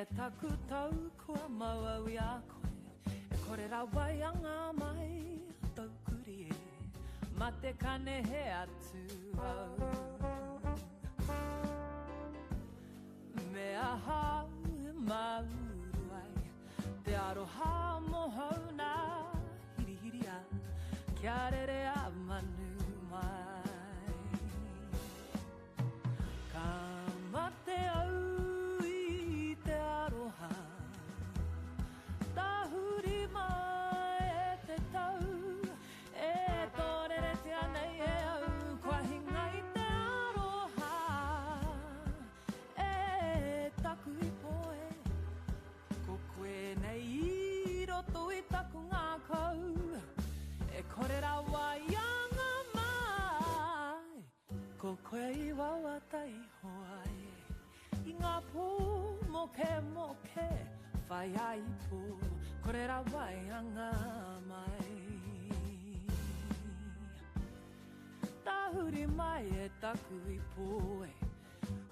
E taku tau kua mau au i a koe E kore rawa i anga mai Taukuri e Mate kanehe atu au Me aha au e māuru ai Te aroha mohau nā Hirihiria Kia rere a manu mai Ka mate au i te aroha Tahuri mai e te tau E tōreretia nei e au Kua hinga i te aroha E taku ipo e Ko koe nei i roto i taku ngākau E kore rawa i anga mai Ko koe i wawata iho ai I ngā pō mokemoke Whaiāipo kore rawa e anga mai Tahuri mai e taku ipo e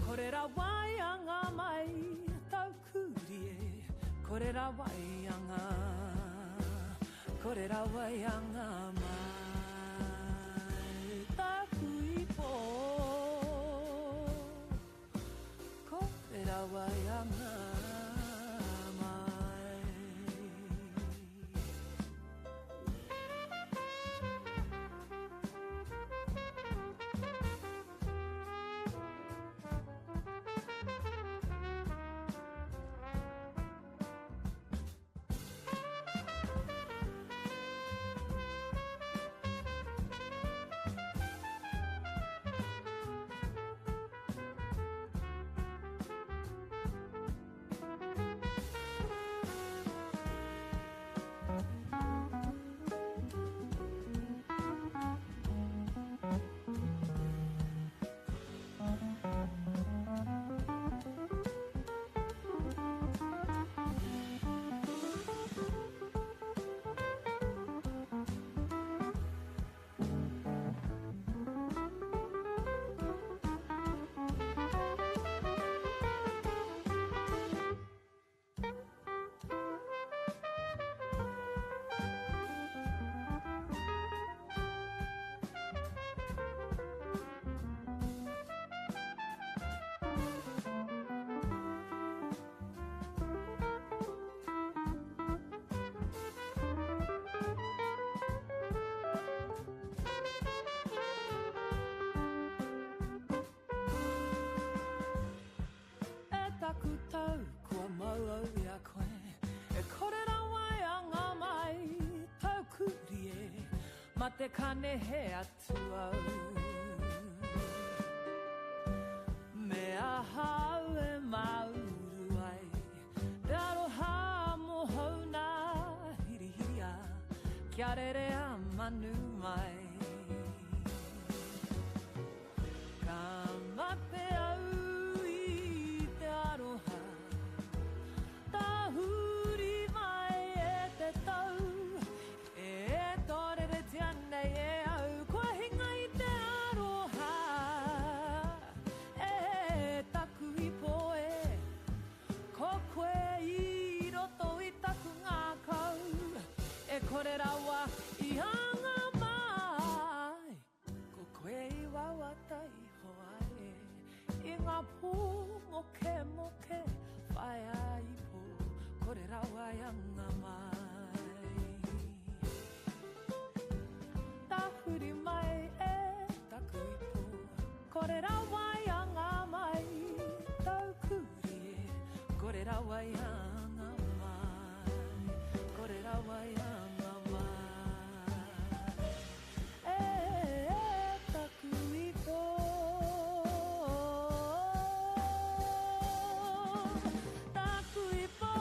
Kore rawa e anga mai Taukuri e Kore rawa e anga Kore rawa e anga mai Taku ipo Kore rawa e anga mai. E taku tau, kua mau au i a koe E kore rawa e anga mai Taukuri e, ma te kanehe atu au Me aha au e māuru ai Te aroha mohou nā Hirihiria, kia rere a manu mai Ka mate au i te aroha Tahuri mai e te tau E tōreretia nei e au Kua hinga i te aroha E taku ipo e Ko koe i roto i taku ngākau E kore rawa i anga mai Ko koe i wawata iho ai e I ngā pō mokemoke Whaiāipo kore rawa i anga mai Tahuri mai e taku ipo Kore rawa i anga mai Taukuri e Kore rawa i anga mai Kore rawa i anga mai E taku ipo Taku ipo.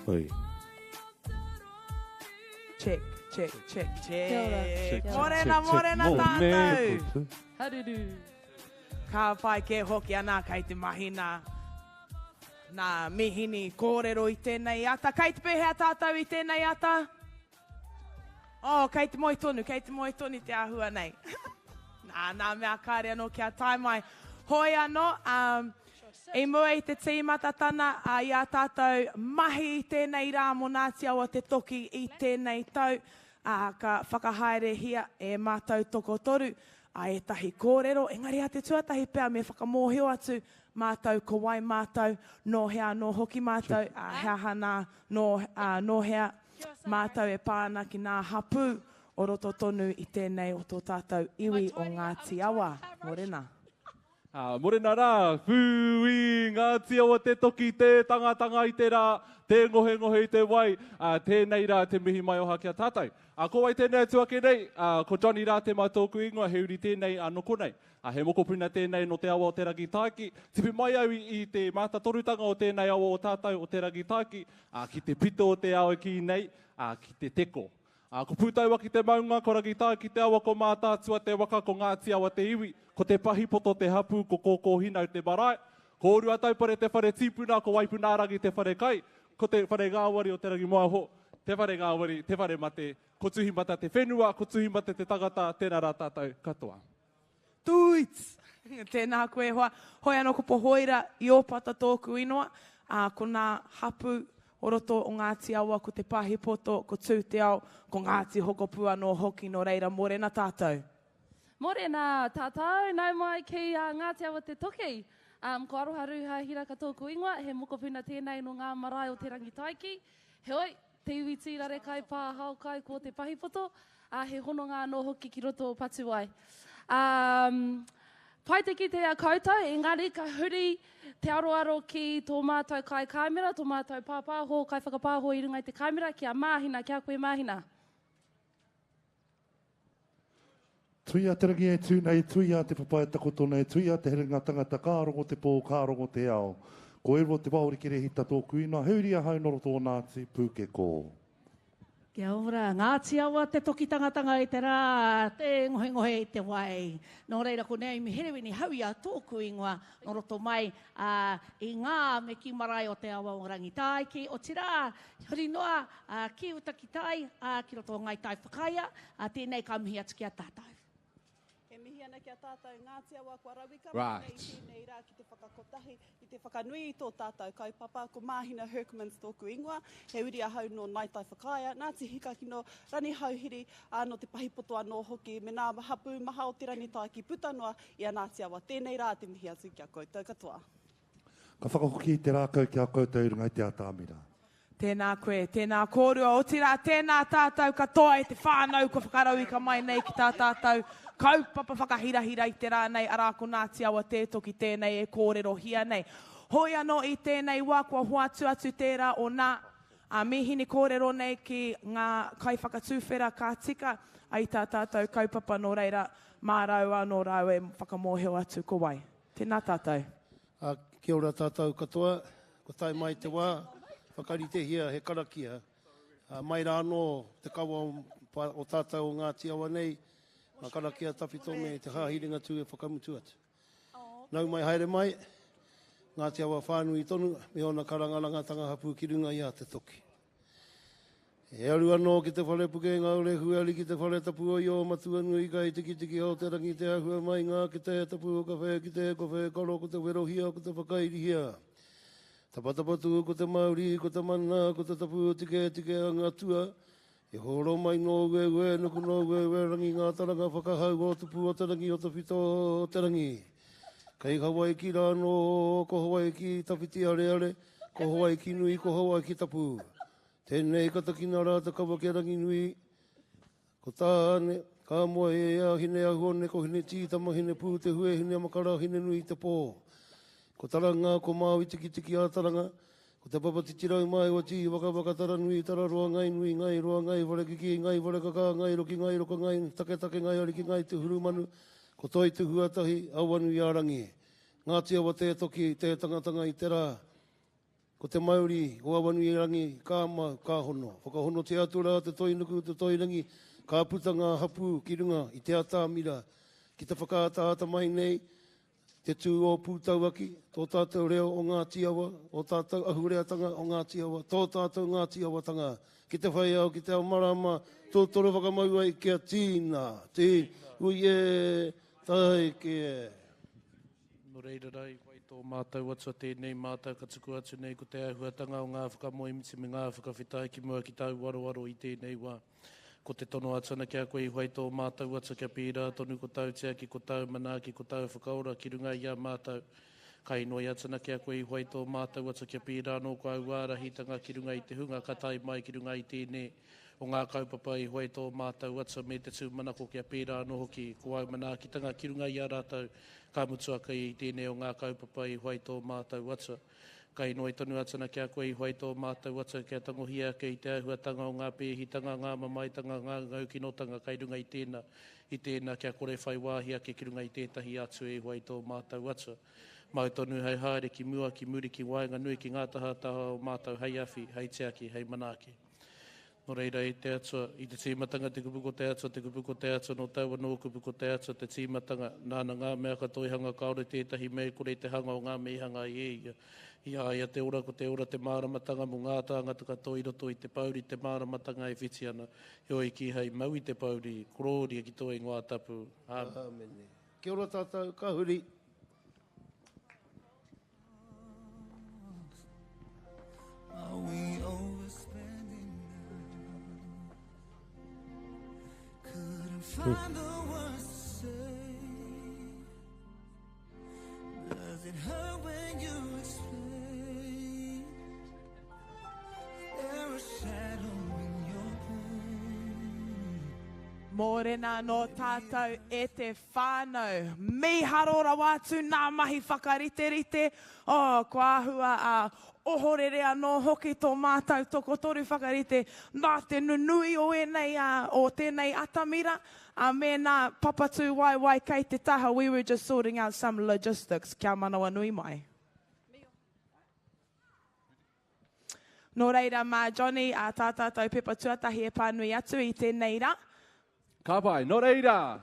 Oi. Check, check, check, check. Kia ora. Check, check, Morena, check, check. morena Mō tātou. Haruru. Ka pai kē hoki ana kei te mahi nā, nā mihini kōrero i tēnei ata. Kei te pēhea tātou i tēnei ata? Oh, kei te moe tonu, kei te moe tonu te āhua nei. Nā, nā mea kāre anō kia tae mai. Hoi anō, um, i mua i te tīmatatana uh, i a tātou mahi i tēnei rā mō Ngāti Awa Te Toki i tēnei tau, uh, ka whakahaerehia e mātou tokotoru a ētahi kōrero, engari a te tuatahi pea me whakamōhio atu mātou ko wai mātou, nō hea anō hoki mātou, ā, he aha nā, nō, ā, nō hea mātou e pā ana ki nā hapū o roto tonu i tēnei o tō tātou iwi o Ngāti Awa. Mōrena. Ā, morena rā, whūi, Ngāti Awa te toki, tē tangatanga i te rā, tē ngohengohe i te wai, ā, tēnei rā te mihi maioha ki a tātou. Ā, ko wai tēnei atu ake nei? Ā, ko Johnny Rātema tōku ingoa, he uri tēnei ā, nō konei. Ā, he mokopuna tēnei nō te awa o Te Rangitaiki. Tipu mai au i, i te mātatorutanga o tēnei awa o tātou, o Te Rangitaiki, ā, ki te pito o te ao e kī nei, ā, ki te teko. Ā, ko Pūtauaki te maunga, ko Rangitaiki te awa, ko Mātaatua te waka, ko Ngāti Awa te iwi, ko Te Pahipoto te hapū, ko Kōkōhinau te marae, ko Oruataupare te whare tīpuna, ko Waipunārangi te whare kai, ko te whare ngāwari o Te Rangimoaho, te whare ngāwari, te whare mate, ko Tuhimata te whenua, ko Tuhimata te tangata, tēnā rā tātou katoa. Tūits! Tēnā koe e hoa. Hoi anō ko Pohoira Iopata tōku inoa, ā, ko nā hapū o roto o Ngāti Awa, ko Te Pahipoto, ko Tūteao, ko Ngāti Hokopū anō hoki, nō reira mōrena tātou. Mōrena tātou, nau mai ki a Ngāti Awa Te Toki. Ko Aroha Ruha Hiraka tōku ingoa, he mokopuna tēnei nō ngā marae o Te Rangitaiki. Heoi, te iwi tīrare kai pā hao kai ko Te Pahipoto, ā, he hononga anō hoki ki roto o Patuwai. Ā, pai te kite i a koutou, engari ka huri te aroaro ki tō mātou kaikāmera, tō mātou pāpāho, kaiwhakapāho i runga i te kāmera, ki a Māhina, ki a koe Māhina. Tuia te rangi e tū nei, tuia te papa e takoto nei, tuia te herenga tangata, ka rongo te pō, ka rongo te ao. Ko Erua Te Waoriki Rehita tōku inoa, he uri ahau nō roto o Ngāti Pūkeko. Kia ora, Ngāti Awa te toki tangatanga i te rā, te ngohengohe i te wai. Nō reira ko Naomi Herewini Hauia tōku ingoa nō roto mai ā, i ngā me kī marae o te awa o Rangitāiki, otirā, huri noa, ā, ki uta ki tai, ā, ki roto o Ngāi Tai Whakaea, ā, tēnei ka mihi atu ki a tātou. E mihi ana ki a tātou Ngāti Awa kua rauika mai nei i tēnei rā ki te whakakotahi, ki te whakanui i tō tātou kaupapa. Ko Māhina Hurkmans tōku ingoa, he uri ahau nō Ngāi Tai Whakaea, Ngāti Hikakino, Ranihauhiri, ā, nō Te Pahipoto anō hoki, me nā hapū maha o Te Rangitaiki puta noa i a Ngāti Awa. Tēnei rā te mihi atu ki a koutou katoa. Ka whakahoki i te rākau ki a koutou i runga i te atamira. Tēnā koe, tēnā kōrua, otirā tēnā tātou katoa e te whānau kua whakarauika mai nei ki tā tātou kaupapa whakahirahira i te rā nei, arā ko Ngāti Awa Tētoki tēnei e kōrerohia nei. Hoi anō i tēnei wā kua hoatu atu tērā o nā mīhini kōrero nei ki ngā kaiwhakatuwhera ka tika ai tā tātou kaupapa nō reira mā rāua anō rāua e whakamōhio atu ko wai. Tēnā tātou. Ā, kia ora tātou katoa, kua tae mai te wā, whakaritehia he karakia. Ā, mai rā anō te kawa o tātou o Ngāti Awa nei, ngā karakia tawhito me te Hāhi Ringatū e whakamutu atu. Nau mai haere mai, Ngāti Awa whānui tonu me ōna karangarangatanga hapū ki runga i a Te Toki. E aru anō ki te whare puke ngā rehu ariki te whare tapu o Io Matuanui kai tikitiki o te rangi te ahua mai ngā ki te tapu o kawhe ki te kowhe koro ko te werohia ko te whakairihia Tapatapa tū ko te mauri ko te mana ko te tapu tike tike a ngā tua E horo mai nō ueue nuku nō ueue rangi ngā taranga whakahau o tupu o te rangi o tawhito o te rangi Kei Hawaiki rā nō ko Hawaiki tawhiti areare ko Hawaiki nui ko Hawaiki tapu Tēnei ka takina rā te kawa ki a Ranginui, ko Tāne, ka moe e a Hineahuone, ko Hinetītama, Hinepūtehue, Hinemakara, Hinenui-te-pō. Ko Taranga, ko Māui-tikitiki-a-Taranga, ko Te Papa Titirau Māewa Tī, Wakawaka Taranui, Tararoa Ngainui, Ngairoa, Ngaiwharekikī, Ngaiwharekakā, Ngairoki, Ngairoka, Ngai Taketake, Ngaiariki, Ngai Te Hurumanu, ko Toi Te Huatahi, Awanui-ā-rangi. Ngāti Awa tē toki, tē tangatanga i te rā. Ko te mauri o Awanuiarangi ka mau, ka hono. Whakahonotia atu rā te toi nuku, te toi rangi, ka puta ngā hapū ki runga i te atamira ki te whakaataata mai nei te tū o Pūtauaki, tō tātou reo o Ngāti Awa, ō tātou ahureatanga o Ngāti Awa, tō tātou Ngāti Awatanga ki te whai ao, ki te ao marama, tōtoro whakamau ai kia tīna, tī, ui e, taeke e. Nō reira rā, i whai tō mātou Atua tēnei mātou ka tuku atu nei ko te āhuatanga o ngā whakamoemiti me ngā whakawhetai ki mua ki tāu aroaro i tēnei wā. Ko te tono atu ana ki a koe i whai tō mātou Atua kia pērā tonu ko tāu tiaki, ko tāu manaaki, ko tāu whakaora ki runga i a mātou. Ka inoi atu ana ki a koe i whai tō mātou Atua kia pērā anō ko āu ārahitanga ki runga i te hunga ka tae mai ki runga i tēnei o ngā kaupapa i hua i tō mātou Atua me te tūmanako kia pērā anō hoki ko āu manaakitanga ki runga i a rātou, ka mutu ake i tēnei o ngā kaupapa i hua i tō mātou Atua. Ka inoi tonu atu ana ki a koe i hua i tō mātou Atua kia tangohia ake i te āhuatanga o ngā pēhitanga, ngā mamaetanga, ngā ngaukinotanga kai runga i tēnā, i tēnā kia kore whai wāhi ake ki runga i tētahi atu e hua i tō mātou Atua. Mau tonu hei haere ki mua, ki muri, ki waenganui, ki ngā tahataha o mātou hei awhi, hei tiaki, hei manaaki. Nō reira, e te Atua, i te tīmatanga te kupu ko te Atua, te kupu ko te Atua, nō taua anō kupu ko te Atua te tīmatanga, nāna ngā mea katoa i hanga kāore tētahi mea i kore i te hanga o ngā mea i hanga ai e ia. I a ia te ora, ko te ora te māramatanga mō ngā tāngata katoa i roto i te pōuri te māramatanga e whiti ana, heoi kīhai mau i te pōuri, korōria ki tō ingoa tapu. Āmine. Āmine. Kia ora tātou, ka huri. Mōrena anō tātou e te whānau. Mīharo rawa atu nā mahi whakariterite. Oh, kua āhua a ohorere anō hoki tō mātou tokotoru whakarite nā te nunui o ēnei, o tēnei atamira, ā, mēnā papatūwaewae kei te taha, we were just sorting out some logistics, kia manawanui mai. Nō reira, mā Johnny ā tā tātou pepa tuatahi e pānui atu i tēnei rā. Ka pai. Nō reira,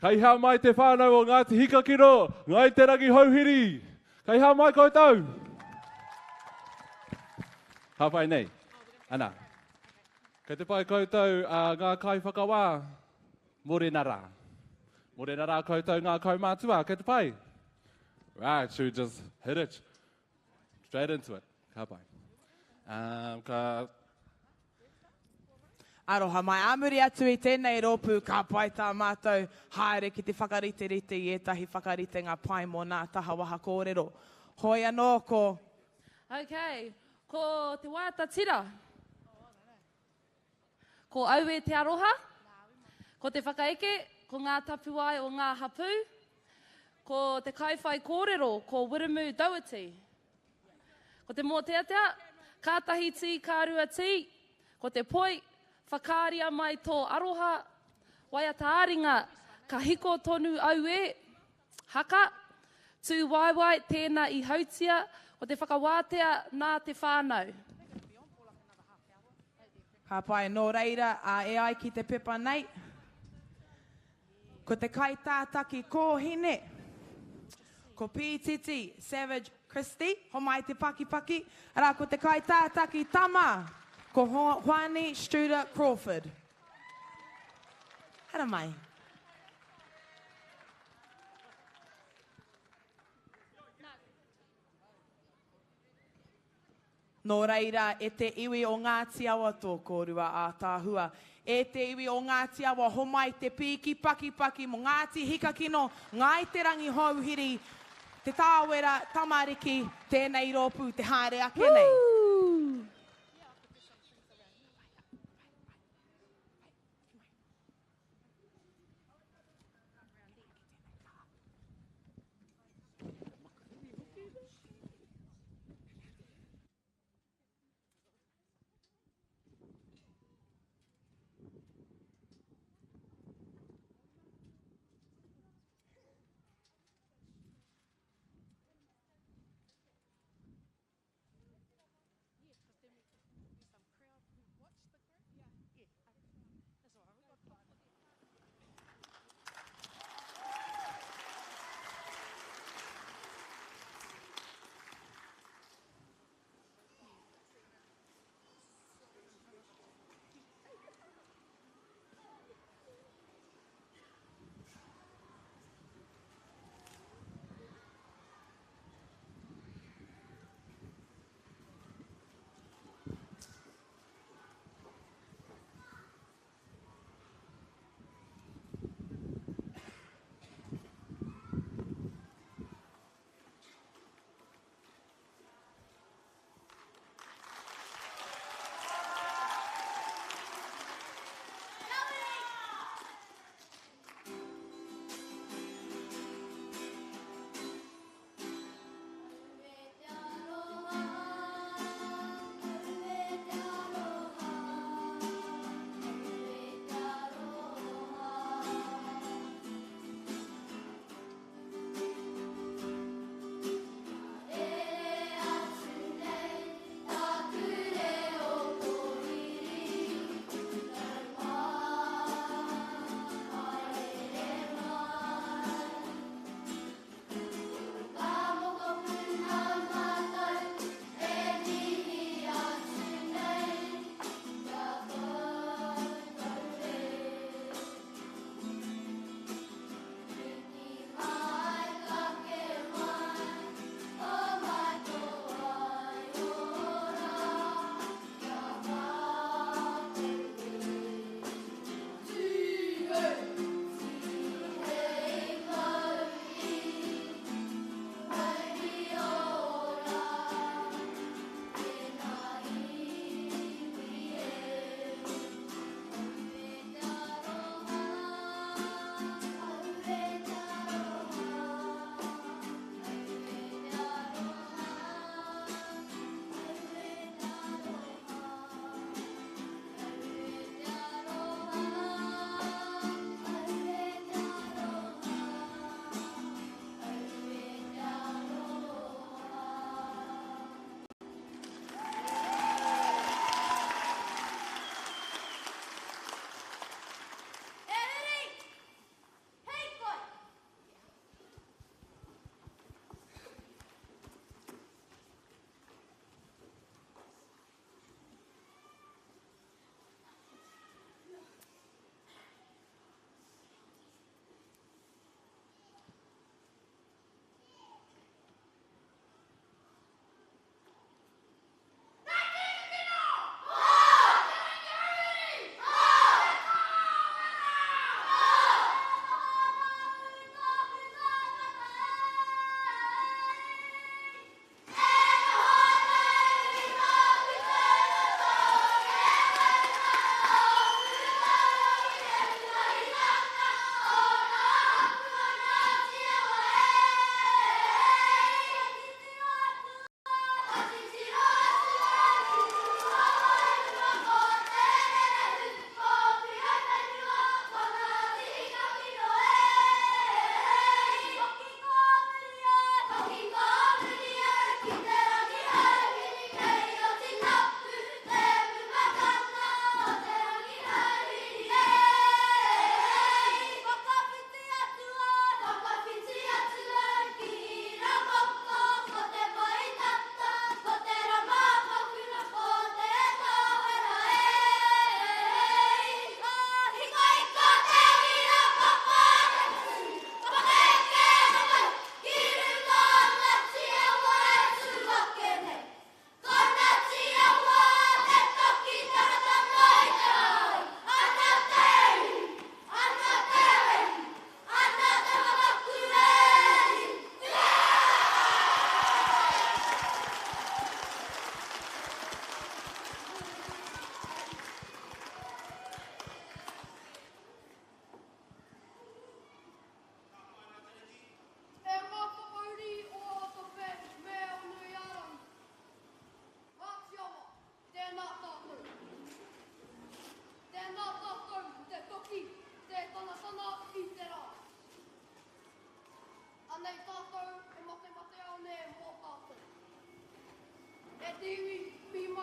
kei hea mai te whānau o Ngāti Hikakino, Ngāi Te Rangihouhiri? Kei hea mai koutou? Ka pai nei. Ana. Kei te pai koutou a ngā kaiwhakawā. Morena rā. Morena rā koutou ngā kaumātua. Kei te pai? Right, should we just hit it? Straight into it. Ka pai. Um, ka... Aroha mai. Ā muri atu i tēnei rōpū, ka pai tā mātou haere ki te whakariterite i ētahi whakaritenga pai mō nā taha waha kōrero. Hoi anō ko. Ok, ko te waiata tira. Ko Aue te aroha, ko te whakaeke, ko ngā tapuwae o ngā hapū, ko te kaiwhaikōrero, ko Wiremu Doherty. Ko te mōteatea, kātahi tī, ka rua tī, ko te poi, whakaaria mai tō aroha, waiata-ā-ringa, ka hiko tonu auē, haka, tū waewae, tēnā i hautia, ko te whakawātea nā te whānau. Ka pai, nō reira, ā, e ai ki te pepa nei, ko te kaitātaki kōhine, ko Pītiti Savage Christie, homai te pakipaki, arā, ko te kaitātaki tama, ko Hoani Studer Crawford. Haramai. Nō reira, e te iwi o Ngāti Awa tō kōrua ātaahua. E te iwi o Ngāti Awa, homai te pīki pakipaki mō Ngāti Hikakino, Ngāi Te Rangihouhiri, Te Tāwera, Tamariki, tēnei rōpū te haere ake nei.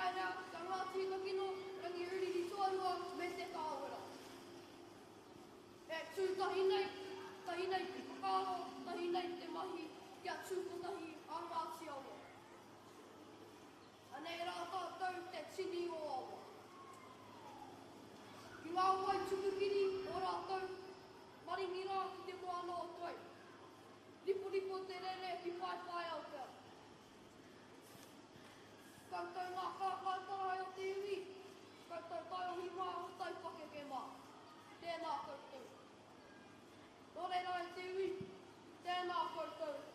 Paerea, kia Ngāti Takino, Rangiriri Tuarua me Te Tāwera. E tū tahi nei, tahi nei te whakaaro, tahi nei te mahi, kia tū kotahi a Ngāti Awa. Anei rā tātou te tini o awa. Ki ngā wai tukukiri o rātou, maringi rā ki te moana o Toi. Riporipo te rere ki Paepae Aotea. Koutou ngā kākā tarae o te iwi, koutou taiohi mā, taipakeke mā. Tēnā koutou. Nō reira e te iwi, tēnā koutou.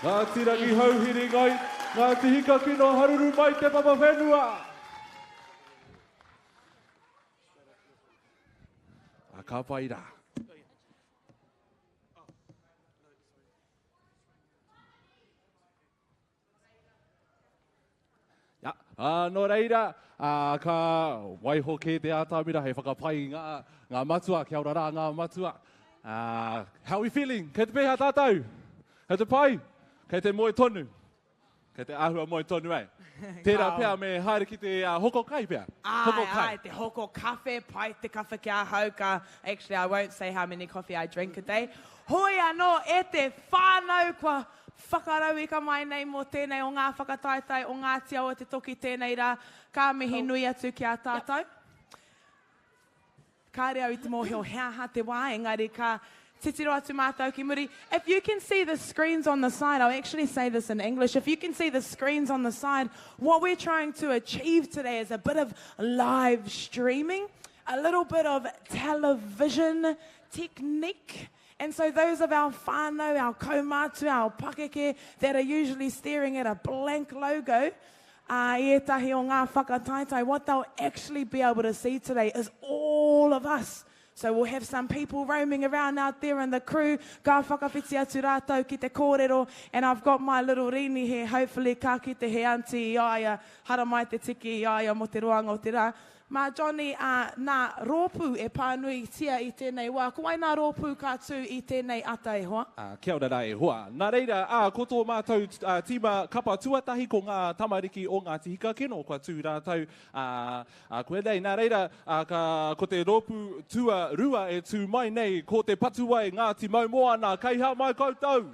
Ngāti Rangihouhiri, Ngai, Ngāti Hikakino, haruru mai te papa whenua! A ka pai rā. Ja, ā, nō reira, ā, ka waiho kē te ātamira hei whakapai i ngā, ngā matua, kia ora rā ngā matua. Ā, how we feeling? Kei te pēhea tātou? Kei te pai? Kei te moe tonu? Kei te āhua moe tonu, eh? Tērā pea me haere ki te uh, hoko kai pea. Ai, Hoko kai. ai, te hoko kawhe, pai te kawhe ki ahau, ka, actually I won't say how many coffee I drink a day. Hoi anō e te whānau kua Whakarauika mai nei mō tēnei o ngā whakataetae o Ngāti Awa Te Toki tēnei rā. Ka mihi nui atu ki a tātou. Kāre au i te mōhio he aha te wā, engari ka titiro atu mātou ki muri. If you can see the screens on the side, I'll actually say this in English, if you can see the screens on the side, what we're trying to achieve today is a bit of live streaming, a little bit of television technique. And so those of our whānau, our kaumātua, our pakeke that are usually staring at a blank logo, uh, i ētahi o ngā whakataetae, what they'll actually be able to see today is all of us. So we'll have some people roaming around out there in the crew, ka whakawhiti atu rātou ki te kōrero, and I've got my little rini here, hopefully ka kite he auntie i a ia, haramai te tiki i a ia mō te roanga o te rā. Mā Johnny ā, nā rōpū e pānuitia i tēnei wā. Ko wai nā rōpū ka tū i tēnei ata e hoa? Ā, kia ora rā e hoa. Nā reira, ā, ko tō mātou tīma kapa tuatahi ko ngā tamariki o Ngāti Hikakeno kua tū rātou, ā, ā, koinei. Nā reira, ā, ka, ko te rōpū tuarua e tū mai nei ko Te Patuwai Ngāti Maumoana, kei hea mai koutou?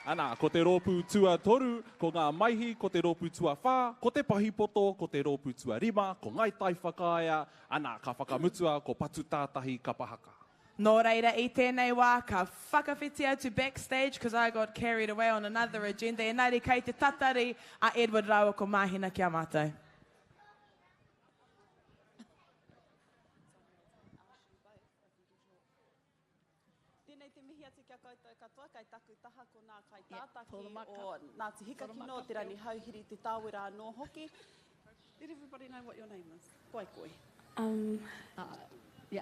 Ana, ko te rōpū tuatoru, ko Ngā Maihi, ko te rōpū tuawhā, ko Te Pahipoto, ko te rōpū tuarima, ko Ngai Taiwhakaea, ana, ka whakamutua ko Patutātahi Kapa Haka. Nō reira, i tēnei wā, ka whakawhiti atu backstage, cause I got carried away on another agenda, engari kei te tatari a Edward rāua ko Māhina ki a mātou. Tēnei te mihi atu ki a koutou katoa, kei taku taha ko nā kaitātaki o Ngāti Hikakino, Te Ranihauhiri, Te Tāwera anō hoki. Let everybody know what your name is. Koe koe. Um, yeah.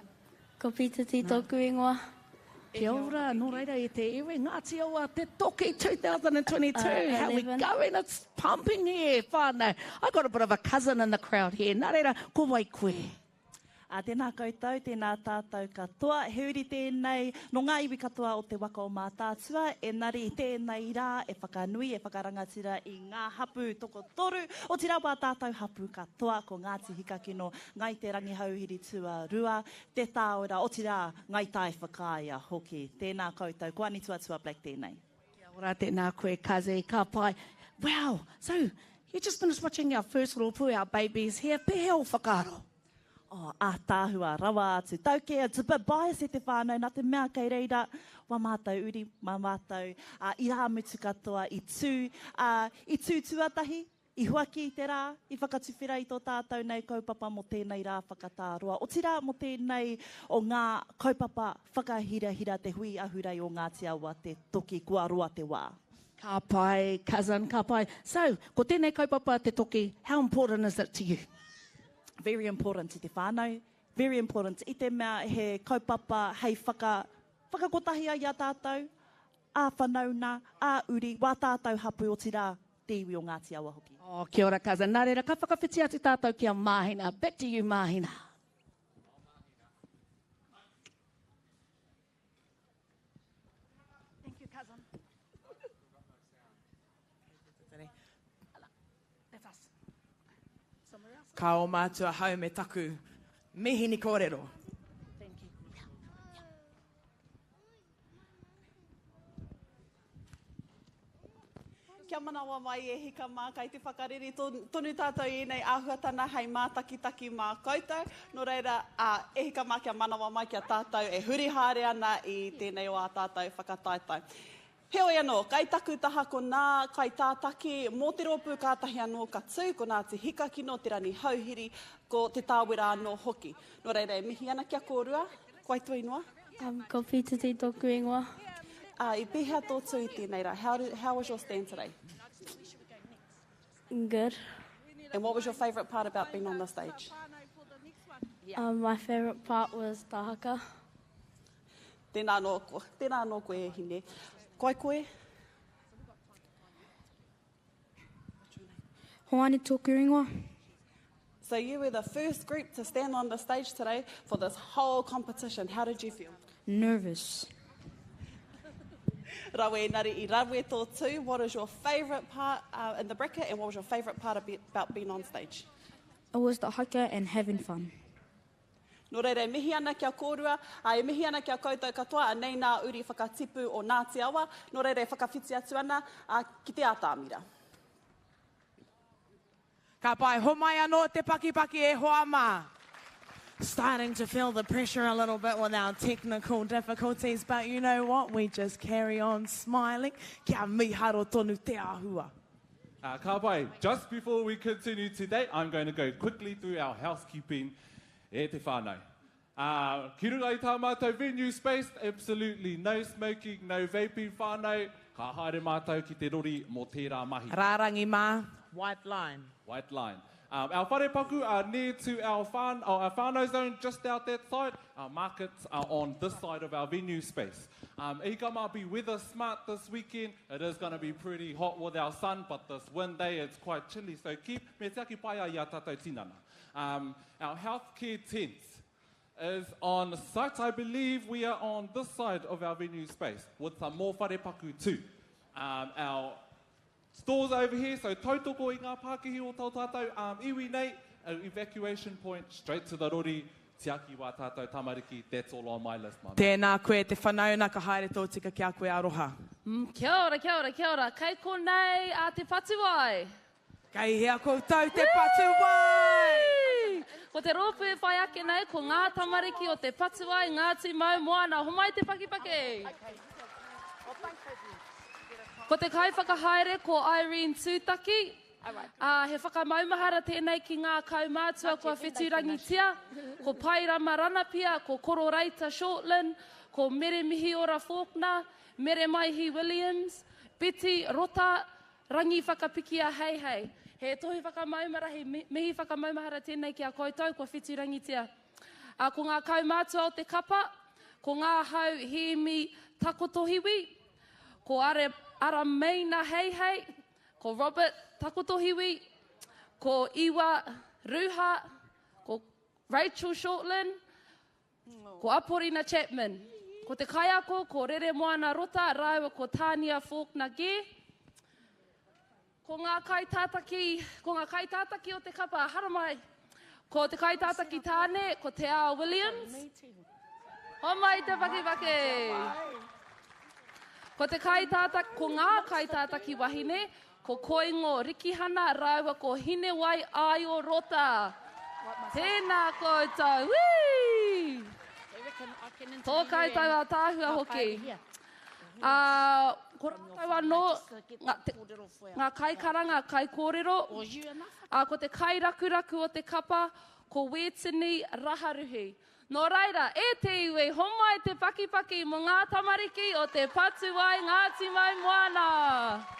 Ko Peter T tōku ingoa. Kia ora, nō reira e te iwi, Ngāti Awa, Te Toki 2022, how we going? It's pumping here, whānau. I got a bit of a cousin in the crowd here, nā reira, ko wai koe? Ā, tēnā koutou, tēnā tātou katoa. He uri tēnei nō ngā iwi katoa o te waka o Mātaatua, engari i tēnei rā e whakanui, e whakarangatira i ngā hapū tokotoru, otirā wā tātou hapū katoa, ko Ngāti Hikakino, Ngāi Te Rangihouhiri Tuarua, Te Tāora, otirā, Ngāi Taiwhakaea hoki. Tēnā koutou, ko Anituatua Black tēnei. Kia ora, tēnā koe, Kaze, ka pai. Wow, so you just finished watching our first rōpū, our babies here, pēhea ō whakaaro? Oh, ātaahua rawa atu. Tau kē, it's a bit biased e te whānau, nā te mea kei reira wā mātou uri, mā mātou uh, irāmutu katoa i tū, uh, i tū tuatahi, i huaki i te rā, i whakatuwhera i tō tātou nei kaupapa mō tēnei rā whakatāroa. Otirā mō tēnei o ngā kaupapa whakahirahira te hui ahurei o Ngāti Awa te toki kua roa te wā. Ka pai, cousin, ka pai. So, ko tēnei kaupapa te toki, how important is it to you? Very important i te whānau, very important i te mea he kaupapa hei whaka, whakakotahi ai i a tātou, ā whanauna, ā uri, wā tātou hapū, otirā, te iwi o Ngāti Awa hoki. Oh, kia ora cousin. Nā reira, ka whakawhiti atu tātou ki a Māhina. Back to you, Māhina. Thank you, cousin. That's us. Somewhere else. Ka oma atu ahau me taku mihini kōrero. Thank you. Yeah. Yeah. Kia manawa mai e hika mā, kei te whakarere tonu tātou i ēnei āhuatana hei mātakitaki mā koutou. Nō reira, e hika mā kia manawa mai ki a tātou e huri haere ana i tēnei o ā tātou whakataetae. Heoi anō, kei taku taha ko nā kaitātaki mō te rōpū kātahi anō ka tū, ko Ngāti Hikakino, Te Ranihauhiri, ko Te Tāwera anō hoki. Nō reira e mihi ana ki a kōrua, ko wai tō ingoa? Ko Peter T tōku ingoa. I pēhea tō tū i tēnei rā? How, did, how was your stand today? Good. And what was your favourite part about being on the stage? Um, my favourite part was the haka. Tēnā anō, tēnā anō koe e hine. Koe koe? Hoani tōku ingoa. So you were the first group to stand on the stage today for this whole competition. How did you feel? Nervous. Rawe engari i rawe tō tū. What is your favourite part uh, in the bracket and what was your favourite part about being on stage? It was the haka and having fun. Nō reira, e mihi ana ki a kōrua, ā, e mihi ana ki a koutou katoa, anei nā uri whakatipu o Ngāti Awa, nō reira e whakawhiti atu ana, ā, ki te atamira. Ka pai, homai anō te pakipaki e hoa mā. Starting to feel the pressure a little bit with our technical difficulties, but you know what, we just carry on smiling. Kia miharo tonu te āhua. Uh, ka pai, just before we continue today, I'm going to go quickly through our housekeeping e te whānau. Uh, ki runga i tā mātou venue space, absolutely no smoking, no vaping whānau, ka haere mātou ki te rori mō tērā mahi. Rārangi mā, white line. White line. Um, our wharepaku are near to our, whan, oh, our whānau zone just out that side. Our markets are on this side of our venue space. Um, Ikama be weather smart this weekend. It is going to be pretty hot with our sun, but this wind day it's quite chilly. So keep me tiaki pai ai a tātou tinana. Um, our healthcare tent is on site. I believe we are on this side of our venue space with some more wharepaku too. Um, our Stores over here, so tautoko i ngā pākihi o tō tātou um, iwi nei, evacuation point, straight to the rori, tiaki wā tātou tamariki, that's all on my list, my man. Tēnā koe te whanauna ka haere tōtika ki a koe aroha. Kia ora, kia ora, kia ora. Kei konei a Te Patuwai. Kei hea koutou Te Patuwai? Ko te rōpū e whai ake nei, ko ngā tamariki o Te Patuwai, Ngāti Mau Moana. Homai te pakipaki! Ko te kaiwhakahaere ko Irene Tūtaki, ā, he whakamaumahara tēnei ki ngā kaumātua kua whetūrangitia, ko Pairama Ranapia, ko Kororeita Shortland, ko Mere Mihiora Faulkner, Mere Maihi Williams, Betty Rota, Rangi Whakapikia Heihei. He tohu whakamaumahara, he mihi whakamaumahara tēnei ki a koutou kua whetūrangitia. Ā, ko ngā kaumātua o te kapa, ko ngā hau hēmi takotohiwi, ko Are, Arameina Heihei, ko Robert Takotohiwi, ko Iwa Ruha, ko Rachel Shortland, ko Aporina Chapman. Ko te kaiako, ko Reremoana Rota rāua ko Tānia Faulkner Gee. Ko ngā kaitātaki, ko ngā kaitātaki o te kapa, haramai. Ko te kaitātaki tāne, ko Te Ao Williams. Homai te pakipaki! Ko te kaitātaki, ko ngā kaitātaki wahine, ko Koingo Rikihana rāua ko Hinewai Āio Rota. Tēnā koutou! Whee! Tō koutou ātaahua hoki. Ā, ko rātou anō ngā, te, ngā kaikaranga, kaikōrero, ā, ko te kairakuraku o te kapa, ko Wētini Raharuhi. Nō reira, e te iwi, homai te pakipaki mō ngā tamariki o Te Patuwai Ngāti Maumoana!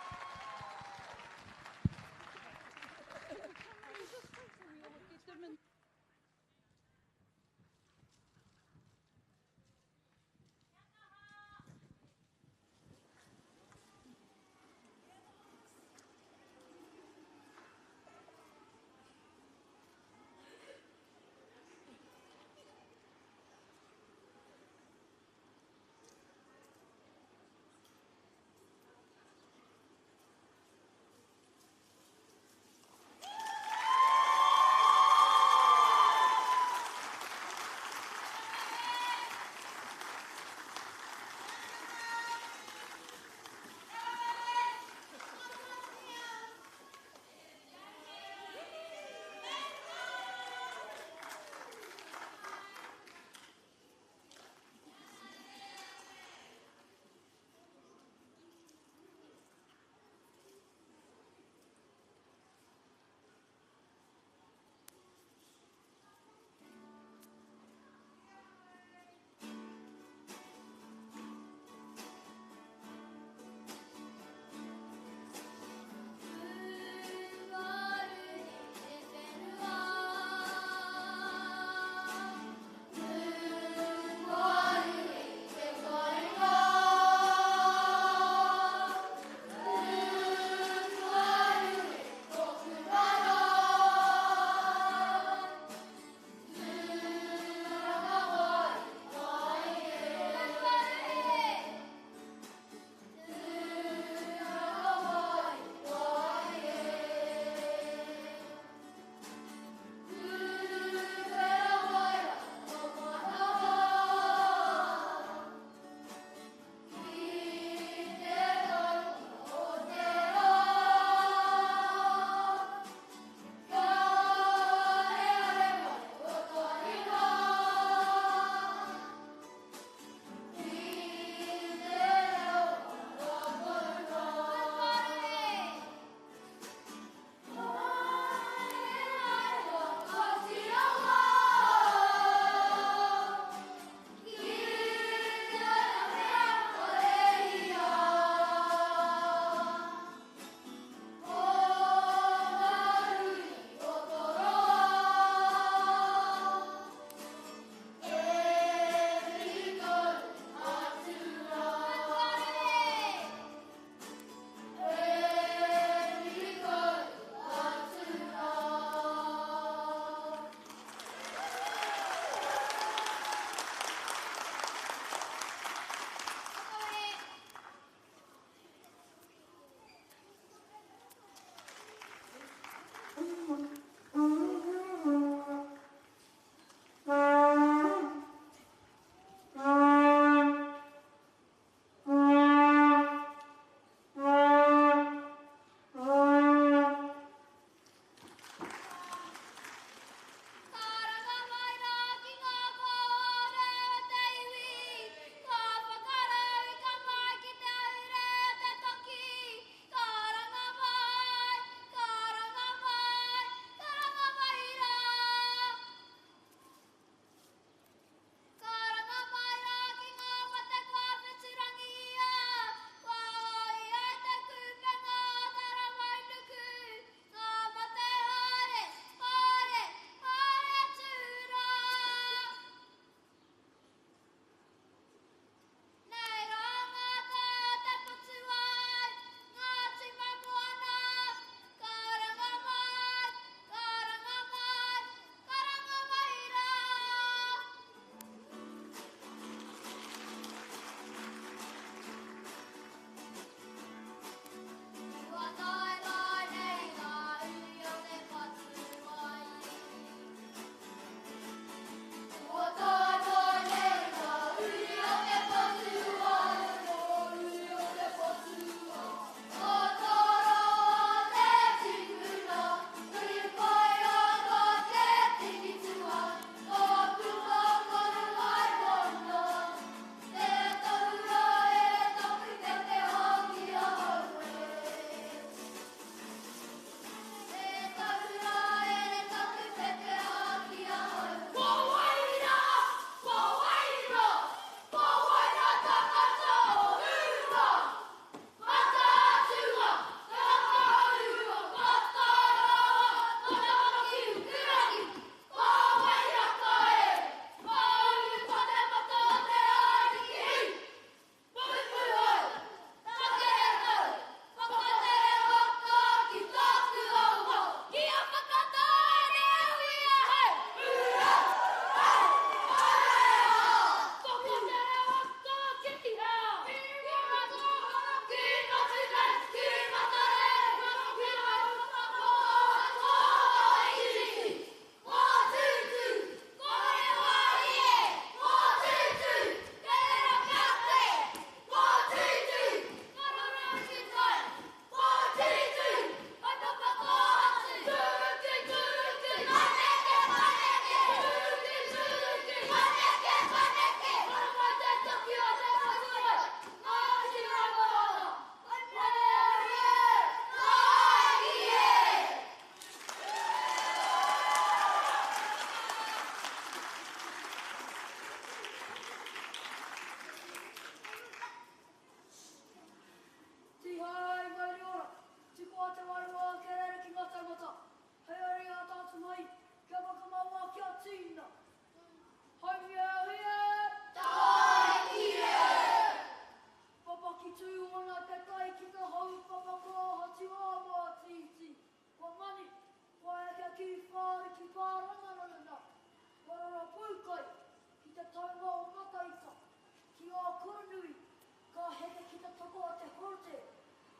upoko o te horote,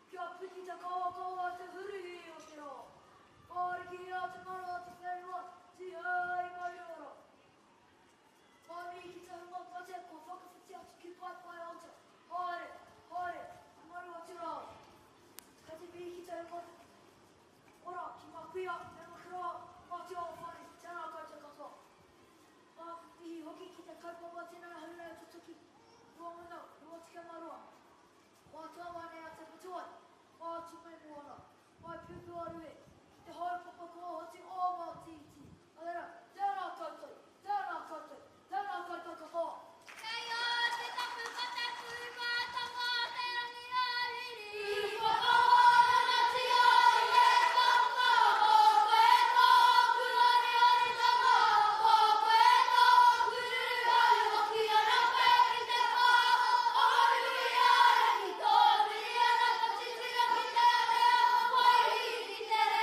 kia piki te kawakawa te hurihuri o te rā. Ka arikihia te mara o te whenua, tihei mauri ora. Ka mihi ki te hunga mate kua whakawhiti atu ki Paepaeaotea, haere, haere, te maru atu rā. Kei te mihi ki te hunga ora, ki ngā kuia me ngā koroa, ngā tia o whare, tēnā koutou katoa. Ngā mihi hoki ki te kaupapa tēnā ahurei tutuki, 2022. Wā tuawa nei a Te Putuai, wā Tumei Moana, wā Piupiuarue, ki te haepapa kōhatu o Mātītī. Nā reira, tēnā koutou, tēnā koutou, tēnā koutou katoa. Kei a te tapu ko te pūmātanga o te rangi ā-riri. I whakawaranatia ai e Tama, ko koe tōku roriroritanga, ko koe tōku ruruharu hoki ana koe ki te pā. Aronuiārangi, tō muri ana ka titiro ki te area o Waihi ki te reo.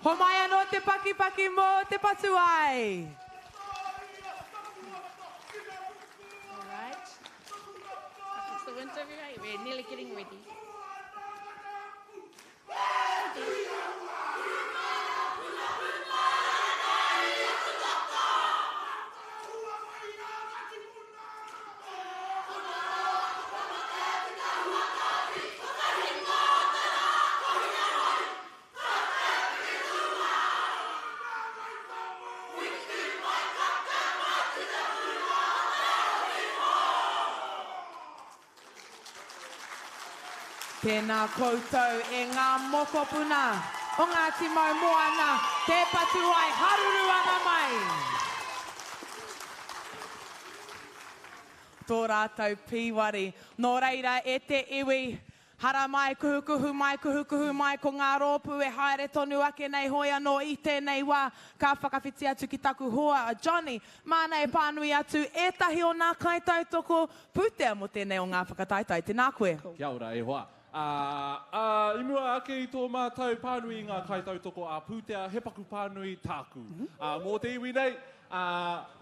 Homai anō te pakipaki mō Te Patuwai. All right. It's the winter, we're nearly getting ready. Tēnā koutou e ngā mokopuna o Ngāti Maumoana, Te Patuwai haruru ana mai! Tō rātou pīwari. Nō reira e te iwi, Haramai, kuhukuhu mai, kuhukuhu mai, ko ngā rōpū e haere tonu ake nei hoi anō i tēnei wā, ka whakawhiti atu ki taku hoa a Johnny, māna e pānui atu ētahi o nā kaitautoko pūtea mō tēnei o ngā whakataetae. Tēnā koe. Kia ora e hoa. Ā, ā, i mua ake i tō mātou pānui i ngā kaitautoko ā-pūtea, he paku pānui tāku. Ā, mō te iwi nei, ā,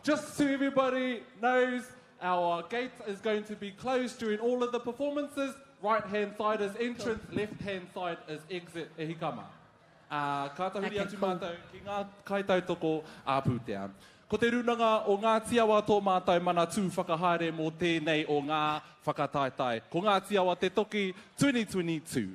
just so everybody knows, Our gate is going to be closed during all of the performances, right hand side is entrance, left hand side is exit, e hika mā. Ā, ka tahuri atu mātou ki ngā kaitautoko ā-pūtea. Ko Te Rūnanga o Ngāti Awa tō mātou manatū whakahaere mō tēnei o ngā whakataetae. Ko Ngāti Awa Te Toki 2022.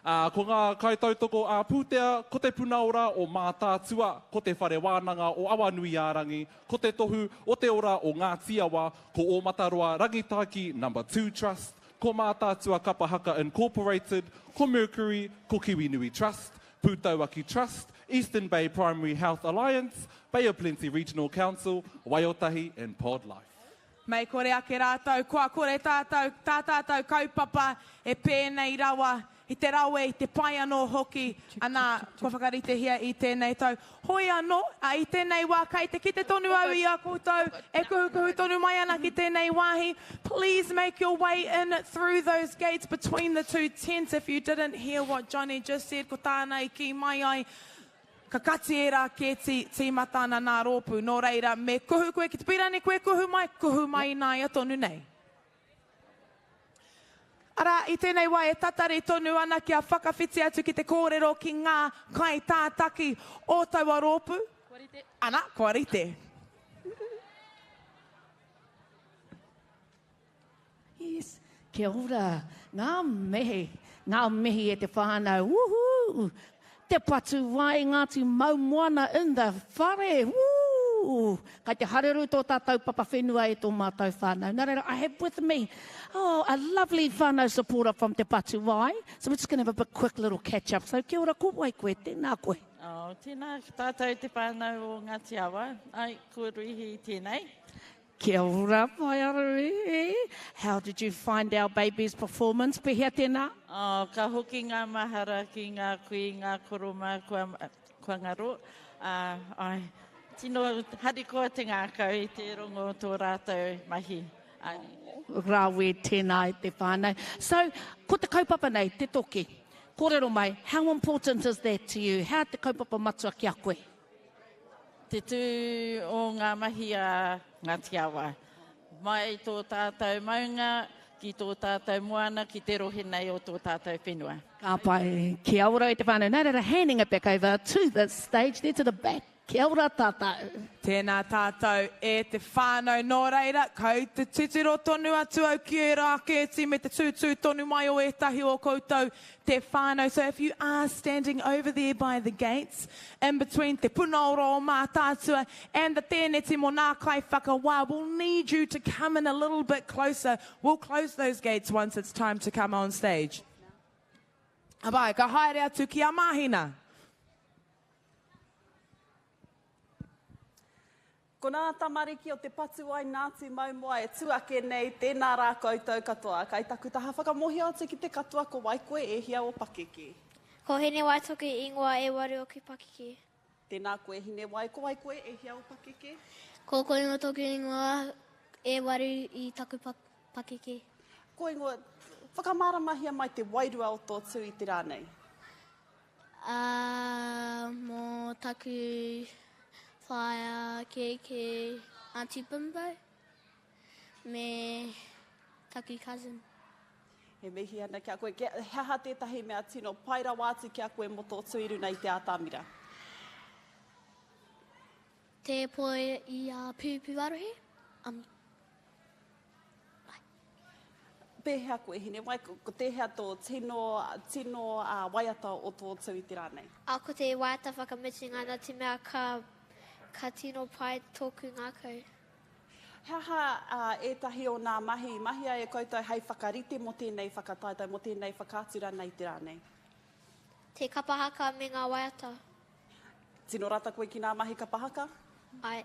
Ā, ko ngā kaitautoko ā-pūtea, ko Te Puna Ora o Mātaatua, ko Te Whare Wānanga o Awanuiārangi, ko Te Tohu o Te Ora o Ngāti Awa, ko Ōmataroa Rangitaiki Number Two Trust, ko Mātaatua Kapa Haka Incorporated, ko Mercury, ko Kiwinui Trust, Pūtauaki Trust, Eastern Bay Primary Health Alliance, Bay of Plenty Regional Council, Waiotahi and Pod Life. Mei kore ake rātou, kua kore tātou, tā tātou kaupapa e pēnei rawa, i te rawe, i te pai anō hoki, anā, kua whakaritehia i tēnei tau. Hoi anō, ā, i tēnei wā, kei te kite tonu au i a koutou e kuhukuhu tonu mai ana ki tēnei wāhi. Please make your way in through those gates between the two tents if you didn't hear what Johnny just said, ko tāna i kī mai ai, Ka kati ērā kēti, tīmata ana nā rōpū. Nō reira, me kuhu koe ki te pīrani koe kuhu mai, kuhu mai ināia tonu nei. Arā, i tēnei wā e tatari tonu ana kia whakawhiti atu ki te kōrero ki ngā kaitātaki o taua rōpū. Kua rite. Ana, kua rite. Yes. Kia ora. Ngā mihi. Ngā mihi e te whānau. Woohoo! Te patu wai Ngāti Maumoana in the whare. Woo! Kai te hareru tō tātou papa whenua e tō mātou whānau. Nā reira, I have with me oh, a lovely whānau supporter from Te Patu Wai. So we're just going to have a bit quick little catch up. So kia ora, ko wai koe? Tēnā koe. Oh, tēnā tātou te whānau o Ngāti Awa. Ai, ko Ruihi tēnei. Kia ora, Waiarui. How did you find our baby's performance? Pehea tēnā? Oh, ka hoki ngā mahara ki ngā kui, ngā koro mā kua, kua ngaro. Uh, ai, tino harikoa te ngākau i te rongo o tō rātou mahi. Ai. Rawe tēnā e te whānau. So, ko te kaupapa nei, te toki. Kōrero mai, how important is that to you? Hea te kaupapa matua ki a koe? Te tū o ngā mahi a Ngāti Awa. Mai tō tātou maunga ki tō tātou moana ki te rohe nei o tō tātou whenua. Ka pai. Kia ora e te whānau. Nā reira, handing it back over to the stage there to the back. Kia ora tātou. Tēnā tātou e te whānau. Nō reira, kei te titiro tonu atu au ki ērā kēti me te tūtū tonu mai o ētahi o koutou Te whānau, so if you are standing over there by the gates, in between Te Puna Ora o Mātaatua and the tēneti mō nā kaiwhakawā, we'll need you to come in a little bit closer. We'll close those gates once it's time to come on stage. Bye, ka haere atu ki a Māhina. Ko nā tamariki o Te Patuwai Ngāti Maumoa e tu ake nei, tēnā rā koutou katoa. Kai taku taha whakamohio atu ki te katoa ko wai koe e hia o pakeke. Ko Hinewai toku ingoa e waru oku pakeke. Tēnā koe Hinewai, ko wai koe e hia o pakeke. Ko Koingo toku ingoa e waru i taku pakeke. Koingo, whakamāramahia mai te wairua o tō tū i te rā nei. Ā, mō taku whaea kēkē Aunty Bimbo me taku cousin. E mihi ana ki a koe. He aha tētahi mea tino pai rawa atu ki a koe mō tō tū i runa i te atamira? Te poi i a Pūpūarohi. Um, Pēhea koe, Hinewai, ko tēhea tō tino, tino waiata o tō tū i te rā nei? A ko te waiata whakamutunga nā te mea ka, ka tino pai tōku ngākau. He aha ētahi o nā mahi i mahia e koutou hei whakarite mō tēnei whakataetae, mō tēnei whakaaturana i te rā nei? Te kapa haka me ngā waiata. Tino rata koe ki nā mahi kapa haka? Ae.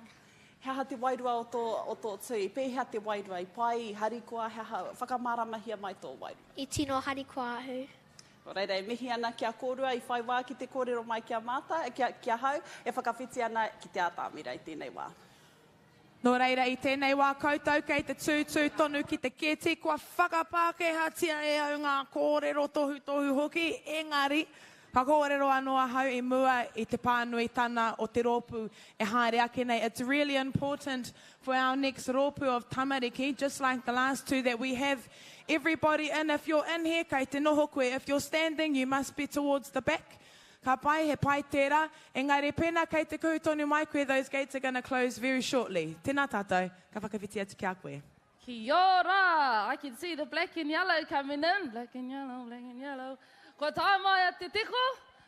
He aha te wairua o tō, o tō tū? I pēhea te wairua? I pai, i harikoa, he aha, whakamāramahia mai tō wairua. I tino harikoa ahau. Nō reira, e mihi ana ki a kōrua i whai wā ki te kōrero mai ki a mātou, ki a, ki ahau, e whakawhiti ana ki te ātamira i tēnei wā. Nō reira, i tēnei wā koutou kei te tūtū tonu ki te kēti, kua whakapākehātia e au ngā kōrero tohutohu hoki, engari, ka kōrero anō ahau i mua i te pānuitana o te rōpū e haere ake nei. It's really important for our next rōpū of tamariki, just like the last two, that we have everybody in. If you're in here, kei te noho koe. If you're standing, you must be towards the back. Ka pai, he pai tērā, engari pēnā kei te kuhu tonu mai koe, those gates are gonna close very shortly. Tēnā tātou, ka whakawhiti atu ki a koe. Kia ora! I can see the black and yellow coming in, black and yellow, black and yellow. Kua tae mai a Te Teko,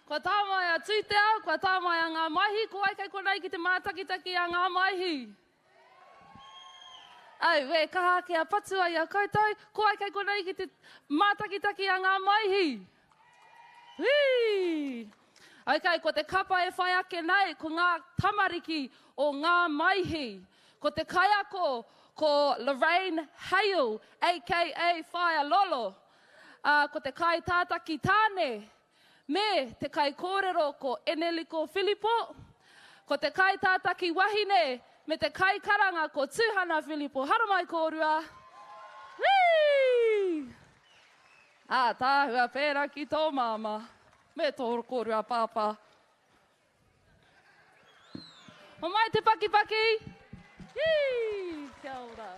kua tae mai a Tūteao, kua tae mai a Ngā Maihi, ko wai kei konei ki te mātakitaki a Ngā Maihi? Auē, kaha ake a Patua i a koutou, ko wai kei konei ki te mātakitaki a Ngā Maihi? Whee! Ok, ko te kapa e whai ake nei, ko ngā tamariki o Ngā Maihi. Ko te kaiako, ko Lorraine Hale, aka Whaea Lolo. Ā, ko te kaitātaki tāne, Me te kaikōrero ko Eneliko Filipo, ko te kaitātaki wahine me te kaikaranga ko Tuhana Filipo. Haramai kōrua! Whee! Ātaahua pērā ki tō māmā me tō kōrua pāpā. Homai te pakipaki! Hī! Kia ora.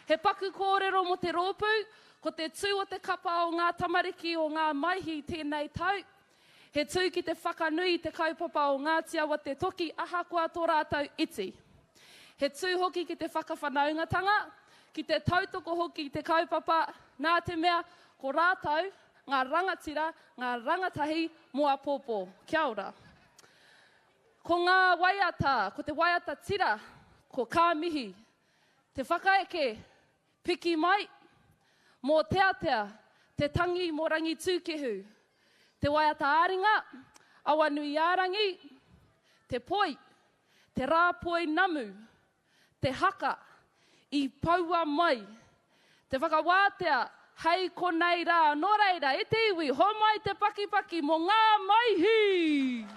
He paku kōrero mō te rōpū, ko te tū o te kapa o ngā tamariki o Ngā Maihi tēnei tau. He tū ki te whakanui i te kaupapa o Ngāti Awa Te Toki ahakoa tō rātou iti. He tū hoki ki te whakawhanaungatanga, ki te tautoko hoki i te kaupapa, nā te mea ko rātou ngā rangatira, ngā rangatahi mō apōpō. Kia ora. Ko ngā waiata, ko te waiata tira, ko Ka Mihi, Te Whakaeke, Piki Mai, Mōteatea, Te Tangi mō Rangitūkehu, Te Waiata ā-ringa, Awanuiārangi, Te Poi, Te Rā Poi Namu, Te haka i poua mai. Te whakawātea hei konei rā. Nō reira, e te iwi, homai te pakipaki mō ngā maihi!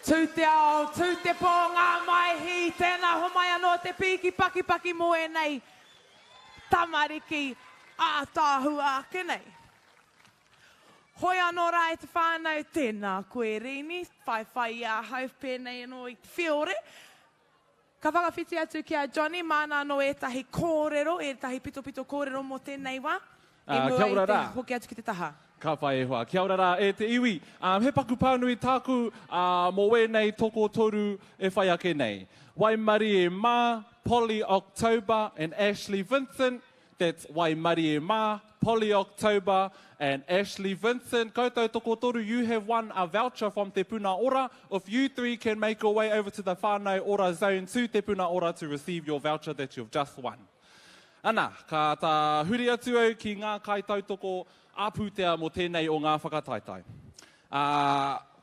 Tū te ao, tū te pō, ngā maihi, tēnā homai anō te pīki pakipaki mō ēnei tamariki ātaahua ake nei. Hoi anō rā e te whānau, tēnā koe Rīni, whaiwhai i ahau pēnei anō i te whiore. Ka whakawhiti atu ki a Johnny, māna anō ētahi kōrero, ētahi pitopito kōrero mō tēnei wā, i mua Kia ora i te rā. hoki atu ki te taha. Ka whai e hoa. Kia ora rā e te iwi. He paku pānui tāku mō wēnei tokotoru e whai ake nei. Waimarie Mā, Polly October and Ashley Vincent, That's Waimarie Mā, Polly October and Ashley Vincent. Koutou tokotoru, you have won a voucher from Te Puna Ora. If you three can make your way over to the Whānau Ora Zone 2 Te Puna Ora to receive your voucher that you've just won. Ana, ka tā huri atu au ki ngā kaitautoko ā-pūtea mō tēnei o ngā whakataetae. Ā,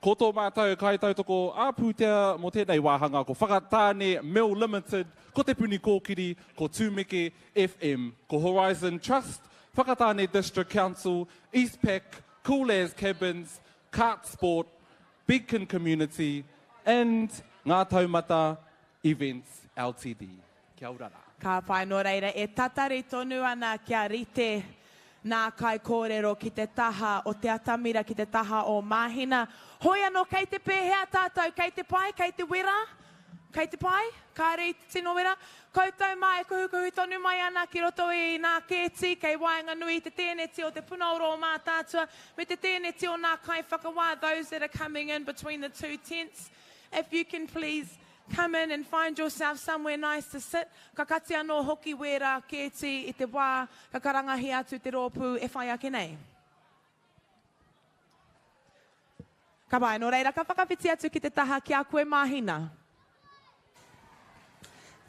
ko tō mātou kaitautoko ā-pūtea mō tēnei wāhanga ko Whakatāne Mill Limited, ko Te Puni Kōkiri, ko Tumeke FM, ko Horizon Trust, Whakatāne District Council, Eastpac, Cool As Cabins, Kart Sport, Beacon Community and Ngā Taumata Events Ltd. Kia ora rā. Ka pai, nō reira, e tatari tonu ana kia rite nā kaikōrero ki te taha o Te Atamira, ki te taha o Māhina. Hoi anō, kei te pēhea tātou? Kei te pai? Kei te wera? Kei te pai? Kāre i te tino wera? Koutou mā e kuhukuhu tonu mai ana ki roto i nā kēti kei waenganui i te tēneti o Te Puna Ora o Mātaatua me te tēneti o nā kaiwhakawā, those that are coming in between the two tents, if you can please Come in and find yourself somewhere nice to sit. Ka kati anō hoki wērā kēti i te wā ka karangahia atu te rōpū e whai ake nei. Ka pai, nō reira ka whakawhiti atu ki te taha ki a koe Māhina.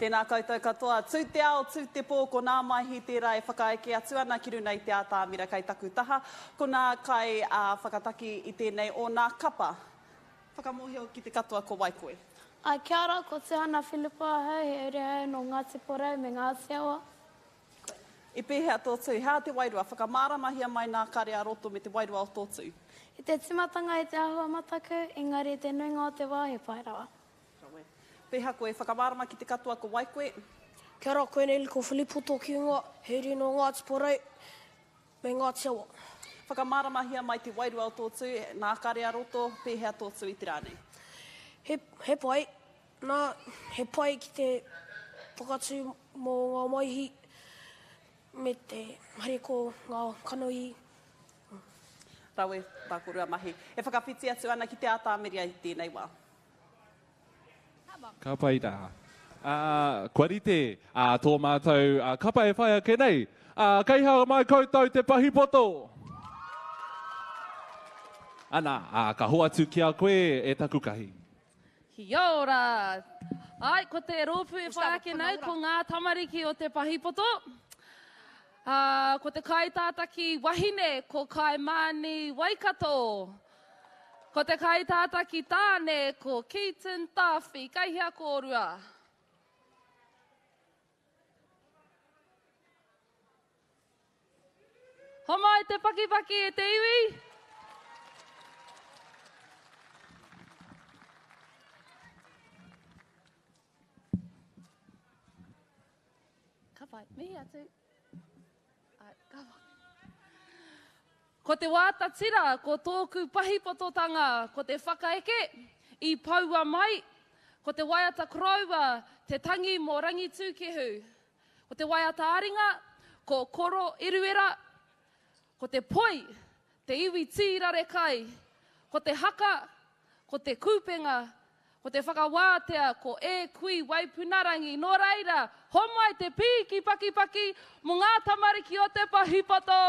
Tēnā koutou katoa. Tū te ao, tū te pō, ko nā Maihi tērā e whakaeke atu ana ki runa i te ātamira kei taku taha. Ko nā kai ā whakataki i tēnei o nā kapa. Whakamōhio ki te katoa ko wai koe. Āe, kia ora, ko Tuhana Philipa ahau, he uri ahau nō Ngāti Porou me Ngāti Awa. Koe. I pēhea tō tū? He aha te wairua? Whakamāramahia mai nā kare ā-roto me te wairua o tō tū. I te tīmatanga i te āhua mataku, engari i te nuinga o te wā he pai rawa. Rawe. Pēhea koe? Whakamārama ki te katoa ko wai koe. Kia ora, koinei ko Filipo tōku ingoa, he uri nō Ngāti Porou Me Ngāti Awa. Whakamāramahia mai te wairua o tō tū, nā kare a roto, pēhea tō tū i te rā nei? He, he pai. Nā, he pai ki te whakatū mō ngā maihi me te hariko ngā kanohi. Rawe tā kōrua mahi. E whakawhiti atu ana ki te ātāmiria i tēnei wā. Ka pai rā. Ā, kua rite ā tō mātou kapa e whai ake nei. Ā, kei hea mai koutou te pahipoto? Ana, ā, ka hoatu ki a koe e taku kahi. Kia ora! Āe, ko te rōpū e whai ake nei, ko ngā tamariki o te pahipoto. Ā, ko te kaitātaki wahine, ko Kaimāni Waikato. Ko te kaitātaki tāne, ko Keaton Tāwhi. Kei hea kōrua? Homai te pakipaki e te iwi! Ka pai, mihi atu. Ai, ka pai. Ko te wāta tira, ko tōku pahipototanga, ko te whakaeke i poua mai, ko te waiata koroua, te tangi mō Rangitūkehu. Ko te waiata ā-ringa, ko Koro Eruera, ko te poi, te iwi tīrare kai, ko te haka, ko te kūpenga, Ko te whakawātea ko E Kui Waipunarangi, nō reira, homai te pīki pakipaki mō ngā tamariki o te Pahipoto!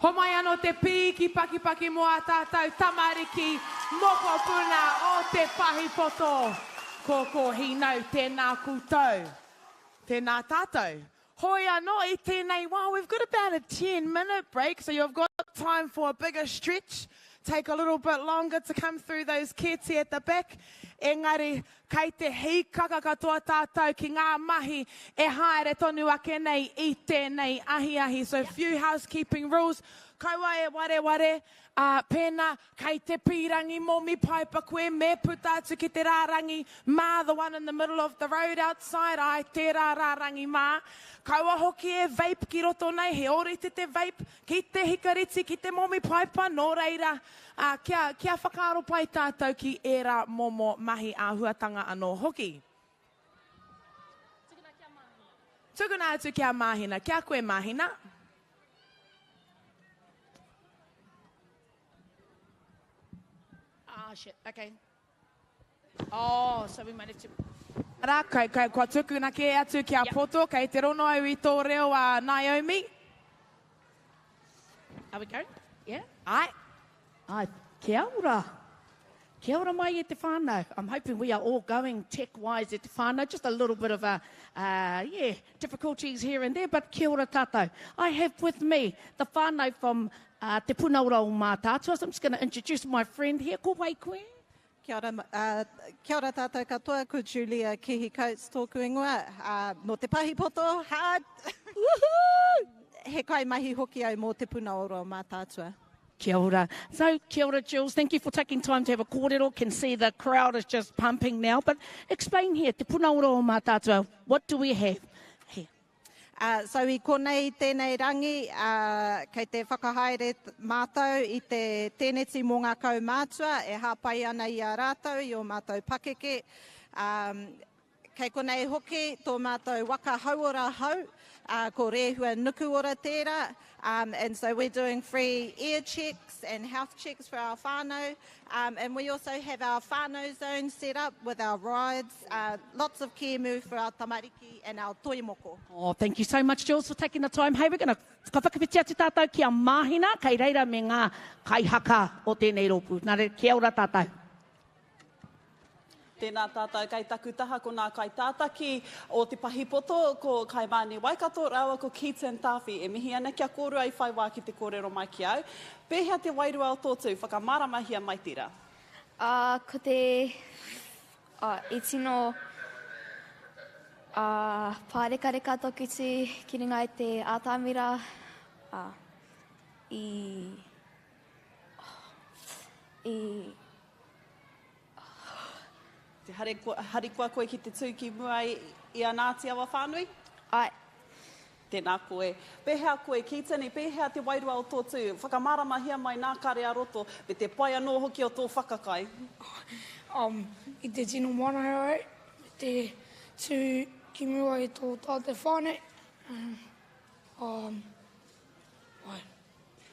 Homai anō te pīki pakipaki mō ā tātou tamariki mokopuna o Te Pahipoto. Kōkō Hīnau, tēnā koutou. Tēnā tātou. Hoi anō i tēnei wā, we've got about a 10 minute break, so you've got time for a bigger stretch. Take a little bit longer to come through those kete at the back. Engari, kei te hīkaka katoa tātou ki ngā mahi e haere tonu ake nei i tēnei ahiahi. So few housekeeping rules, kaua e wareware, ā, pēnā kei te pīrangi momi paipa koe, me puta atu ki te rārangi mā, the one in the middle of the road outside, āe, tērā rārangi mā. Kaua hoki e vape ki roto nei, he ōrite te vape ki te hikareti, ki te momi paipa, nō reira, ā, kia, kia whakaaro pai tātou ki ērā momo mahi āhuatanga anō hoki. Tukuna atu ki a Māhina. Ki a koe, Māhina. Ah, shit, okay. Oh, so we might have to... Arā, kai, kai, kua tukuna kē atu ki a yep. Poto, kei te rono au i tō reo a Naomi. Are we going? Yeah? Ai. Ai, kia ora. Kia ora mai e te whānau. I'm hoping we are all going tech-wise e te whānau. Just a little bit of a, uh, yeah, difficulties here and there, but kia ora tātou. I have with me the whānau from uh, Te Puna Ora o Mātaatua. So I'm just going to introduce my friend here. Ko wai koe? Kia ora, uh, kia ora tātou katoa, ko Julia Kihi Coates tōku ingoa, uh, nō Te Pahipoto, hard! Woohoo! He kaimahi hoki au mō Te Puna Ora o Mātaatua. Kia ora. So, kia ora, Jules. Thank you for taking time to have a kōrero. Can see the crowd is just pumping now. But explain here, Te Puna Ora o Mātaatua, what do we have here? Uh, so i konei tēnei rangi, uh, kei te whakahaere mātou i te tēneti mō ngā kaumātua e hāpai ana i a rātou, i ō mātou pakeke. Um, Kei konei hoki tō mātou waka hauora hou, ā, ko Rehua Nukuora tērā, um, and so we're doing free ear checks and health checks for our whānau, um, and we also have our whānau zone set up with our rides, uh, lots of kēmu for our tamariki and our toi moko. Oh, thank you so much, Jules, for taking the time. Hey, we're going to ka whakawhiti atu tātou ki a Māhina, kei reira me ngā kaihaka o tēnei rōpū. Nā reira, kia ora tātou. Tēnā tātou, kei taku taha ko nā kaitātaki o Te Pahipoto, ko Kaimāne Waikato rāua ko Keaton Tāwhi. E mihi ana kia kōrua i whai wā ki te kōrero mai ki au. Pēhea te wairua o tō tū? Whakamāramahia mai tērā. Ā, ko te, ā, i tino, ā, pārekareka tōku tū ki runga i te ātamira, ā, i, i. Te harikoa koe ki te tū ki mua i a Ngāti Awa whānui? Āe. Tēnā koe. Pēhea koe, Keaton, i pēhea te wairua o tō tū? Whakamāramahia mai nā kare ā-roto, me te pai anō hoki o tō whakakai. Um, i te tino manaia au, me te tū ki mua i tō tātou whānau. Um, āe.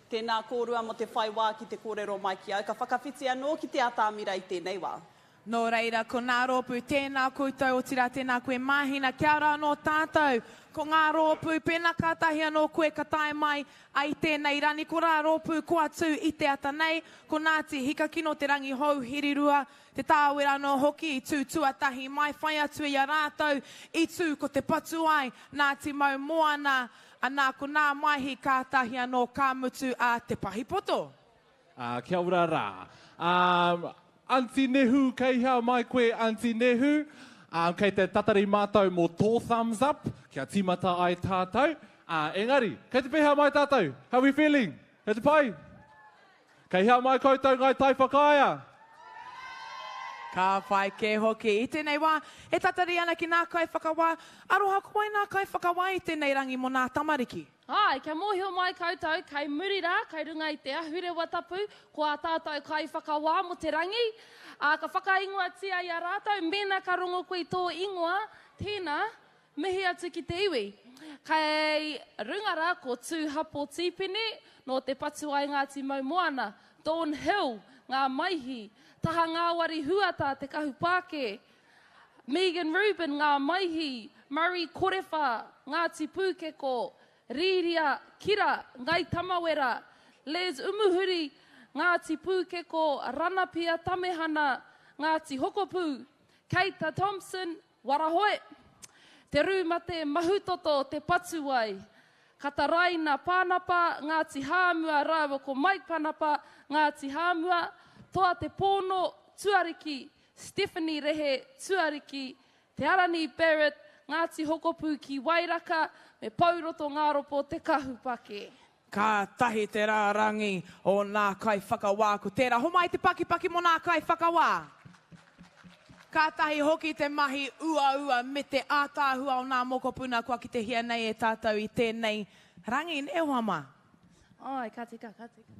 Tēnā kōrua mō te whai wā ki te kōrero mai ki au. Ka whakawhiti anō ki te atamira i tēnei wā. Nō reira, ko nā rōpū, tēnā koutou, otirā tēnā koe Māhina, kia ora anō tātou. Ko ngā rōpū, pēnā kātahi anō koe ka tae mai ai tēnei rani, ko rā rōpū kua tū i te ata nei, ko Ngāti Hikakino, Te Rangihou, Hirirua, Te Tāwera anō hoki i tū tuatahi mai, whai atu i a rātou i tū ko Te Patuai, Ngāti Maumoana, Anā, ko nā Maihi kātahi anō ka mutu a Te Pahipoto. Ā, kia ora rā. Ā, Aunty Nehu, kei hea mai koe, Aunty Nehu? Ā, kei te tatari mātou mō tō thumbs up, kia tīmata ai tātou. Ā, engari, kei te pēhea mai tātou? How we feeling? Kei te pai? Kei hea mai koutou Ngai Tai Whakaea? Ka whai kē hoki. I tēnei wā, e tatari ana ki nā kaiwhakawā. Aroha, ko wai nā kaiwhakawā i tēnei rangi mō nā tamariki? Āe, kia mōhio mai koutou, kei muri rā, kei runga i te ahurewa tapu, ko ā tātou kaiwhakawā mō te rangi, ā, ka whakaingoatia i a rātou, mēnā ka rongo koe i tō ingoa, tēnā, Mihi atu ki te iwi. Kei runga rā ko Tūhapo Tīpene, nō Te Patuai Ngāti Maumoana, Dawn Hill, Ngā Maihi, Taha Ngāwari Huata Te Kahupākē, Megan Reuben, Ngā Maihi, Murray Korewha, Ngāti Pūkeko, Rīria Kira, Ngai Tamawera, Les Umuhuri, Ngāti Pūkeko, Ranapia Tamehana, Ngāti Hokopū, Keita Thompson, Warahoe, Te Rūmate Mahutoto, Te Patuwai, Kataraina Pānapa, Ngāti Hāmua rāua ko Mike Panapa, Ngāti Hāmua, Toa Te Pōno, Tuariki, Stephanie Rehe, Tuariki, Te Arani Barrett, Ngāti Hokopū ki Wairaka, me Pouroto Ngāropo Te Kahupake. Kātahi te rārangi o nā kaiwhakawā ko tērā. Homai te pakipaki mō nā kaiwhakawā. Kātahi hoki te mahi uaua me te ātaahua o nā mokopuna kua kitehia nei e tātou i tēnei rangi, nē hoa mā? Āe, ka tika, ka tika.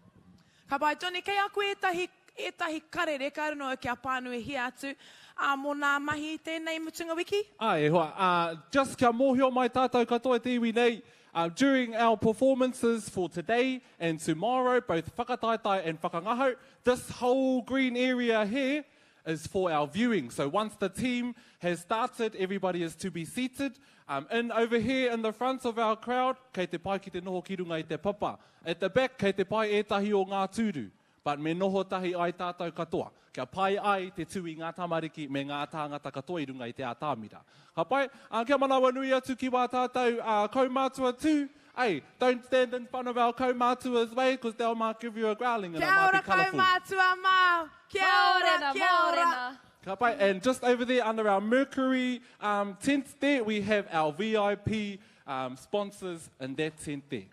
Ka pai, Johnny, kei a koe ētahi, ētahi karere, kāre noa kia pānuihia atu, ā, mō nā mahi i tēnei mutunga wiki? Āe, e hoa, ā, just kia mōhio mai tātou katoa te iwi nei, ā, during our performances for today and tomorrow, both whakataetae and whakangahau, this whole green area here is for our viewing. So once the team has started, everybody is to be seated. Um, in over here in the front of our crowd, kei te pai ki te noho ki runga i te papa. At the back, kei te pai ētahi o ngā tūru. But me noho tahi ai tātou katoa, kia pai ai te tū i ngā tamariki me ngā tāngata katoa i runga i te atamira. Ka pai? Ā, kia manawanui atu ki wā tātou kaumātua tū. Ei, don't stand in front of our kaumātua's way, cause they'll might give you a growling and it Kia might be ora colourful. kaumātua mā! Kia ora, kia ora! Ka pai, and just over there under our Mercury um, tent there, we have our VIP um, sponsors in that tent there.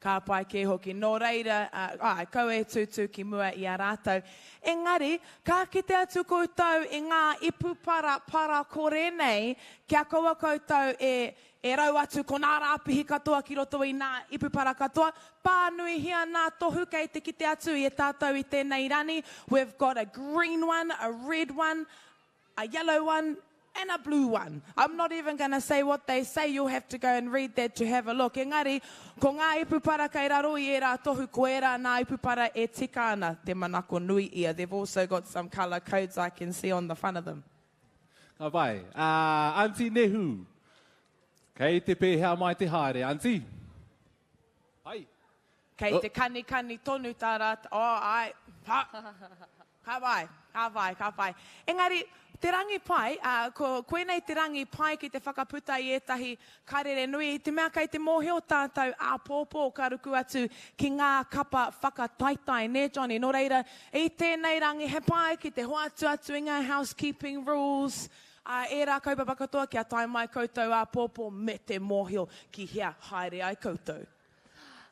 Ka pai kē hoki. Nō reira, āe, kaua e tūtū ki mua i a rātou. Engari, ka kite atu koutou i ngā ipu para, para kore nei, kia kaua koutou e, e rau atu ko nā rāpihi katoa ki roto i nā ipu para katoa. Pānuihia nā tohu kei te kite atu i e tātou i tēnei rani. We've got a green one, a red one, a yellow one, and a blue one. I'm not even gonna say what they say, you'll have to go and read that to have a look. Engari, ko ngā ipupara kei raro i ērā tohu, ko ērā nā ipupara e tika ana, te manako nui ia. They've also got some colour codes I can see on the front of them. Ka pai. Uh, Aunty Nehu, kei te pēhea mai te haere, Aunty? Hai. Kei Oh. te kanikani tonu tā rātou, oh, ai, ha, ka pai, ka pai, ka pai. Engari, te rangi pai, ā, ko, koinei te rangi pai ki te whakaputa i ētahi karere nui, i te mea kei te mōhio tātou āpōpō ka ruku atu ki ngā kapa whakataetae, nē Johnny? Nō reira, i tēnei rangi he pai ki te hoatu atu i ngā housekeeping rules, ā, ērā kaupapa katoa kia tae mai koutou āpōpō me te mōhio ki hea haere ai koutou.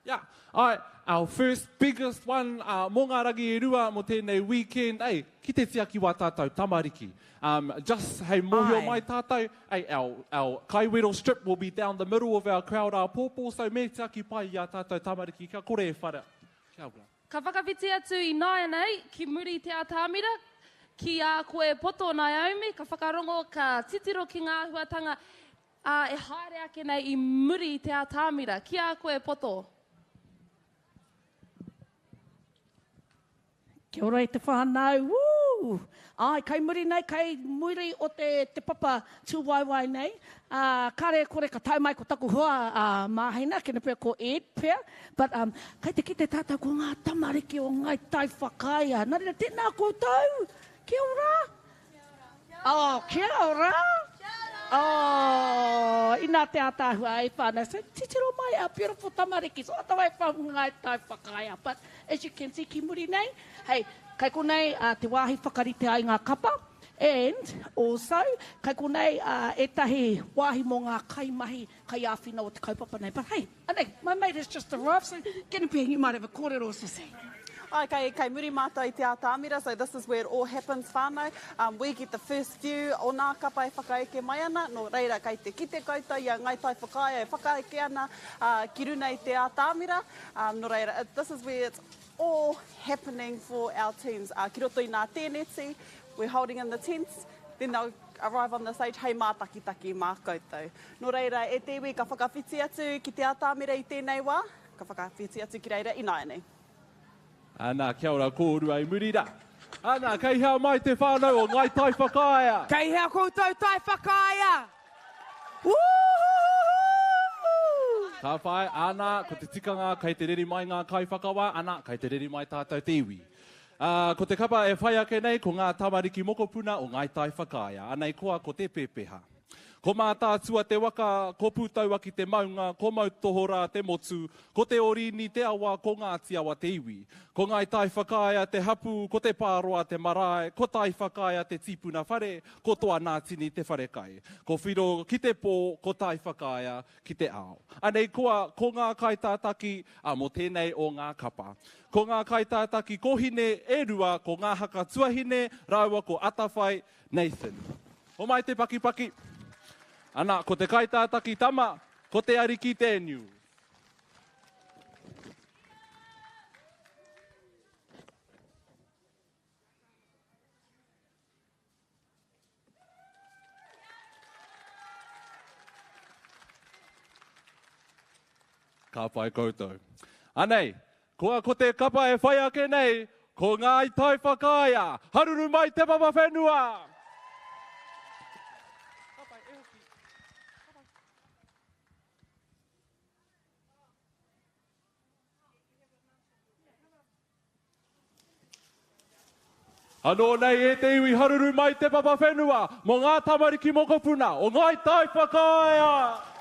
Yeah, alright, our first biggest one uh, mō ngā rangi e rua mō tēnei weekend, ei, ki te tiaki wā tātou tamariki. Um, just hei mōhio Ai. mai tātou, ei, our, our kaiwero strip will be down the middle of our crowd āpōpō, so me tiaki pai i ā tātou tamariki, kia kore e whara. Kia ora. Ka whakawhiti atu ināianei ki muri i te atamira, ki a koe poto Naomi, ka whakarongo, ka titiro ki ngā āhuatanga Ā, e haere ake nei i muri i te atamira. Ki a koe, Poto. Kia ora e te whānau, woo! Āe, kai muri nei, kai muri o te, te papa tūwaewae nei, ā, kāre e kore ka tae mai ko taku hoa a Māhina, kena pea ko Ed pea, but um, kai te kite tātou ko ngā tamariki o Ngai Tai Whakaea. Nā reira, tēnā koutou! Kia ora! Oh, kia ora! Oh, inā te ātaahua e whānau. So, titiro mai our beautiful tamariki. So, otherwise from Ngai Tai Whakaea. But, as you can see, ki muri nei, hei, kai konei uh, te wāhi whakarite ai ngā kapa. And, also, kai konei uh, ētahi wāhi mō ngā kaimahi, kaiāwhina o te kaupapa nei. But, hey, anei, my mate has just arrived, so get in you might have a kōrero, Sissy. Ai, kei, kei muri mātou i te atamira, so this is where it all happens whānau. Um, we get the first view o nā kapa e whakaeke mai ana, nō reira kei te kite koutou i a Ngai Tai Whakaea e whakaeke ana uh, ki runa i te atamira. Um, nō reira, it, this is where it's all happening for our teams. Uh, ki roto i nā tēneti, we're holding in the tents, then they'll arrive on the stage hei mātakitaki mā koutou. Nō reira, e te iwi, ka whakawhiti atu ki te atamira i tēnei wā, ka whakawhiti atu ki reira ināianei. Ana, kia ora kōrua i muri rā. Ana, kei hea mai te whānau o Ngai Tai Whakaea? Kei hea koutou Tai Whakaea? Woohoo! Ka whai, ana, ko te tikanga kei te reri mai ngā kaiwhakawā, ana, kei te reri mai tātou te iwi. Ā, ko te kapa e whai ake nei ko ngā tamariki mokopuna o Ngāi Tai Whakaea. Anei koa ko te pēpeha. Ko Mātaatua te waka, ko Pūtauaki te maunga, ko Moutohorā te motu, ko Te Orini te awa, ko Ngāti Awa te iwi. Ko Ngāi Tai Whakaea te hapū, ko Te Pāroa te marae, ko Tai Whakaea te tīpuna whare, ko Toa Nātini te wharekai. Ko Whiro ki te pō, ko Tai Whakaea ki te ao. Anei koa, ko ngā kaitātaki, ā, mō tēnei o ngā kapa. Ko ngā kaitātaki kōhine e rua, ko Ngāhaka Tuahine rāua ko Atawhai Nathan. Homai te pakipaki. Ana, ko te kaitātaki tama, ko Te Ariki Daniel. Ka pai koutou. Anei, kua ko te kapa e whai ake nei, ko Ngāi Tai Whakaea, haruru mai te papa whenua! Anō nei e te iwi haruru mai te papa whenua mō ngā tamariki mokopuna o Ngāi Tai Whakaea!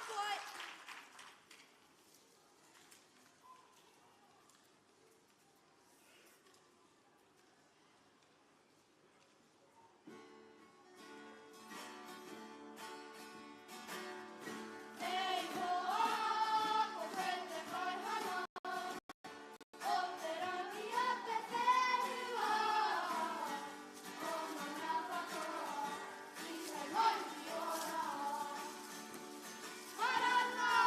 Tapuai! Ei hoa, ko koe te kaihana, o te rangi o te whenua, o ngā mea katoa, ki hei mauri ora. Maranga!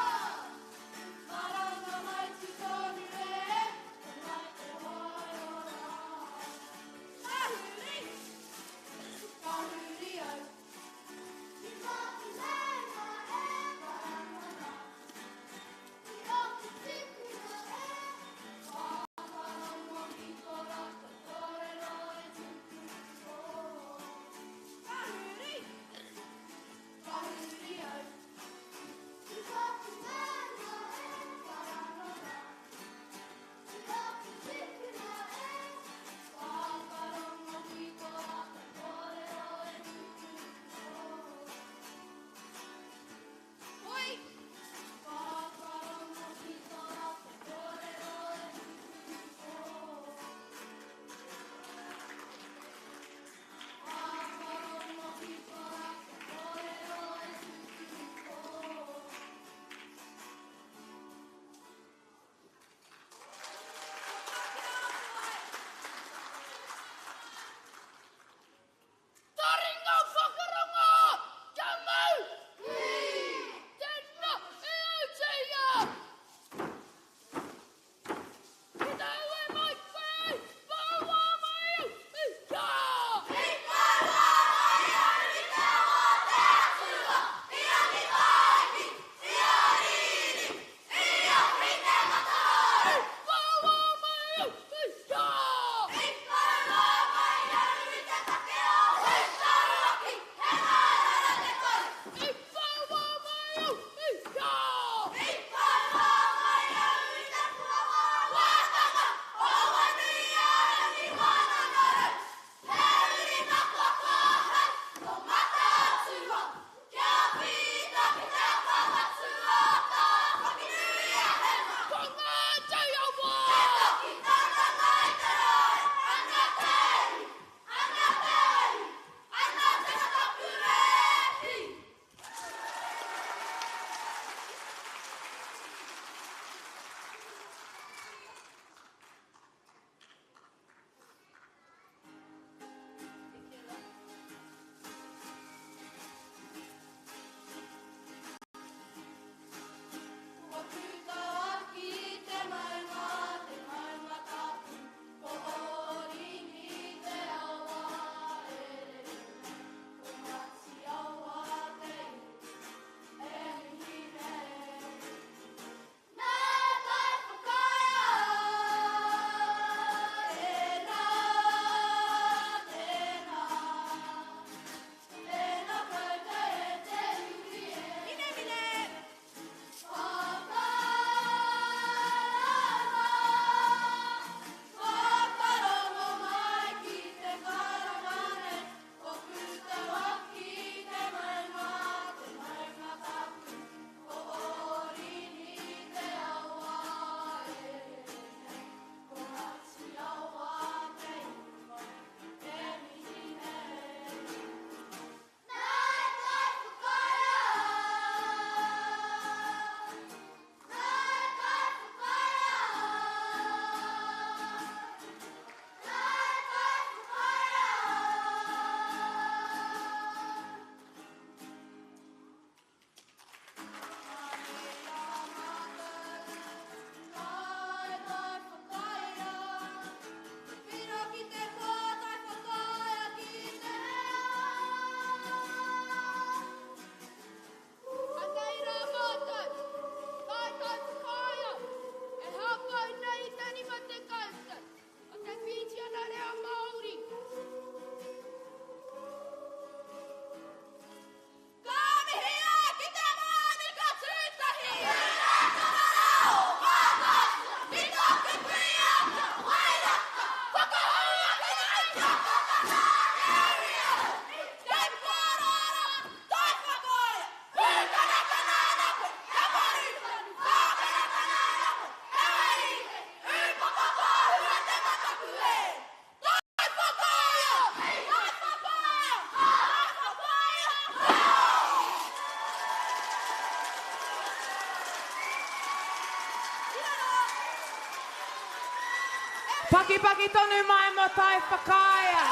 Pakipaki tonu mai mō Tai Whakaea.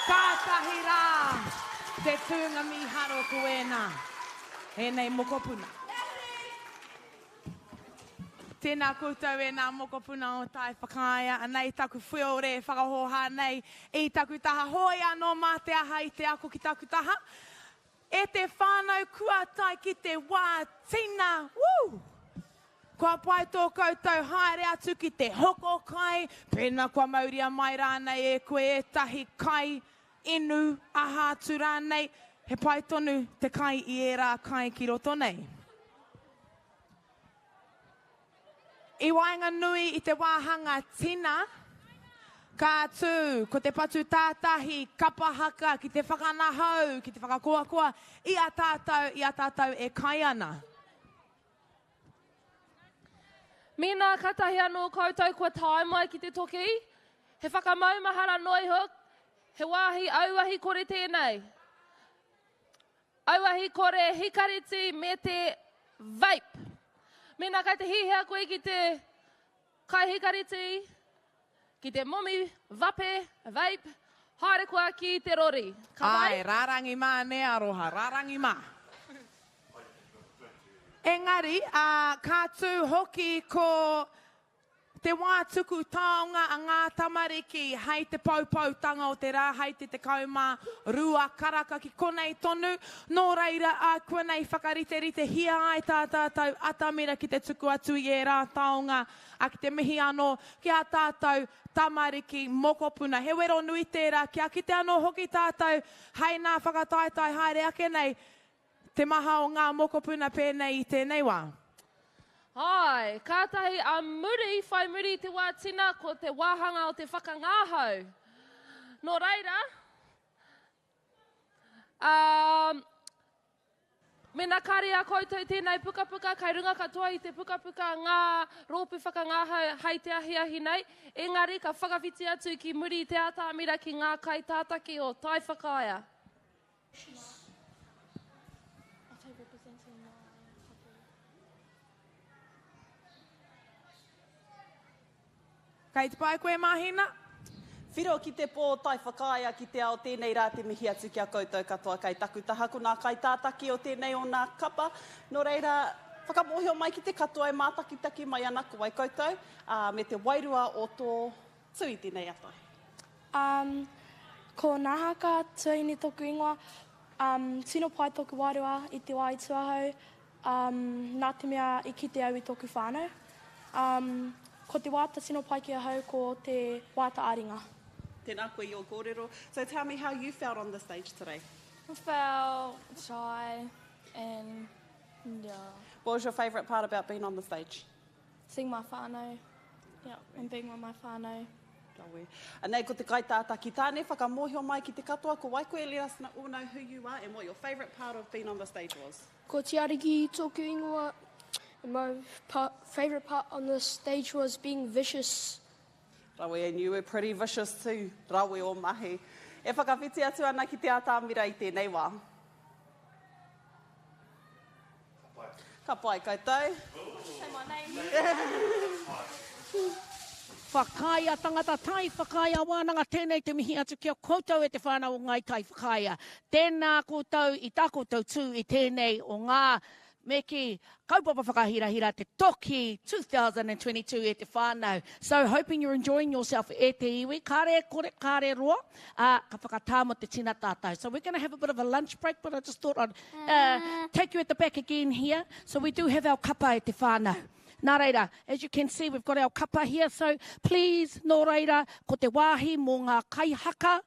Kātahi rā te tūnga mīharo ko ēnā, ēnei mokopuna. Tēnā koutou e nā mokopuna o Tai Whakaea, anei taku whiore e whakahōhā nei i taku taha, hoi anō mā te aha i te ako ki taku taha. E te whānau kua tae ki te wā tina, woo! Kua pai tō koutou haere atu ki te hoko kai, pēnā kua mauria mai rānei e koe ētahi kai, inu, aha atu rānei, he pai tonu te kai i ērā kai ki roto nei. I waenganui i te wāhanga tina, ka tū ko te patu tātahi kapa haka ki te whakanahau, ki te whakakoakoa i a tātou, i a tātou e kai ana. Mēnā katahi anō koutou kua tae mai ki te toki, he whakamaumahara noa iho, he wāhi auahi kore tēnei. Auahi kore, hikareti me te vape. Mēnā kei te hihia koe ki te kai hikareti, ki te momi vape, vape, haere koa ki te rori. Ka pai? Āe, rārangi mā nē Aroha, rārangi mā. Engari, ā, ka tū hoki ko Te wā tuku taonga a ngā tamariki hei te poupoutanga o te rā hei te 12 karaka ki konei tonu, nō reira ākuanei whakariteritehia ai tā tātou atamira ki te tuku atu i ērā taonga, ā, ki te mihi anō ki ā tātou tamariki mokopuna. He wero nui tērā kia kite anō hoki tātou hei nā whakataetae haere ake nei Te maha o ngā mokopuna pēnei i tēnei wā. Āe, kātahi a muri, whai muri i te wā tina, ko te wāhanga o te whakangāhau. Nō reira, ā, mēnā kāre i a koutou tēnei pukapuka, kai runga katoa i te pukapuka ngā rōpū whakangāhau hei te ahiahi nei, engari ka whakawhiti atu ki muri i te atamira ki ngā kaitātaki o Tai Whakaea. Kei te pai koe Mahina? Whiro ki te pō, tai whakaea ki te ao, tēnei rā te mihi atu ki a koutou katoa kei taku taha ko nā kaitātaki o tēnei o nā kapa. Nō reira, whakamōhio mai ki te katoa e mātakitaki mai ana ko wai koutou, ā, me te wairua o tō tū i tēnei ata. Um, ko Nahaka Tuahine toku ingoa. Um, tino pai toku wairua i te wā i tu ahau, um, nā te mea i kite au i toku whānau. Um, ko te wāta tino pai ki ahau ko te wāta ā-ringa. Tēnā koe i ō kōrero. So tell me how you felt on the stage today. I felt shy and yeah. What was your favourite part about being on the stage? Seeing my whānau, yeah, and being with my whānau. Rawe. Anei ko te kaitātaki tāne, whakamōhio mai ki te katoa ko wai koe, let us all know who you are and what your favourite part of being on the stage was. Ko Tiariki tōku ingoa, and my part, favourite part on the stage was being vicious. Rawe, and you were pretty vicious too. Rawe o mahi. E whakawhiti atu ana ki te atamira i tēnei wā. Ka pai koutou. Say my name. Whakaea tangata tai, whakaea wānanga, tēnei te mihi atu ki a koutou e te whānau o Ngāi Tai Whakaea. Tēnā koutou i tā koutou tū i tēnei o ngā, me kī, kaupapa whakahirahira te Toki 2022 e te whānau. So hoping you're enjoying yourself e te iwi, kāre kore, kāre roa, ā, ka whakatā mo te tina tātou. So we're gonna have a bit of a lunch break, but I just thought I'd uh, take you at the back again here. So we do have our kapa e te whānau. Nā reira, as you can see, we've got our kapa here, so please, nō reira, ko te wāhi mō ngā kaihaka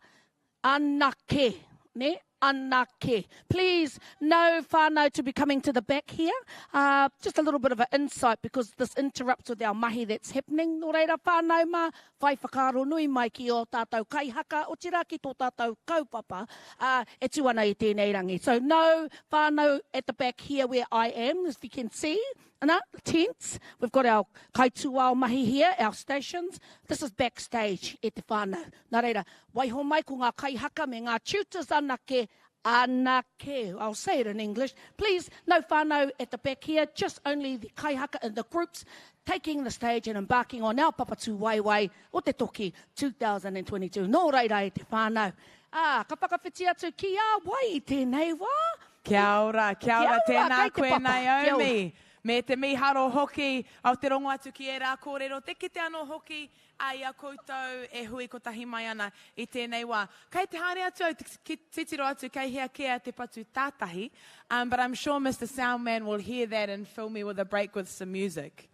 anake, ne? Anake. Please, no whānau to be coming to the back here. Uh, just a little bit of an insight because this interrupts with our mahi that's happening. Nō reira, whānau mā, whai whakaaro nui mai ki ō tātou kaihaka, otirā ki tō tātou kaupapa, ā, e tū ana i tēnei rangi. So no whānau at the back here where I am, as you can see, ana, the tents, we've got our kaitūao mahi here, our stations, this is backstage e te whānau. Nā reira, waiho mai ko ngā kaihaka me ngā tutors anake, Anake. I'll say it in English. Please, no whānau at the back here, just only the kaihaka in the groups taking the stage and embarking on our Papatūwaewae o te Toki 2022. Nō reira e te whānau. Ā, ka whakawhiti atu ki a wai i tēnei wā? Kia ora, kia ora, Kia ora, tēnā kei te koe papa. Kia ora. Naomi. Me te mīharo hoki o te rongo atu ki ērā kōrero, te kite anō hoki a i a koutou e hui kotahi mai ana i tēnei wā. Kei te haere atu au ki titiro atu kei hea kē a te patu tātahi, um, but I'm sure Mister Soundman will hear that and fill me with a break with some music.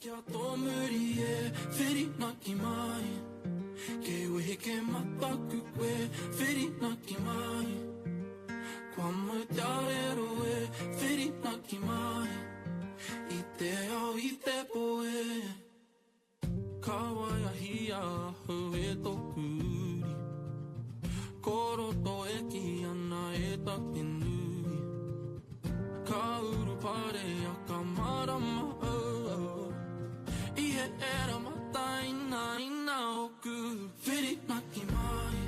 Kia tō muri e whirinaki mai Kei wehe ke mataku koe whirinaki mai Kua mau te arero e whirinaki mai I te ao i te pō e Ka waiahia ahau e tōku uri Ko roto e kī ana e take nui Ka uruparea ka marama au au I he era mataina ina oku Whirinaki mai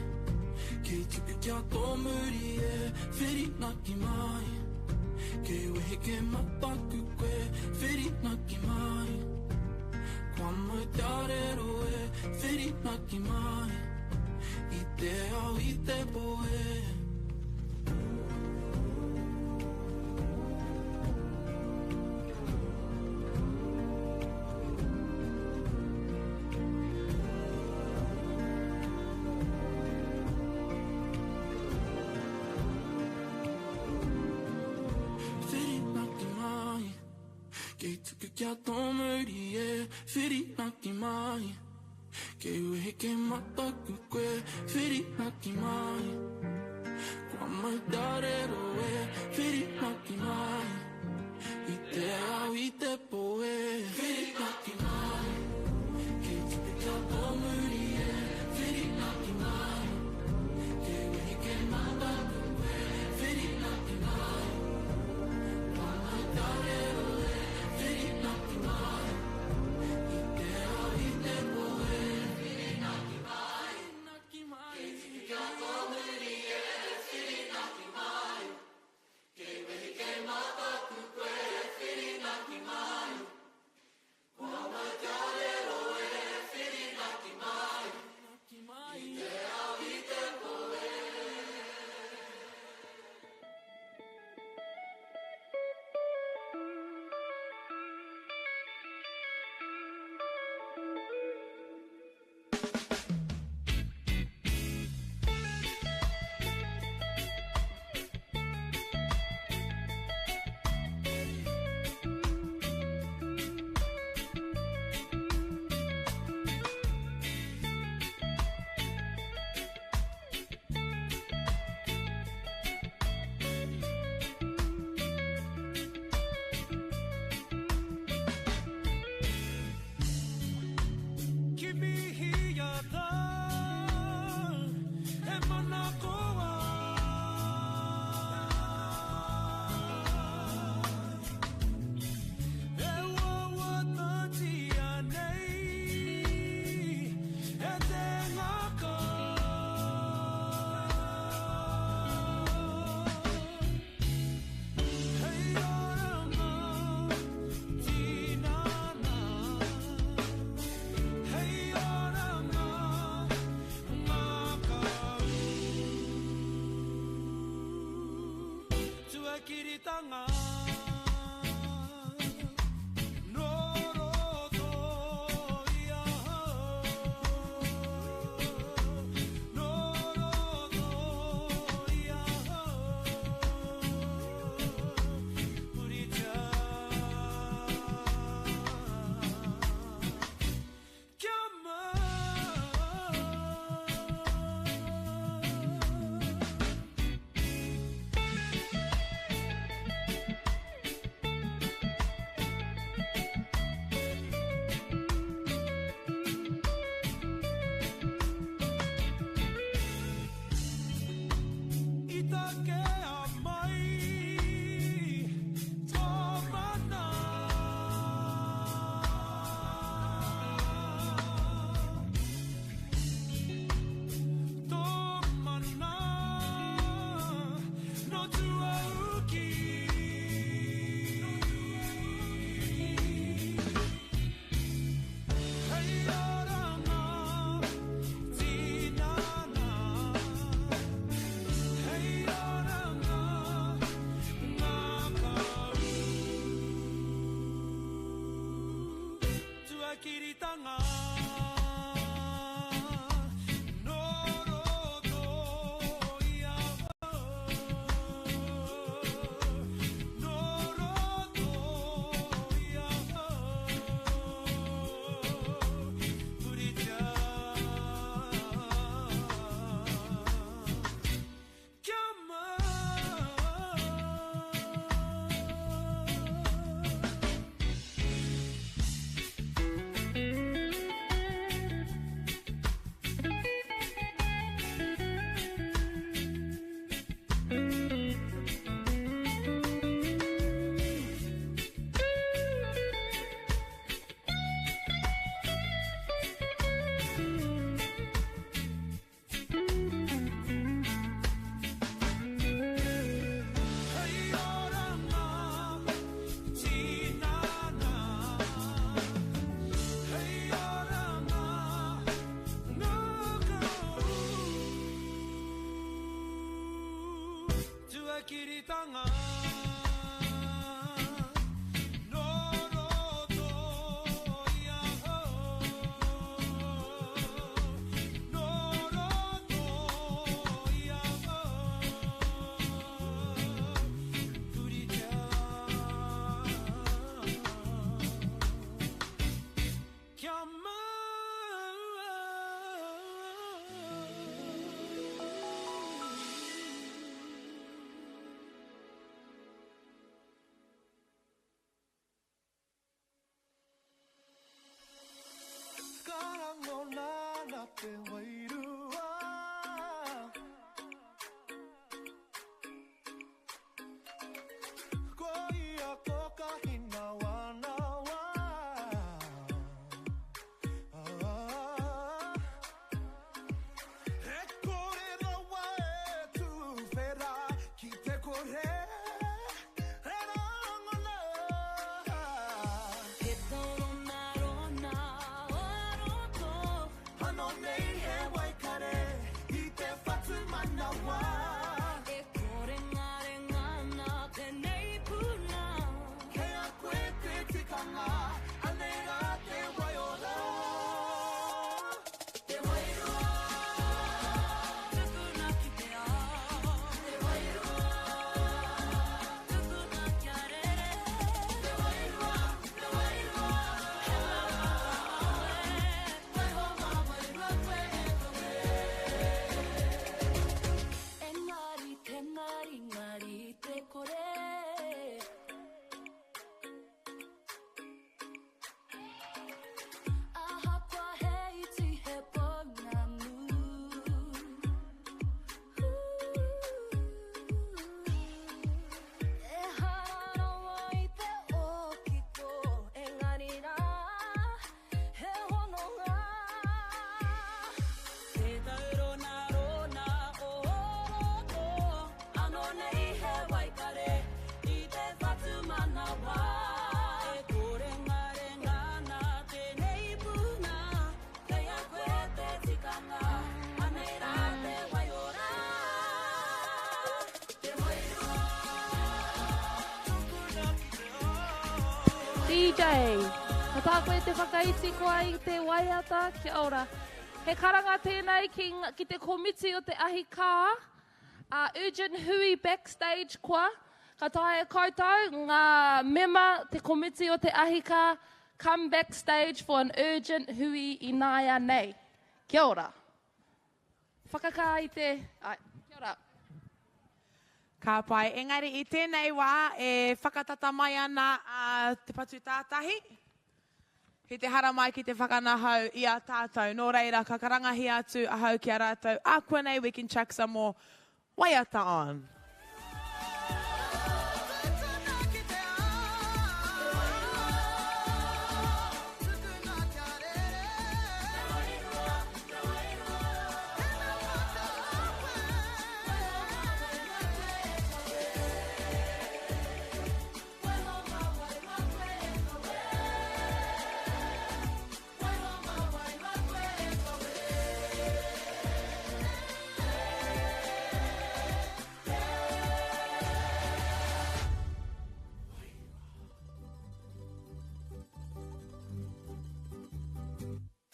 Kei tuku kia tō muri e Whirinaki mai Kei wehe ke mataku koe Whirinaki mai Kua mau te arero e Whirinaki mai I te ao i te pō e Whirinaki mai Kei tuku kia tō muri e Whirinaki mai Kei wehe ke mataku koe Whirinaki mai Kua mau te arero e Whirinaki mai I te ao i te pō e Whirinaki mai Kei tuku kia tō muri e Whirinaki mai Kei wehe ke mataku koe Whirinaki mai Kua mau te arero e Whirinaki mai I te ao i te pō e Whirinaki mai Kei tuku kia tō muri e Whirinaki mai Kei wehe ke mataku koe Whirinaki mai Kua mau te arero e Whirinaki mai I te ao i te pō e. Kimihia tāu, e manako ai. E wawatatia nei, e te ngākau. Hei oranga tinana. Hei oranga ngākau. Tuakiritanga nō roto i ahau. Nō roto i ahau. Puritia. Kia mau. wā. E kore ngarenga ana tēnei puna, kei a koe te tikanga, anei rā te waiora. Te wairua. DJ, ka tā koe te whakaiti koa i te waiata, kia ora. He karanga tēnei ki, ki te komiti o te ahi kā, a urgent hui backstage koa, ka taea koutou ngā mema te komiti o te ahi kā, come backstage for an urgent hui ināianei. Kia ora. Whakakā i te, ai, kia ora. Ka pai. Engari i tēnei wā e whakatata mai ana a Te Patu Tātahi ki te haramai ki te whakanahau i a tātou. Nō reira, ka karangahia atu ahau ki a rātou, ākuanei we can chuck some more waiata on.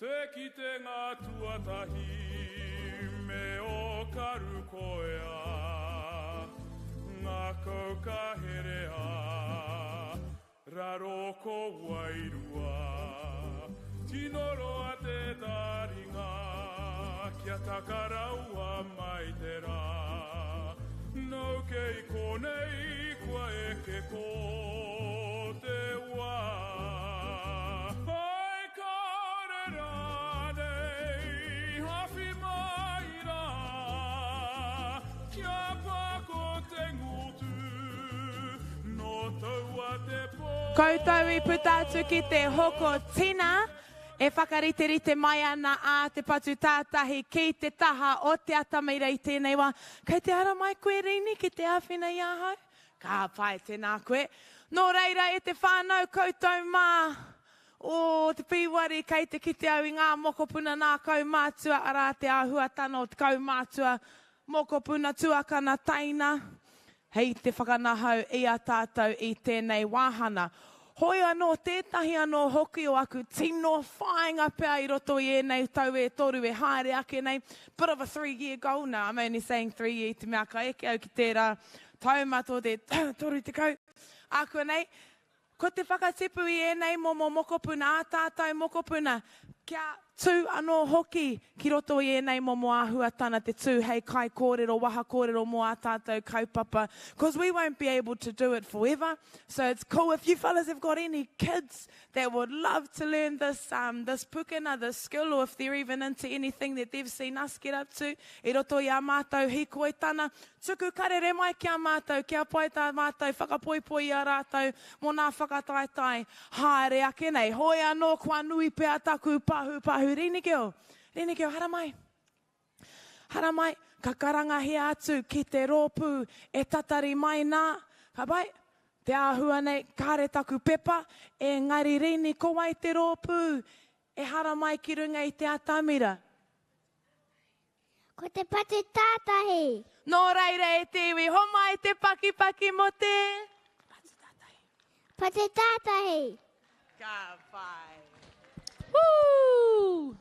Te kitenga tuatahi me o karu koea, ngakau ka herea, raro ko wairua. Tino roa te taringa, kia takaraua mai te rā. Nau kei konei kua eke ko te wā. Ai kāre rānei, awhi mai rā, kia pako te ngutu, nō taua te pō. Koutou i puta atu ki te hoko tina, e whakariterite mai ana a Te Patu Tātahi ki te taha o te atamira i tēnei wā. Kei te haramai koe Rini ki te āwhina i ahau? Ka pai, tēnā koe. Nō reira e te whānau koutou mā, o te pīwari kei te kite au i ngā mokopuna nā kaumātua, arā te āhuatana o te kaumātua, mokopuna tuakana taina, hei te whakanahau i a tātou i tēnei wāhana. Hoi anō, tētahi anō hoki o aku tino whāinga pea i roto i ēnei tau e toru e haere ake nei, bit of a three year goal now, I'm only saying three year i te mea ka eke au ki tērā taumata o te 30 ākuanei. Ko te whakatipu i ēnei momo mokopuna, ā tātou mokopuna, kia tū anō hoki ki roto i ēnei momo āhuatana te tū hei kaikōrero, waha kōrero mō ā tātou kaupapa, cause we won't be able to do it forever, so it's cool if you fellas have got any kids that would love to learn this, um, this pukena, this skill, or if they're even into anything that they've seen us get up to, i roto i ā mātou hīkoitana, tuku karere mai ki a mātou, kia pai tā mātou whakapoipoi i a rātou mō nā whakataetae haere ake nei. Hoi anō kua nui pea taku pahupahu. Rinigil, Rinigil, haramai. Haramai, ka karangahia atu ki te rōpū e tatari mai nā. Ka pai, te āhua nei, kāre taku pepa, engari Rini, ko wai te rōpū e haramai ki runga i te atamira? Ko te patu tātahi. Nō reira e te iwi, homai te pakipaki mō te. Patu tātahi. Ka pai. Woo!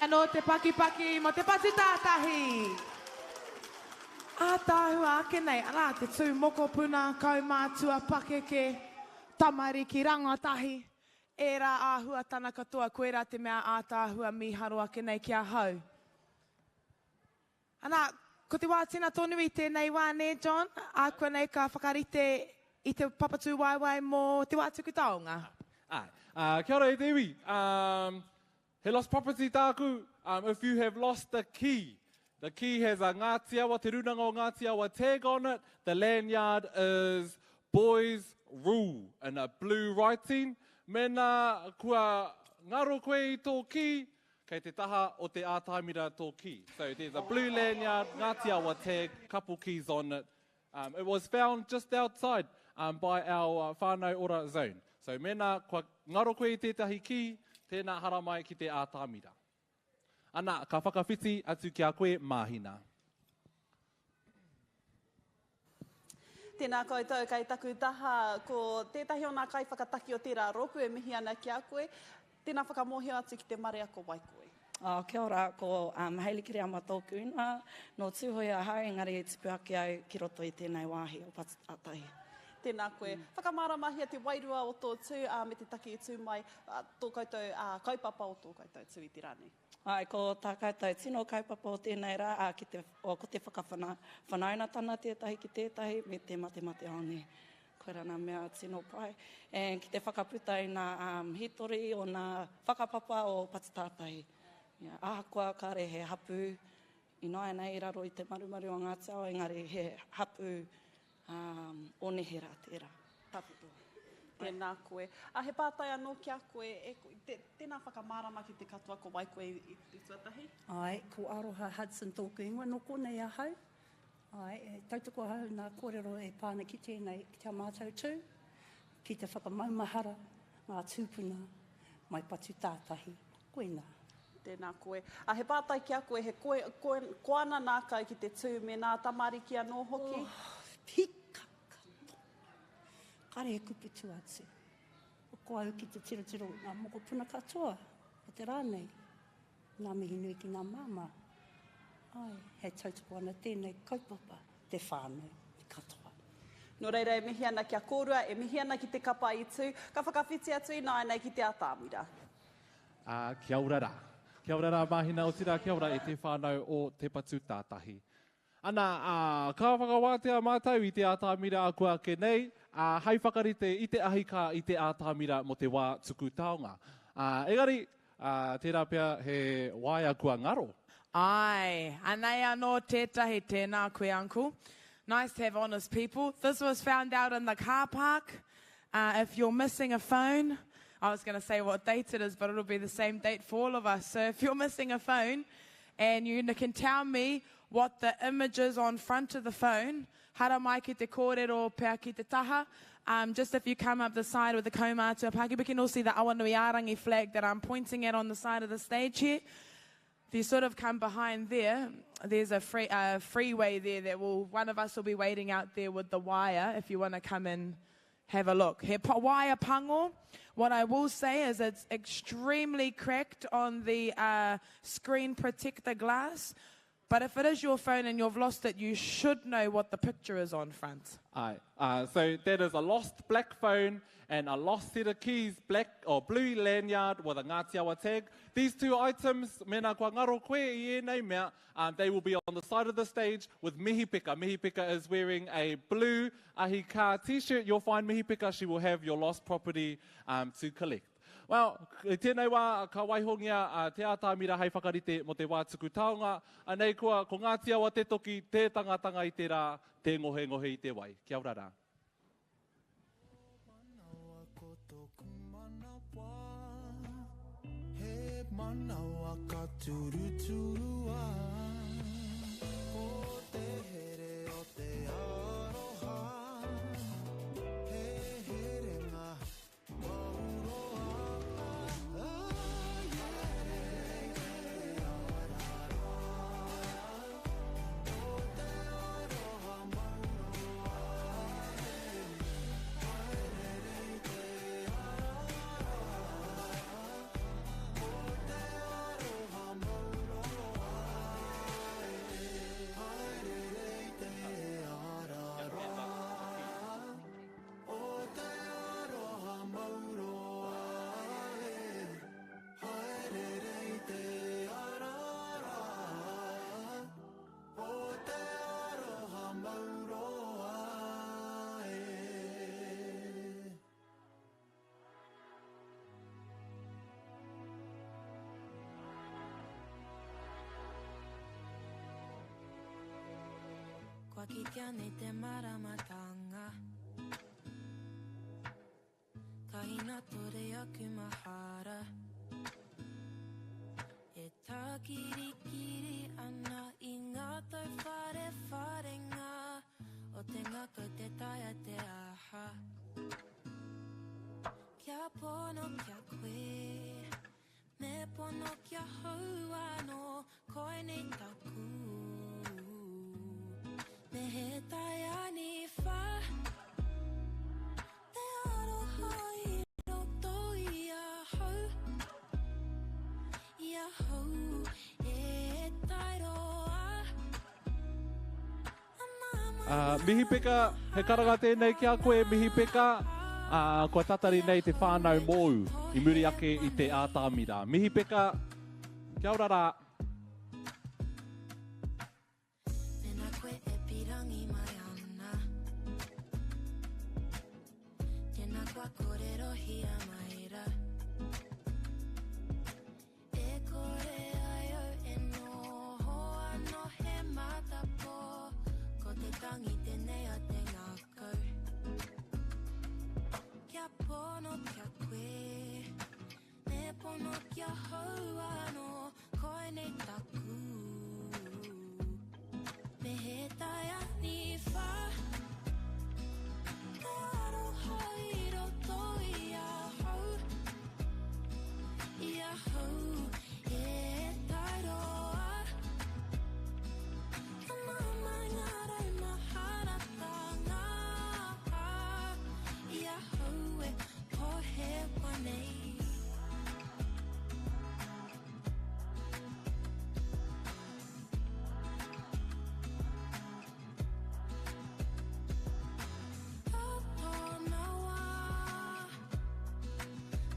Anō te pakipaki mō te patu tātahi. Ātaahua ake nei, arā, te tū mokopuna, kaumātua, pakeke, tamariki, rangatahi, ērā āhuatana katoa, koirā te mea ātaahua mīharo ake nei ki ahau. Ana, ko te wā tina tonu i tēnei wā, nē, John? Ākuanei ka whakarite i te papatūwaewae mō te wā tuku taonga. Āe. Kia ora e te iwi. He lost property tāku, if you have lost a key, the key has a Ngāti Awa, Te Rūnanga o Ngāti Awa tag on it, the lanyard is Boys Rule in a blue writing. Mēnā kua ngaro koe i tō kī, kei te taha o te ātamira tō kī. So there's a blue lanyard, Ngāti Awa tag, couple keys on it. It was found just outside by our Whānau Ora zone. So mēnā kua ngaro koe i tētahi kī, tēnā haramai ki te ātamira. Ana, ka whakawhiti atu ki a koe Māhina. Tēnā koutou kei taku taha, ko tētahi o ngā kaiwhakataki o tērā rōpū e mihi ana ki a koe. Tēnā whakamōhio atu ki te marea ko wai koe. Oh, kia ora, ko um, Hayley Kereama tōku ingoa, nō Tūhoe ahau, engari i tupu ake au ki roto i tēnei wāhi o Patutahi. Tēnā koe. Whakamāramahia te wairua o tō tū, ā, me te take i tū mai tō koutou, ā, kaupapa o tō koutou tū i te rā nei. Āe, ko tā koutou tino kaupapa o tēnei rā, ā, ki te, o, ko te whakawhana, whanaunatana tētahi ki tētahi, me te matemateaone. Koira nā mea tino pai. And ki te whakaputa i nā um, hitori o nā whakapapa o Patutātahi. Yeah, ahakoa kāre he hapū ināianei i raro i te marumaru o Ngāti Awa, engari he hapū um, o neherā tērā, tawhito. Tēnā koe. A, he pātai anō ki a koe, e, te, tēnā whakamārama ki te katoa ko wai koe i, i tuatahi? Āe, ko Aroha Hudson tōku ingoa, nō konei ahau. Āe, e tautoko ahau nā kōrero e pā ana ki tēnei, ki tā mātou tū, ki te whakamaumahara ngā tūpuna mai Patutātahi, koinā. Tēnā koe. A, he pātai ki a koe, he koe, koe, koana nākau ki te tū me nā tamariki anō hoki? Oh, pika katoa. Kare he kupu tua atu. Ko au ki te tirotiro ngā mokopuna katoa o te rā nei. Ngā mihi nui ki ngā māmā. Āe, he tautoko ana tēnei kaupapa, te whānau, te katoa. Nō reira e mihi ana ki a kōrua, e mihi ana ki te kapa i tū, ka whakawhiti atu ināianei ki te atamira. Ā, kia ora rā. Kia ora rā Māhina, otirā kia ora e te whānau o Te Patu Tātahi. Ana, ā, ka whakawātea mātou i te atamira aku ake nei, ā, hai whakarite i te ahi kā i te atamira mō te wā tuku taonga. Ā, engari, ā, tērā pea he waea kua ngaro. Āe, anei anō tētahi, tēnā koe uncle. Nice to have honest people. This was found out in the car park. If you're missing a phone, I was going to say what date it is, but it'll be the same date for all of us. So if you're missing a phone and you can tell me what the image is on front of the phone, haramai ki te kōrero pea ki te taha. Um, just if you come up the side with the kaumātua paki, we can all see the Awanuiārangi flag that I'm pointing at on the side of the stage here. If you sort of come behind there, there's a free, freeway there that will, one of us will be waiting out there with the wire if you want to come and have a look. He wire pango. What I will say is it's extremely cracked on the uh, screen protector glass. But if it is your phone and you've lost it, you should know what the picture is on front. Aye. Uh, so that is a lost black phone and a lost set of keys, black or blue lanyard with a Ngāti Awa tag. These two items, mēnā kua ngaro koe i ēnei mea, um, they will be on the side of the stage with Mihipeka. Mihipeka is wearing a blue ahi kā t-shirt. You'll find Mihipeka, she will have your lost property um, to collect. Well, i tēnei wā, ka waihongia a Te Atamira hei whakarite mō te wā tuku taonga. Anei koa, ko Ngāti Awa te toki, tē tangatanga i te rā, tē ngohengohe i te wai. Kia ora rā. He manawa ka turuturua Ko te here o te aroha He herenga Kua kitea nei te maramatanga. Ka hinatore aku mahara. E tākirikiri ana i ngā tauwharewharenga o te ngākau te taea te aha. Kia pono kia koe, me pono kia hou anō, koinei taku. Me he taianiwha te aroha i roto i ahau, i ahau e tairoa. Mihi Peka, he karanga tēnei ki a koe, Mihi Peka. Kua tatari nei te whānau mōu i muri ake i te ātamira. Mihi Peka, kia ora rā. Mēnā koe e pīrangi mai ana, tēnā kua kōrerohia mai rā. E kore ai au e noho anō he mātāpō, ko te tangi tēnei a te ngākau. Kia pono kia koe, me pono kia hou anō, koinei taku. Me he taianiwha te aroha i roto i ahau, i ahau e tairoa. Ka mamae ngā raumaharatanga i ahau e pohewa nei. Ka tōna wā,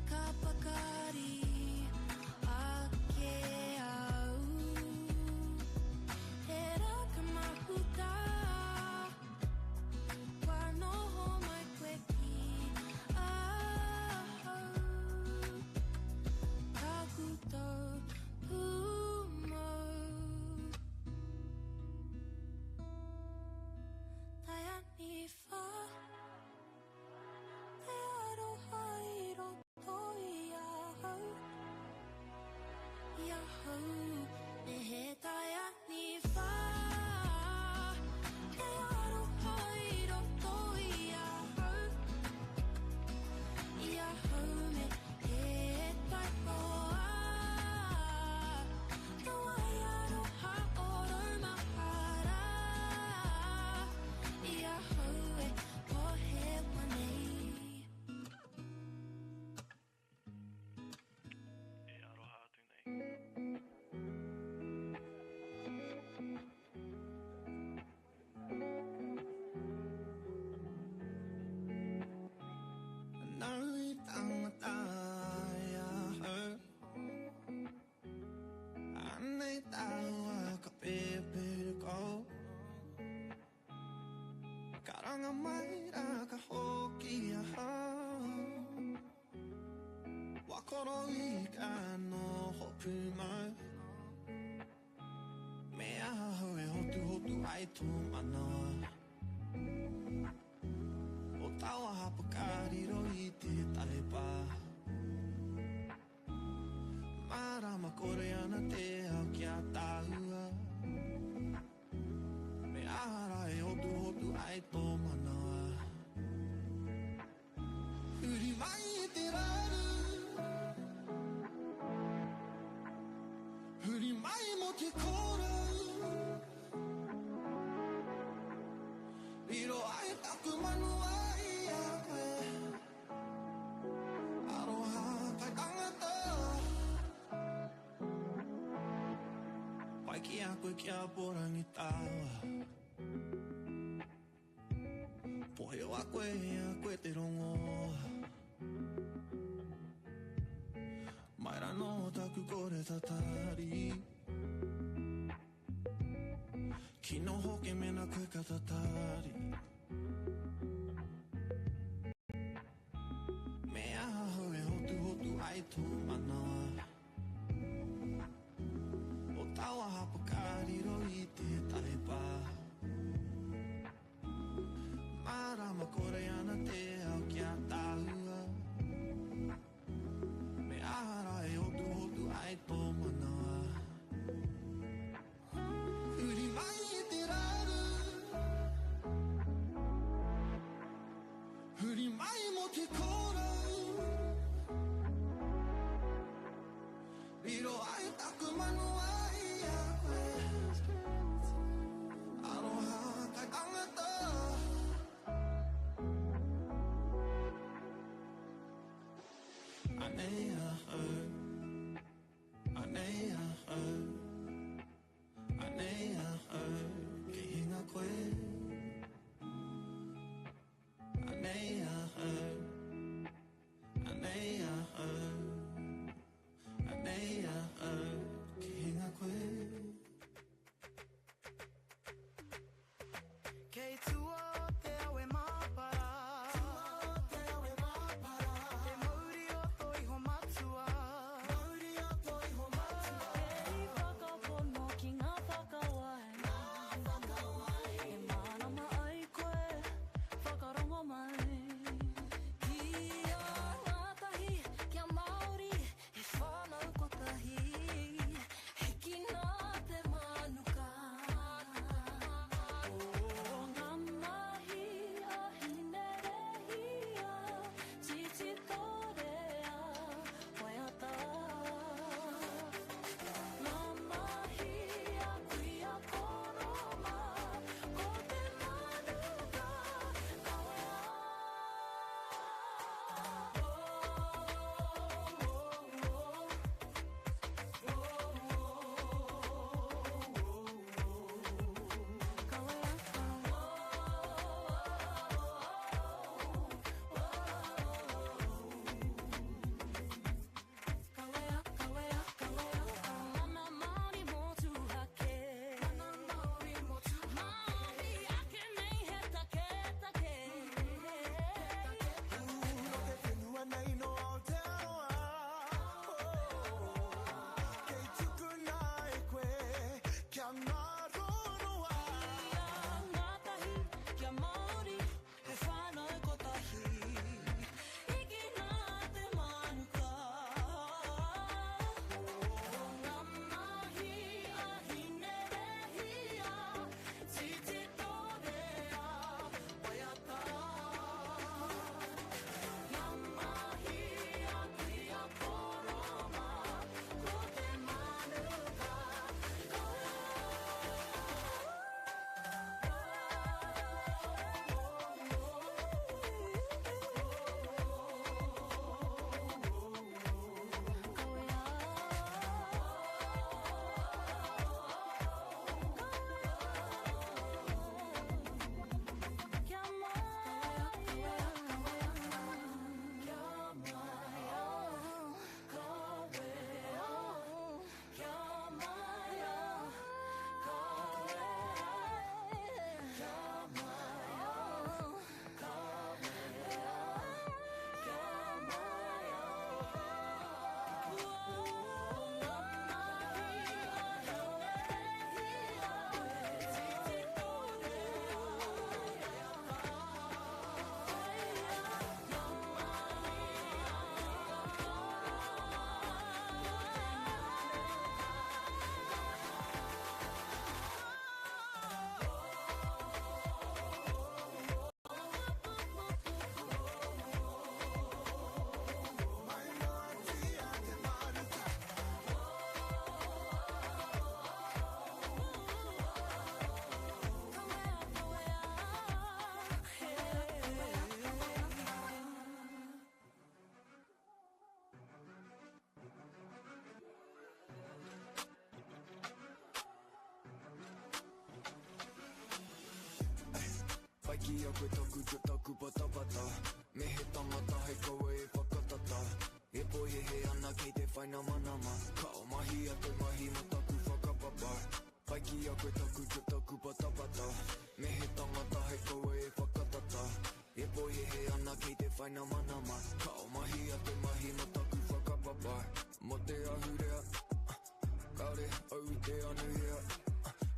ka pakari ake au. He rā ka mahuta, kua noho mai koe ki ahau. Taku tau pūmau. Taianiwha, te aroha i roto i ahau, i ahau, me he taianiwha, te aroha i roto i ahau, i ahau, me he taihoa, ka wai aroha o raumahara, i ahau e pohewa nei. Nau i tangata i ahau. Anei tāua ka pēpēre kau. Karanga mai rā ka hoki ahau. Wakoro i ka noho pūmau. Me ahau e hotu hotu ai tō manawa. O taua hapa ka riro i te tarepa. Marama kore ana te ao ki a tāua. Me aha rā e hotu hotu ai tō manawa. Huri mai i te raru. Huri mai mō te kōrau. Riro ai taku manua i a koe. Aroha kai tangata. Pai ki a koe kia porangi tāua. Poheo a koe i a koe te rongo. Mai rānō taku kore tatari. Kino hoki mena koe ka tatari. Me ahau e hotuhotu ai tō manawa. O taua hapa ka riro i te tarepa. Riro ai taku manua i a koe. Aroha kai tangata. Anei ahau. Anei ahau. Anei ahau. Kei hinga koe. Anei ahau. Anei ahau. Anei ahau. Kei hinga koe. Kei tua o te awe māpara. Tua o te awe māpara. Te mauri o tō iho matua. Mauri o tō iho matua. Kei whakapono ki ngā whakawai. Ngā whakawai. E mārama ai koe, whakarongo mai. Kia ngātahi, kia Māori, he whānau kotahi. Hikina te manuka. O ngā mahi a Hinerehia, titi tōrea, waiata. Ngā mahi a kuia koroma, ko te manuka kawea. Kawea, kawea, kawea. Mana Māori motuhake. Mana Māori motuhake. Māori ake nei he taketake. No te whenua nei no Aotearoa. Oh, kei tukuna e koe kia ngaro roa. Kia ngātahi, kia Māori, he whānau kotahi. Hikina te manuka. O ngā mahi a Hinerehia, titi tōrea, waiata. Ngā mahi a kuia koroma, ko te manuka Kia maia, kia maia, kawea, kia maia, kawea, kia maia, kawea, kia maia. O ngā mahi a Hinerehia, titi tōrea. Pai ki a koe taku drip taku patapata Me he tangata hei kaua e whakatata E pohehe ana kei te whai namanama Ka o mahi a te mahi mo taku whakapapa Pai ki a koe taku drip taku patapata Me he tangata hei kaua e whakatata E pohehe ana kei te whai namanama Ka o mahi a te mahi mo taku whakapapa Mo te ahurea Kāore au i te anuhea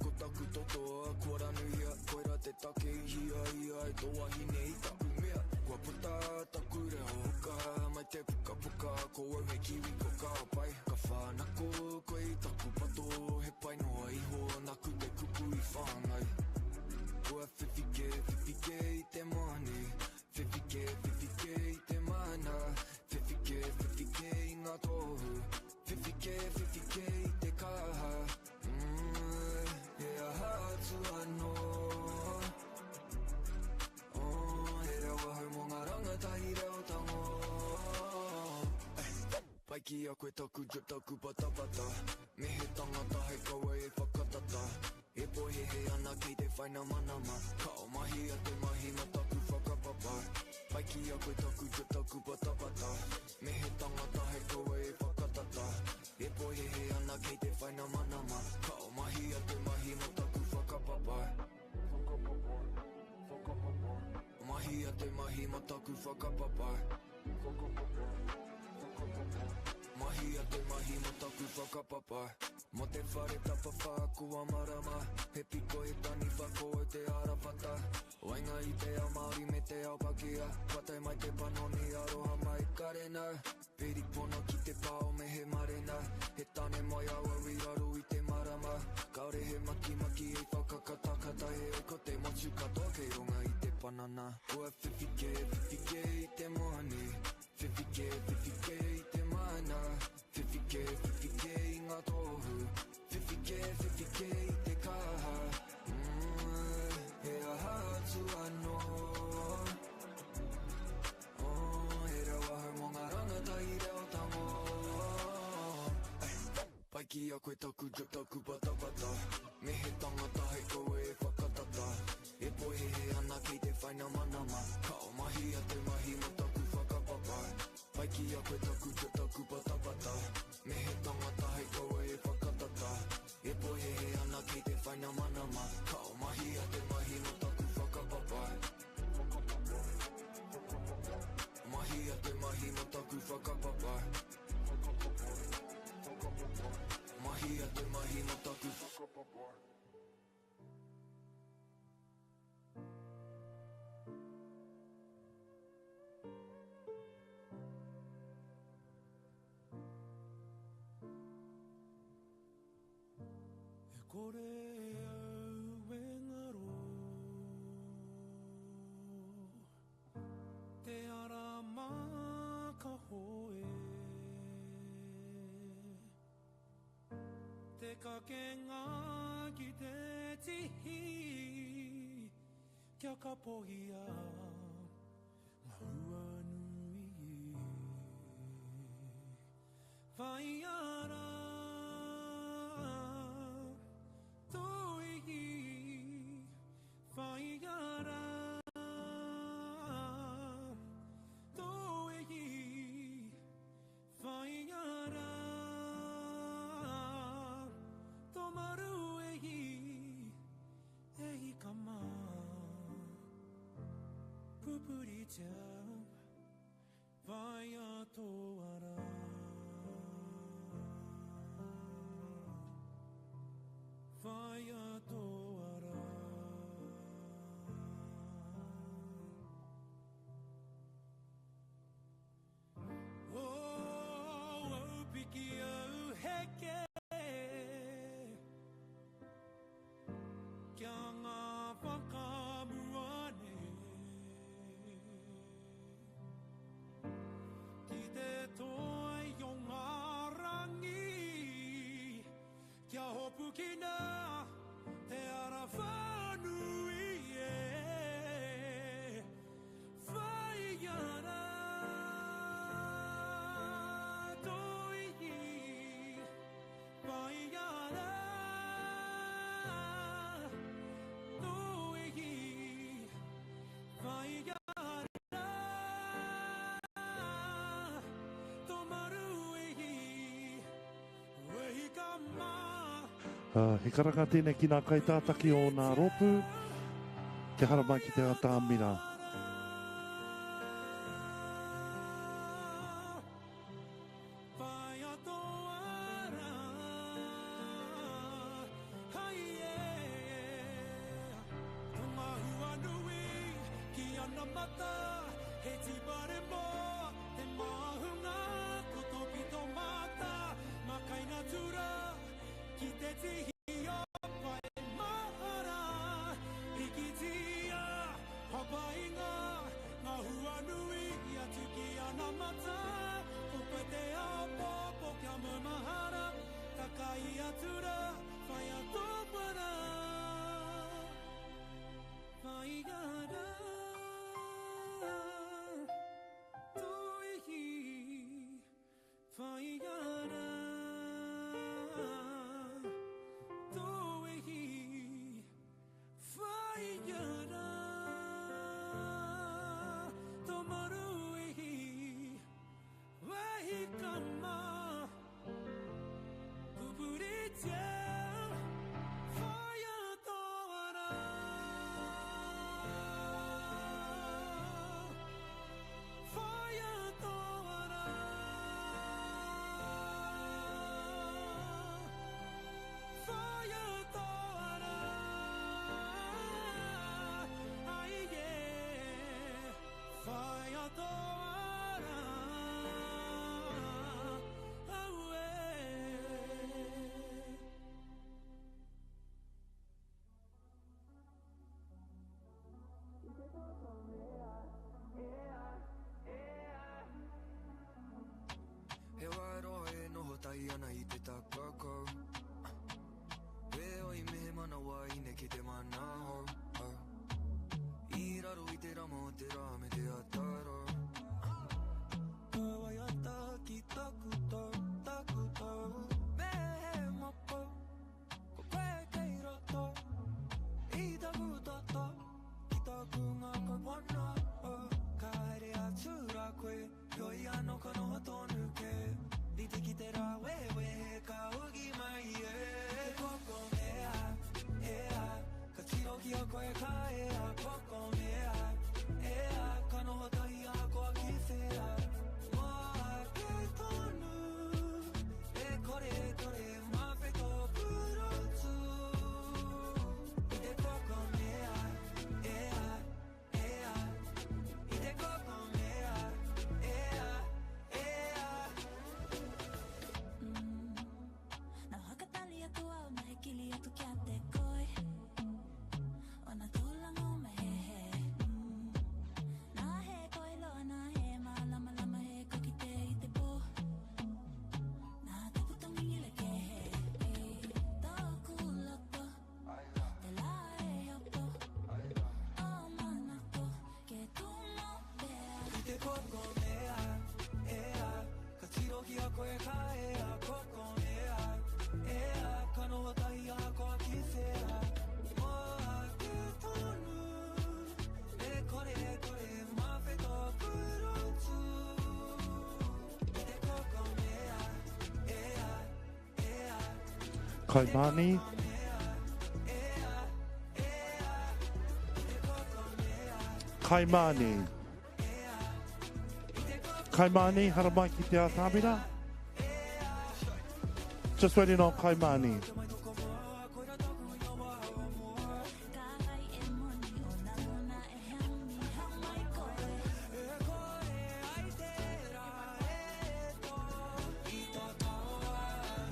Ko taku toto a kua ranuhia Koira te take i hia ia e tō wahine i taku mea Kua puta taku reo huka mai te pukapuka Ko au he kiwi ko ka pai Ka whānako koe i taku pato He pai noa iho naku te kupu i whāngai Kua whiwhi ke, whiwhi ke i te mani Whiwhi ke, whiwhi ke i te mana Whiwhi ke, whiwhi ke i ngā tohu Whiwhi ke, whiwhi ki a koe taku drip taku patapata Me he tangata hei kaua e whakatata E pohehe ana kei te whai namanama Ka o mahi a te mahi ma taku whakapapa Pai ki a koe taku drip taku patapata Me he tangata hei kaua e whakatata E pohehe ana kei te whai namanama Ka o mahi a te mahi ma taku whakapapa Whakapapa, whakapapa Mahi a te mahi ma taku whakapapa Whakapapa, whakapapa Mahi a te mahi ma taku whakapapa Mo te whare tapawhā kua marama He piko he taniwha ko au te arawhata Waenga i te ao Māori me te ao Pākehā Kua tae mai te panoni aroha mai karena Piri pono ki te pao me he marena He tane moe au i raro i te marama Kāore he makimaki hei whakakatakata Heoi ko te motu katoa kei runga i te panana Kua whiwhi kē, whiwhi kē i te moni Whiwhi kē, whiwhi kē i te mana Whiwhi kē, whiwhi kē i ngā tohu Whiwhi kē, whiwhi kē i te kaha mm, He aha atu anō Oh, he reo ahau mō ngā rangatahi reo tango Pai ki a koe taku drip taku patapata Me he tangata hei kaua e whakatata E pohehe ana kei te whai namanama Ka o mahi a te mahi mo taku whakapapa Pai ki a koe taku drip taku patapata Me he tangata hei kaua e whakatata E pohehe ana kei te whai namanama Ka o mahi a te mahi mo taku whakapapa Mahi a te mahi mo taku whakapapa Mahi a te mahi mo taku whakapapa. E kore au e ngaro Te ara mākaho e Te kakenga ki te tihi Kia kapohia ngā hua nui e Whāia rā tō ihi Whāia rā tō ihi Whāia rā tō maru e hi E hika mā Pupuritia Whāia tō ara Whāia tō ara Oh, au piki au heke Kia ngā whakamua nei Ki te toi o ngā rangi Kia hopukina te ara whānui e Whāia rā tō ihi Whāia rā tō ihi Whāia rā tō maru e hi Wehi ka mā He karanga tēnei ki ngā kaitātaki o ngā rōpū kia haramai ki te atamira. Ki te tihi o Pae Mahara, pikitia, papainga, ngā hua nui atu ki anamata, ko koe te āpōpō kia maumahara, takai atu rā, whaia tō para, whaia rā, tō ihi, whaia. Kaimani. Kaimani. Kaimani, haramai ki te atamira. Just waiting on Kaimani.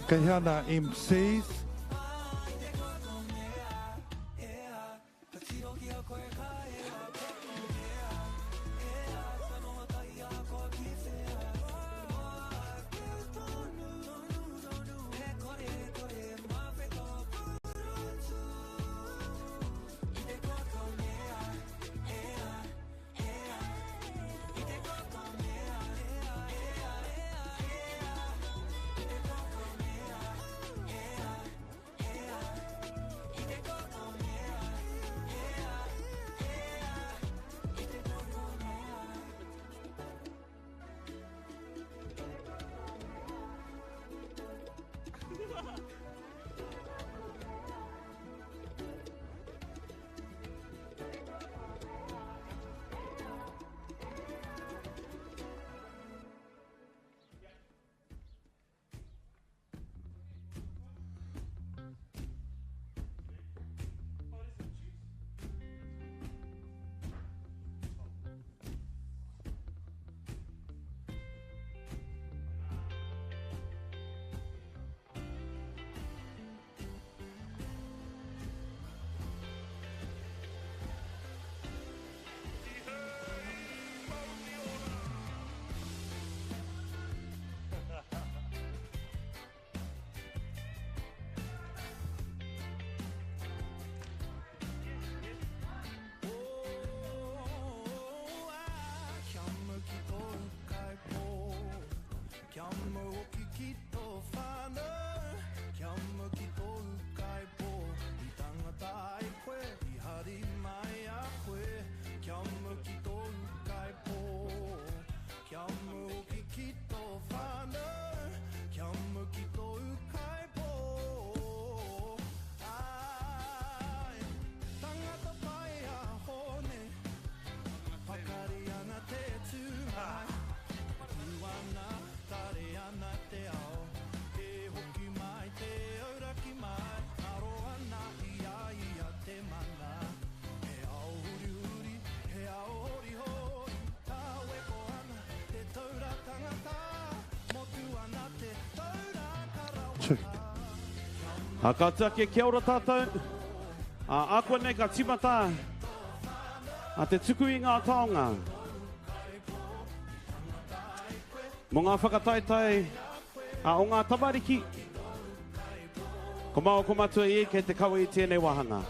Kei hea nā MCs? Check. A ka atu ake, kia ora tātou. A, ākuanei ka tīmata a te tuku i ngā taonga. Mō ngā whakataetae a, o ngā tamariki, ko māua ko Matua Ie kei te kawe i tēnei wāhanga.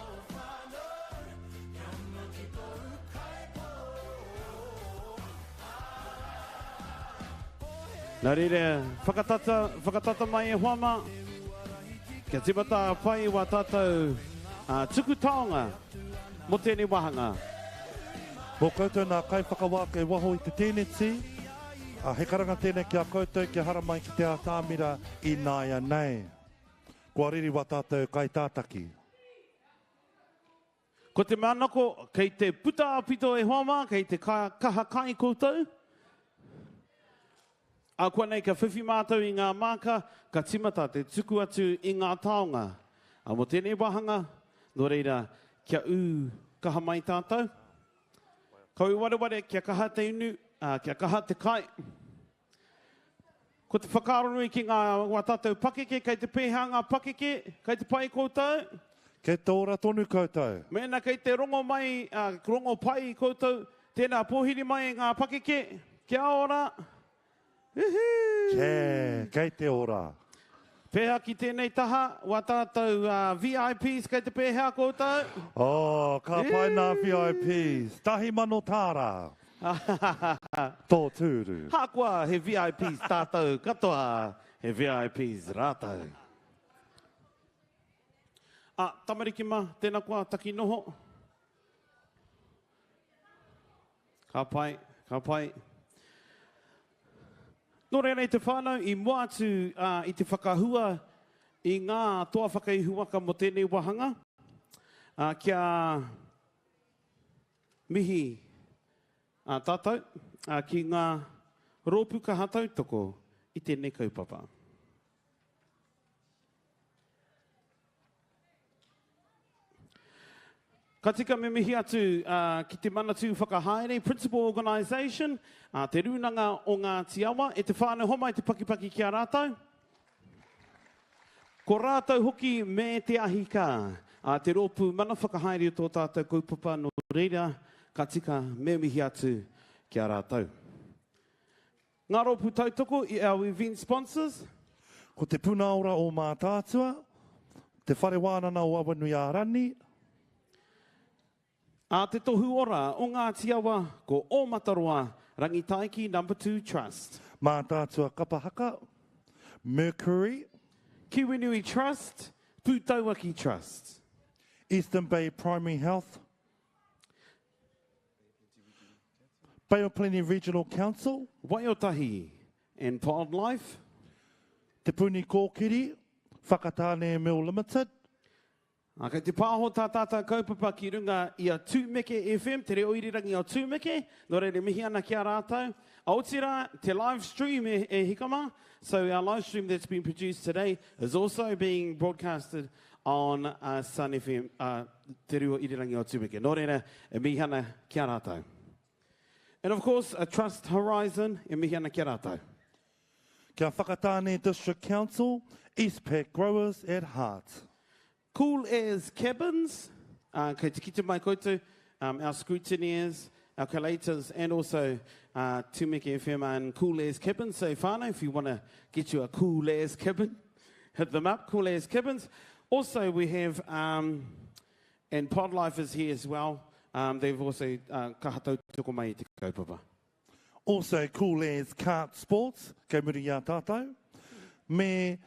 Nā reira, whakatata, whakatata mai e hoa mā, kia tīmata a pai wā tātou uh, tuku taonga mō tēnei wāhanga. Mō koutou nā kaiwhakawā kei waho i te tēneti, ā, he karanga tēnei ki a koutou kia haramai ki te ātamira ināianei. Kua riri wā tātou kaitātaki. Ko te manako, kei te puta a pito e hoa mā, kei te kaha kai koutou. Ākuanei ka whiwhi mātou i ngā māka, ka timata te tuku atu i ngā taonga. A mō tēnei wāhanga, nō reira, kia ū kaha mai tātou. Kau wareware kia kaha te inu, ā, kia kaha te kai. Ko te whakaaro nui ki ngā wā tātou pakeke, kei te pēhea ngā pakeke, kei te pai koutou? Kei te ora tonu koutou. Mēnā kei te rongo mai, rongo pai koutou, tēnā pōhiri mai e ngā pakeke, kia ora! Uhu! Kē, kei te ora. Pēhea ki tēnei taha, wā tātou VIPs kei te pēhea koutou? Oh, ka pai nā VIPs. 1000 tāra. Tō tūru. Hakoa he VIPs tātou katoa, he VIPs rātou. Ah, tamariki mā, tēnā koa, taki noho. Ka pai, ka pai. Nō reira e te whānau, i mua atu i te whakahua i ngā toa whakaihuwaka mō tēnei wāhanga, kia mihi tātou ki ngā rōpū kaha tautoko i tēnei kaupapa. Ka tika me mihi atu ki te Manatū Whakahaere, Principal Organisation, Te Rūnanga o Ngāti Awa, e te whānau homai te pakipaki ki a rātou. Ko rātou hoki me te ahi kā, te rōpū mana whakahaere o tō tātou kaupapa, nō reira, ka tika me mihi atu ki a rātou. Ngā rōpū tautoko i our event sponsors. Ko Te Puna Ora o Mātaatua, Te Whare Wānana o Awanuiārani. A Te Tohu Ora o Ngāti Awa, ko Ōmataroa, Rangitaiki Number Two Trust. Mātaatua Kapa Haka, Mercury. Kiwinui Trust, Pūtauaki Trust. Eastern Bay Primary Health. Bay of Plenty Regional Council. Waiotahi and Pond Life. Te Puni Kōkiri, Whakatāne Mill Limited. Ā, kei te pāho tā tātou kaupapa ki runga i a Tūmeke FM, te reo irirangi o Tūmeke, nō reira e mihi ana ki a rātou. A otirā, te live stream e, e hika mā. So our live stream that's been produced today is also being broadcasted on uh, Sun FM, uh, Te Reo Irirangi o Tūmeke. Nō reira, e mihi ana ki a rātou. And of course, a Trust Horizon, e mihi ana ki a rātou. Kia Whakatāne District Council, Eastpac Growers at Heart. Cool as Cabins, uh, kei te kite mai koutou, um, our scrutineers, our collators, and also uh, Tumeke FM and Cool As Cabins. So whānau, if you want to get you a Cool As Cabin, hit them up, Cool As Cabins. Also, we have, um, and Podlife is here as well. Um, they've also uh, kaha tautoko mai i te kaupapa. Also, Cool As Kart Sports, kei muri i a tātou, me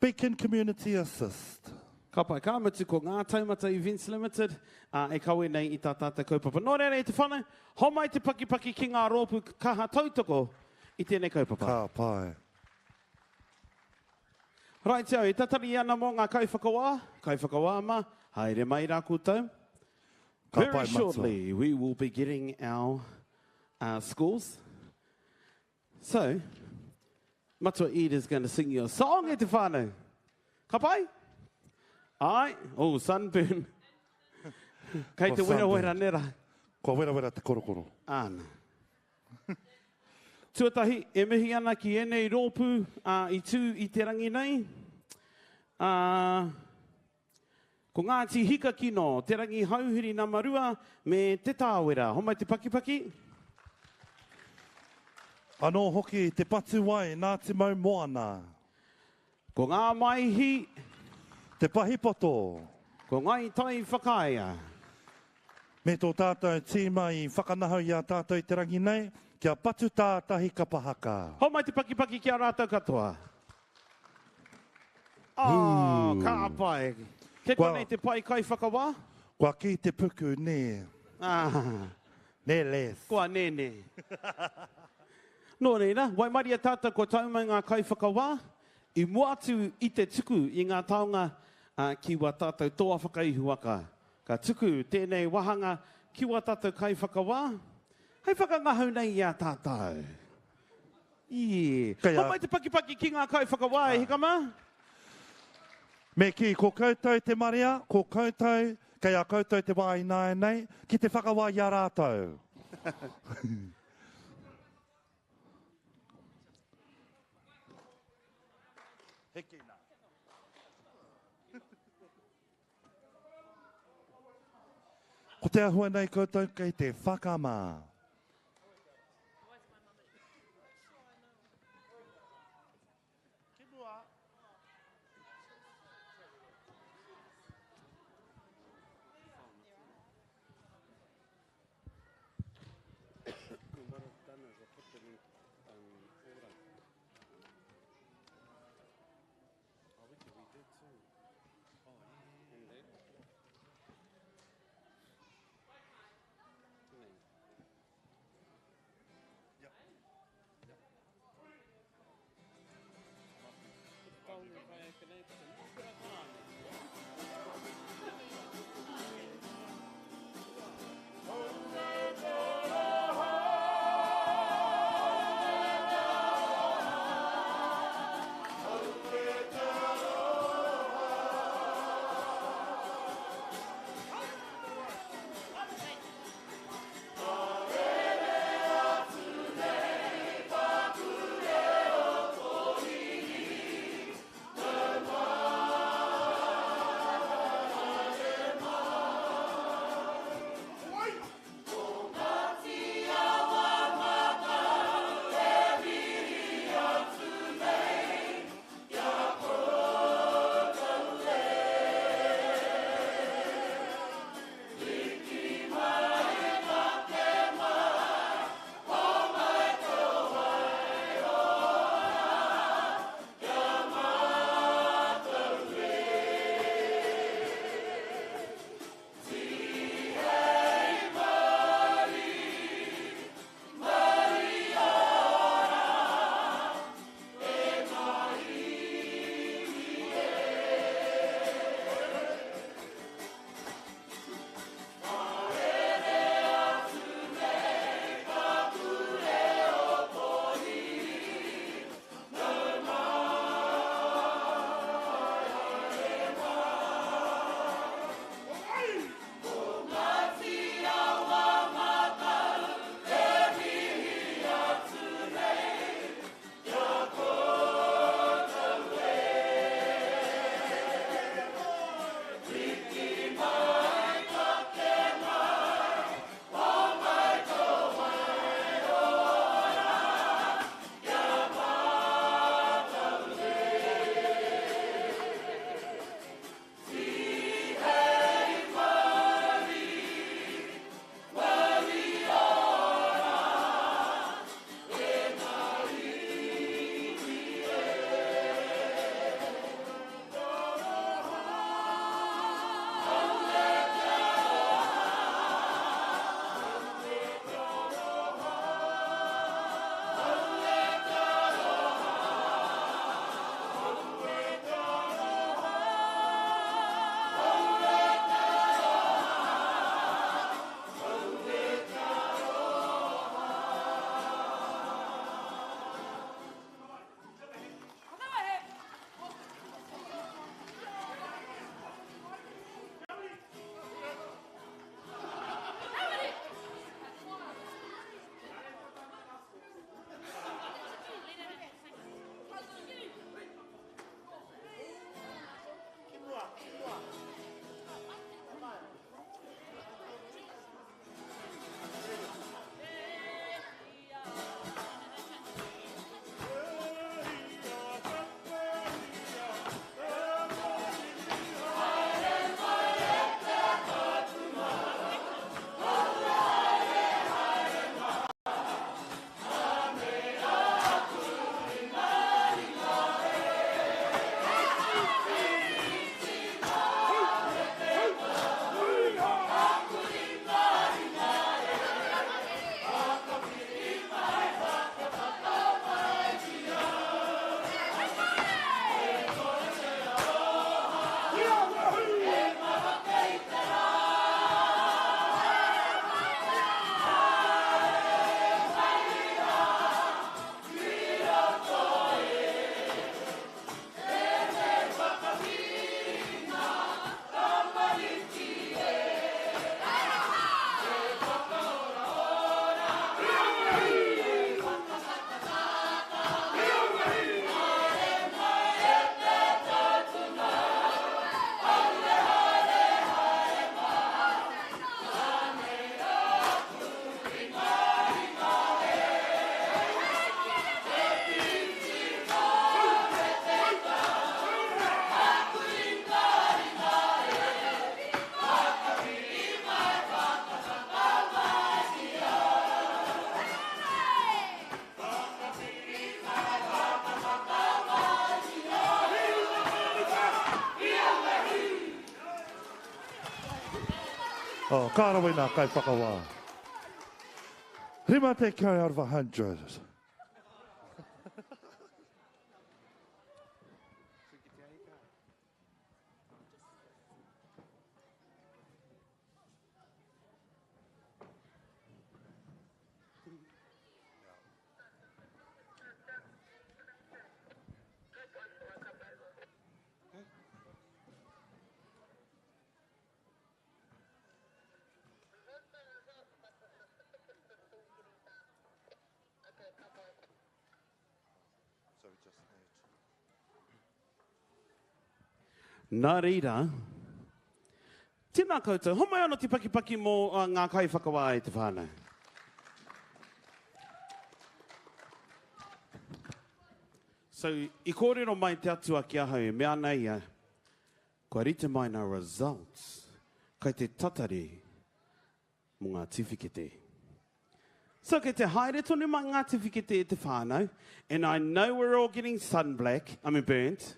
Beacon Community Assist. Ka pai, ka mutu ko Ngā Taumata Events Limited uh, e kawe nei i tā tātou kaupapa. Nō reira e te whānau, homai te pakipaki ki ngā rōpū kaha tautoko i tēnei kaupapa. Ka pai. Right so, e tatari ana mō ngā kaiwhakawā, kaiwhakawā mā, haere mai rā koutou. Ka Very pai, matua. shortly, we will be getting our uh, scores. So, Matua Ed is going to sing you a song e te whānau. Ka pai? Ai, oh, sunburn. Kei Kua te werawera sunburn. nera. Kua werawera te korokoro. Āna. Tuatahi, e mihi ana ki ēnei rōpū i tū i te rangi nei. Ā, ko Ngāti Hikakino, Te Rangi Hauhiri nama 2, me Te Tāwera. Homai te pakipaki. Anō hoki te patu wai nā Te Mau Moana. Ko Ngā Maihi. Te Pahipoto. Ko Ngāi Tai Whakaea. Me tō tātou tīma i whakanahau i a tātou i te rangi nei, kia patu tātahi kapa haka. Homai te pakipaki ki a rātou katoa. Oh, ka pai. Kei konei te pai kaiwhakawā? Kua kī te puku, nē. Ah. Nē, Les. Kua nēnē. Nō reira, waimaria tātou kua tau mai ngā kaiwhakawā i mua atu i te tuku i ngā taonga ki wā tātou toa whakaihuwaka. Ka tuku tēnei wāhanga ki wā tātou kaiwhakawā, hei whakangahau nei i a tātou. Yeah. Kei a. Homai te pakipaki ki ngā kaiwhakawā e hika mā. Me kī, ko koutou te marea, ko koutou, kei a koutou te wā ināianei, ki te whakawā i a rātou. Ko te ahua nei koutou kei te whakamā. What I've done is I put them in order. Oh, we can read that too. Oh, yeah. And that. Nē. Oh, ka rawe nā kaiwhakawā. 50 out of 100. Nā reira, tēnā koutou. Homai anō te pakipaki mō ngā kaiwhakawā e te whānau. So, i kōrero mai te Atua ki ahau e mea ana ia, kua rite mai ngā results, kai te tatari mō ngā tiwhikete. So kei te haere tonu mai ngā tiwhikete e te whānau, and I know we're all getting sun black, I mean burnt.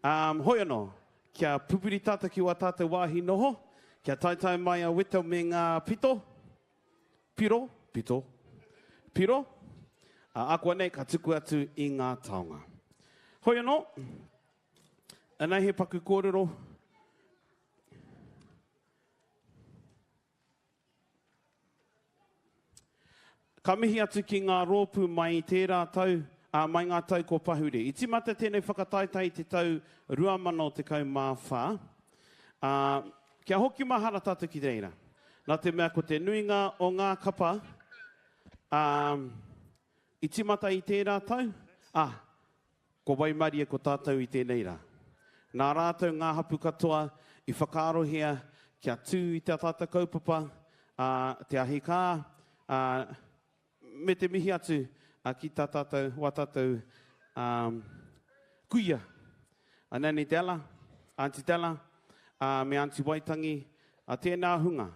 Um, hoi anō, kia pupuri tātou ki wā tātou wāhi noho, kia taetae mai a Weta me ngā pito, piro, pito, piro, a akuanei ka tuku atu i ngā taonga. Hoi anō, anei he paku kōrero, Ka mihi atu ki ngā rōpū mai i tērā tau, ā, mai ngā tau kua pahure. I tīmata tēnei whakataetae i te tau 2014, ā, kia hoki mahara tātou ki reira. Nā te mea ko te nuinga o ngā kapa, ā, i tīmata i tērā tau, ā, Kua waimarie ko tātou i tēnei rā. Nā rātou ngā hapu katoa i whakaarohia kia tū i te ataata kaupapa, ā, te ahi kā, ā, me te mihi atu ki tā tātou, wā tātou, ā, kuia, a Nanny Della, Aunty Della, ā, me Aunty Waitangi, ā, tēnā hunga,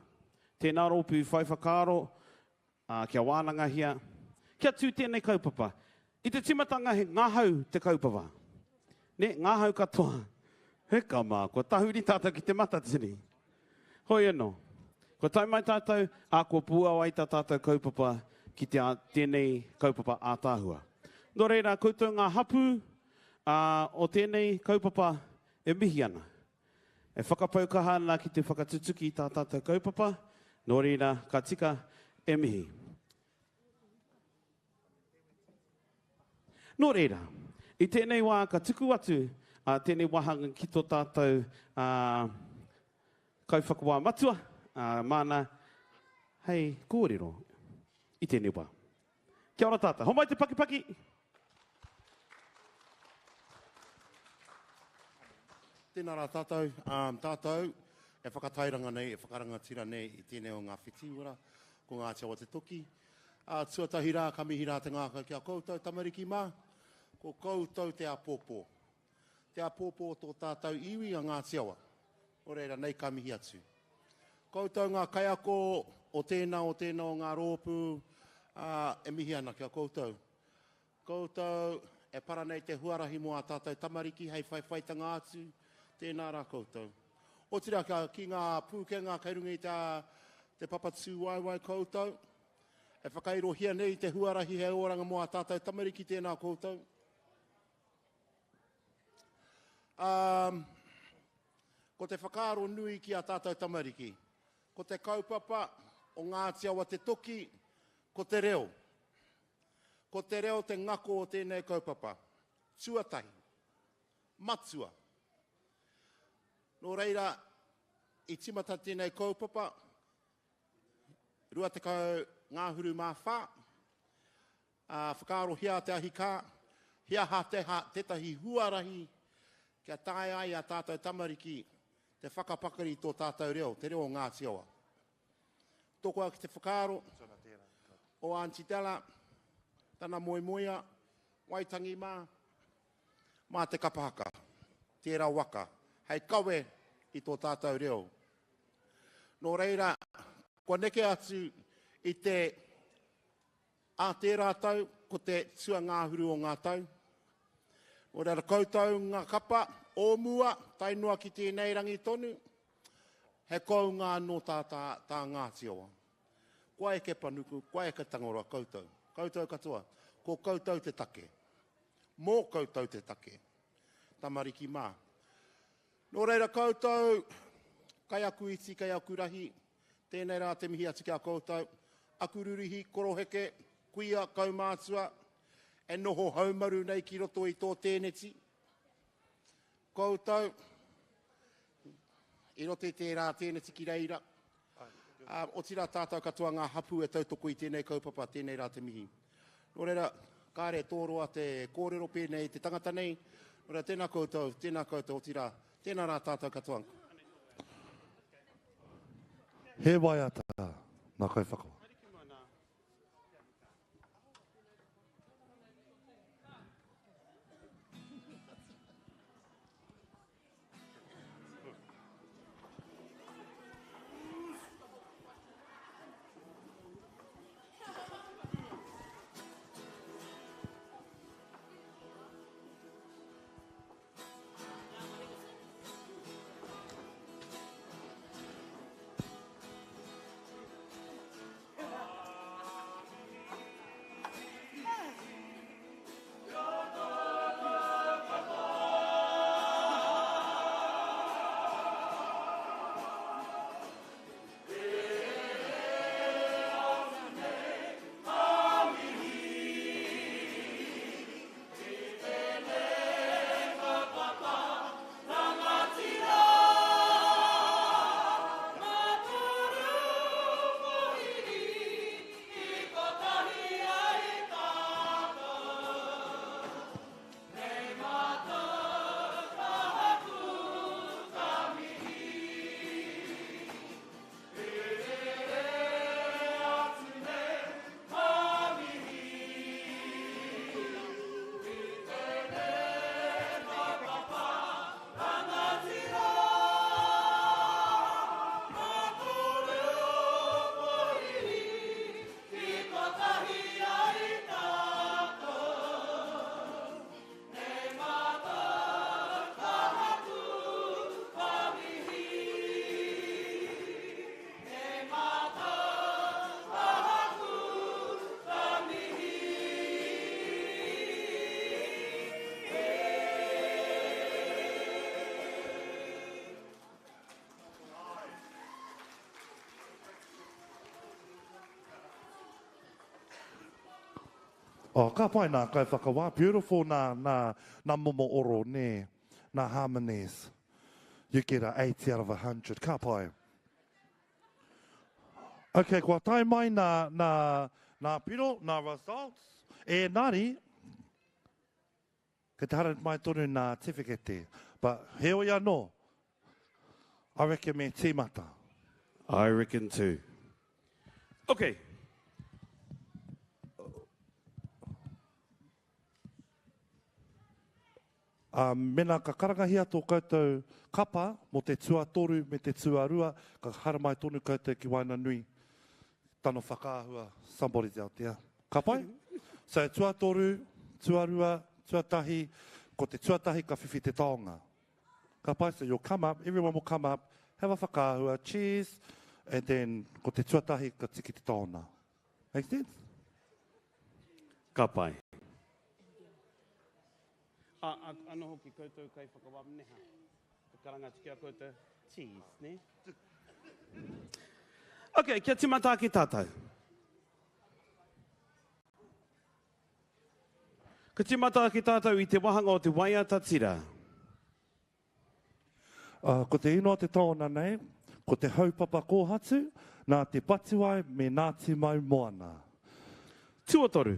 tēnā rōpū whai whakaaro, Ā, kia wānangahia, kia tū tēnei kaupapa. I te tīmatanga he ngahau te kaupapa. Nē, ngahau katoa. Heka mā, kua tahuri tātou ki te matatini. Hoi anō, kua tae mai tātou, ā, kua puāwai tā tātou kaupapa ki te, tēnei kaupapa ātaahua. Nō reira, koutou ngā hapū, ā, o tēnei kaupapa e mihi ana. E whakapau kaha ana ki te whakatutuki i tā tātou kaupapa, nō reira, ka tika e mihi. Nō reira, i tēnei wā ka tuku atu a tēnei wāhanga ki tō tātou a, kaiwhakawā matua, a, māna hei kōrero i tēnei wā. Kia ora tātou. Homai te pakipaki! Tēnā rā tātou, um, tātou e whakatairanga nei, e whakarangatira nei i tēnei o ngā whitiura, ko Ngāti Awa Te Toki. Uh, tuatahi rā, ka mihi rā te ngākau ki a koutou, tamariki mā, ko koutou te apōpō. Te apōpō o tō tātou iwi a Ngāti Awa. Nō reira, nei ka mihi atu. Koutou ngā kaiako o tēnā, o tēnā o ngā rōpū, ā, e mihi ana ki a koutou. Koutou e para nei te huarahi mō ā tātou tamariki hei whaiwhaitanga atu, tēnā rā koutou. Otirā kia, ki ngā pūkenga kei runga i te, te papa tūwaewae koutou, e whakairohia nei te huarahi hei oranga mō ā tātou tamariki, tēnā koutou. Um, ko te whakaaro nui ki a tātou tamariki, ko te kaupapa o Ngāti Awa Te Toki, ko te reo. Ko te reo te ngako o tēnei kaupapa. Tuatahi. Matua. Nō reira, i timata tēnei kaupapa, 20 ngāhuru mā whā, Ā, whakaarohia te ahi kā, he aha te aha tētahi huarahi kia taea ai ā tātou tamariki te whakapakari i tō tātou reo, te reo o Ngāti Awa. Tokoa ki te whakaaro o Aunty Della, tana moemoea, Waitangi mā, mā te kapa haka, tērā waka, hei kawe i tō tātou reo. Nō reira, kua neke atu i te Ā tērā tau, ko te tuangahuru o ngā tau. Nō reira koutou ngā kapa o mua, tae noa ki tēnei rangi tonu, He kounga anō tā, tā, tā Ngāti Awa. Kua eke panuku, kua eke Tangaroa koutou. Koutou katoa. Ko koutou te take. Mō koutou te take. Tamariki mā. Nō reira koutou, kai aku iti, kai aku rahi, tēnei rā te mihi atu ki a koutou, aku rurihi, koroheke, kuia, kaumātua, e noho haumaru nei ki roto i tō tēneti. Koutou, i roto i tērā tēneti ki reira, ā, otirā tātou katoa ngā hapū e tautoko i tēnei kaupapa, tēnei rā te mihi. Nō reira, kāre tōroa te kōrero pēnei i te tangata nei, nō reira, tēnā koutou, tēnā koutou, otirā, tēnā rā tātou katoa. He waiata nā Kaiwhakawa. Oh, ka pai nā kaiwhakawā, beautiful nā, nā, nā momo oro, nē, nā harmonies. You get a 80 out of 100, ka pai. Okay, kua tae mai nā, nā, nā piro, nā results. Ēnari, kei te haere mai tonu nā tiwhikete. But heoi anō, I reckon me tīmata. I reckon too. Okay. Ā, mēnā ka karangahia tō koutou kapa mō te tuatoru me te tuarua, ka haramai tonu koutou ki waenganui tana whakaahua, somebody's out there. Ka pai? So, tuatoru, tuarua, tuatahi, ko te tuatahi ka whiwhi te taonga. Ka pai? So, you'll come up, everyone will come up, have a whakaahua, cheers, and then ko te tuatahi ka tiki te taonga. Make sense? Ka pai. A, a, ano hoki koutou kai whakawamneha. Ka karanga atu ki a koutou, cheese, ne? Ok, kia timata ake tātou. Ka timata ake tātou i te wahanga o te waiata tira. Ā, ko te ingoa o te taona nei, ko Te Haupapa Kōhatu, nā Te Patuai me Ngāti Maumoana. Tuatoru,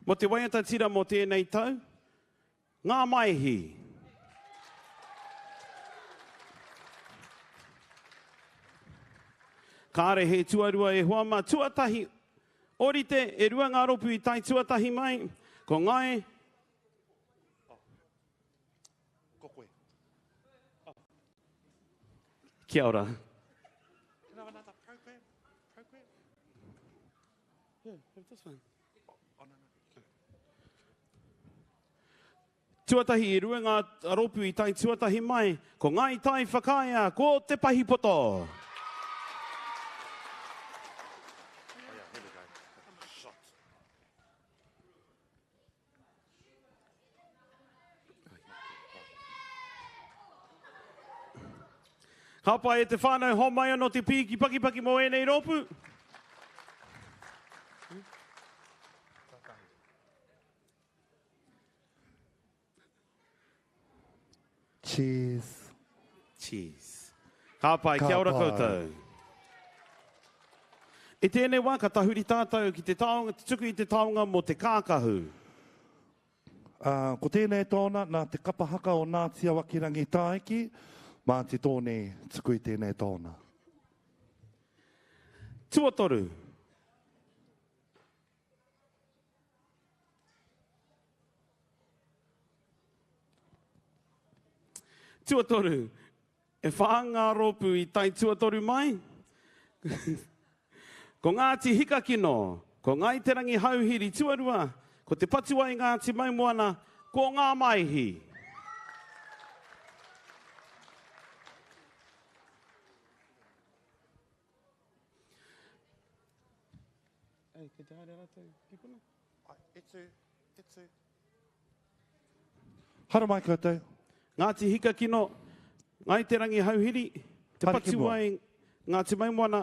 mō te waiata tira mō tēnei tau, Ngā Maihi. Kāre he tuarua e hoa mā, tuatahi, ōrite, e rua ngā ropu i tae tuatahi mai, ko Ngāi, Ko koe. Kia ora. Can I have another program? Program? Yeah, have this one. Oh, no, no. Tuatahi e rua ngā rōpū i tae tuatahi mai, ko Ngāi Tai Whakaea, ko Te Pahipoto. Ka pai e te whānau, homai anō te pīki pakipaki mō ēnei rōpū. Cheers. Cheers. Ka pai, kia ora koutou. I tēnei wā ka tahuri tātou ki te taonga, te tuku i te taonga mō te kākahu. Ā, ko tēnei tōna, nā te kapa haka o Ngāti Awa ki Rangitāiki, mā Te Tōni tuku i tēnei tōna. Tuatoru. Tuatoru, e whā ngā rōpū i tae tuatoru mai. Ko Ngāti Hikakino, ko Ngāi Te Rangi Hauhiri tuarua, ko Te Patuwai Ngāti Maumoana, ko Ngā Maihi. Ei, kei te haere rātou ki kona? Ai, e tū, e tū. Haramai koutou. Ngāti Hikakino, Ngāi Te Rangi Hauhiri, Te Haere ki mua. Patuwai, Ngāti Maimoana,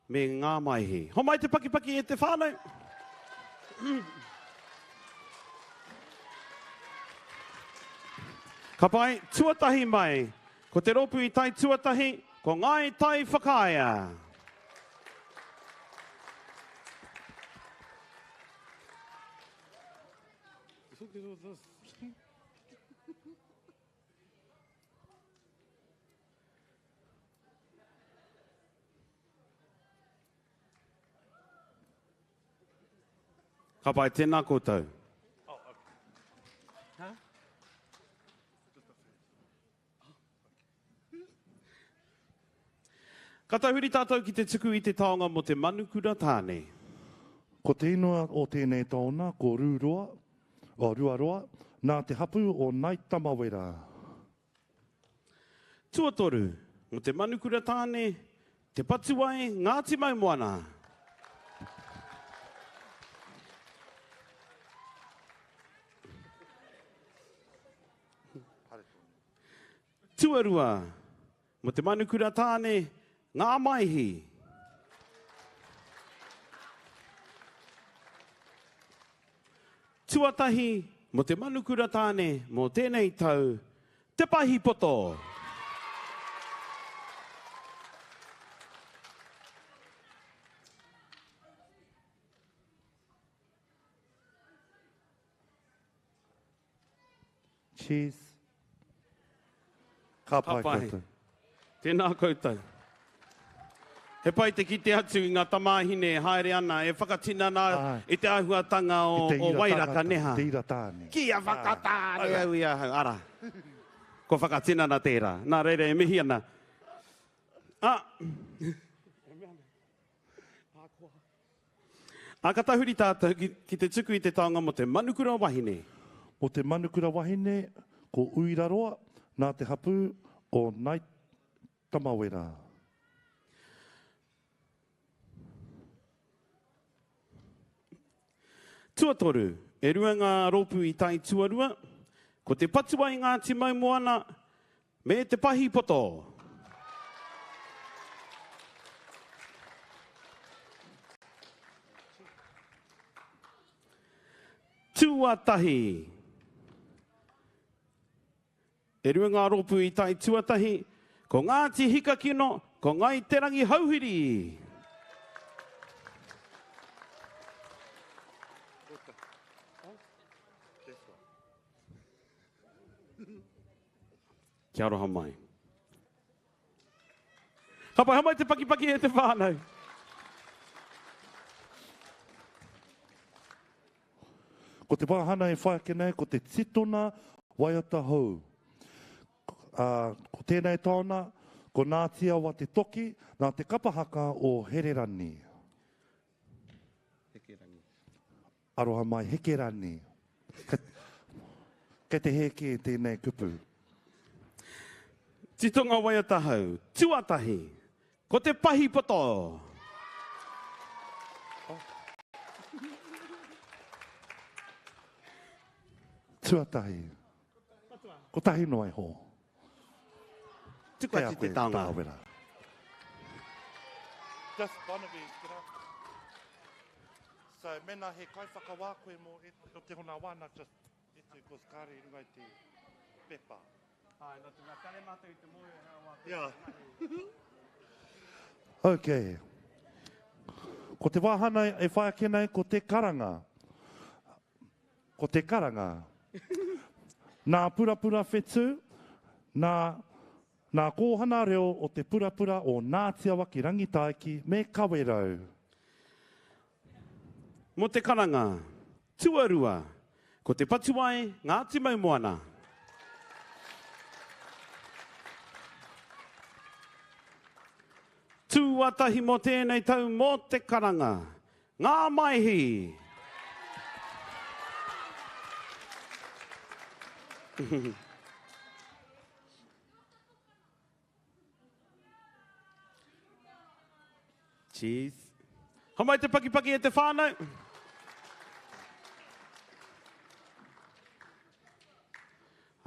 me Ngā Maihi. Homai te pakipaki e te whānau! Ka pai, tuatahi mai, ko te rōpū i tae tuatahi, ko Ngāi Tai Whakaea. Ka pai, tēnā koutou. Ka tahuri tātou ki te tuku i te taonga mō te manukura tāne. Ko te ingoa o tēnei taona ko Rūroa, o Ruaroa, nā te hapū o Nai Tamawera. Tuatoru, mō te manukura tāne, Te Patuwai, Ngāti Maumoana. Tuarua, mo te manukura tāne, Ngā Maihi. Tuatahi, mo te manukura tāne mo tēnei tau, Te Pahipoto. Cheers. Ka pai koutou. Tēnā koutou. He pai te kite atu i ngā tamāhine e haere ana, e whakatinana i te āhuatanga o, o Wairaka, neha. Te ira tāne. Kia whakatāne au i ahau, ara. Kua whakatinana tērā. Nā reira e mihi ana. Ah. Ā, ka tahuri tātou ki, ki te tuku i te taonga mō te manukura wahine. Mō te manukura wahine, ko Uiraroa, nā te hapū o Nai Tamawera. Tuatoru, e rua ngā rōpū i tae tuarua, ko Te Patuwai Ngāti Maumoana me Te Pahipoto. Tuatahi. E rua ngā rōpū i tae tuatahi, ko Ngāti Hikakino, ko Ngāi Te Rangi Hauhiri. Kia aroha mai. Ka pai, homai te pakipaki e te whānau. Ko te wāhana e whai ake nei ko te titona waiata hou. Ā, ko tēnei taona, ko Ngāti Awa te toki, nā te kapa haka o Hererani. Hekerangi. Aroha mai Hekerani. Kei te hē kē tēnei kupu. Titonga waiata hou, tuatahi, ko te pahi poto! Tuatahi. Kotahi noa iho. Tuku atu te taonga. Tāwera. Just Barnaby, get up. So, mena he kaiwhakawā koe mō e, o te hona wāna, just e tu, cause kāre i runga i te pepa. Ai, nō te mea, kare mātou i te mōhio he wā Yeah. Okay. Ko te wāhana e whai ake nei, ko te karanga. Ko te karanga. Nā Purapura Whetū, nā, nā Kōhana Reo o te Purapura o Ngāti Awa ki Rangitaiki me Kawerau. Mō te karanga, tuarua, ko Te Patuwai, Ngāti Maumoana. Tuatahi mō tēnei tau mō te karanga, Ngā Maihi. Cheese. Homai te pakipaki e te whānau.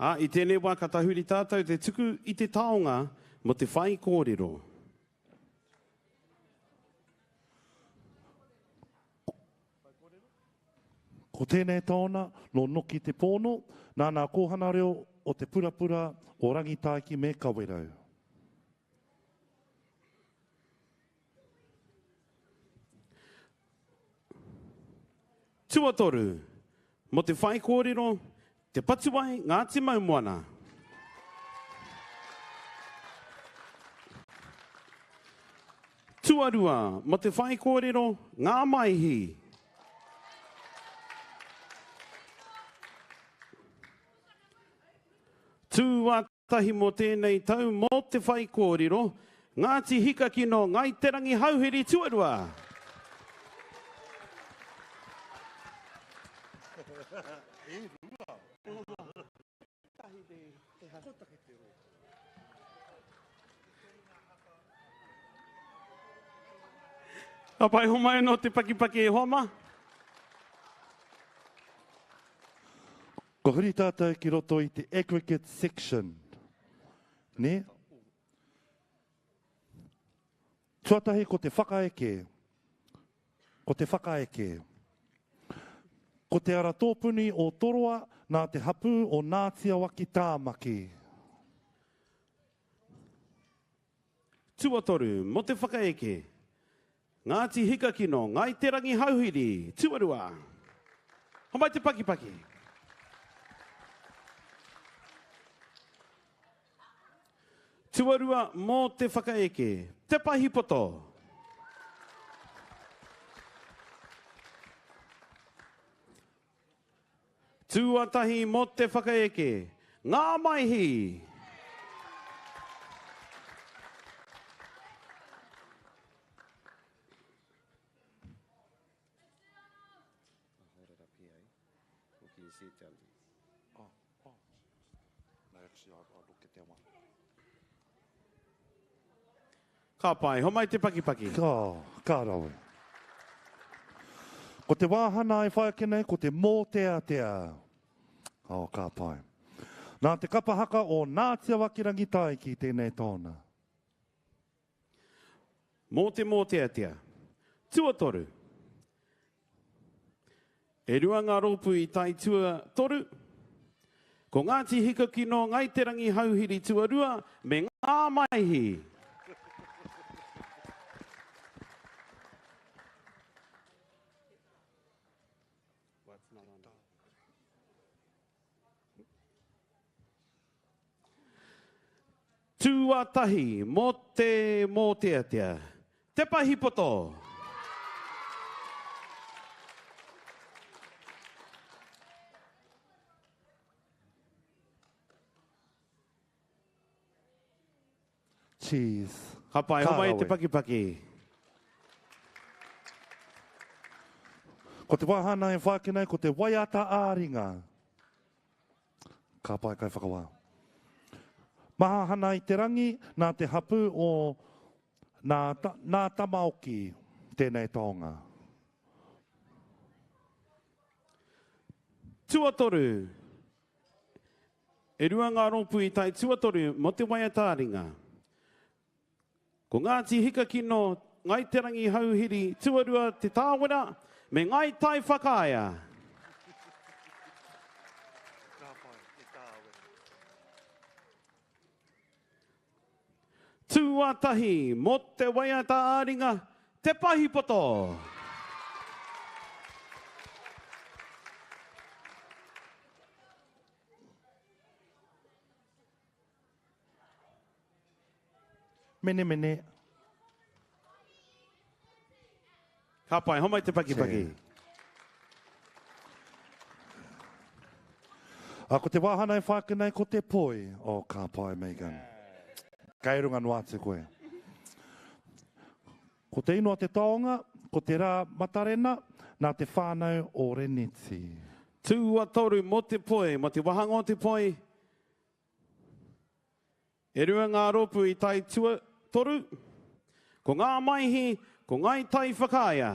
Ā, i tēnei wā ka tahuri tātou te tuku i te taonga mō te whai kōrero. Ko tēnei taona nō Noki Te Pōno, nā nā kōhana reo o te purapura o Rangitaiki me Kawerau. Tuatoru, mō te whaikōrero, Te Patuwai, Ngāti Maumoana. Tuarua, mō te whaikōrero, Ngā Maihi. Tuatahi mō tēnei tau mō te whaikōrero, Ngāti Hikakino, Ngāi Te Rangi Hauhiri Tuarua. Ka pai homai anō te pakipaki e hoa mā. Kua huri tātou ki roto i te aggregate section. Nē? Tuatahi ko te whakaeke. Ko te whakaeke. Ko te ara tōpuni o Toroa nā te hapū o Nāti Awa ki Tāmaki. Tuatoru, mō te whakaeke. Ngāti Hikakino, Ngāi Te Rangihouhiri, tuarua. Homai te pakipaki. Tuarua, mō te whakaeke. Te Pahipoto. Tuatahi mō te whakaeke. Ngā Maihi. Ka pai, homai te pakipaki. Ka, ka rawe. Ko te wāhana e whai ake nei, ko te mōteatea. Oh, ka pai. Nā te kapa haka o Ngāti Awa ki Rangitaiki tēnei taona. Mō te mōteatea. Tuatoru. E rua ngā rōpū i tae tuatoru. Ko Ngāti Hikakino, Ngāi Te Rangihouhiri tuarua me Ngā Maihi. Tuatahi mō te mōteatea. Te Pahipoto. Cheese. Ka pai, Ka homai te rawe. pakipaki. Ko te wāhana e whai ake nei, ko te waiata ā-ringa. Ka pai kaiwhakawā. Mahahana i te rangi, nā te hapū o nā, nā Tamaoki tēnei taonga. Tuatoru. E rua ngā rōpū i tae tuatoru mō te waiata-ā-ringa. Ko Ngāti Hikakino, Ngāi Te Rangihouhiri, tuarua Te Tāwera, me Ngāi Tai Whakaea. Tuatahi mō te waiata ā-ringa, Te Pahipoto. Menemene. Ka pai, homai te pakipaki. A, ko te wāhana e whāki nei ko te poi. Oh, ka pai, Megan. Kei runga noa atu koe. Ko te inoa te taonga, ko te rā Matarena, nā te whānau o Reneti. Tuatoru mō te poi, mō te wāhanga o te poi, E rua ngā rōpū i tae tuatoru, ko Ngā Maihi, ko Ngāi Tai Whakaea.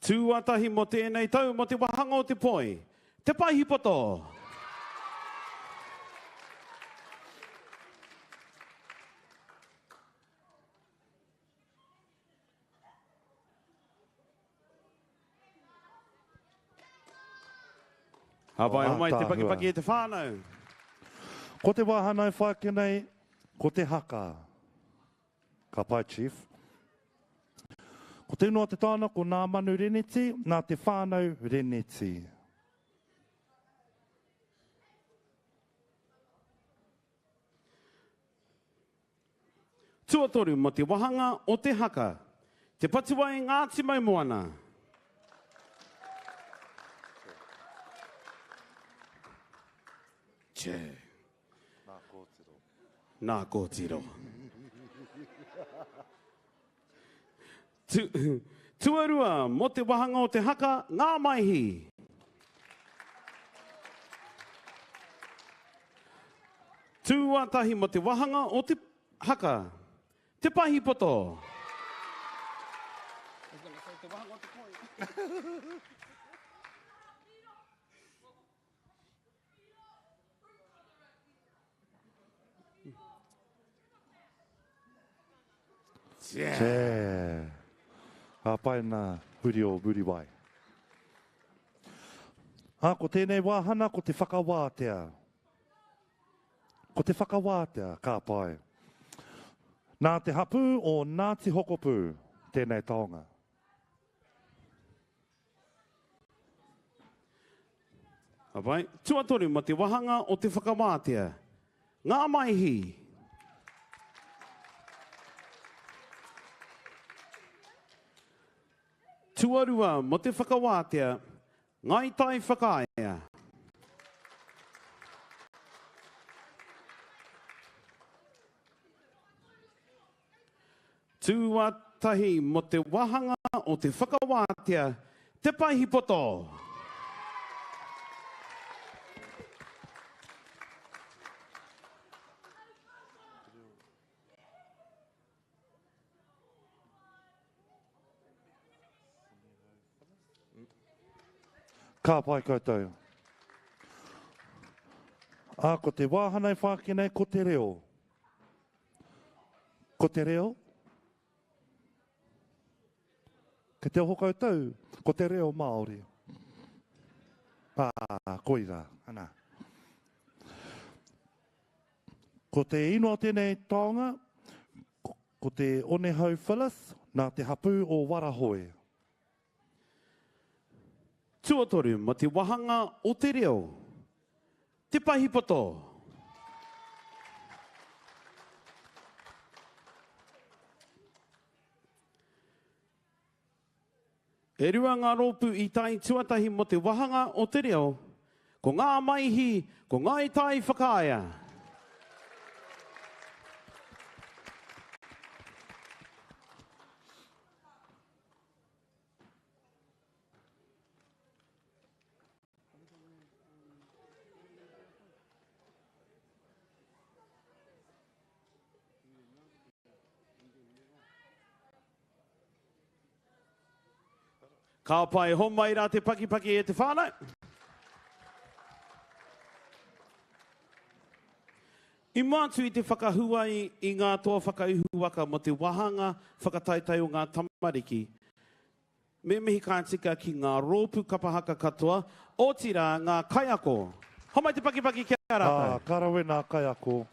Tuatahi mō tēnei tau mō te wāhanga o te poi, Te Paihipoto! Ka pai, homai te pakipaki e te whānau. Ko te wāhanga e whai ake nei, ko te haka. Ka pai, Chief. Ko te ingoa o te taona ko Nā Manu Reneti, nā te whānau Reneti. Tuatoru mo te wahanga o te haka, Te Patuwai Ngāti Maumoana. Che. Nā kōtiro. Nā kōtiro. Tu, tuarua mo te wahanga o te haka, Ngā Maihi. Tuatahi mo te wahanga o te haka, Te Pahipoto. Che. Ka pai nā huri o Muriwai. Ā, ko tēnei wāhana ko te whakawātea. Ko te whakawātea, ka pai. Nā te hapū o Ngāti Hokopū tēnei taonga. Ka pai. Tuatoru ma te wahanga o te whakawātea. Ngā maihi. Tuarua mo te whakawātea, Ngāi Tai Whakaea. Tuatahi mo te wahanga o te whakawātea, Te Paihipoto. Ka pai koutou. Ā, ko te wāhana e whāki nei, ko te reo. Ko te reo. Kei te oho koutou, ko te reo Māori. Ā, koirā, ana. Ko te ingoa o tēnei taonga, ko te Onehou Phyllis, nā te hapū o Warahoe. Tuatoru, ma te wahanga o te reo. Te Pahipoto. E rua ngā rōpū i tae tuatahi mō te wahanga o te reo, ko Ngā Maihi, ko Ngāi Tai Whakaea. Ka pai, homai rā te pakipaki e te whānau. I mua atu i te whakahuai i ngā toa whakaihu waka mō te wāhanga whakataetae o ngā tamariki, me mihi ka tika ki ngā rōpū kapa haka katoa, otirā ngā kaiako. Homai te pakipaki ki a rātou. Ā, ka rawe nā kaiako.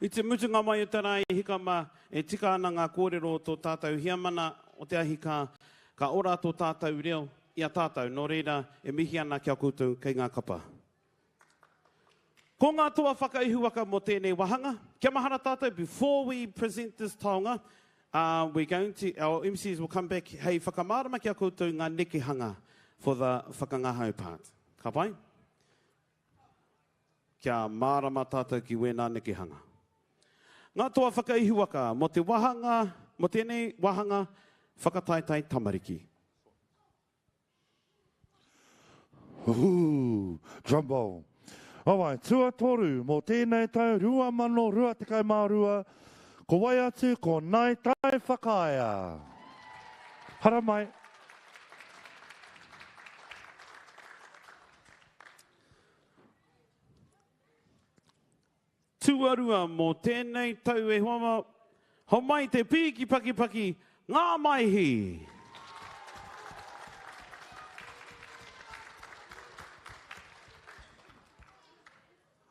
I te mutunga mai o te rā e hika mā, e tika ana ngā kōrero o tō tātou heamana o te ahi kā, ka ora tō tātou reo i a tātou, nō reira e mihi ana ki a koutou kei ngā kapa. Ko ngā toa whakaihuwaka mō tēnei wāhanga, kia mahara tātou before we present this taonga, uh, we're going to, our MCs will come back hei whakamārama ki a koutou ngā nekehanga for the whakangahau part. Ka pai? Kia mārama tātou ki wēnā nekehanga. Ngā toa whakaihuwaka mō te wāhanga, mō tēnei wāhanga whakataetae tamariki. Ooh, drum roll. Alright, tuatoru mō tēnei tau 2022, ko wai atu ko Nai Tai Whakaea. Haramai. Tuarua mō tēnei tau e hoa ma, homai te pīki pakipaki ngā maihi!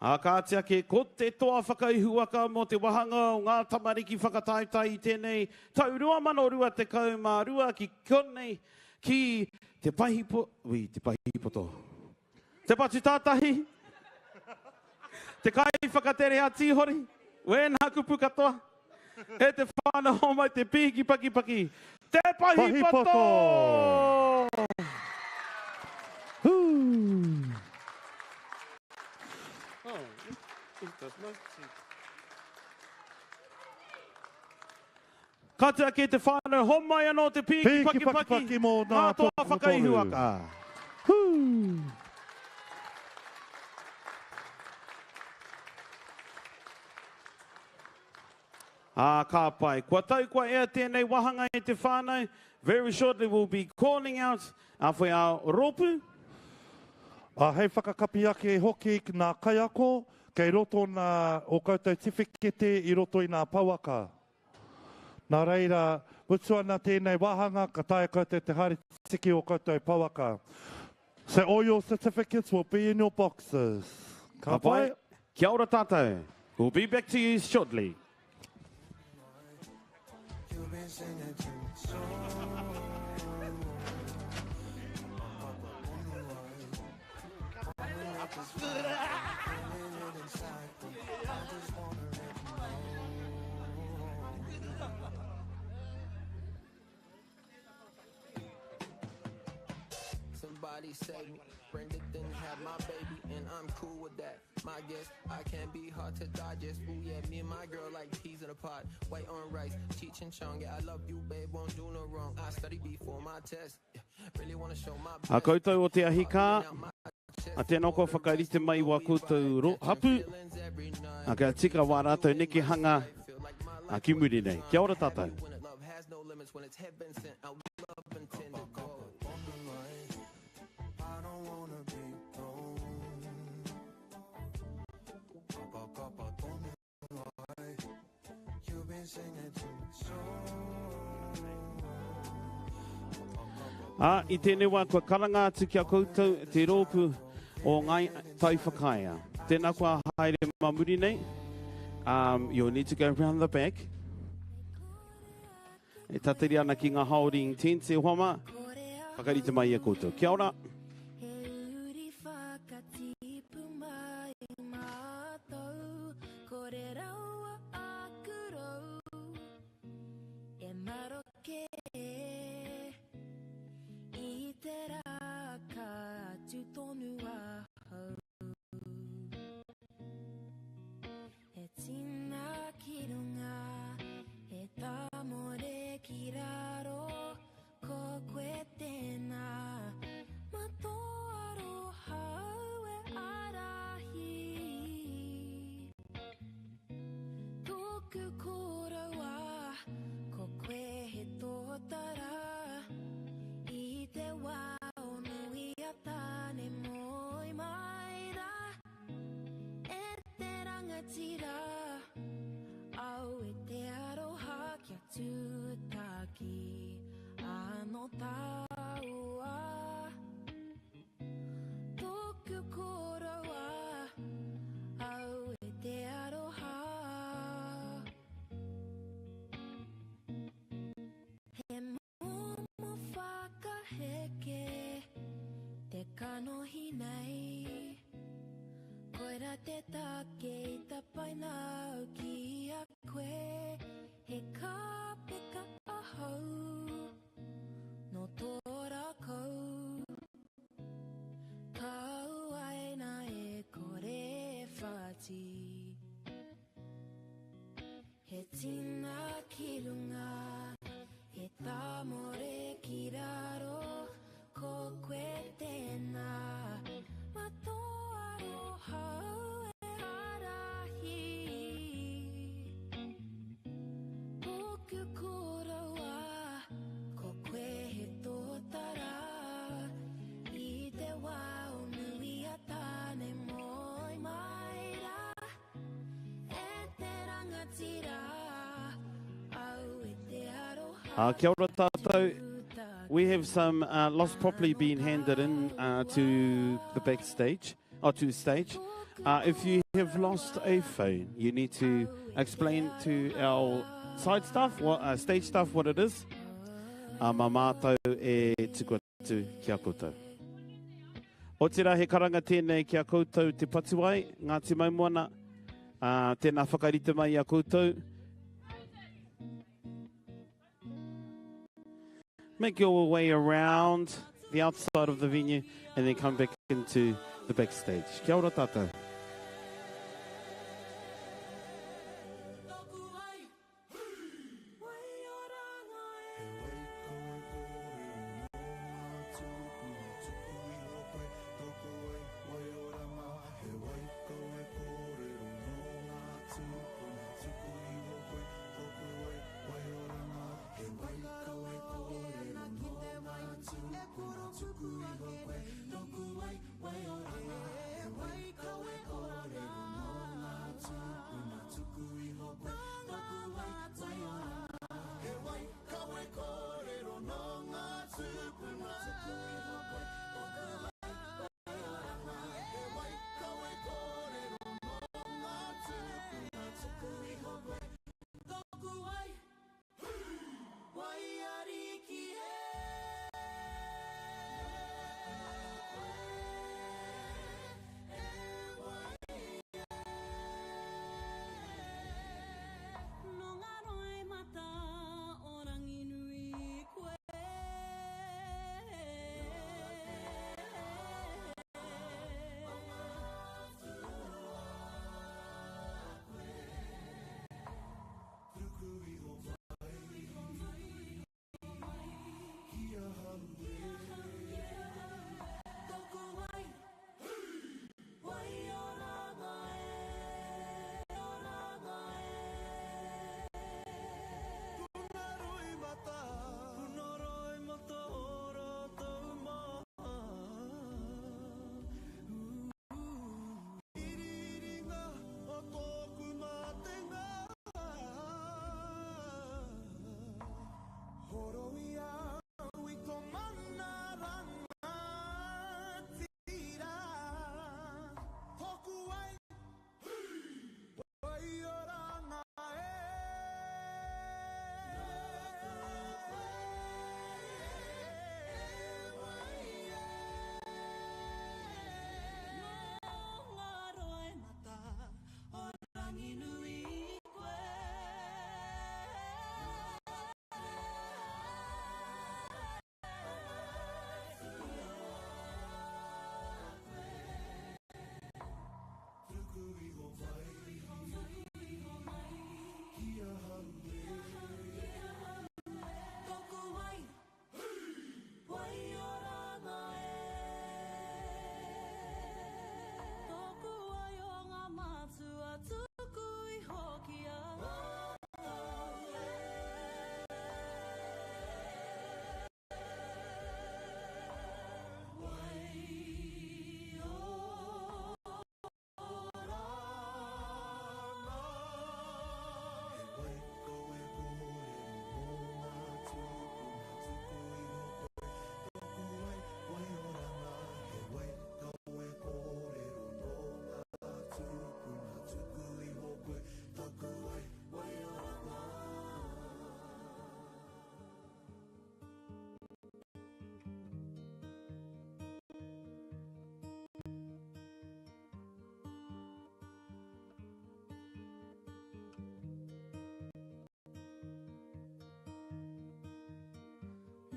Ā, kāti ake, ko te toa whakaihuwaka mō te wahanga o ngā tamariki whakataetae i tēnei tau 2022 ki konei, ki Te Pahipo, ui, Te Pahipoto. Te patu tātahi, te kai whakatere a Tīhori, wēnā kupu katoa. E te whānau homai te pīki pakipaki, te pahi poto! Ka tea kē te whānau, homai anō te pīki pakipaki mō ngā toa whakaihuwaka. Ā, ka pai. Kua tau, kua ea tēnei wāhanga e te whānau. Very shortly we'll be calling out for our rōpū. Ā, hei whakakapi ake hoki nā kaiako, kei roto nā ō koutou tiwhikete i roto i nā pouaka. Nā reira, mutu ana tēnei wāhanga, ka taea koutou te haere tiki ō koutou pouaka. So all your certificates will be in your boxes. Ka pai? Kia ora tātou. We'll be back to you shortly. Somebody save me. Brenda didn't have my baby, and I'm cool with that. My guess, I can't be hard to digest. Ooh, yeah, me and my girl like peas in a pot. White on rice, Cheech and Chong. Yeah, I love you, babe, won't do no wrong. I study before my test. Yeah, really wanna show my A koutou o te ahi kā, a tēnā kua whakarite mai wā koutou ro, hapu, a kia tika wā rātou nekehanga a ki muri nei. Kia ora tātou. Ā, i tēnei wā kua karanga atu ki a koutou te rōpū o Ngāi Tai Whakaea. Tēnā kua haere mā muri nei. Um, you'll need to go round the back. E tatari ana ki ngā holding tents e hoa mā. Whakarite mai i a koutou. Kia ora. He tina ki runga, he tamore ki raro, ko koe tēnā, ma Koira te take i tapaina au ki a koe He kāpeka ahau nō tō rākau Kauaina e kore e whati He tina ki runga, he tāmore ki raro Ko koe tēnā, mā tō aroha au e ārahi. Tōku koroua, ko koe he tōtara. I te wā o nui a Tāne moe mai rā. E te rangatira, au e te aroha. Kia ora tātou. We have some uh, lost property being handed in uh, to the backstage, or to the stage. Uh, if you have lost a phone, you need to explain to our side staff, what, uh, stage staff, what it is. Uh, mā mātou e tuku atu ki a koutou. Otirā he karanga tēnei ki a koutou te patuwai, Ngāti Maumoana, uh, tēnā whakarite mai i a koutou. Make your way around the outside of the venue and then come back into the backstage. Kia ora tātou.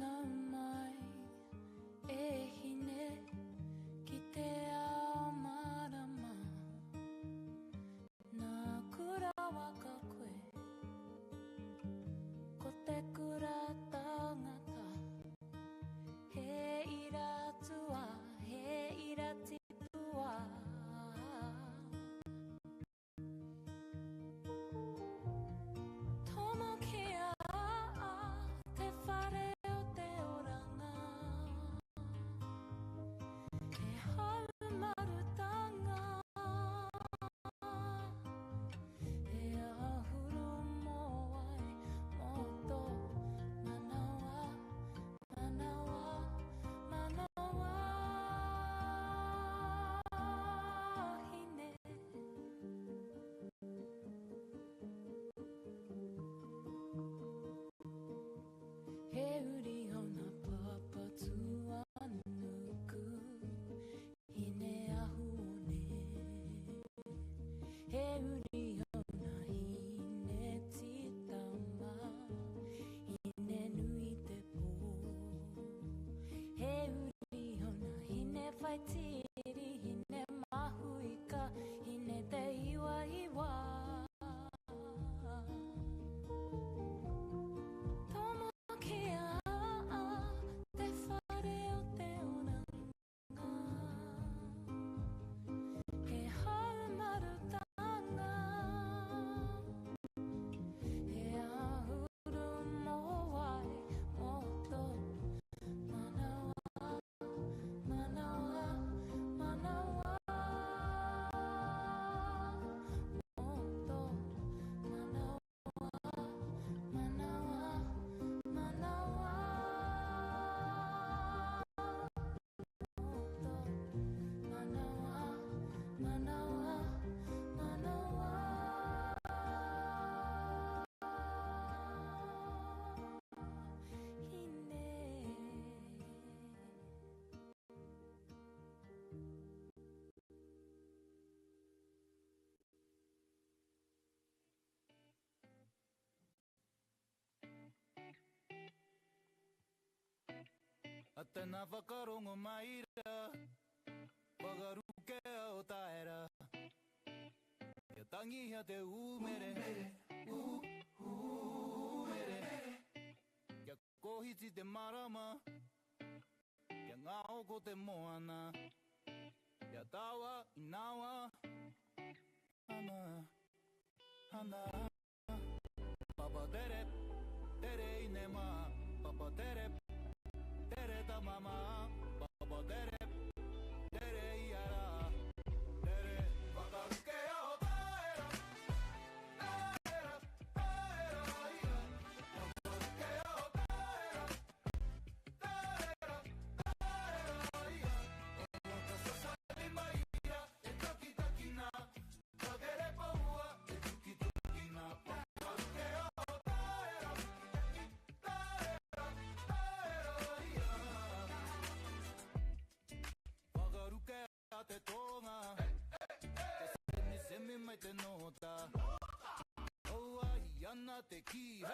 Nau mai e hine ki te ao marama. Nā kura waka koe, ko te kura tangata. He ira tua, he ira tipua. Tomokia te whare o te oranga. He haumarutanga, he ahuru mōwai mō tō manawa, manawa, manawa hine. He uri au nā Papatūānuku, hine ahuone. He uri au nā Hine Titama, hine nui te pō. He uri au nā Hine Whaitiri, hine Mahuika, hine te iwaiwa. Tomokia te whare o te oranga. He haumarutanga, he ahuru mōwai mō tō manawa, manawa, manawa. Mō tō manawa, manawa, manawa. Manawa, manawa, manawa. Hine. A tēnā whakarongo mai rā, whakarukea o taera. Kia tangihia te ūmere, ū, ūmere. Kia kōhiti te marama, kia ngāoko te moana. Kia tawa i nawa, ana, ana. Papa tere, tere ine mā, papa tere, tere ta mama, papa tere, tere ia rā, tere whakarukea o taera, taera, taera ia. Whakarukea o taera, taera, taera ia. O whakasasari mai ia, e takitaki nā, takere paua, e tukituki nā. Whakarukea o taera, taera, taera ia. Whakarukea te tōnga, te semi semi mai te nōta. Aua i ana te ki, hey!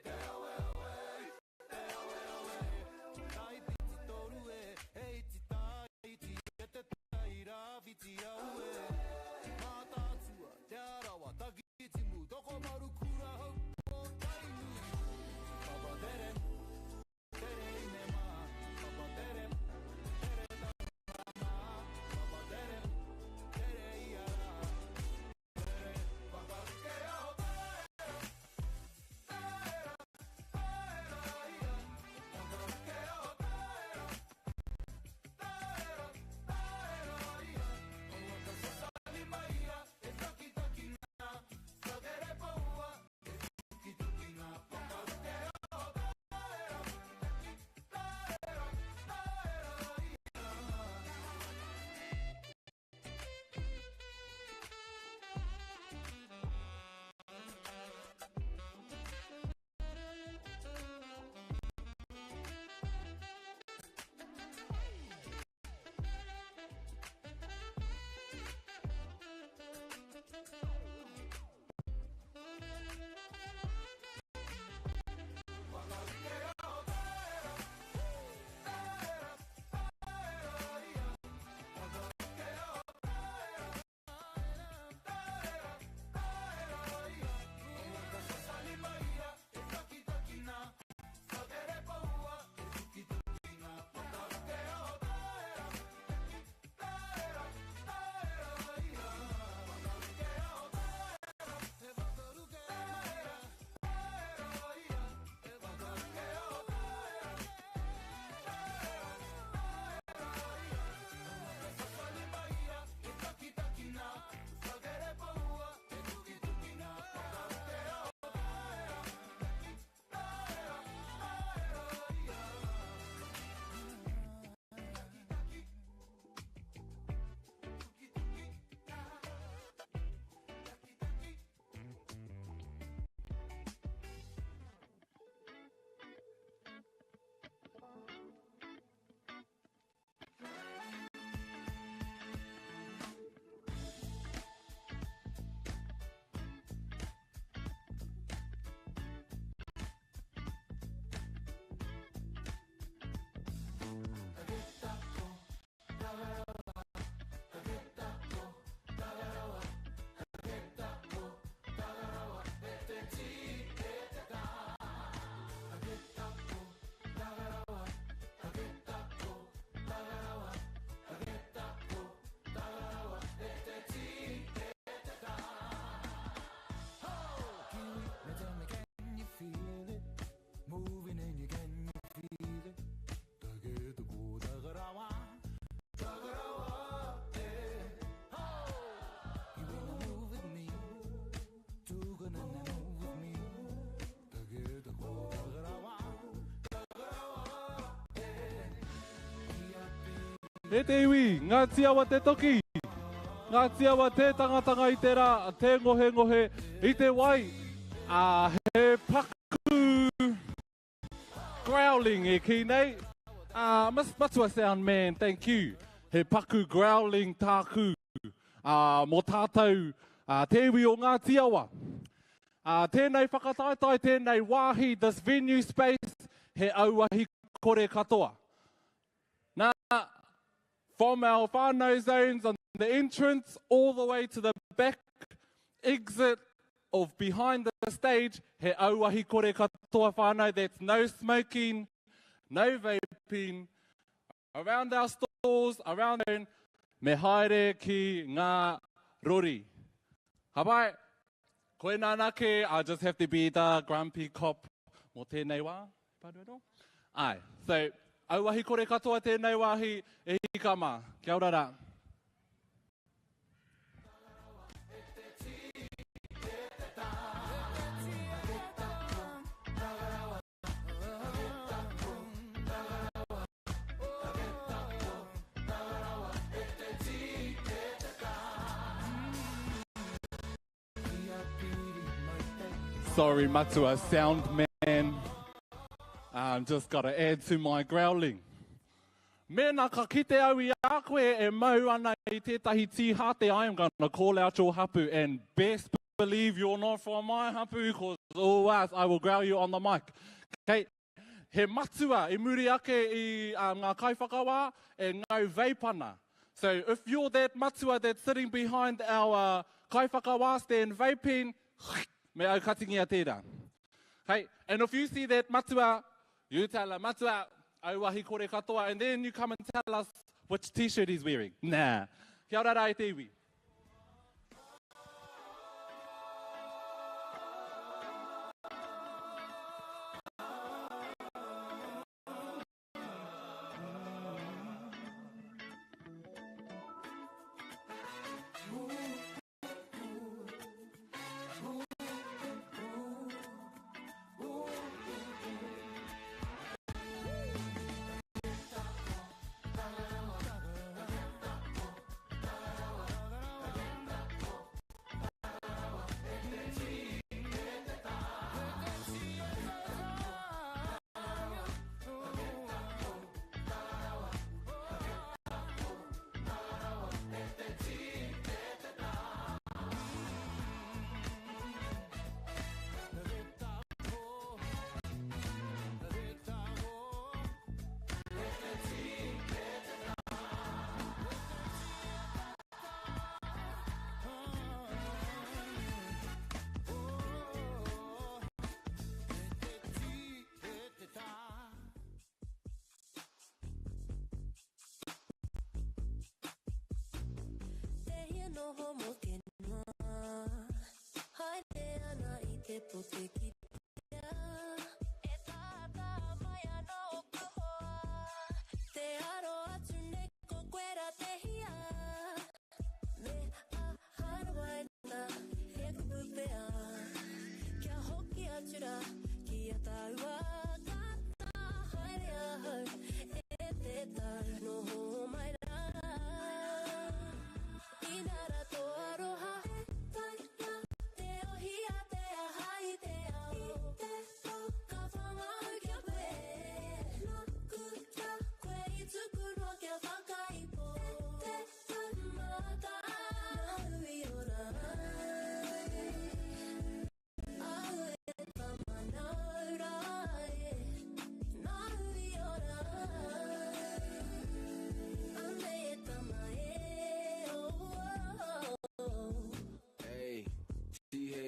Te awe awe, te awe awe. Tai piti toru e, hei ti tai ti e te tai rāwhiti au e. Mātaatua, te arawa, Takitimu, tokomaru kura hau o Tainui. Papa tere, tere ine mā, papa tere, tere ta mā, papa tere, tere ia rā. Tere, whakarukea o taera, taera, E te iwi, Ngāti Awa te toki, Ngāti Awa te tangatanga i te rā, te ngohengohe i te wai, ā, he paku growling e kī nei. Ā, Matua Sound Man, thank you. He paku growling tāku, ā, mō tātou, ā, te iwi o Ngāti Awa. Ā, tēnei whakataetae, tēnei wāhi, this venue space, he auahi kore katoa. Nā, from our whānau zones on the entrance all the way to the back exit of behind the stage, he auahi kore katoa whānau, that's no smoking, no vaping, around our stalls, around the me haere ki ngā rori. Ka pai? Koinā anake, I just have to be the grumpy cop mō tēnei wā. Āe, so, auahi kore katoa tēnei wāhi e hika mā. Kia ora rā. Sorry, Matua sound man. Just gotta add to my growling. Mēnā ka kite au i a koe e mau ana i tētahi tīhāte, I am gonna call out your hapu and best believe you're not from my hapu cause oh us, I will growl you on the mic. Okay? He matua i muri ake i ngā kaiwhakawā e ngau vape ana. So if you're that matua that's sitting behind our kaiwhakawā stand vaping, me aukatingia tērā. Okay? And if you see that matua, you tell her, matua, auahi kore katoa, and then you come and tell us which t-shirt he's wearing. Nah. Kia ora rā e te iwi. Noho mo te noa, haere ana i te po te kitea. E tātā mai ana oku hoa, te aro atu nei ko koe ra te hia. Me aha rawa e nā, he kupu pea, kia hoki atu rā ki a tāua. Ka tā haere ahau e te tau, noho mai rā. Ina ra tō aroha e taea te ohi a te aha i te ao. I te pō ka whanga au ki a koe. Nāku kia koe i tuku noa kia whakaipo. E te taumata nāu i ora ai. Au e tama nāu rā e, nāu i ora ai. Anei e tama e, oh, oh, oh. Hey, tihe,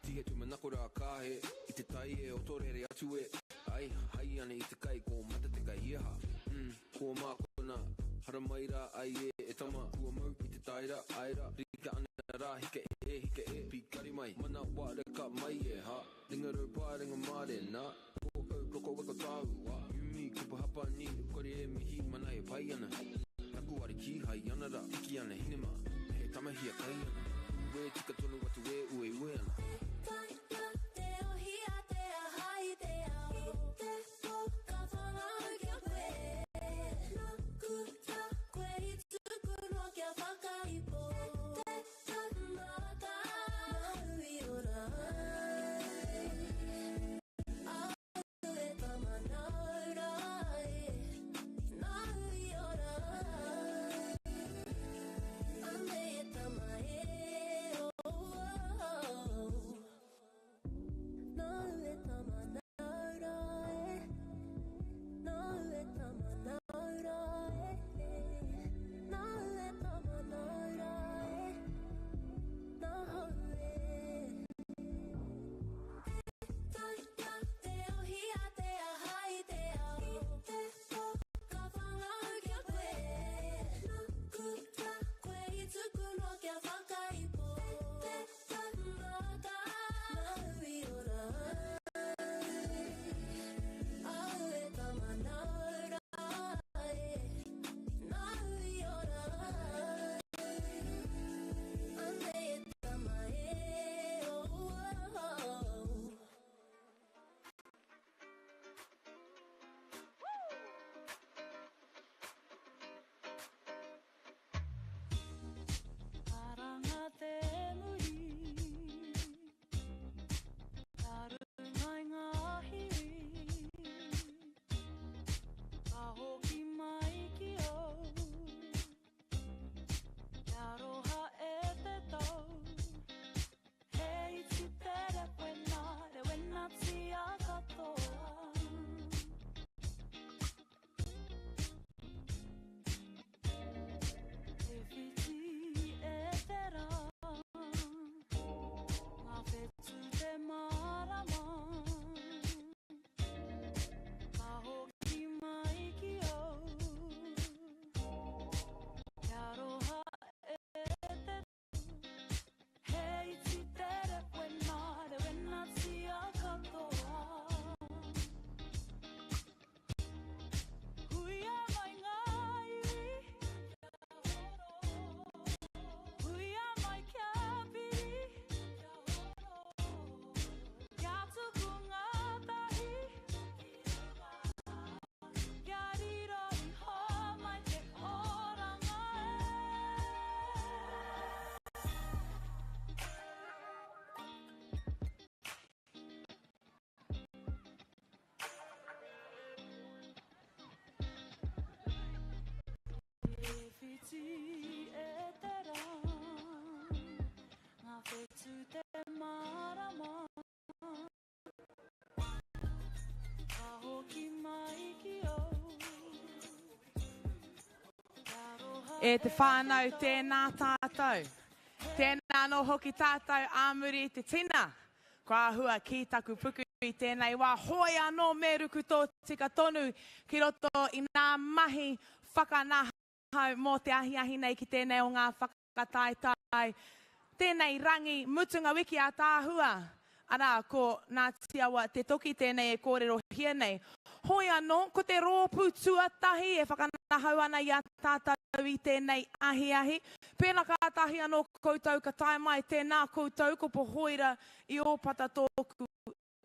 tihe tūmanako rā ka he, i te tai e o tō rere atu e, ai, hai ana i te kai ko mata te kai hiaha, kua mākona, haramai rā ai e, e tama, kua mau i te taera, ae rā, rika ana rā, hika e, hika e, pīkari mai, mana wā reka mai e, ha, ringa raupā, ringa mārena, ko au, ko koe ko tāu, ha, yumi, kupa hapa ni, kore e mihi, mana e pai ana, taku are kīhai ana rā, hiki ana hinema, he tamahia kai ana, ue tika tonu atu e, ue ue ana. Te taea te ohi a te aha i te ao. I te pō ka whanga au ki a koe. Nāku kia koe E te whānau, tēnā tātou. Tēnā anō hoki tātou ā muri i te tina. Kua āhua ki taku puku i tēnei wā, hoi anō me ruku tōtika tonu ki roto i nā mahi whakanahau mō te ahiahi nei ki tēnei o ngā whakataetae. Tēnei rangi mutunga wiki ātaahua, arā, ko Ngāti Awa Te Toki tēnei e kōrerohia nei. Hoi anō, ko te rōpū tuatahi e whakanahau ana i a tātou i tēnei ahiahi. Pēnā kātahi anō koutou ka tae mai, tēnā koutou, ko Pohoira i Ōpata tōku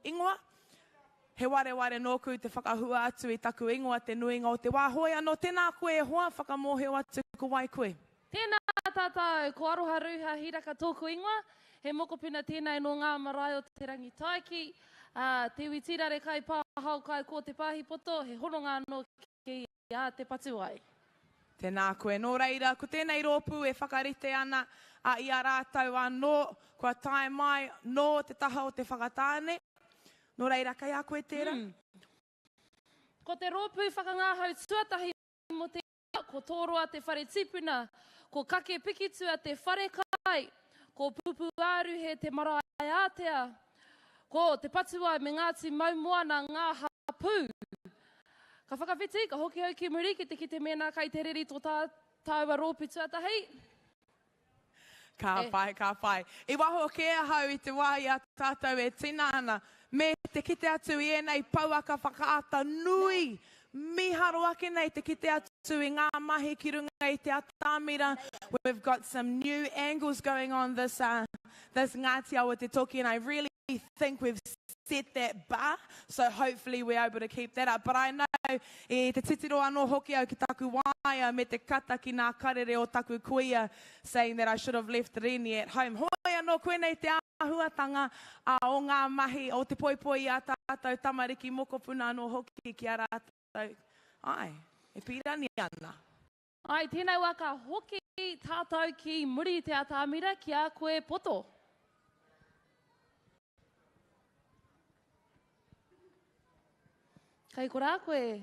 ingoa. He wareware nōku te whakahua atu i taku ingoa te nuinga o te wā. Hoi anō, tēnā koe e hoa, whakamōhio atu ko wai koe. Tēnā tātou, ko Aroha Ruha Hiraka tōku ingoa. He mokopuna tēnei nō ngā marae o Te Rangitaiki, ā, Te Iwi Tīrare Kai Pāhao Kai Kō Te Pāhipoto, he hononga anō ki a Te Patuwai. Tēnā koe. Nō reira, ko tēnei rōpū e whakarite ana i a rātou anō kua tae mai nō te taha o te Whakatāne. Nō reira, kei a koe tērā? Ko te rōpū whakangahau tuatahi mō te Ko Tōroa te whare tipuna, ko Kake Pikitua te whare kai, ko Pupuāruhe te marae ātea, ko Te Patuwai me Ngāti Maumoana ngā hapū. Ka whakawhiti, ka hoki au ki muri ki te kite mēnā kai te reri tō tāua rōpū tuatahi. Ka pai, ka pai. I waho kē ahau i te wā i a tātou e tina ana, me te kite atu i ēnei pouaka whakaata nui, mīharo ake nei te kite atu i ngā mahi ki runga i te atamira. We've got some new angles going on this, this Ngāti Awa Te Toki and I really think we've set that bar, so hopefully we're able to keep that up. But I know, i te titiro anō hoki au ki taku waea me te kata ki nā karere o taku kuia saying that I should have left Rini at home. Hoi anō, koinei te āhuatanga o ngā mahi o te poipoi i ā tātou tamariki mokopuna anō hoki ki a rātou, āe, e pīrani ana. Āe, tēnei wā ka hoki tātou ki muri i te atamira ki a koe Poto. Kei korā koe.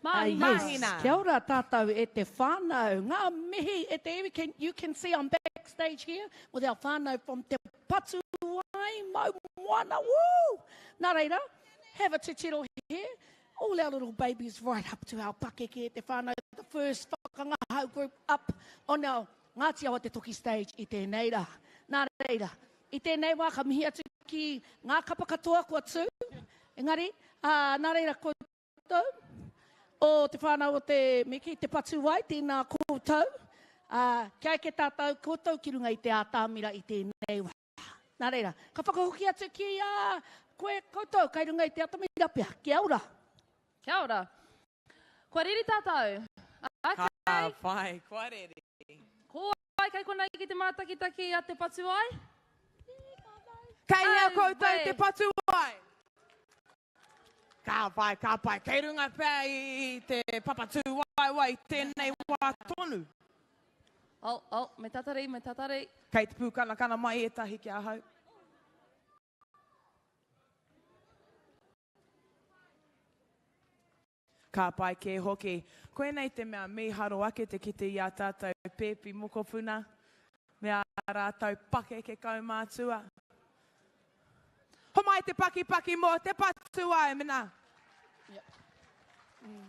Yes. Kia ora tātou e te whānau. Ngā mihi e te iwi. Can, you can see I'm backstage here with our whānau from Te Patuwai, Mau Moana. Woo! Nā reira, have a titiro here. All our little babies right up to our pakeke e te whānau. The first whakangahau group up on our Ngāti Awa Te Toki stage i tēnei rā. Nā reira, i tēnei wā ka mihi atu ki ngā kapa katoa kua tū. Engari, ā, nā reira koutou, o te whānau o te, me kī, Te Patuwai, tēnā koutou. Ā, kia eke tātou koutou ki runga i te ātamira i tēnei wā. Nā reira, ka whakahoki atu ki a koe koutou kai runga i te atamira pea. Kia ora. Kia ora. Kua reri tātou. Okay. Ka whai, kua reri. Ko wai kei konei ki te mātakitaki a Te Patuwai? Kei hea koutou Te Patuwai? Ka pai, ka pai. Kei runga pea i te papatūwaewae i tēnei wā tonu. Oh, oh, me tatari, me tatari. Kei te pūkanakana mai ētahi ki ahau. Ka pai kē hoki. Koinei te mea mīharo ake te kite i ā tātou pēpi mokopuna me ā rātou pakeke kaumātua. Homai te pakipaki mō te patu ai, mena. Yep. Mm.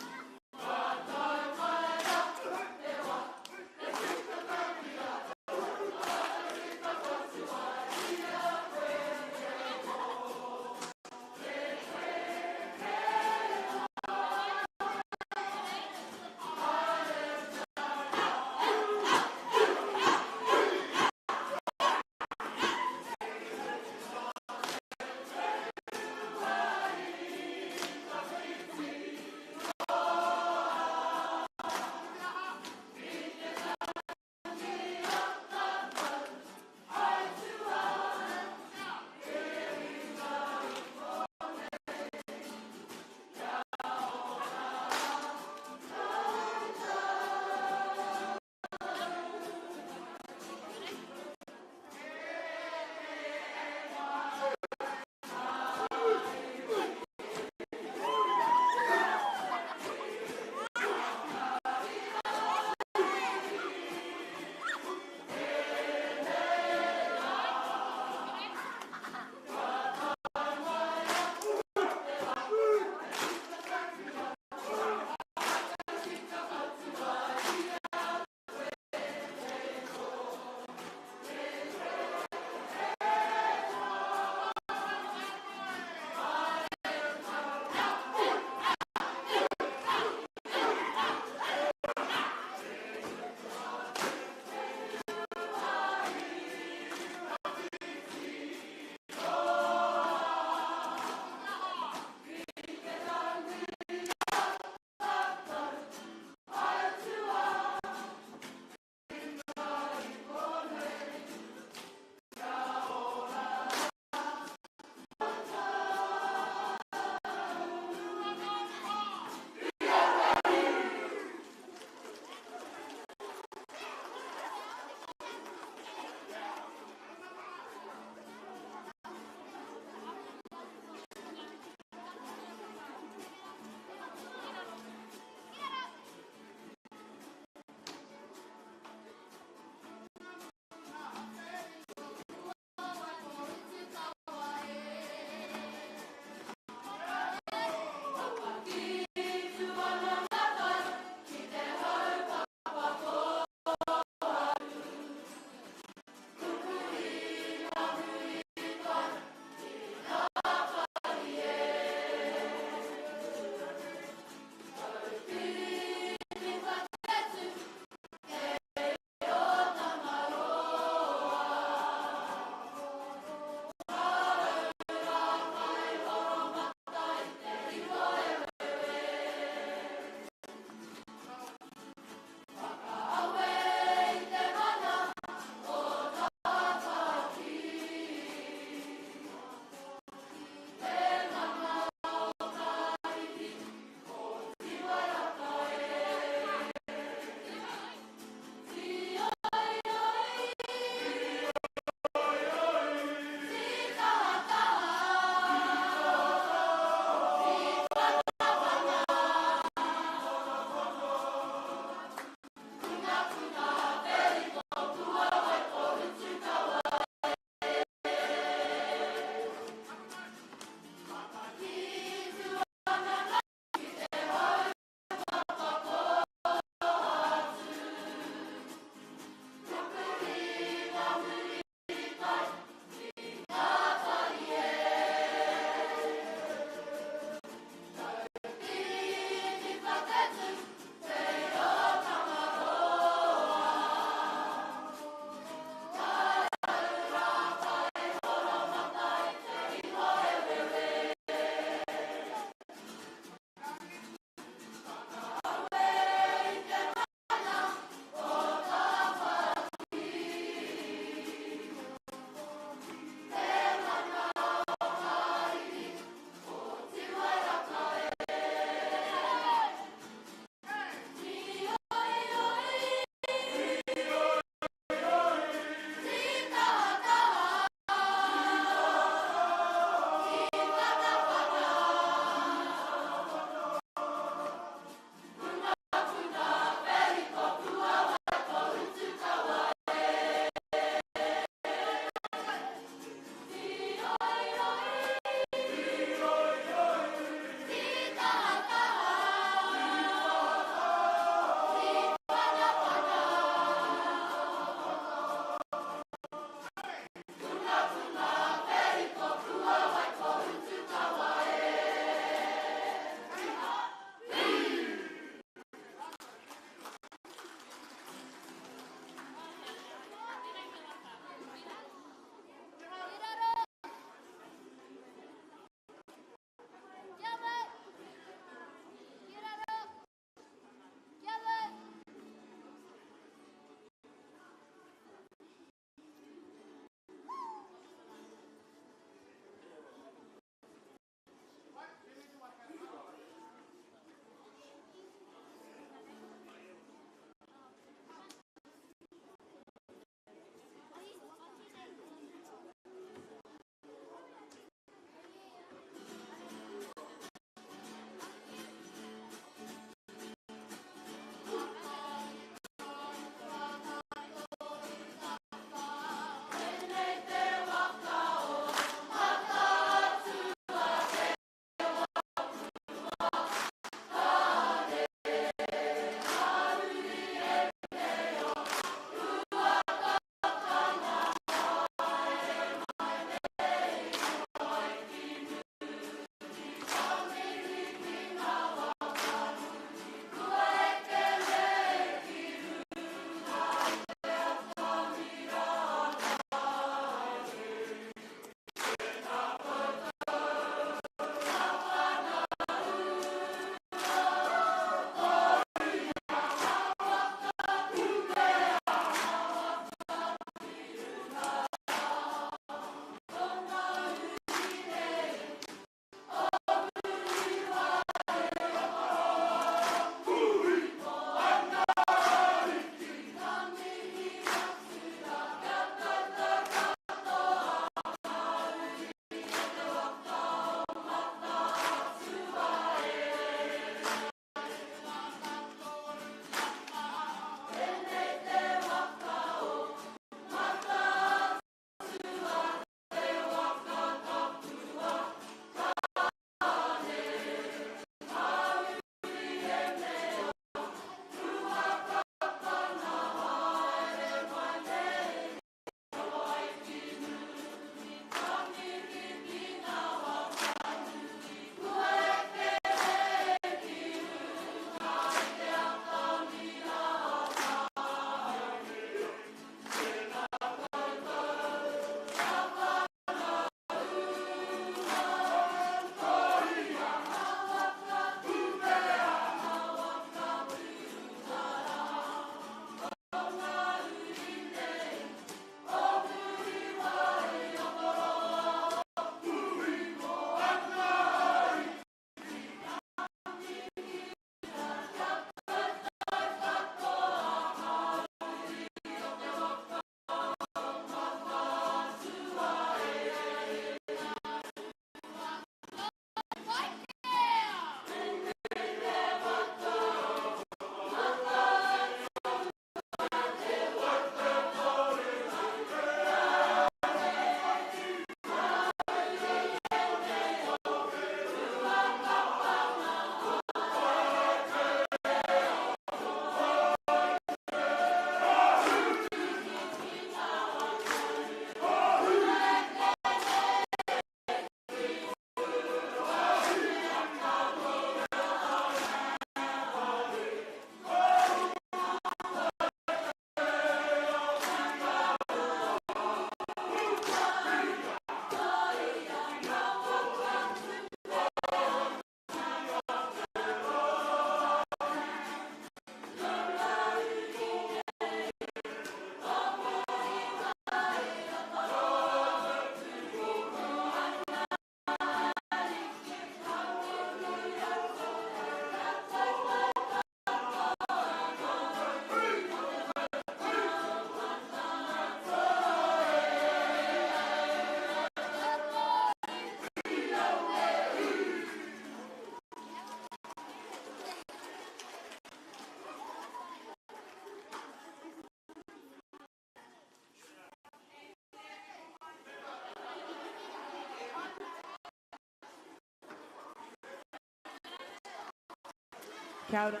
Kia ora.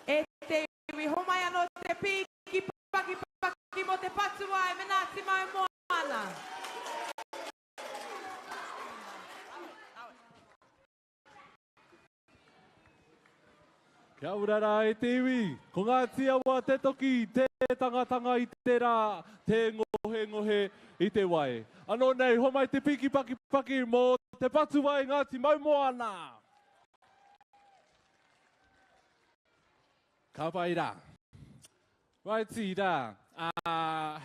E te iwi, homai anō te pīki paki paki mō te Patuwai me Ngāti Maumoana. Kia ora rā e te iwi, ko Ngāti Awa te toki, te tangatanga i te rā, te ngohengohe i te wai. Anō nei, homai te piki paki paki mō Te Patuwai Ngāti Maumoana! Ka pai rā. Righty rā.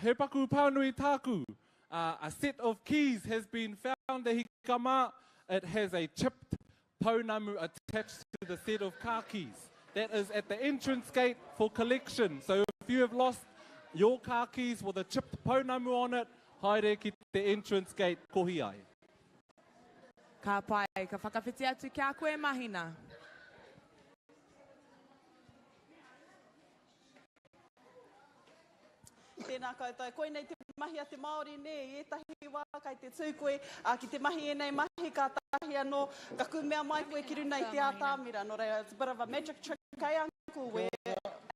He paku pānui tāku. A set of keys has been found e hika mā. It has a chipped pounamu attached to the set of car keys. That is at the entrance gate for collection. So if you have lost your car keys with a chipped pounamu on it, haere ki te entrance gate kohi ai. Ka pai, ka whakawhiti atu ki a koe Mahina. Tēnā koutou. Koinei te mahi a te Māori, nē, i ētahi wā kai te tū koe, ā, ki te mahi ēnei mahi kātahi anō ka kūmea mai koe ki runa i te atamira. Nō reira, it's a bit of a magic trick, eh, uncle? We're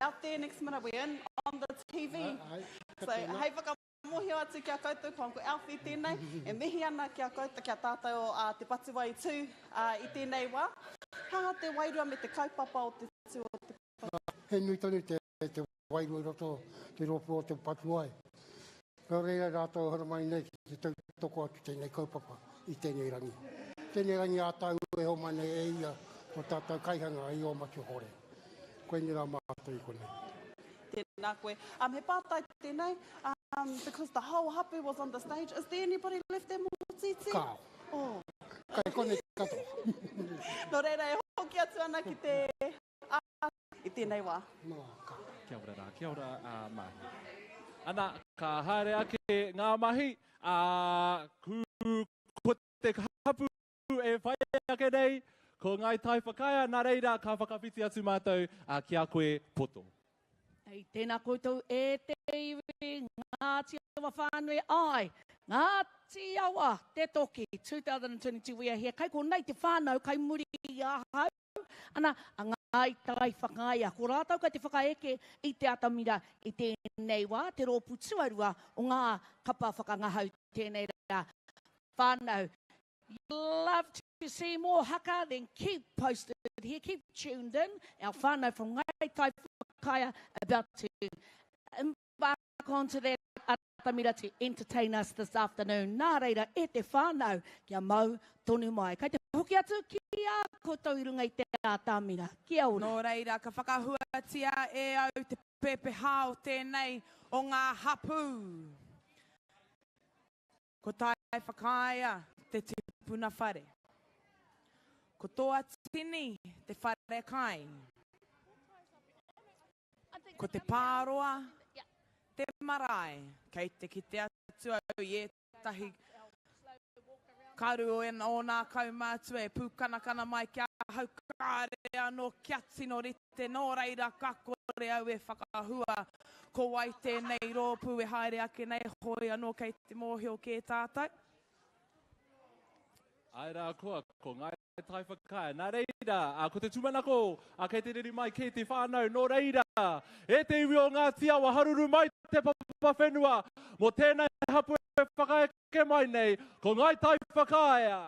out there next minute, we're in on the TV. So, hei whakamōhio atu ki a koutou, ko Uncle Alfie tēnei, e mihi ana ki a koutou, ki a tātou o Te Patuwai Tū i tēnei wā. He aha te wairua me te kaupapa o te tū o Te Patuwai? He nui tonu te wairua i roto te rōpū o Te Patuwai. Nō reira rātou haramai nei ki te tautoko atu tēnei kaupapa i tēnei rangi. Tēnei rangi ā-tau e homai nei e ia tō tātou kaihanga i Ō Hore. Koinei rā mātou i konei. Tēnā koe. He pātai tēnei, because the whole hapu was on the stage, is there anybody left at Mōtītī? Kāo. Oh. Kai konei katoa. Nō reira, e hoki atu ana ki te i tēnei wā. Kia ora rā, kia ora a Mahi. Ana, ka haere ake ngā mahi, ā, ku, ko te hapu e whai ake nei, ko Ngāi Tai Whakaea, nā reira ka whakawhiti atu mātou ki a koe poto. Hei, tēnā koutou e te iwi, Ngāti Awa whānui, āe, Ngāti Awa te toki, 2022 we are here, kai konei te whānau kai muri i ahau, Ana, a Ngāi Tai Whakaea. Ko rātou kei te whakaeke i te atamira i tēnei wā, te rōpū tuarua o ngā kapa whakangahau tēnei rā. Whānau, you'd love to see more haka, then keep posted here, keep tuned in. Our whānau from Ngāi Tai Whakaea about to embark onto that atamira to entertain us this afternoon. Nā reira, e te whānau, kia mau tonu mai. Kei te hoki atu ki a koutou i runga i te atamira. Kia ora. Nō reira, ka whakahuatia e au te pepeha o tēnei o ngā hapū. Ko Taiwhakaea te tipuna whare. Ko Toatini te whare kai. Ko Te Pāroa te marae. Kei te kite atu au i ētahi karu o ōna kaumātua e pūkanakana mai ki ahau kāre anō kia tino rite nō reira ka kore au e whakahua ko wai tēnei rōpū e haere ake nei hoi anō kei te mōhio kē tātou. Āe rā koa, ko Ngāi Tai Whakaea. Nā reira, ko te tūmanako, kei te reri mai kē te whānau, nō reira, e te iwi o Ngāti Awa, haruru mai te papa whenua mō tēnei hapū e whakaeke mai nei, ko Ngāi Tai Whakaea.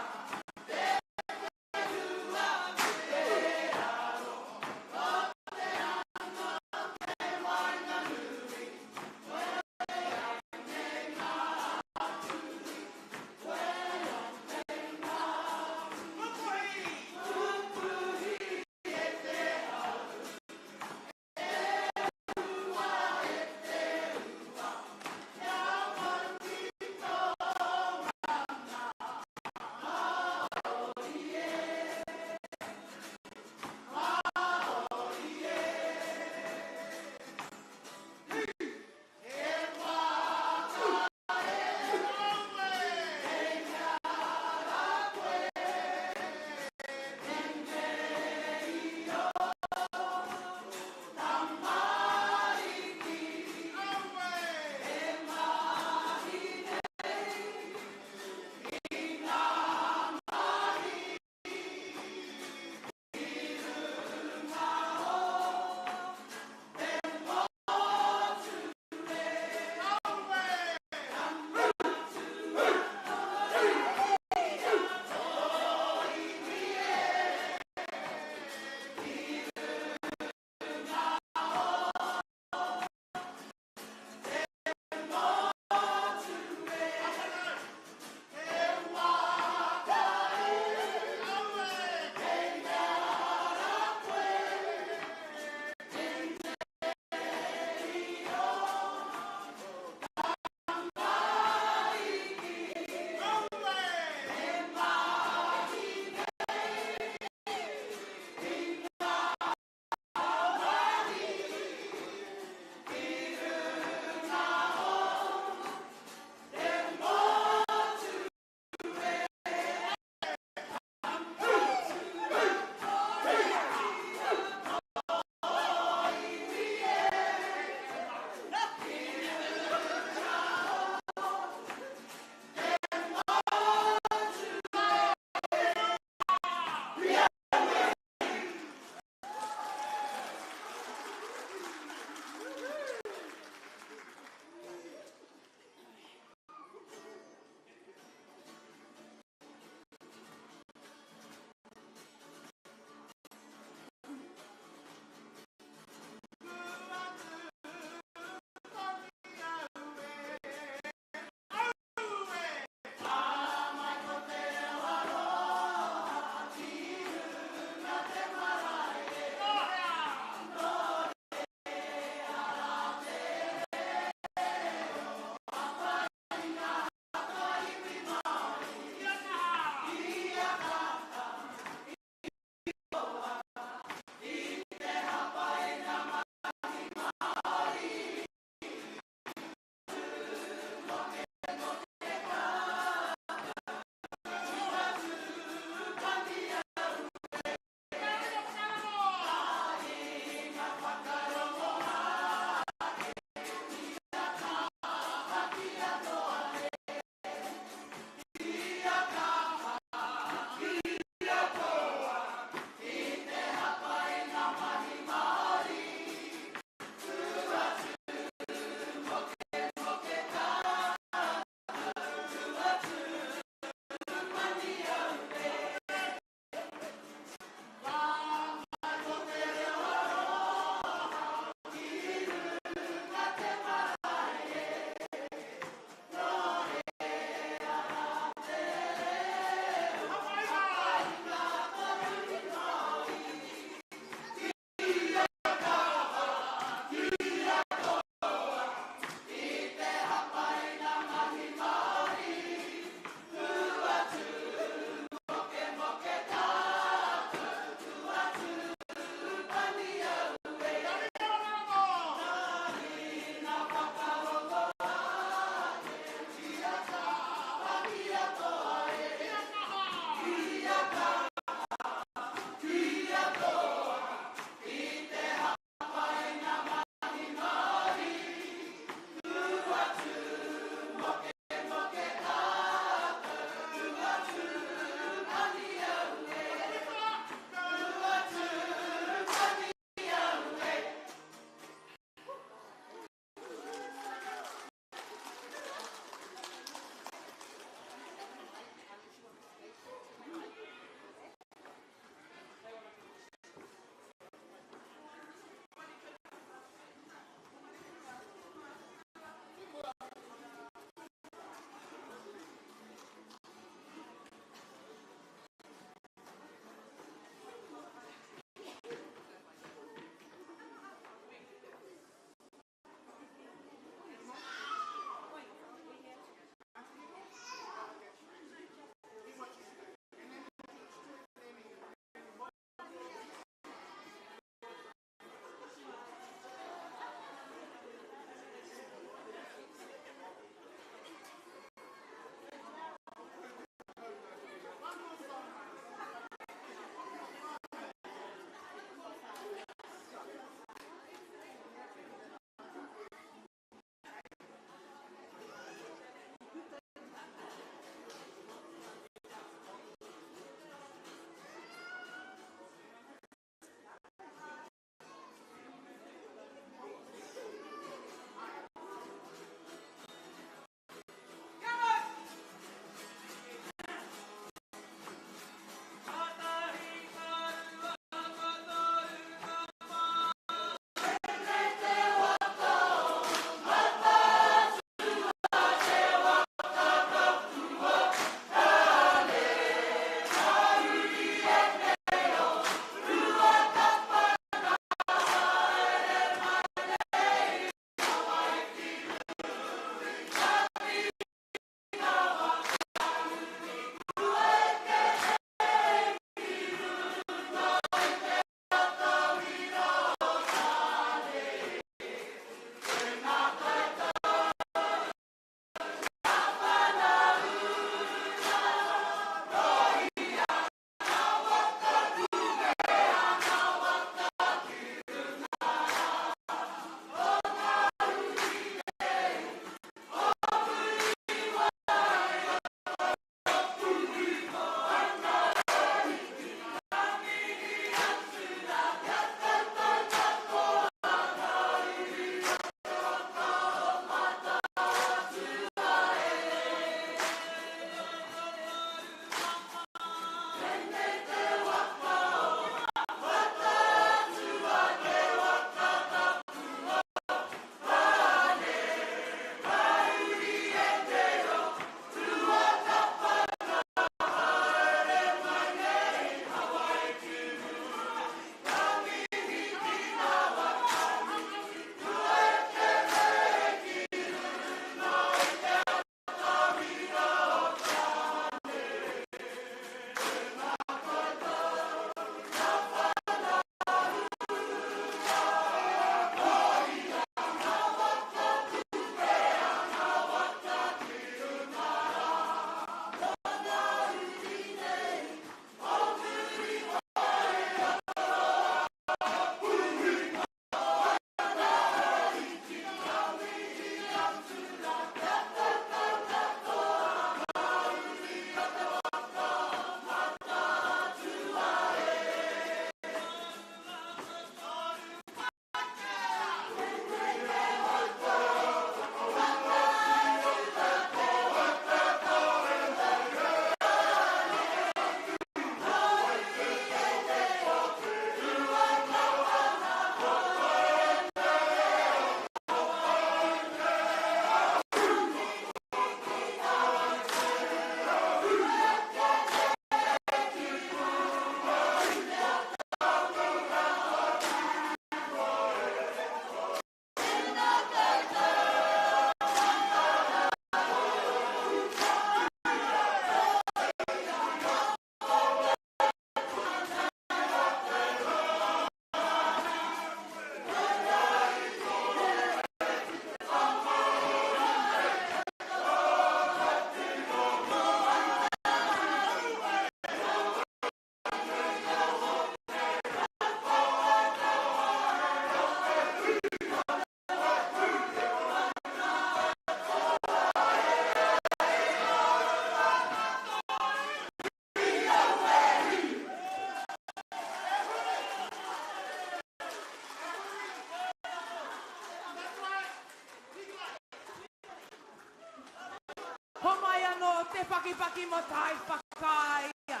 mō Taiwhakaea.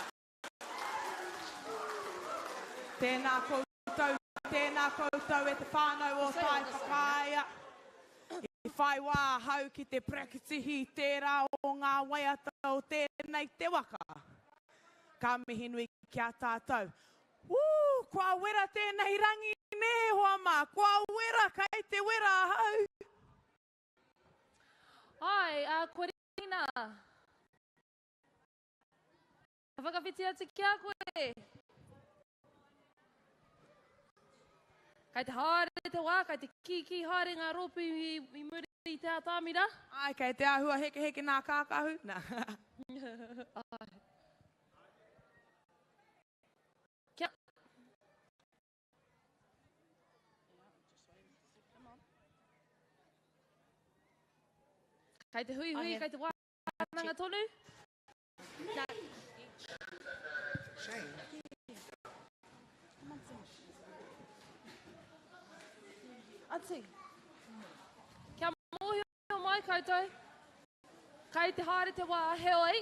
Tēnā koutou, tēnā koutou e te whānau o Taiwhakaea. I whai wā ahau ki te prakitihi i tērā o ngā waiata o tēnei te waka. Ka mihi nui ki a tātou. Woo! Kua wera tēnei rangi nē, hoa mā, kua wera, kei te wera ahau. Āe, ā, kua rina. Ka whakawhiti atu ki a koe. Kei te haere te wā, kei te kīkī haere ngā rōpū i, i muri i te atamira. Āe, kei te āhua hekeheke nā kākahu, nā. Āe. Kia. Kei te huihui, kei te wānanga tonu. Ati. Kia mōhio mai koutou, kei te haere te wā, heoi,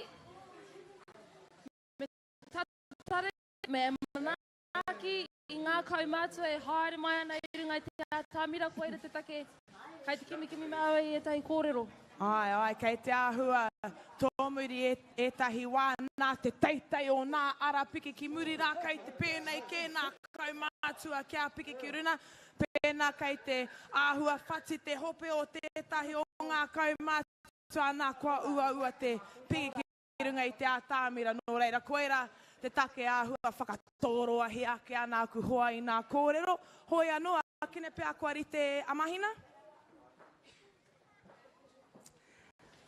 me tatari, me manaaki i ngā kaumātua e haere mai ana i runga i te atamira, koira te take kei te kimikimi māua i ētahi kōrero. Āe, āe, kei te āhua tōmuri ētahi wā nā te teitei o nā ara piki ki muri rā kei te pēnei kē nā kaumātua kia piki ki runa, pēnā kei te āhua whati te hope o tētahi o ngā kaumātua nā kua uaua te piki ki runga i te atamira, nō reira koirā te take āhua whakatōroahia ake ana aku hoa i nā kōrero, hoi anō, ākene pea kua rite a Mahina.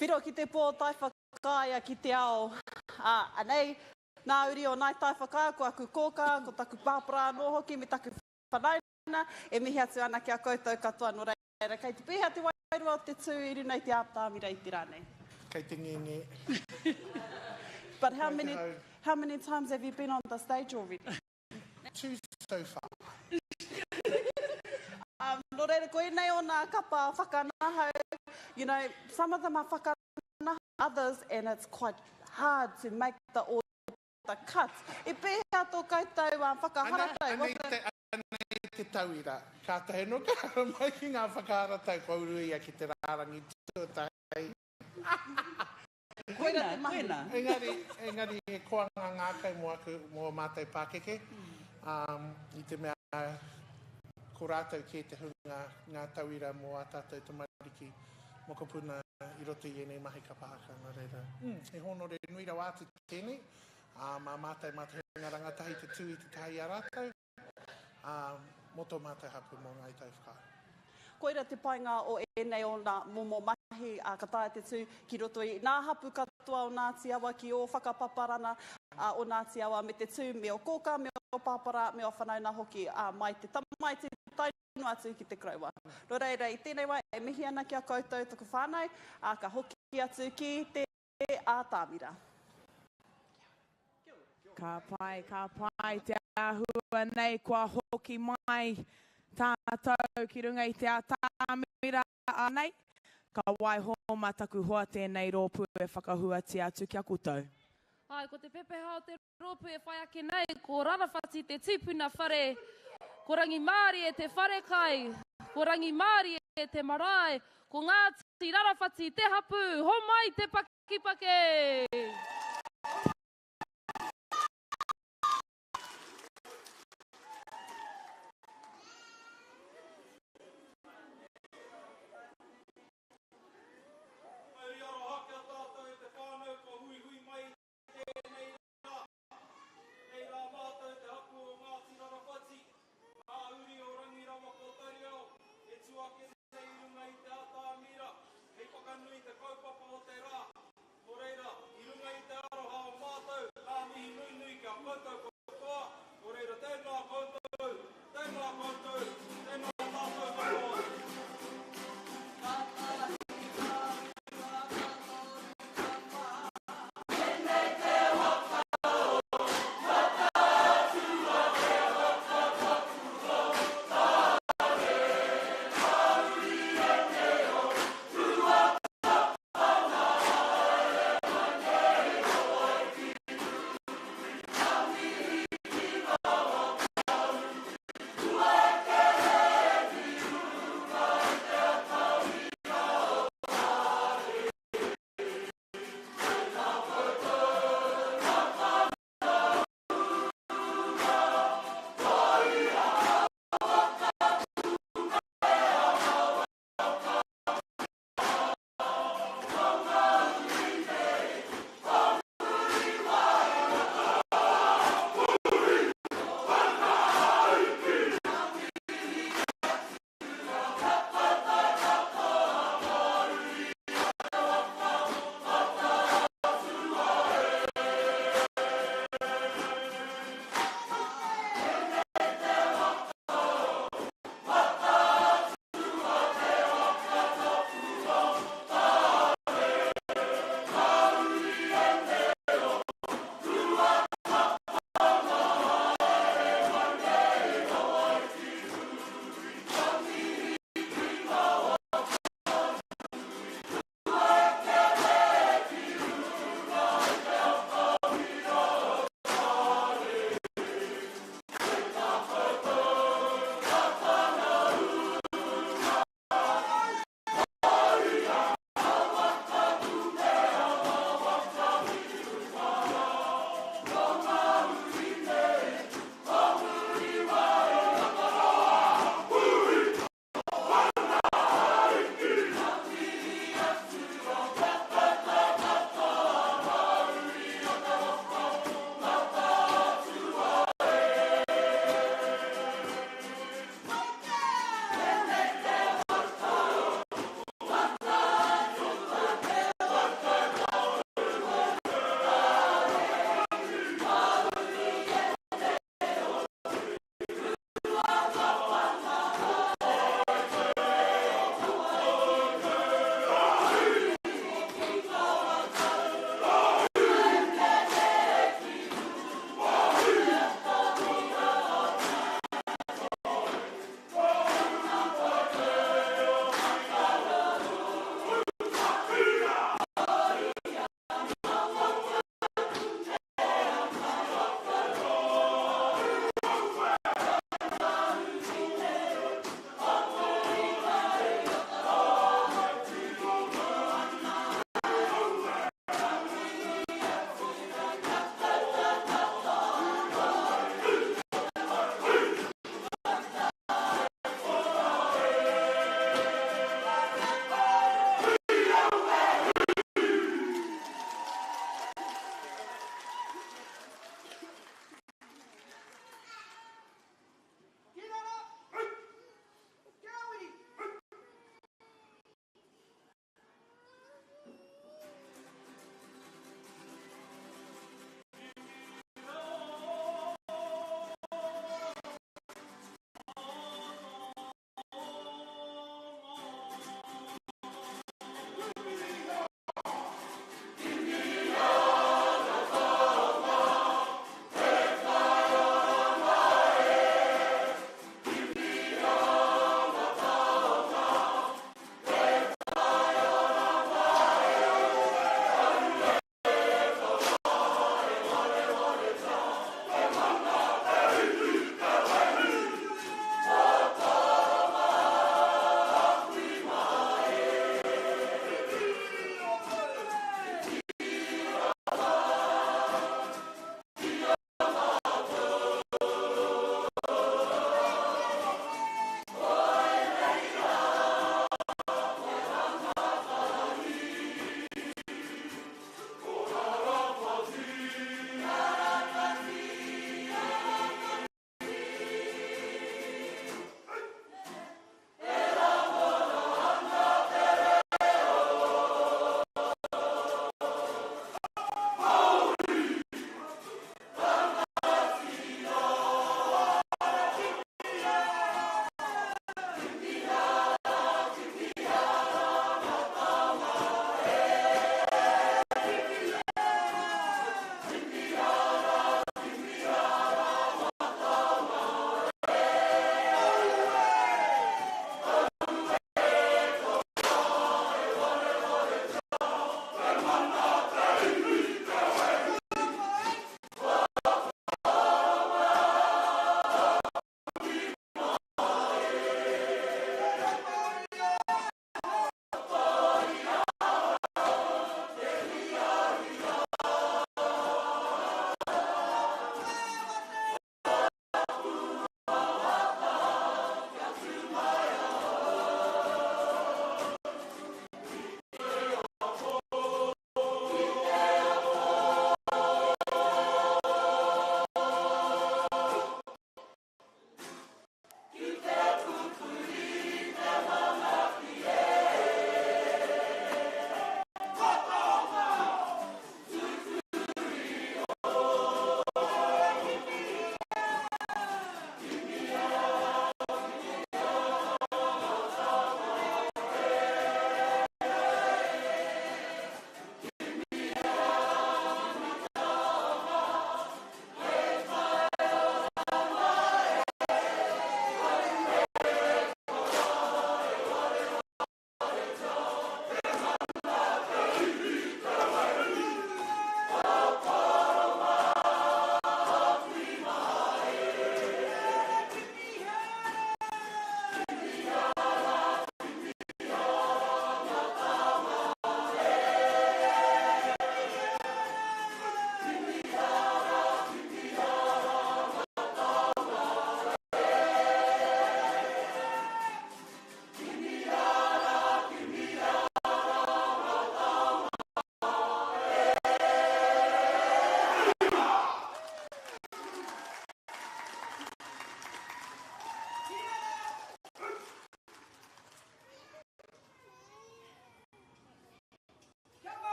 Whiro ki te pō, Taiwhakaea ki te ao, ā, anei, nā uri o Nāi Taiwhakaea, ko aku kōkā, ko taku pāpara anō hoki me taku whanaunga, e mihi atu ana ki a koutou katoa, nō reira, kei te pēhea te wairua o te tū i runa i te ātamira i te rā nei? Kei te ngenge. But how many, how many times have you been on the stage already? Two so far. Nō reira, koinei o nā kapa whakanahau, you know, some of them are whakanahau others and it's quite hard to make the order cut. I pēhea tō koutou whakaharatau? Anei, anei te, anei te tauira. Kātahi anō ka haramai ki ngā whakaharatau kua uru ia ki te rārangi tuatahi. Koira te mahi. Koina. Engari, engari he koanga ngākau mō aku, mō ō mātou pākeke, i te mea ko rātou kē te hunga, ngā tauira mō ā tātou tamariki mokopuna i roto i ēnei mahi kapa haka. Nō reira, he hōnore nui rawa atu tēnei, ā, mā mātou, mā te hunga rangatahi te tū i te taha i a rātou. Ā, mō tō mātou hapū, mō Ngāi Tauwhakaaro. Koira te painga o ēnei o nā momo mahi, ā, ka taea te tū ki roto i nā hapū katoa o Ngāti Awa ki ō whakapaparana o Ngāti Awa me te tū me ō kōkā, me ō pāpara, me ō whanauna hoki, ā, mai te tamaiti tae noa atu ki te koroua. Nō reira, i tēnei wā e mihi ana ki a koutou taku whānau, ā, ka hoki atu ki te ātamira. Ka pai, ka pai te āhua nei kua hoki mai tātou ki runga i te atamira anei. Ka waiho mā taku hoa tēnei rōpū e whakahuatia atu ki a koutou. Āe, ko te pepeha o te rōpū e whai ake nei, ko Rarawhati te tipuna whare, ko Rangimārie te wharekai, ko Rangimārie te marae, ko Ngāti Rarawhati te hapū, homai te pakipake! Mauri aroha ki a tātou e te whānau kua huihui mai i tēnei rā. Nei rā mātou te hapū o Ngāti Rarawhati, ngā uri o Rangi rawa ko Tariao, e tū ake nei i runga i te atamira hei whakanui te kaupapa o te rā. Nō reira, i runga i te.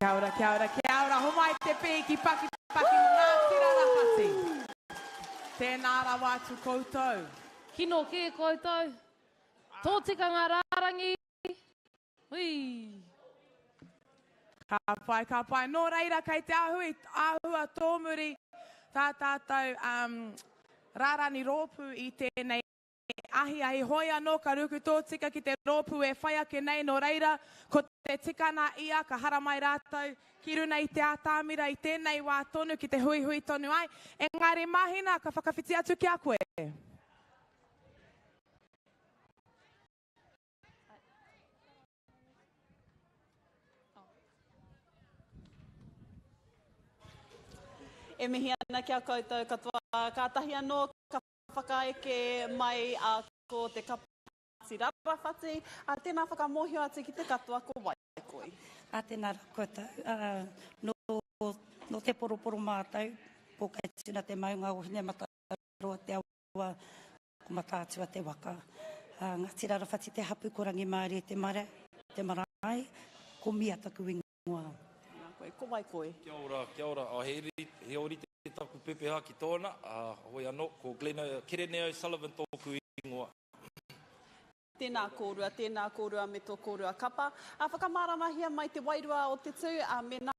Kia ora, kia ora, kia ora. Homai te pīki pakipaki mō Ngāti Rarapati. Tēnā rawa atu koutou. Kino kē koutou. Tōtika ngā rārangi. Hui. Ka pai, ka pai. Nō reira, kei te ahui, āhua tōmuri tā tātou um, rārani rōpū i tēnei ahiahi. Hoi anō ka ruku tōtika ki te rōpū e whai ake nei, nō reira, ko te tikana ia ka haramai rātou ki runa i te ātamira i tēnei wā tonu ki te huihui tonu ai. Engari Mahina, ka whakawhiti atu ki a koe. E mihi ana ki a koutou katoa. Kātahi anō ka whakaeke mai a ko te kapa Ngāti Rarawhati. A, tēnā whakamōhio atu ki te katoa ko wai koe. A, tēnā rā koutou. A, nō, nō Te Poroporo mātou, Pōkaituna te maunga o Hinemataroa te awa, ko Mataatua te waka. A, Ngāti Rarawhati te hapu, ko Rangimārie te marae, te marae, ko Mia taku ingoa. Ingoa. Tēnā koe. Ko wai koe? Kia ora, kia ora. Oh, he, he ōrite taku pepeha ki tōna, ā, hoi anō, ko Glenn, Kerene O'Sullivan tōku ingoa. Tēnā kōrua, tēnā kōrua me tō kōrua kapa. Ā, whakamāramahia mai te wairua o te tū, ā, me nā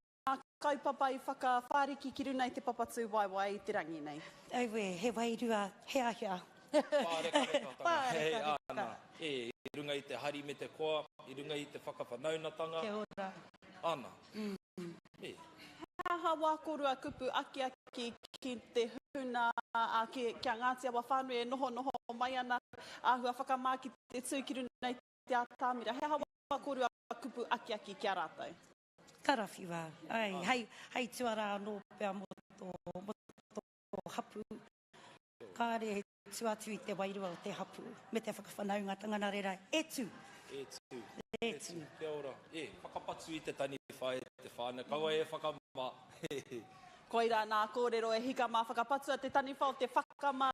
kaupapa i whakawhāriki ki runa i te papa tūwaewae i te rangi nei. Auē, he wairua, he ahia. Pārekarekatanga. Pārekareka. Ana, e, i runga i te hari me te koa, i runga i te whakawhanaunatanga. Kia ora. Ana. Mm. E. He aha wā kōrua kupu akiaki ki te huna, a, ki, ki a Ngāti Awa whānui e nohonoho mai ana, āhua whakamā ki te tū ki runga i te atamira? He aha wā kōrua kupu akiaki ki a rātou? Karawhiua. Ai, hei, hei tuarā anō pea mō tō, mō tō hapū. Kāre he tua atu i te wairua o te hapū me te whakawhanaungatanga nā reira, e tū! E tū. E tū. Kia ora. E, whakapatu i te taniwha e te whānau, kaua e whakamā. Koirā nā kōrero e hika mā whakapatua te taniwha o te whakamā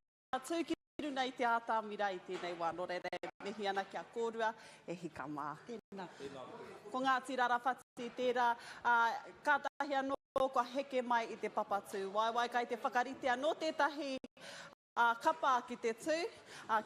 tū ki runa i te ātamira i tēnei wā. Nō reira e mihi ana ki a kōrua e hika mā. Tēnā. Tēnā koe. Ko Ngāti Rarawhati tērā, ā, kātahi anō kua heke mai i te papa tūwaewae, kai te whakarite anō tētahi kapa ki te tū,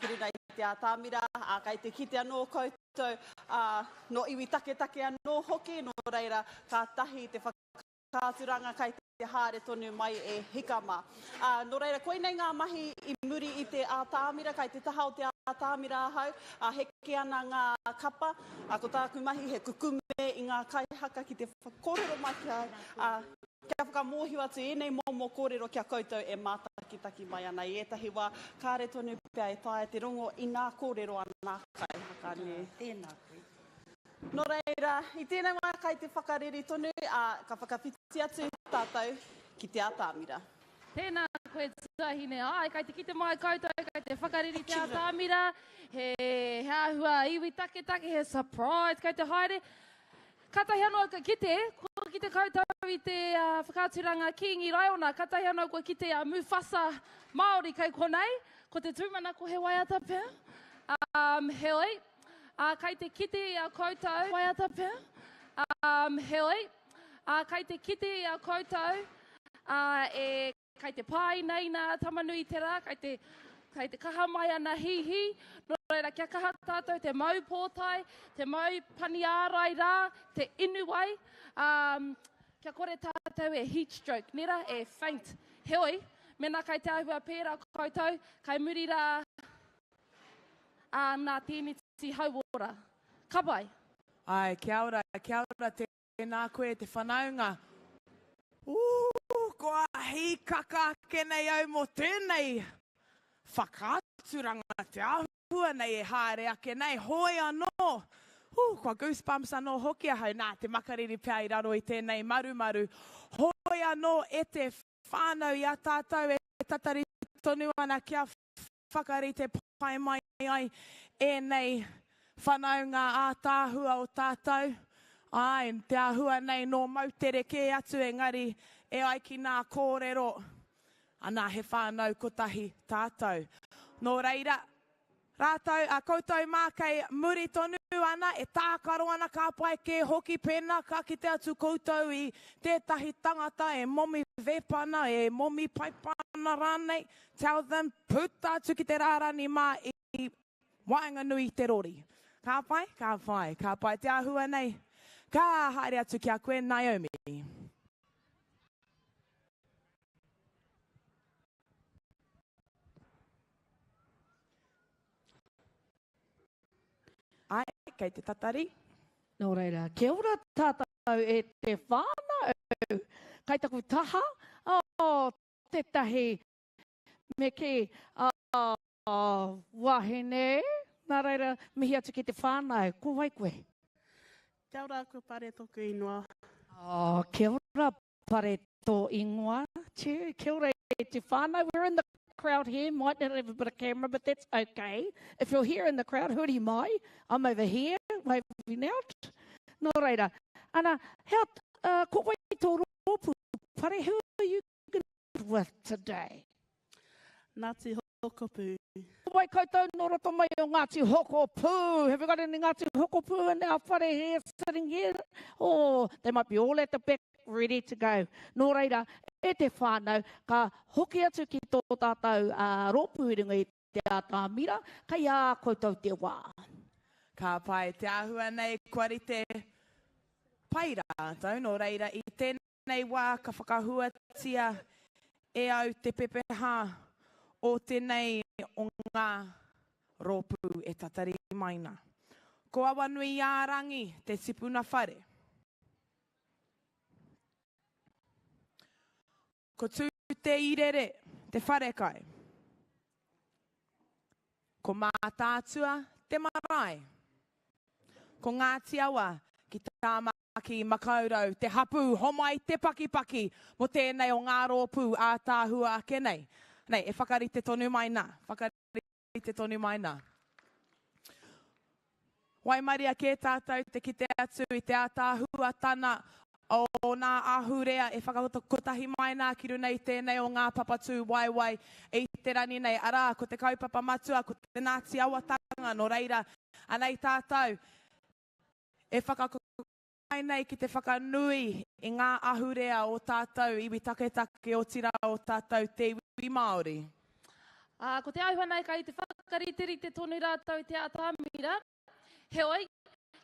ki runga i te atamira, ā, kai te kite anō koutou, ā, nō iwi taketake anō hoki, nō reira, kātahi te whakaaturanga kai te haere tonu mai e hika mā. Ā, nō reira, koinei ngā mahi i muri i te atamira, kai te taha o te atamira ahau, ā, heke ana ngā kapa, ā, ko tāku mahi he kukume i ngā kaihaka ki te kōrero mai ki a au, ā, kia whakamōhio atu ēnei momo kōrero ki a koutou e mātakitaki mai ana. I ētahi wā, kāre tonu pea e taea te rongo inā kōrero ana kaihaka, nē. Tēnā koe. Nō reira, i tēnei wā kai te whakareri tonu, ā, ka whakawhiti atu tātou ki te atamira. Tēnā koe tuahine. Āe, kai te kite mai koutou, kai te whakareri te atamira, he, he āhua iwi taketake, he surprise kai te haere. Katahi anō au ka kite, kua kite koutou i te whakaaturanga Kīngi Raiona, katahi anō kua kite a Mufasa Māori kei konei, ko te tūmanako he waiata pea, um, heoi, uh, kai te kite i a koutou, waiata pea, um, heoi, uh, kai te kite i a koutou, uh, e Kai te pāinaina a Tamanuiterā, kai te, kai te kaha mai ana hīhī, nō reira kia kaha tātou te mau pōtae, te mau pani ārai rā, te inu wai, um, kia kore tātou e heat stroke, nē rā, e faint. Heoi, mēnā kai te āhua pērā koutou, kai muri rā ā, nā tēneti hauora. Ka pai. Āe, kia ora, kia ora, Tēnā koe te whanaunga. Ooh, kua hīkaka ake nei au mō tēnei whakaaturanga te āhua nei e haere ake nei, hoi anō, ooh, kua goosebumps anō hoki ahau, nā te makariri pea i raro i tēnei marumaru, hoi anō e te whānau i a tātou e tatari tonu ana kia whakarite pai mai ai ēnei whanaunga ātaahua o tātou. Āe, te āhua nei nō moutere kē atu engari e ai ki nā kōrero, ana he whānau kotahi tātou. Nō reira, Rātou, a koutou mā kei muri tonu ana, e tākaro ana, ka pai kē hoki pēnā ka kite atu koutou i tētahi tangata e momi vape ana, e momi paipa ana rānei, tell them, puta atu ki te rārani mā i waenganui i te rori. Ka pai? Ka pai. Ka pai te āhua nei. Ka haere atu ki a koe, Naomi. Ai, kei te tatari. Nō reira, kia ora tātou e te whānau. Kai taku taha, oh, tētahi me kī, oh, wahine. Nā reira, mihi atu ki te whānau. Ko wai koe? Kia ora, ko Pare tōku ingoa. Oh, kia ora Pare tō ingoa. Che, kia ora e te whānau. We're in the crowd here. Might not have a bit of camera, but that's okay. If you're here in the crowd, huri mai. I'm over here, waving out. Nō reira, ana, hea, uh, ko wai tō rōpū? Pare, who are you with today? Ngāti Hokopu. Ko wai koutou nō roto mai o Ngāti Hokopu? Have we got any Ngāti Hokopu in our whare here, sitting here? Oh, they might be all at the back, ready to go. Nō reira, e te whānau, ka hoki atu ki tō tātou uh, rōpū i runga i te atamira, kei a koutou te wā. Ka pai te āhua nei, kua rite pai rātou, nō reira i tēnei Nei wā ka whakahuatia e au te pepeha o tenei o ngā rōpū e tatari mai na. Ko Awanuiārangi te tipuna whare. Ko Tūteirere te wharekai. Ko Mātaatua te marae. Ko Ngāti Awa ki Tāmaki Makaurau te hapū homai te pakipaki mō tēnei o ngā rōpū ātaahua ake nei. Nei, e whakarite tonu mai nā, whakarite tonu mai nā. Waimaria kē tātou te kite atu i te ātaahuatana o nā ahurea e whakakotahi mai nā ki runa i tēnei o ngā papa tūwaewae i te rani nei, arā, ko te kaupapa matua, ko te Ngāti Awatanga, nō reira, anei tātou e whakakotahi mai nei ki te whakanui i ngā ahurea o tātou iwi taketake, otirā o tātou te iwi Māori. Ā, ko te āhua nei kai te whakariterite tonu rātou i te atamira, heoi,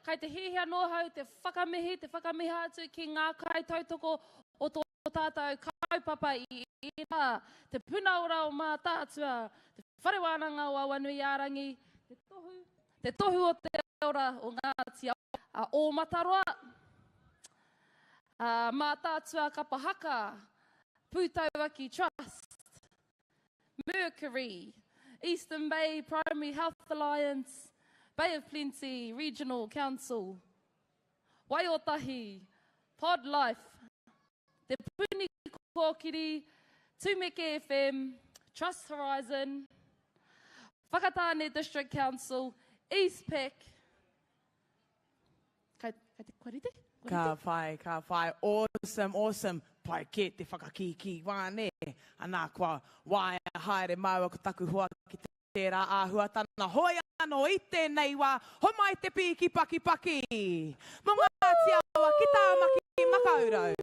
kai te hiahia nōhau te whakamihi, te whakamiha atu ki ngā kaitautoko o tō tātou kaupapa i ērā, Te Puna Ora o Mātaatua, Te Whare Wānanga o Awanuiārangi, Te Tohu, Te Tohu o te Ora o Ngāti Awa, a Ōmataroa, a Mātaatua Kapa Haka, Pūtauaki Trust, Mercury, Eastern Bay Primary Health Alliance, Bay of Plenty Regional Council, Waiotahi, Pod Life, Te Puni Kōkiri, Tumeke FM, Trust Horizon, Whakatāne District Council, Eastpac, Kai, kai te, kua rite? Kua Ka rite? whai, ka whai. Awesome, awesome. Pai kē te whakakīkī wā, nē? Anā, kua waea haere māua ko taku hoa ki tērā āhuatana. Hoi anō i tēnei wā, homai te pīki pakipaki! Mō Ngāti Awa ki Tāmaki Makaurau.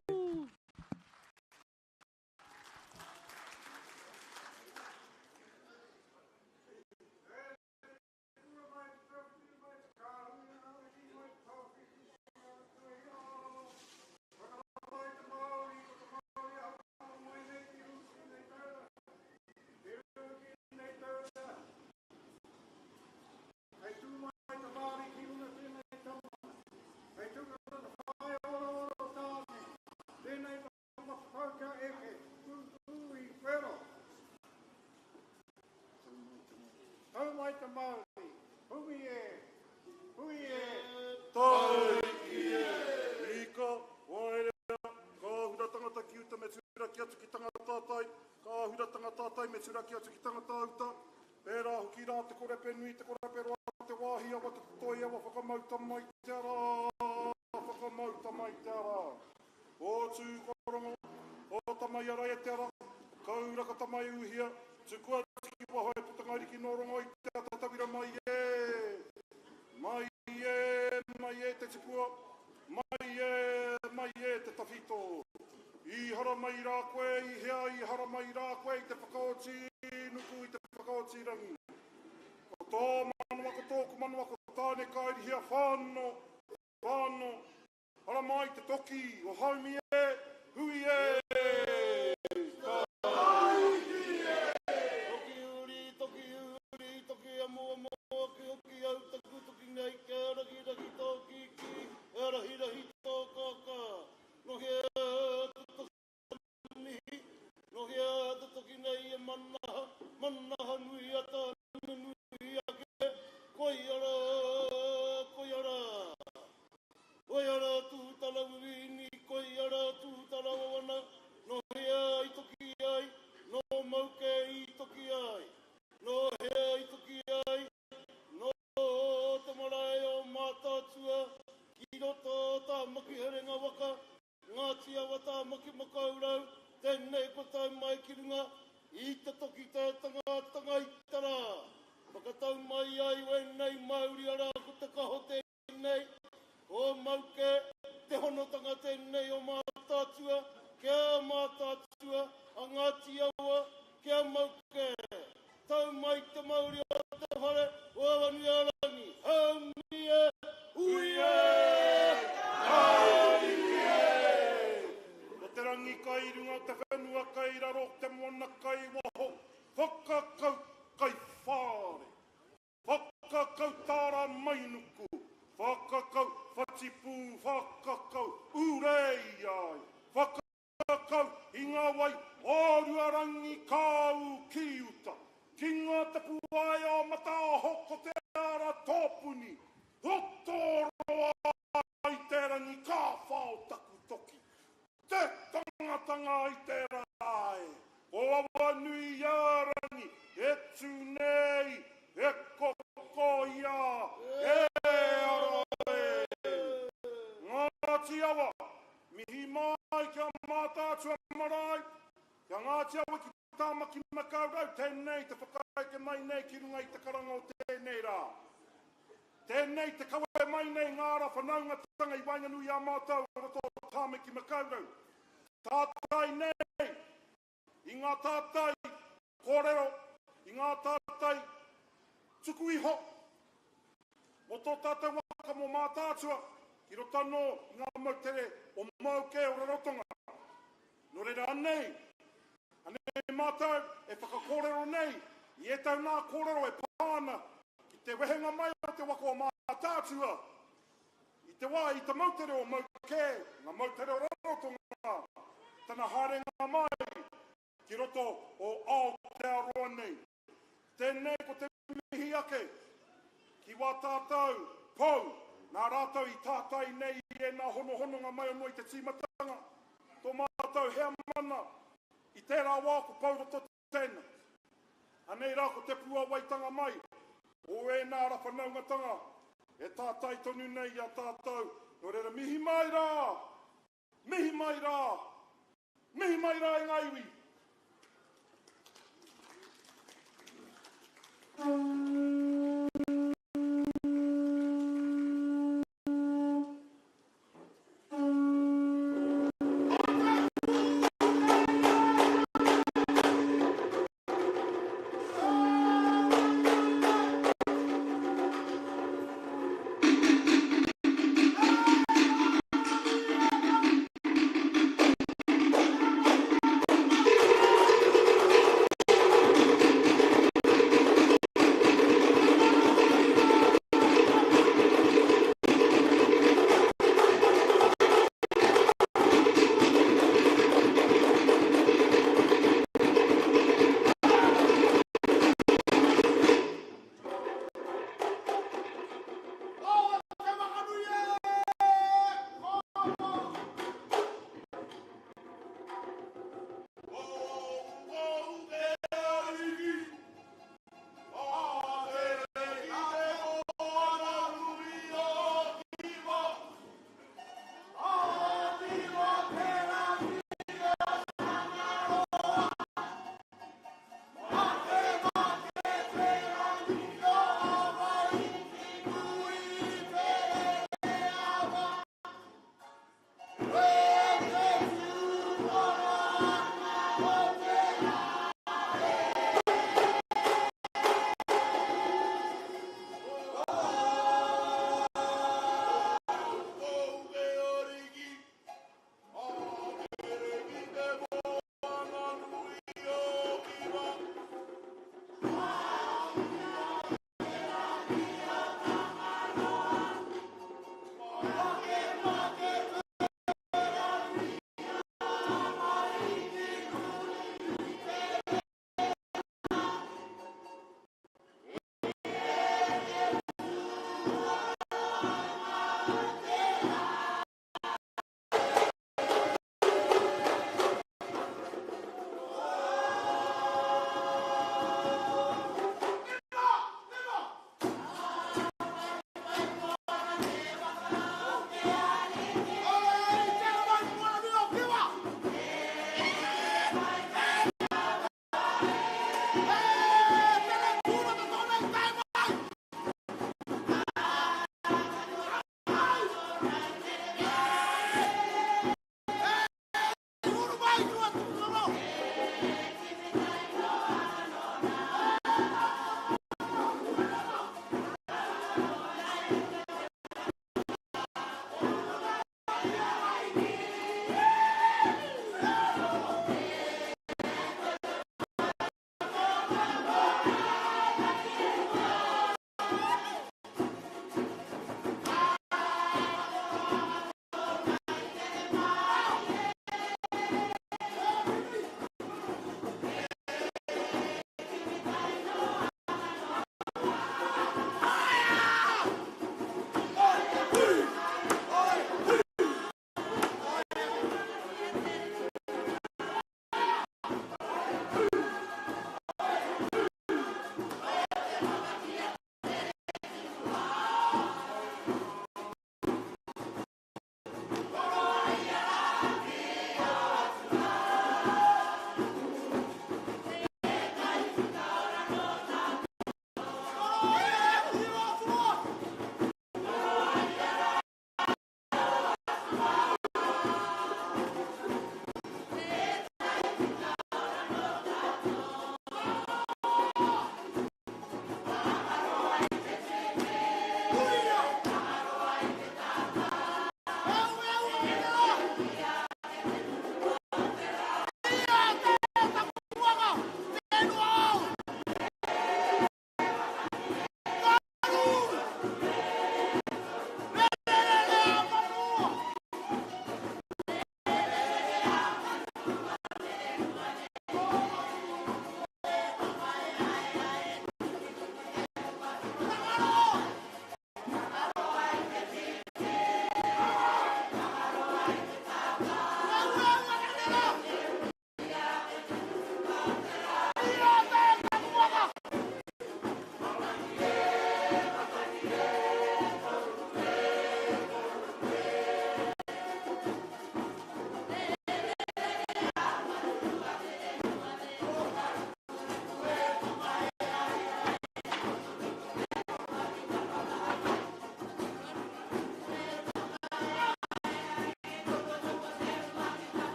Tau mai te Māori, hui e, hui e, Tauriki e! Rika, Waerea, Ka hura tangata ki uta me turaki atu ki tangata tai, ka hura tangata tai me turaki atu ki tangata uta. Pērā hoki rā te korepe nui, te korepe roa, te wāhi awa, te toi awa, whakamauta mai te ara, whakamauta mai te ara. O Tūkorongo, o Tamaiaraia te ara, kauraka Tamaiūhia, tukua atu ki waho e puta ngariki nō rongo i te ata. tauira mai e, mai e, mai e te tipua, mai e, mai e te tawhito. I haramai rā koe i hea, i haramai rā koe i te whakaoti nuku, i te whakaoti rangi. Ko tō manawa, ko tōku manawa, ko Tāne Kairihia whano, whano, Haramai te toki o Haumi e, hui e! Toki uri, toki uri, toki amoamo, hoki hoki au taku toki nei kia rahirahi tō kīkī, e rahirahi tō kākā. No hea te toki mihi, no hea te toki nei e manaha, manaha nui a Tāne nui ake, koia rā, koia rā. Koia rā Tūtara Wiwini, koia rā Tūtara Wawana, nō hea i toki ai, nō Mauke i toki ai. Nō hea i toki ai, nō te marae o Mātaatua, ki roto o Tāmaki Herenga Waka, Ngāti Awa Tāmaki Makaurau, tēnei kua tae mai ki runga i te toki te tangatanga i te rā. Whakatau mai ai wēnei mauri arā ko te kaho tēnei. Tēnei, o Mauke, te honotanga tēnei o Mātaatua, kia Mātaatua, a Ngāti Awa, kia Mauke. Tau mai te mauri o te whare o Awanuiārangi, haumi e, hui e, Haumi e! Ko te rangi kai runga, te whenua kai raro, te moana kai waho, whakakau kai whare. Whakakau tāra mainuku, whakakau whatipū, whakakau urei ai, whakakau i ngā wai o Ruarangi ka ū ki uta, ki ngā tapuwae o Mataaho ko te ara tōpuni, Rotoroa i te rangi ka whao taku toki, te tangatanga i te rā e, ko Awanuiārangi e tū nei, e koko ia, e ara e. Ngāti Awa, mihi mai ki a Mātaatua marae, ki a Ngāti Awa ki Tāmaki Makaurau, tēnei te whakaeke mai nei ki runga i te karanga o tēnei rā. Tēnei te kawe mai nei ngā ara whanaungatanga i waenganui i a mātou o roto o Tāmaki Makaurau. Tātai nei i ngā tātai kōrero, i ngā tātai tuku iho mō tō tātou waka mō Mātaatua ki roto anō i ngā moutere o Mauke o Rarotonga. Nō reira anei, anei mātou e whakakōrero nei i ētahi o ngā kōrero e pā ana ki te wehenga mai o te waka o Mātaatua i te wā i te moutere o Mauke, ngā moutere o Rarotonga, tana haerenga mai ki roto o Aotearoa nei. Tēnei ko te mihi ake ki wā tātou pou, nā rātou i tātai nei i ēnā honohononga mai anō i te tīmatanga, tō mātou heamana i tērā wā ko Pouroto tēnā. Anei rā ko te puawaitanga mai o ēnā ara whanaungatanga e tātai tonu nei i a tātou, nō reira mihi mai rā! Mihi mai rā! Mihi mai rā e ngā iwi!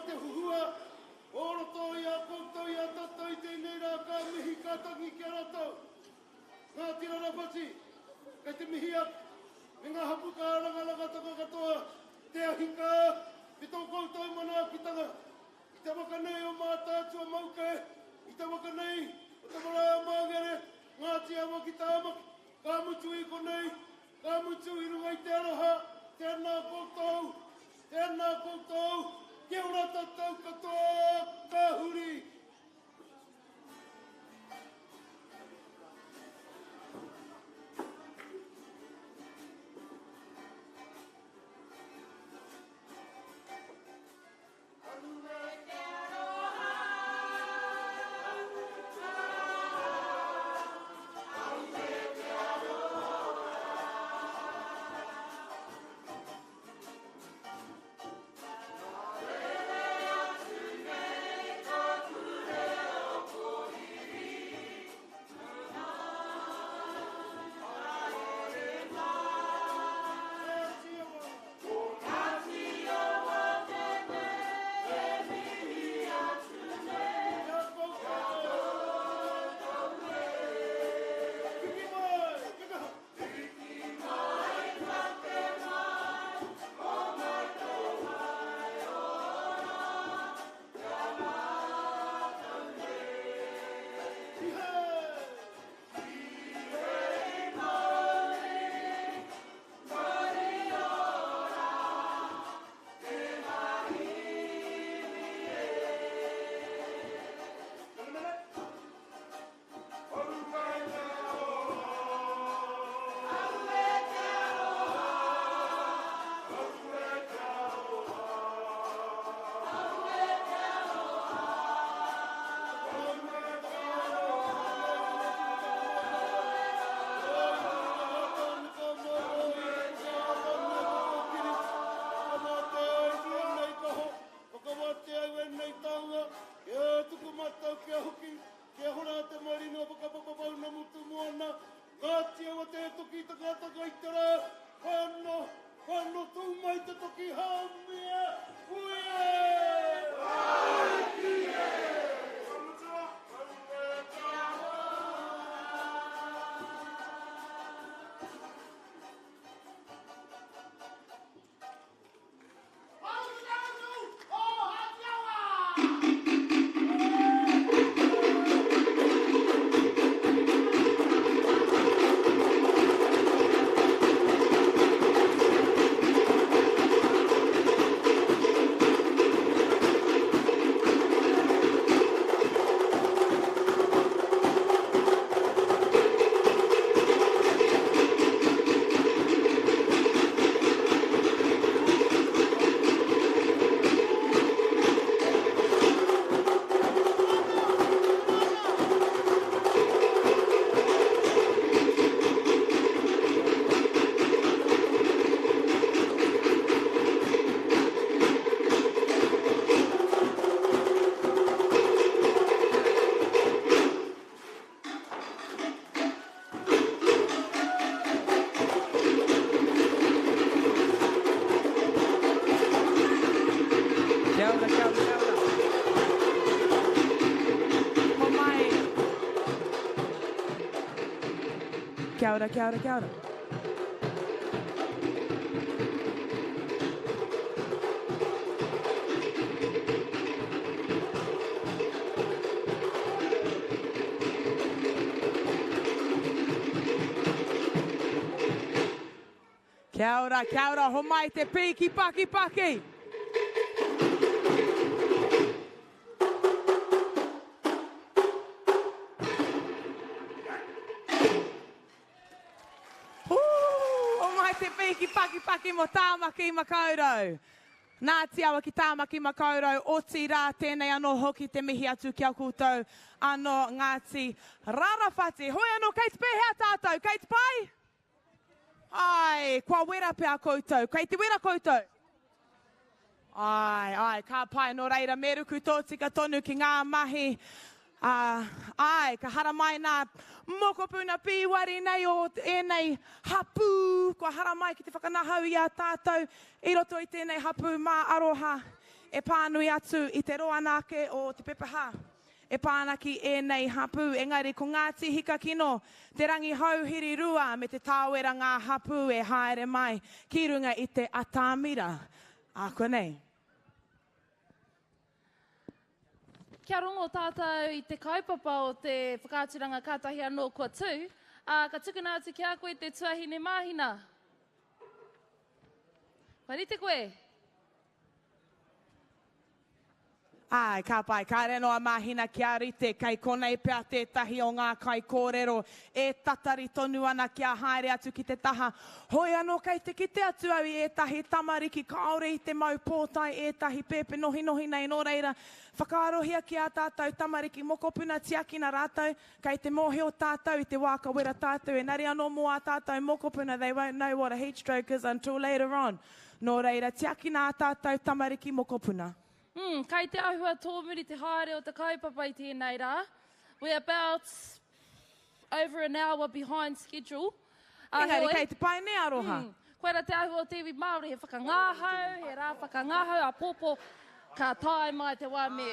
te huhua o roto i a koutou, i a tātou i tēnei rā, ka mihi, ka tangi ki a rātou. Ngāti Rarapati, kei te mihi ake, me ngā hapū kārangarangatanga katoa, te ahikā, me tō koutou manaakitanga. I te waka nei o Mātaatua Mauke, i te waka nei o te marae o Māngere, Ngāti Awa ki Tāmaki, ka mutu i konei, Ka mutu i runga i te aroha, tēnā koutou, tēnā koutou, kia ora tātou katoa, ka huri. Whakawātea au ēnei taonga, kia tuku mātou kia hoki, kia hora te marino whakapapa pounamu tū moana, Kāti awa te toki takataka i te rā, whano, whano tū mai te toki haumia, hui e! Ariki e! Ka mutu a, aue te aroha. Kia ora, kia ora, kia ora. Homai. Kia ora, kia ora, kia ora. Kia ora, kia ora, homai te pīki paki paki. Homai te pīki paki paki mo Tāmaki Makaurau. Ngāti Awa ki Tāmaki Makaurau, otirā tēnei anō hoki te mihi atu ki a koutou anō Ngāti Rarawhati. Hoi anō, kei te pēhea tātou? Kei te pai? Āe, kua wera pea koutou. Kei te wera koutou? Āe, āe, ka pai. Nō reira, me ruku tōtika tonu ki ngā mahi. Ā, āe, ka haramai nā mokopuna pīwari nei o ēnei hapū, kua haramai ki te whakanahau i a tātou i roto i tēnei hapū mā aroha. e pānui atu i te roana ake o te pepeha e pā ana ki ēnei hapū, engari ko Ngāti Hikakino, Te Rangihouhiri-rua me Te Tāwera ngā hapū e haere mai ki runga i te atamira ākuanei. Kia rongo tātou i te kaupapa o te whakaaturanga kātahi anō kua tū, ā, ka tukuna atu ki a koe te tuahine māhina. Kua rite koe? Āe, ka pai. Kāre anō a Māhina kia rite, kei konei pea tētahi o ngā kaikōrero e tatari tonu ana kia haere atu ki te taha. Hoi anō kei te kite atu au i ētahi tamariki kāore i te mau pōtae ētahi pēpi nohinohi nei nō reira, whakaarohia ki ā tātou tamariki mokopuna tiakina rātou, kei te mōhio tātou i te wā ka wera tātou engari anō mō ā tātou mokopuna they won't know what a heat stroke is until later on. Nō reira, tiakina ā tātou tamariki mokopuna. Mm, kai te ahua tōmuri te haere o te kaupapa i tēnei rā. We're about over an hour behind schedule. Uh, Engari kei te pai nei aroha. Mm, koira te ahua o te iwi Māori, he whakangāhau, he rā whakangāhau, āpōpō ka tae mai te wā me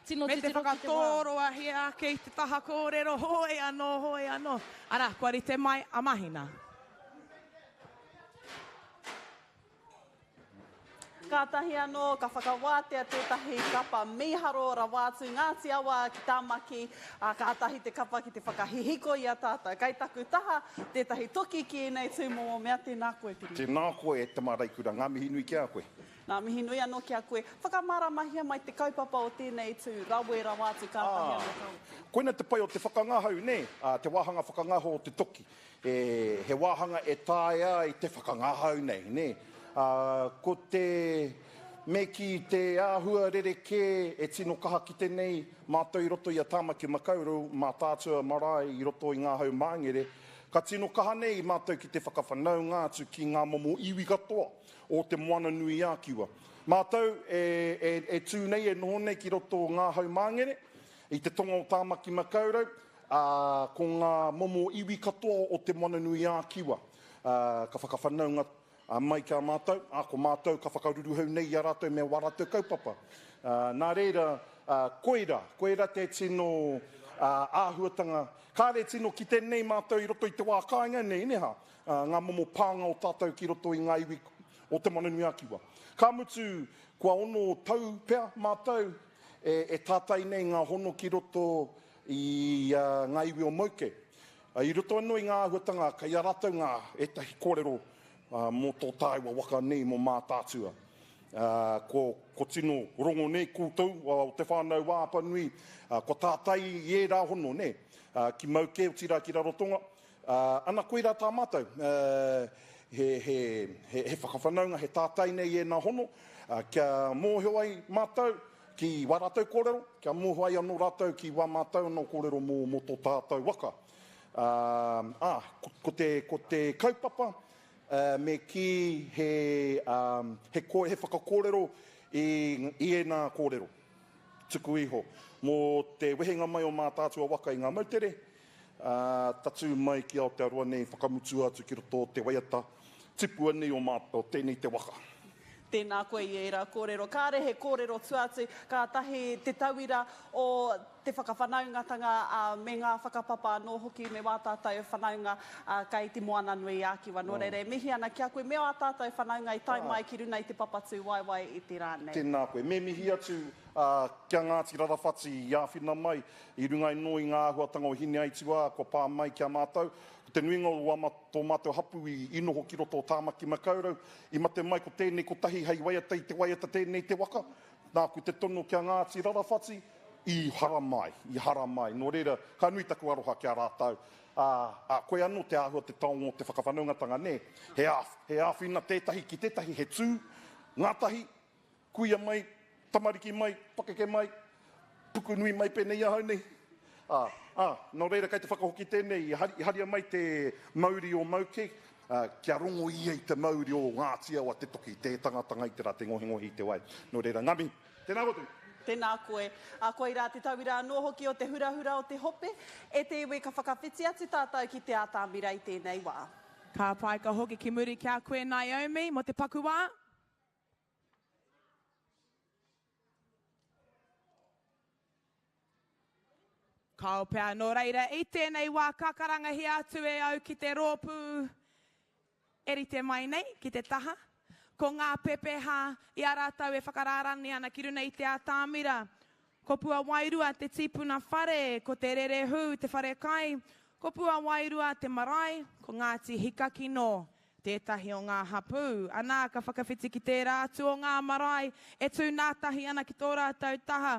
tino Me te titiro ki te wā. whakatōroahia ake i te taha kōrero, hoi anō, hoi anō. Arā, kua rite mai a Mahina. Kātahi anō ka whakawātea tētahi kapa mīharo rawa atu Ngāti Awa ki Tāmaki, ā, kātahi te kapa ki te whakahihiko i a tātou. Kei taku taha tētahi toki ki ēnei tūmomo mea, tēnā koe Piri. Tēnā koe e te māreikura, ngā mihi nui ki a koe. Ngā mihi nui anō ki a koe. Whakamāramahia mai te kaupapa o tēnei tū rawe rawa atu kātahi anō ka oti. Koina te pai o te whakangahau, nē, te wāhanga whakangahau o te toki. E, he wāhanga e taea ai te whakangahau nei, nē. Ā, ko te, me kī, te āhua rerekē e tino kaha kite nei mātou i roto i a Tāmaki Makaurau, Mātaatua marae i roto i ngā hau māngere, ka tino kaha nei mātou ki te whakawhanaunga atu ki ngā momo iwi katoa o Te Moana-nui-a-Kiwa. Mātou e, e, e tū nei, e noho nei ki roto o ngā hau māngere, i te tonga o Tāmaki Makaurau, ā, ko ngā momo iwi katoa o Te Moana-nui-ā-Kiwa, ā, ka whakawhanaunga mai ki a mātou, ā, ko mātou ka whakaruruhau nei i a rātou me wā rātou kaupapa. Ā, nā reira, ā, koirā, koirā te tino, ā, āhuatanga, kāre tino kite nei mātou i roto i te wā kāinga nei, nē hā, ā, ngā momo pānga o tātou ki roto i ngā iwi o Te Moana-nui-ā-Kiwa. Ka mutu, kua ono tau pea mātou e, e tātai nei ngā hono ki roto i ngā iwi o Mauke. I roto anō i ngā āhuatanga kei a rātou ngā ētahi kōrero mō tō tāua waka nei mō Mātaatua. Ko, ko tino rongo nei koutou o Te Whānau-ā-Apanui, kua tātai i ērā hono, nē, ki Mauke, otirā ki Rarotonga. Ana koirā tā mātou, he, he, he, he whakawhanaunga, he tātai nei i ēnā hono, kia mōhio ai mātou, Ki wā rātou kōrero, kia mōhio ai anō rātou ki wā mātou anō kōrero mō, mō tō tātou waka. Ā, ā, ko te, ko te kaupapa, ā, me kī he, ā, he kō, he whakakōrero i, i ēnā kōrero tuku iho mō te wehenga mai o Mātaatua waka i ngā moutere, ā, tatū mai ki Aotearoa nei, whakamutua atu ki roto o te waiata tipua nei o mā, o tēnei te waka. Tēnā koe i ērā kōrero. Kāre he kōrero tua atu, kātahi te tauira o te whakawhanaungatanga me ngā whakapapa anō hoki me wā tātou whanaunga kei Te Moananui-a-Kiwa. Nō reira, e mihi ana ki a koe me ā tātou whanaunga i tae mai ki runa i te papatū waewae i te rā nei. Tēnā koe. Me mihi atu ki a Ngāti Rarawhati i āwhina mai i runga anō i ngā āhuatanga o Hineaituā kua pā mai ki a mātou. Ko te nuinga o tō mātou hapū i noho ki roto o Tāmaki Makaurau, I mate mai ko tēnei kotahi hei waiata i te waiata tēnei te waka, nāku te tono ki a Ngāti Rarawhati, i hara mai, i hara mai. Nō reira, ka nui taku aroha ki a rātou. Ā, ā, koe anō te āhua te taonga o te whakawhanaungatanga, nē? He ā, he āwhina tētahi ki tētahi, he tū ngātahi, Kuia mai, tamariki mai, pakeke mai, pukunui mai pēnei i ahau nei. Ā, ā, nō reira kei te whakahoki tēnei, i hari, i haria mai te mauri o Mauke, ā, kia rongo ia i te mauri o Ngāti Awa te toki, te tangatanga i te rā, te ngohengohe i te wai. Nō reira, ngā mihi. Tēnā koutou. Tēnā koe. Ā, koirā te tauira anō hoki o te hurahura o te hope. E te iwi, ka whakawhiti atu tātou ki te atamira i tēnei wā. Ka pai ka hoki ki muri ki a koe Naomi mo te paku wā. Kao pea, nō reira, i tēnei wā ka karangahia atu e au ki te rōpū e rite mai nei ki te taha. Ko ngā pepeha i a rātou e whakarārani ana ki runa i te atamira. Ko Puawairua te tīpuna whare, ko Te Rerehū te wharekai, ko Puawairua te marae, ko Ngāti Hikakino tētahi o ngā hapū. Anā, ka whakawhiti ki tērā atu o ngā marae e tū nātahi ana ki tō rātou taha.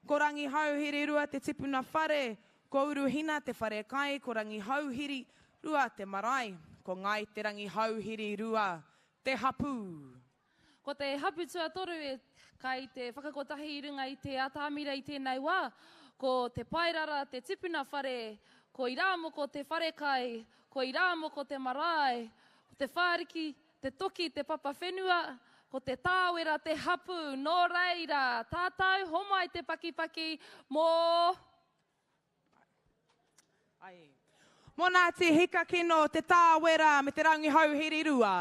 Ko Rangihouhiri-rua te tipuna whare, ko Uruhina te wharekai, ko Rangihouhiri-rua te marae, ko Ngāi Te Rangihouhiri-rua te hapū. Ko te hapu tuatoru e kai te whakakotahi i runga i te atamira i tēnei wā, ko Te Paerara te tipuna whare, ko Irāmoko te wharekai, ko Irāmoko te marae, ko Te Whāriki te toki te papa whenua, ko Te Tāwera te hapū. Nō reira, tātou, homai te pakipaki mō. Mō Ngāti Hikakino, Te Tāwera me Te Rangihouhiri-rua.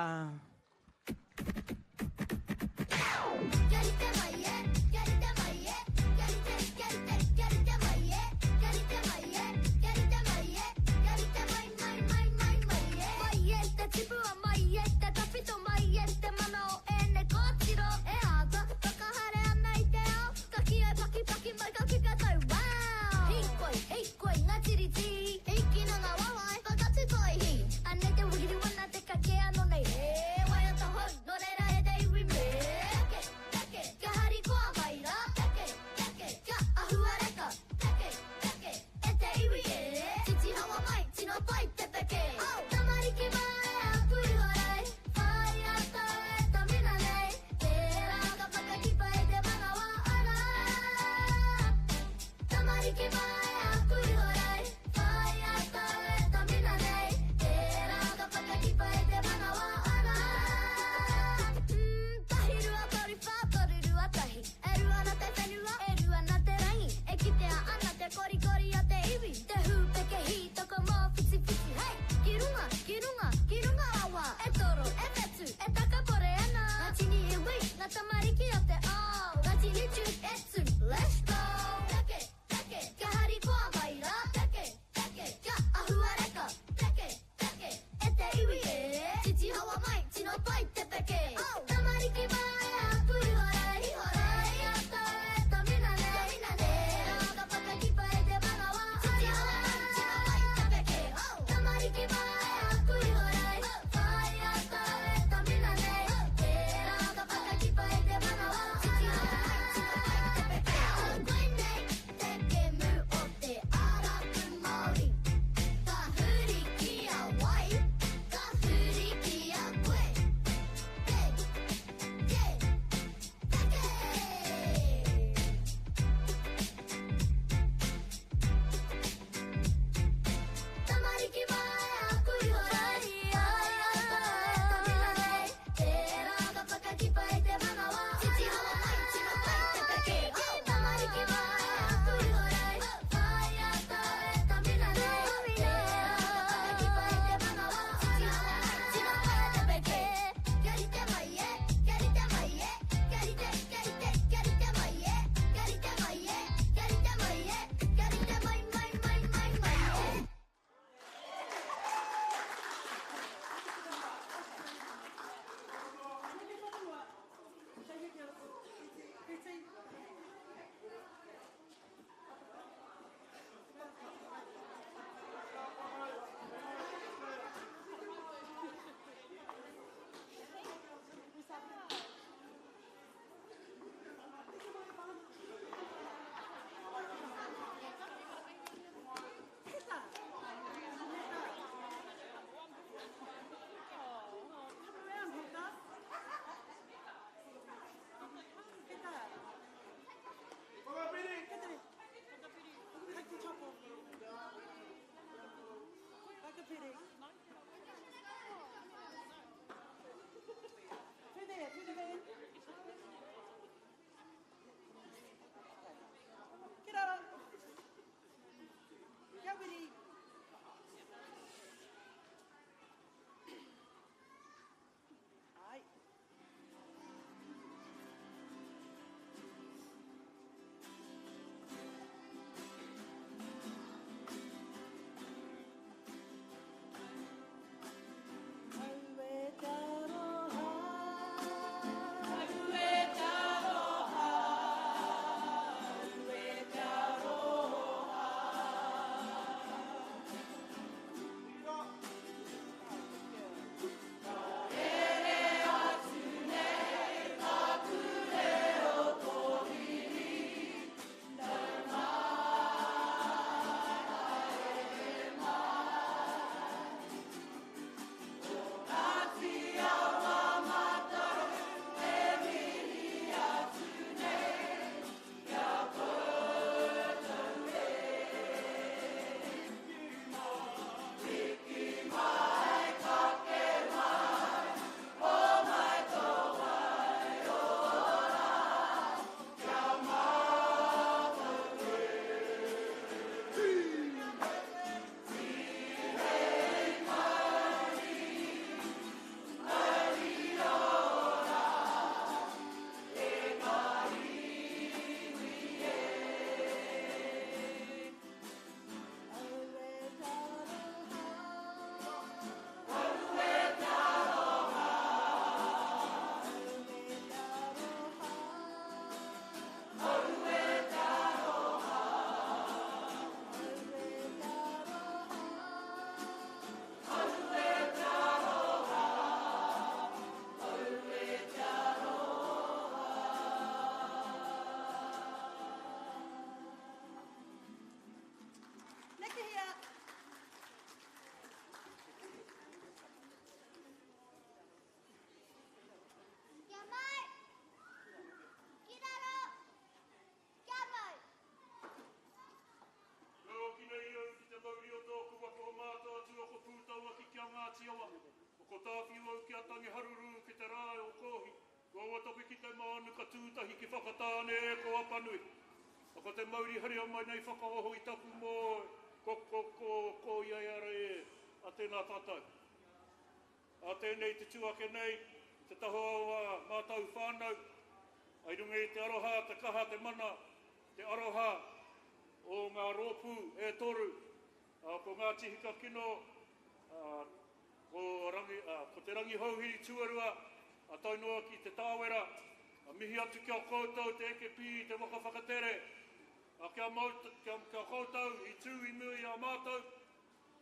Awa, ko tāwhiu au ki a Tangiharuru ki te rae o Kōhi, ko Awatopi ki te Mānu ka tūtahi ki Whakatāne e ko Apanui. A ko te mauri haria mai nei whakaoho i taku moe, ko ko ko ko ia e ara e, a tēnā tātou. A tēnei te tū ake nei, te taha o a mātou whānau, ai runga i te aroha, te kaha, te mana, te aroha o ngā rōpū e toru, ko Ngāti Hikakino, ko Rangi, ko Te Rangihouhiri tuarua, a tae noa ki Te Tāwera, a mihi atu ki a koutou te eke pī i te waka whakatere, a kia mau, kia, kia koutou i tū i mua i a mātou,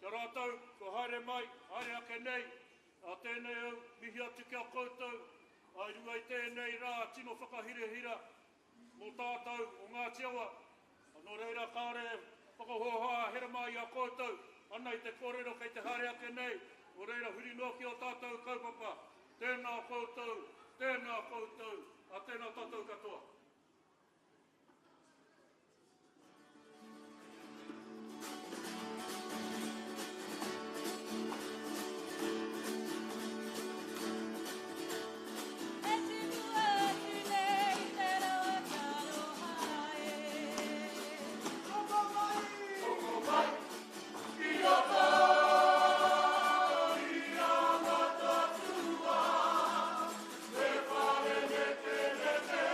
kia rātou kua haere mai, haere ake nei, a tēnei au, mihi atu ki a koutou, a i runga i tēnei rā tino whakahirahira mō tātou o Ngāti Awa, nō reira kāore e whakahoahoa a Herema i a koutou, ana i te kōrero kei te haere ake nei, nō reira huri noa ki ō tātou kaupapa, tēnā koutou, tēnā koutou, ā tēnā tātou katoa. E tipu atu nei te rawa kia aroha e. Hoko mai! Hoko mai! Ki roto i a Mataatua, te whare nekeneke.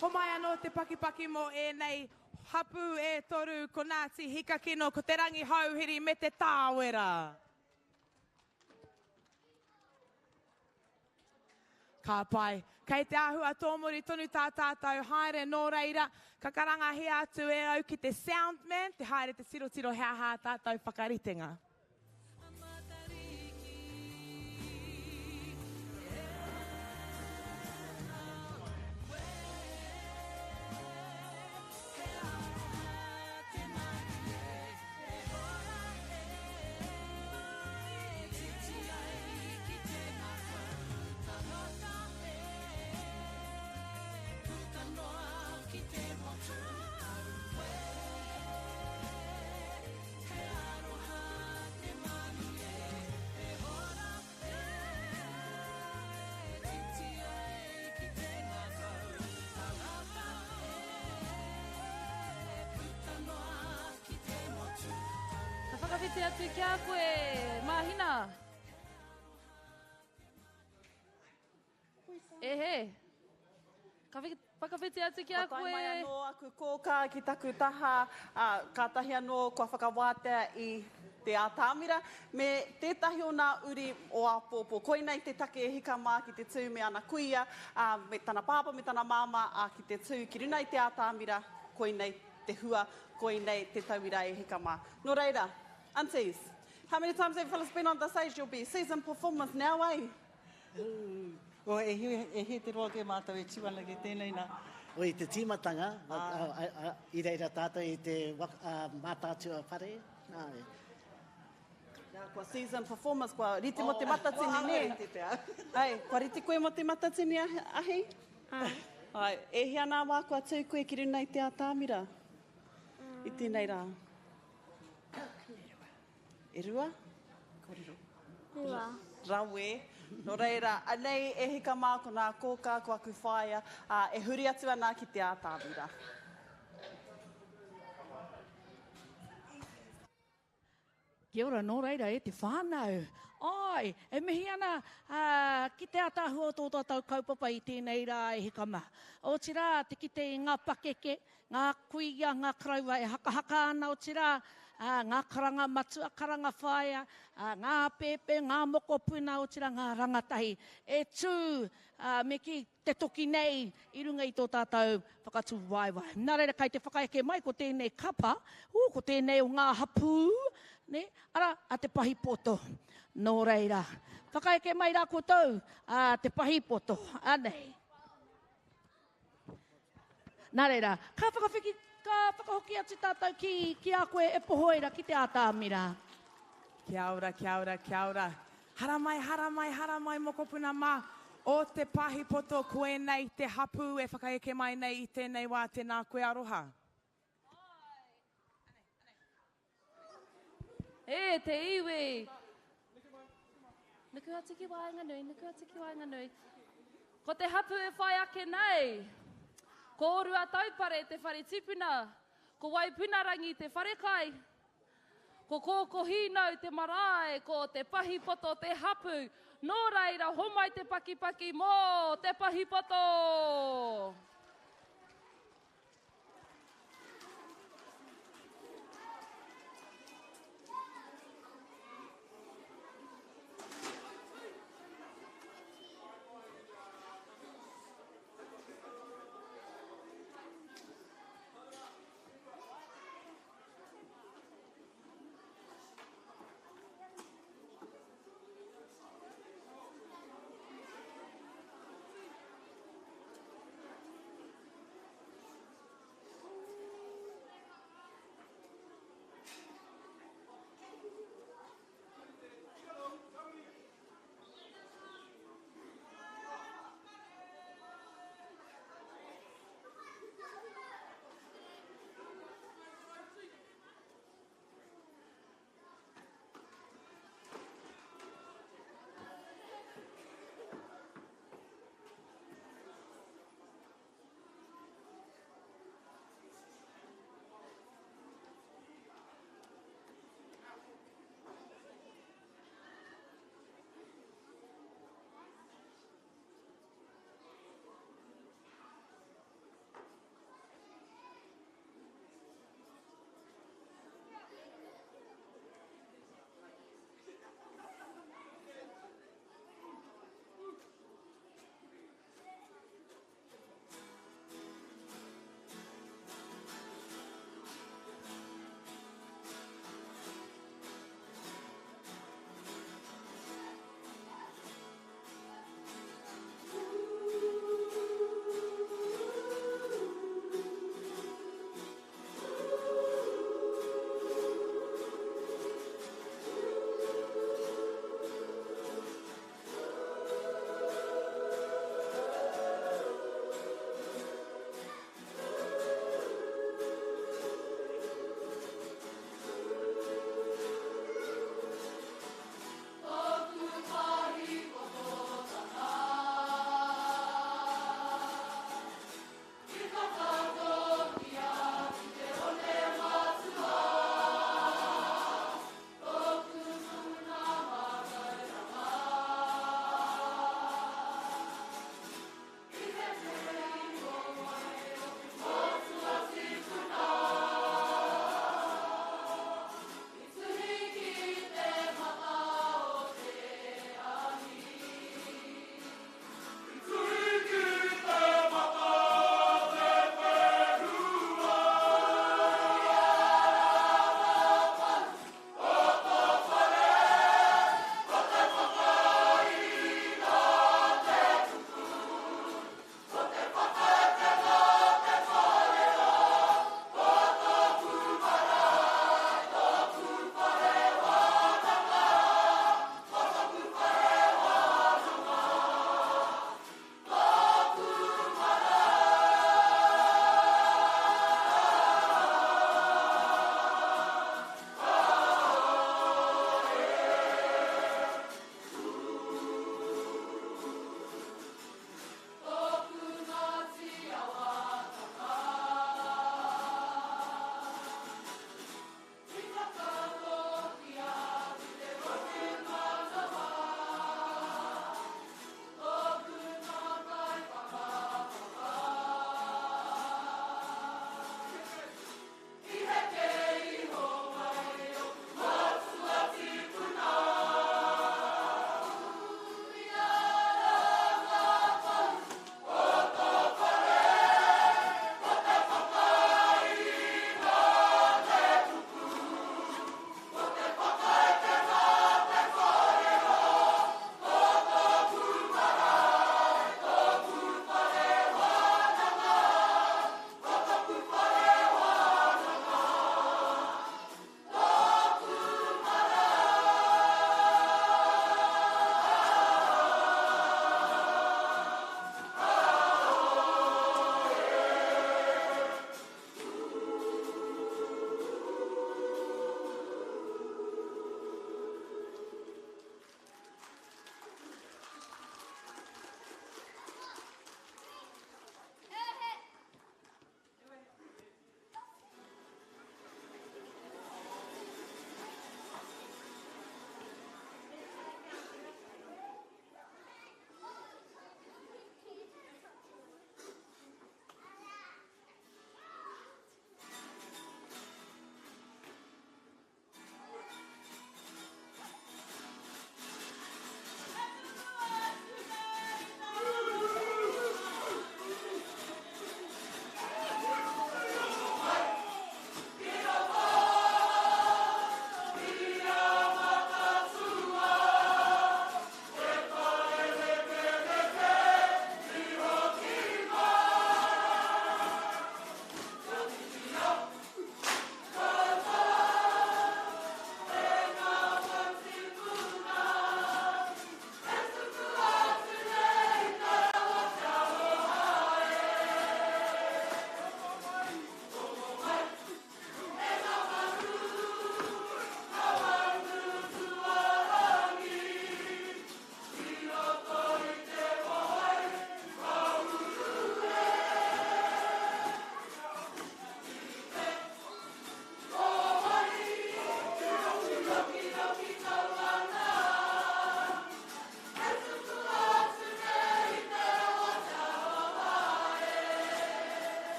Homai anō te pakipaki mō ēnei hapū e toru, ko Ngāti Hikakino, ko Te Rangihouhiri me Te Tāwera. Ka pai. Kei te āhua tōmuri tonu tā tātou haere, nō reira, ka karangahia atu e au ki te soundman te haere te tirotiro he aha ā tātou whakaritenga. Ka whakawhiti atu ki a koe, Mahina. E he. Ka whakawhiti atu ki a koe. Kua tae mai anō aku kōkā ki taku taha, ā, kātahi anō kua whakawātea i te ātamira, me tētahi o nā uri o āpōpō. Koinei te take e hika mā ki te tū me ana kuia, ā, me tana pāpā me tana māmā, ā, ki te tū ki runa i te ātamira, koinei te hua, koinei te tauira e hika mā. Nō reira, aunties, how many times have you fellas been on the stage? You'll be seasoned performers now, eh? O, e hē, e hē te roa kē mātou e tū ana ki tēnei nā. O, i te tīmatanga, i reira tātou i te Mātaatua whare, āe. Nā, kua seasoned performers, kua rite mō te matatini, nē? Hei, kua rite koe mō te matatini, Ahi? Āe. Āe, e hia nā wā kua tū koe ki runa i te atamira i tēnei rā? E rua? Kōrero. Rua. Rawe. Nō reira, anei e hika mā ko nā kōkā, ko aku whaea, ā, e huri atu ana ki te ātamira. Kia ora, nō reira e te whānau. Āe, e mihi ana ki te ātaahua o tō tātou kaupapa i tēnei rā e hika mā. Otirā, te kite i ngā pakeke, ngā kuia, ngā koroua e hakahaka ana, otirā, ngā karanga matua, karanga whaea, ngā pēpē, ngā mokopuna, otirā ngā rangatahi e tū, me kī, te toki nei i runga i tō tātou whakatū waewae. Nā reira, kai te whakaeke mai ko tēnei kapa, ū, ko tēnei o ngā hapū, nē, arā, a Te Pahipoto. Nō reira, whakaeke mai rā koutou, a Te Pahipoto, anei. Nā reira, ka whakawhiki, ka whakahoki atu tātou ki, ki a koe e Pohoera ki te ātamira. Kia ora, kia ora, kia ora. Haramai, haramai, haramai mokopuna mā o Te Pahipoto koenei te hapū e whakaeke mai nei i tēnei wā tēnā koe Aroha. E te iwi! Nuku atu ki waenganui, nuku atu ki waenganui. Ko te hapū e whai ake nei, ko Ruataupare te whare tipuna, ko Waipunarangi te wharekai, Ko Kōkōhīnau te marae, ko Te Pahipoto te hapu, nō reira homai te pakipaki mō Te Pahipoto!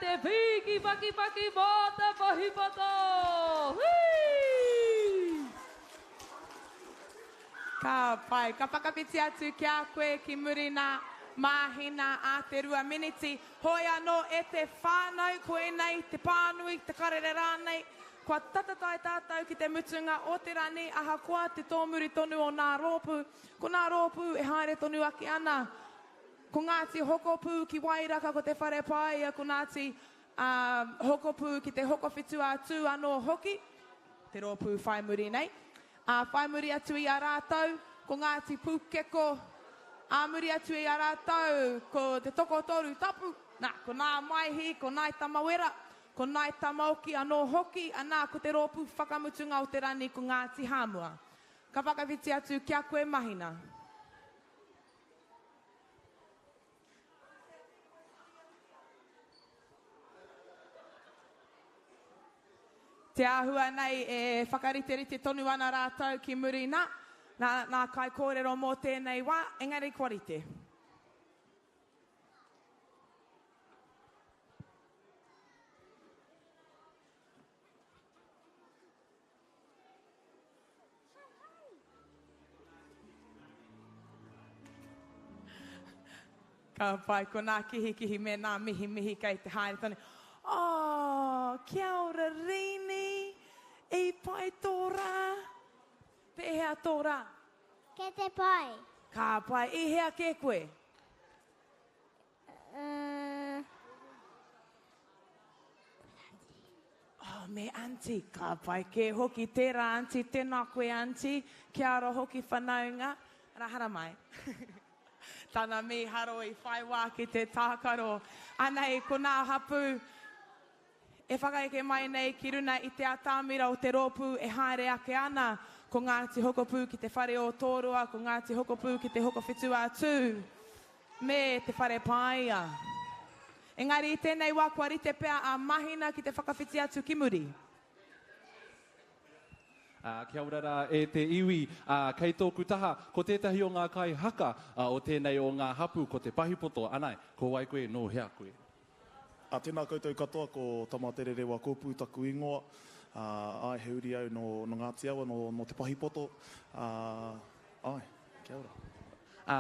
te pīki pakipaki mō te pahipoto! Hui! Ka pai. Ka whakawhiti atu ki a koe ki muri nā Māhina a te rua miniti. Hoi anō e te whānau, koinei te pānui, te karere rānei, kua tata tae tātou ki te mutunga o te rani ahakoa te tōmuri tonu o nā rōpū. Ko nā rōpū e haere tonu ake ana. Ko Ngāti Hokopū ki Wairaka, ko Te Whare Paia, ko Ngāti Hokopū ki Te Hokowhitu-a-Tū anō hoki, te rōpū whai muri nei. Ā, whai muri atu i a rātou, ko Ngāti Pūkeko, ā muri atu i a rātou, ko Te Tokotoru Tapu, nā, ko Nā Maihi, ko Ngāi Tamawera, ko Ngāi Tamaoki anō hoki, anā, ko te rōpū whakamutunga o te rani, ko Ngāti Hāmua. Ka whakawhiti atu ki a koe Mahina. Te āhua nei e whakariterite tonu ana rātou ki muri nā, nā, nā kaikōrero mō tēnei wā, engari kua rite. Ka pai, ko nā kihikihi me nā mihimihi kei te haere tonu. Oh, kia ora Rini, i pai tō rā? Pēhea tō rā? Kei te pai. Ka pai, i hea kē koe? Uh... Oh, me aunty, ka pai kē hoki tērā aunty, tēnā koe aunty, kia ora hoki whanaunga, ara haramai. Tana mīharo i whai wā ki te tākaro. Anei, ko nā hapū e whakaeke mai nei ki runa i te atamira o te rōpū e haere ake ana, ko Ngāti Hokopū ki te whare o Tōroa, ko Ngāti Hokopū ki te Hokowhitu-a-Tū, me te Whare Pāia. Engari i tēnei wā kua rite pea a Mahina ki te whakawhiti atu ki muri. Ā, kia ora rā e te iwi, ā, kei tōku taha, ko tētahi o ngā kai haka o tēnei o ngā hapū, ko Te Pahipoto, anae, ko wai koe, nō hea koe? Ā, tēnā koutou katoa, ko Tamatererewa Kōpū taku ingoa, ā, āe, he uri au nō, nō Ngāti Awa, nō, nō Te Pahipoto, ā, āe, kia ora. Ā,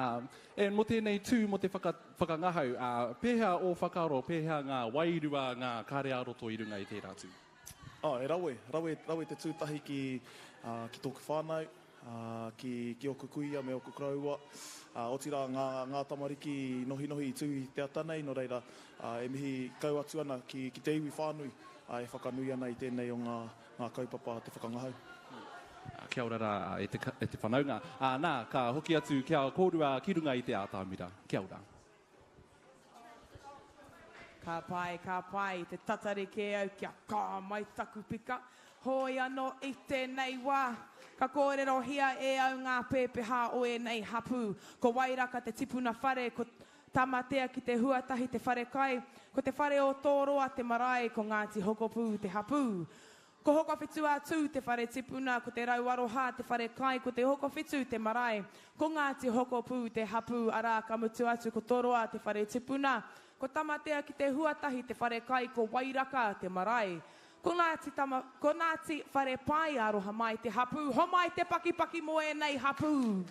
e, mō tēnei tū, mō te whaka, whakangahau, ā, pēhea ō whakaaro, pēhea ngā wairua, ngā kare ā-roto i runga i tērā tū? Ā, e rawe, rawe, rawe te tū tahi ki, ā, ki tōku whānau, ā, ki, ki ōku kuia me ōku koroua, ā, otirā ngā, ngā tamariki i nohinohi i tū i te ata nei, nō reira, ā, e mihi kau atu ana ki, ki te iwi whānui, ā, e whakanui ana i tēnei o ngā, ngā kaupapa te whakangahau. Kia ora rā e te, e te whanaunga. Ā, nā, ka hoki atu ki a kōrua ki runga i te ātamira. Kia ora. Ka pai, ka pai, te tatari kē au kia kā mai taku pika. Hoi anō i tēnei wā, ka kōrerohia e au ngā pēpehā o ēnei hapū. Ko Wairaka te tipuna whare, ko Tamatea ki te huatahi te wharekai, ko Te Whare o Tōroa te marae, ko Ngāti Hokopū te hapū. Ko Hokowhitu-a-Tū te whare tipuna, ko Te Rauaroha te whare kai, ko Te Hokowhitu te marae, ko Ngāti Hokopū te hapū, arā, ka mutu atu ko Toroa te whare tipuna, ko Tamatea ki te huatahi te whare kai, ko Wairaka te marae. Ko Ngāti Tama, ko Ngāti Wharepae aroha mai te hapū, homai te pakipaki mō ēnei hapū!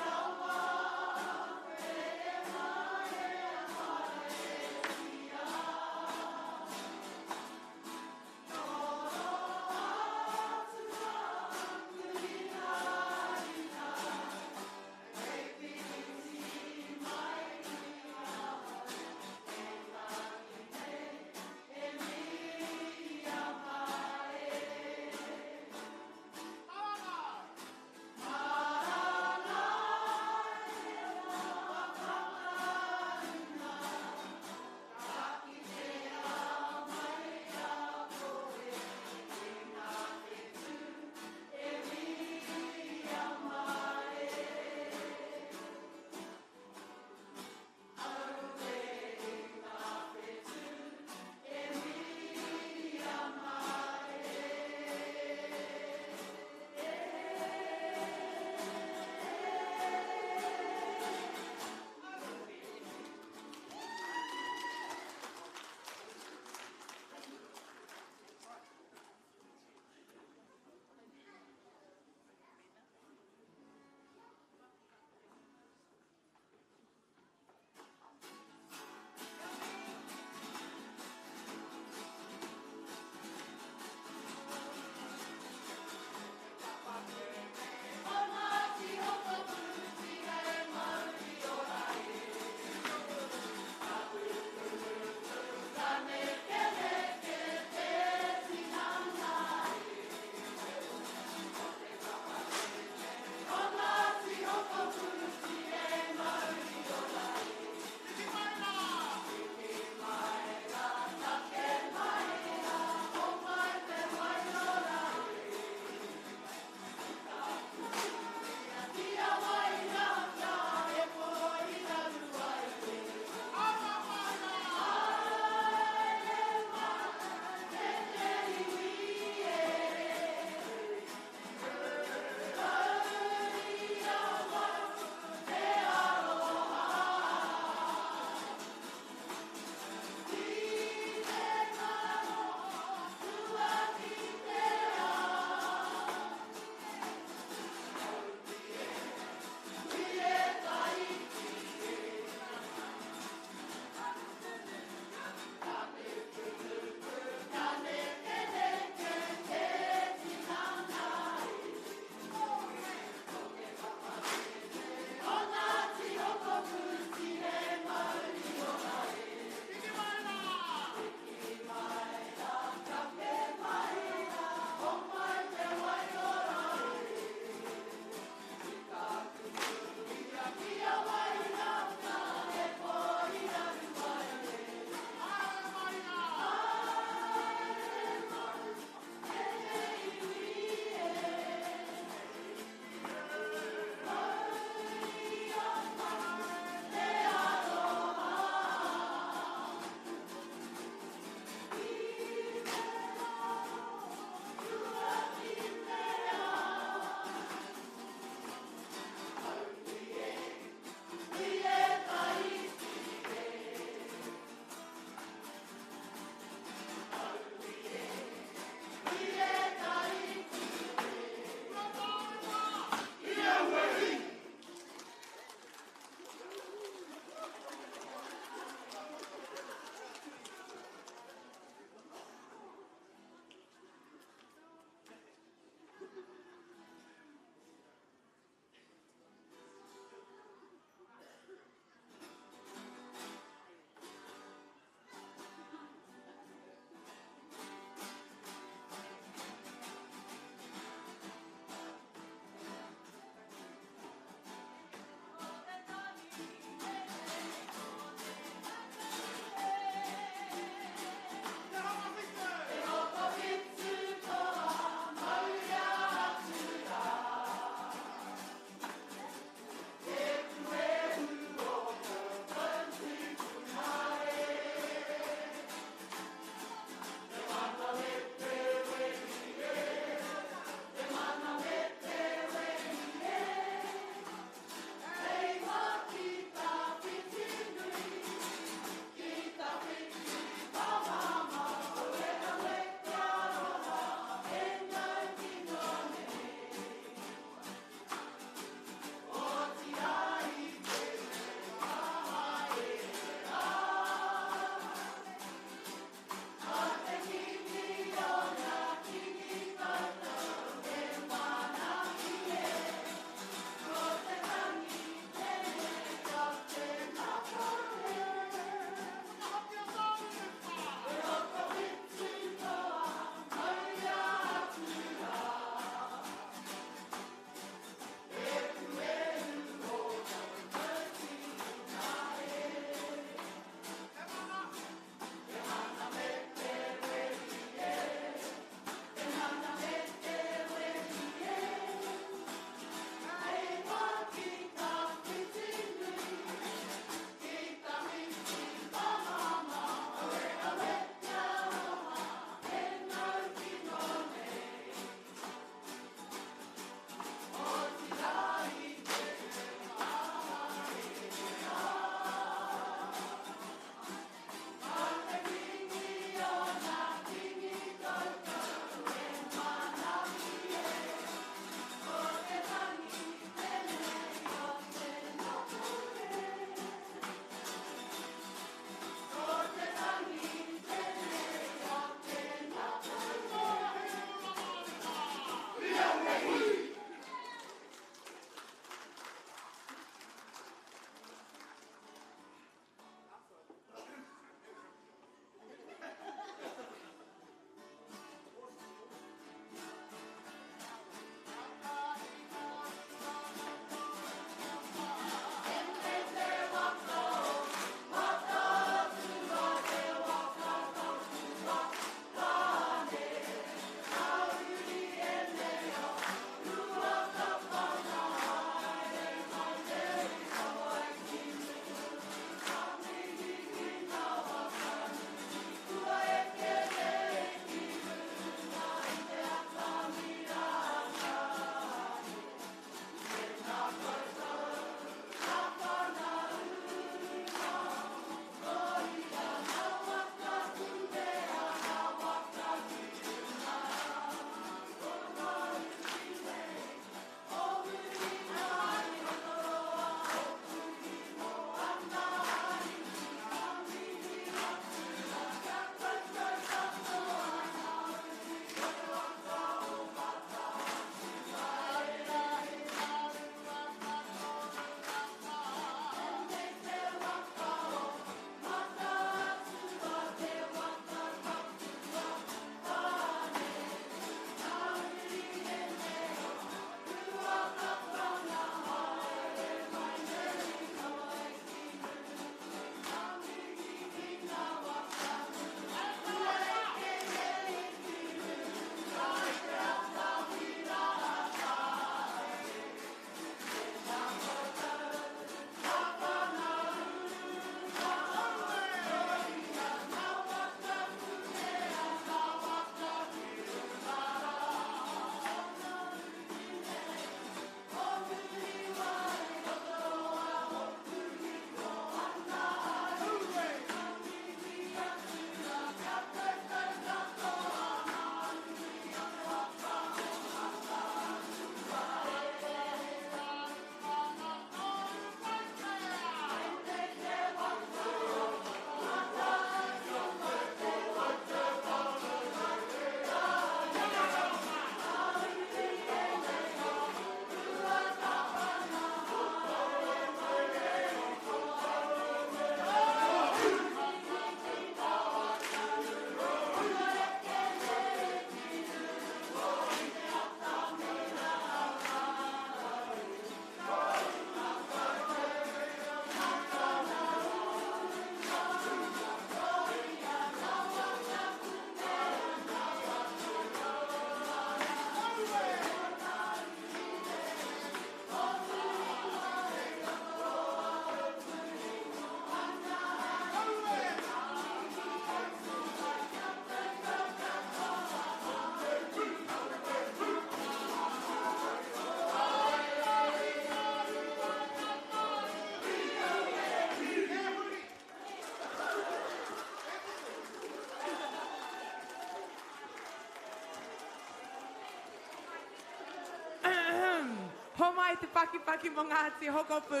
mai te pakipaki mō Ngāti Hokopū.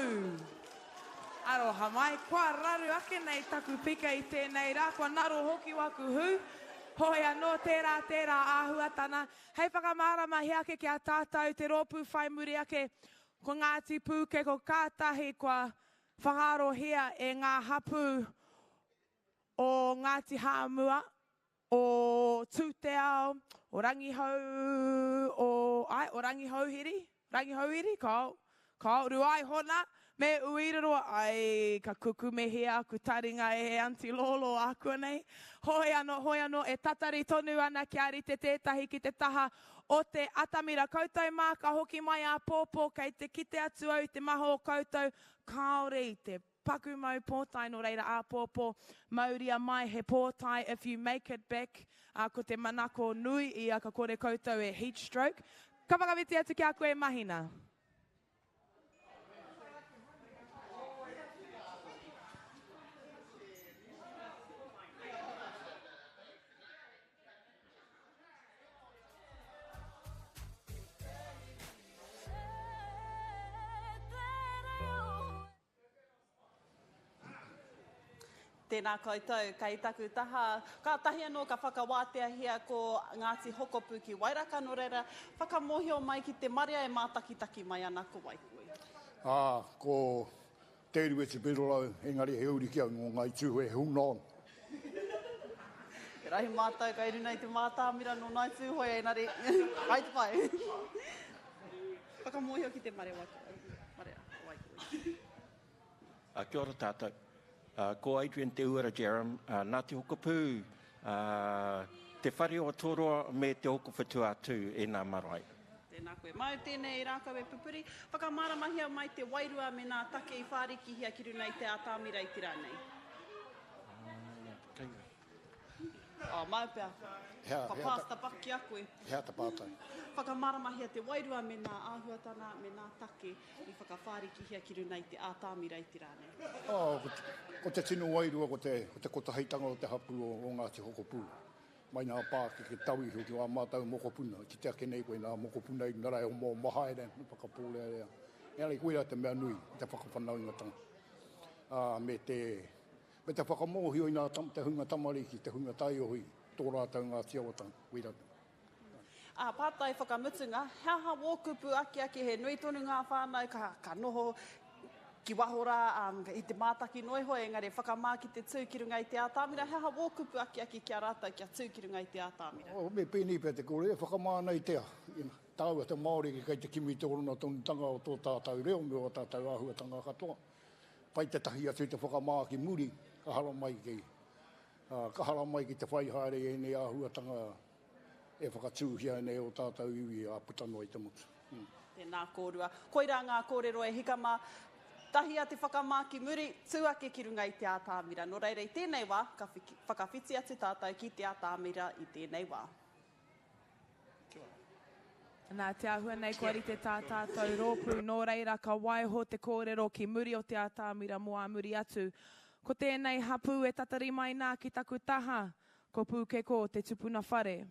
Aroha mai, kua raru ake nei taku pika i tēnei rā, kua ngaro hoki waku hū. Hoi anō tērā, tērā āhuatana. Hei whakamāramahia ake ki a tātou te rōpū whai muri ake, ko Ngāti Pūkeko kātahi kua whakaarohia e ngā hapū o Ngāti Hāmua, o Tūteao, o Rangihau, o, āe, o Rangihouhiri, Rangihouhiri, kāo, kāo, Ruaihona, me Uiraroa, ai, ka kukumehia aku taringa e Aunty Lolo ākuanei. Hoi anō, hoi anō, e tatari tonu ana kia rite tētahi ki te taha o te atamira. Koutou mā, ka hoki mai āpōpō, kei te kite atu au i te maha o koutou, kāore i te Paku mau pōtae nō reira āpōpō mauria mai he pōtae if you make it back ā ko te manako nui ia ka kore koutou e heat stroke. Ka whakawhiti atu ki a koe Mahina. Tēnā koutou, kei taku taha. Kātahi anō ka whakawāteahia ko Ngāti Hokopu ki Wairaka, nō reira, whakamōhio mai ki te marea e mātakitaki mai ana ko wai koe. Ā, ko Te Uruweti Biddulph, engari he uri ki au nō Ngāi Tūhoe, he huna ono. He rahi mātou kei runa i te mātāmira nō Ngāi Tūhoe, engari, kai te pai. Whakamōhio ki te marea, marea, wai koe. Kia ora tātou. Ko Adrian Te Uara Jerram, nā Te Hokopū, Te Whare o Toroa me Te Hokowhitu-a-Tū e nā marae. Tēnā koe. Māu tēnei rākau e pupuri. Whakamāramahia mai te wairua me nā take i whārikihia ki runa i te atamira i te rā nei. Oh, māu pea. Hea, Kua hea pass ta, the buck ki a koe. hea ta pātai? Whakamāramahia te wairua me nā āhuatana, me nā take i whakawhārikihia ki runa i te atamira i te rā nei. Oh, ko te, ko te tino wairua ko te, ko te kotahitanga o te hapū o, o Ngāti Hokopū. Mai nā pākeke tauihu ki wā mātou mokopuna, kite ake nei koe nā mokopuna i runga rā e omaoma haere ana, whakapōrearea. Engari koirā te mea nui, te whakawhanaungatanga. Ā, me te, me te whakamōhio i nā tam, te hunga tamariki, te hunga taiohi, tō rātou Ngāti Awatanga, koirā te. Ā, pātai whakamutunga, he aha wō kupu akiaki, he nui tonu ngā whānau ka, ka noho ki waho rā, ā, i te mātaki noa iho, engari whakamā ki te tū ki runga i te ātamira, he aha wō kupu akiaki ki a rātou kia tū ki runga i te ātamira? Oh, me pēnei pea te kōrero, e whakamā ana i te aha, you know, tāua te Māori kei te kimi i te oranga tonutanga o tō tātou reo me ō tātou āhuatanga katoa. Pai te tahi atu i te whakamā ki muri, ka haramai ki, ā, ka haramai ki te whai haere i ēnei āhuatanga e whakatūhia nei ō tātou iwi ā puta noa i te motu. Tēnā kōrua. Koirā ngā kōrero e hika mā. Tahia te whakamā ki muri, tū ake ki runga i te ātamira. Nō reira i tēnei wā, ka whakawhiti atu tātou ki te ātamira i tēnei wā. Nā te āhua nei kua rite tā tātou rōpū, nō reira ka waiho te kōrero ki muri o te ātamira mō ā muri atu. Ko tēnei hapū e tatari mai nā ki taku taha, Ko Pūkeko te tupuna whare.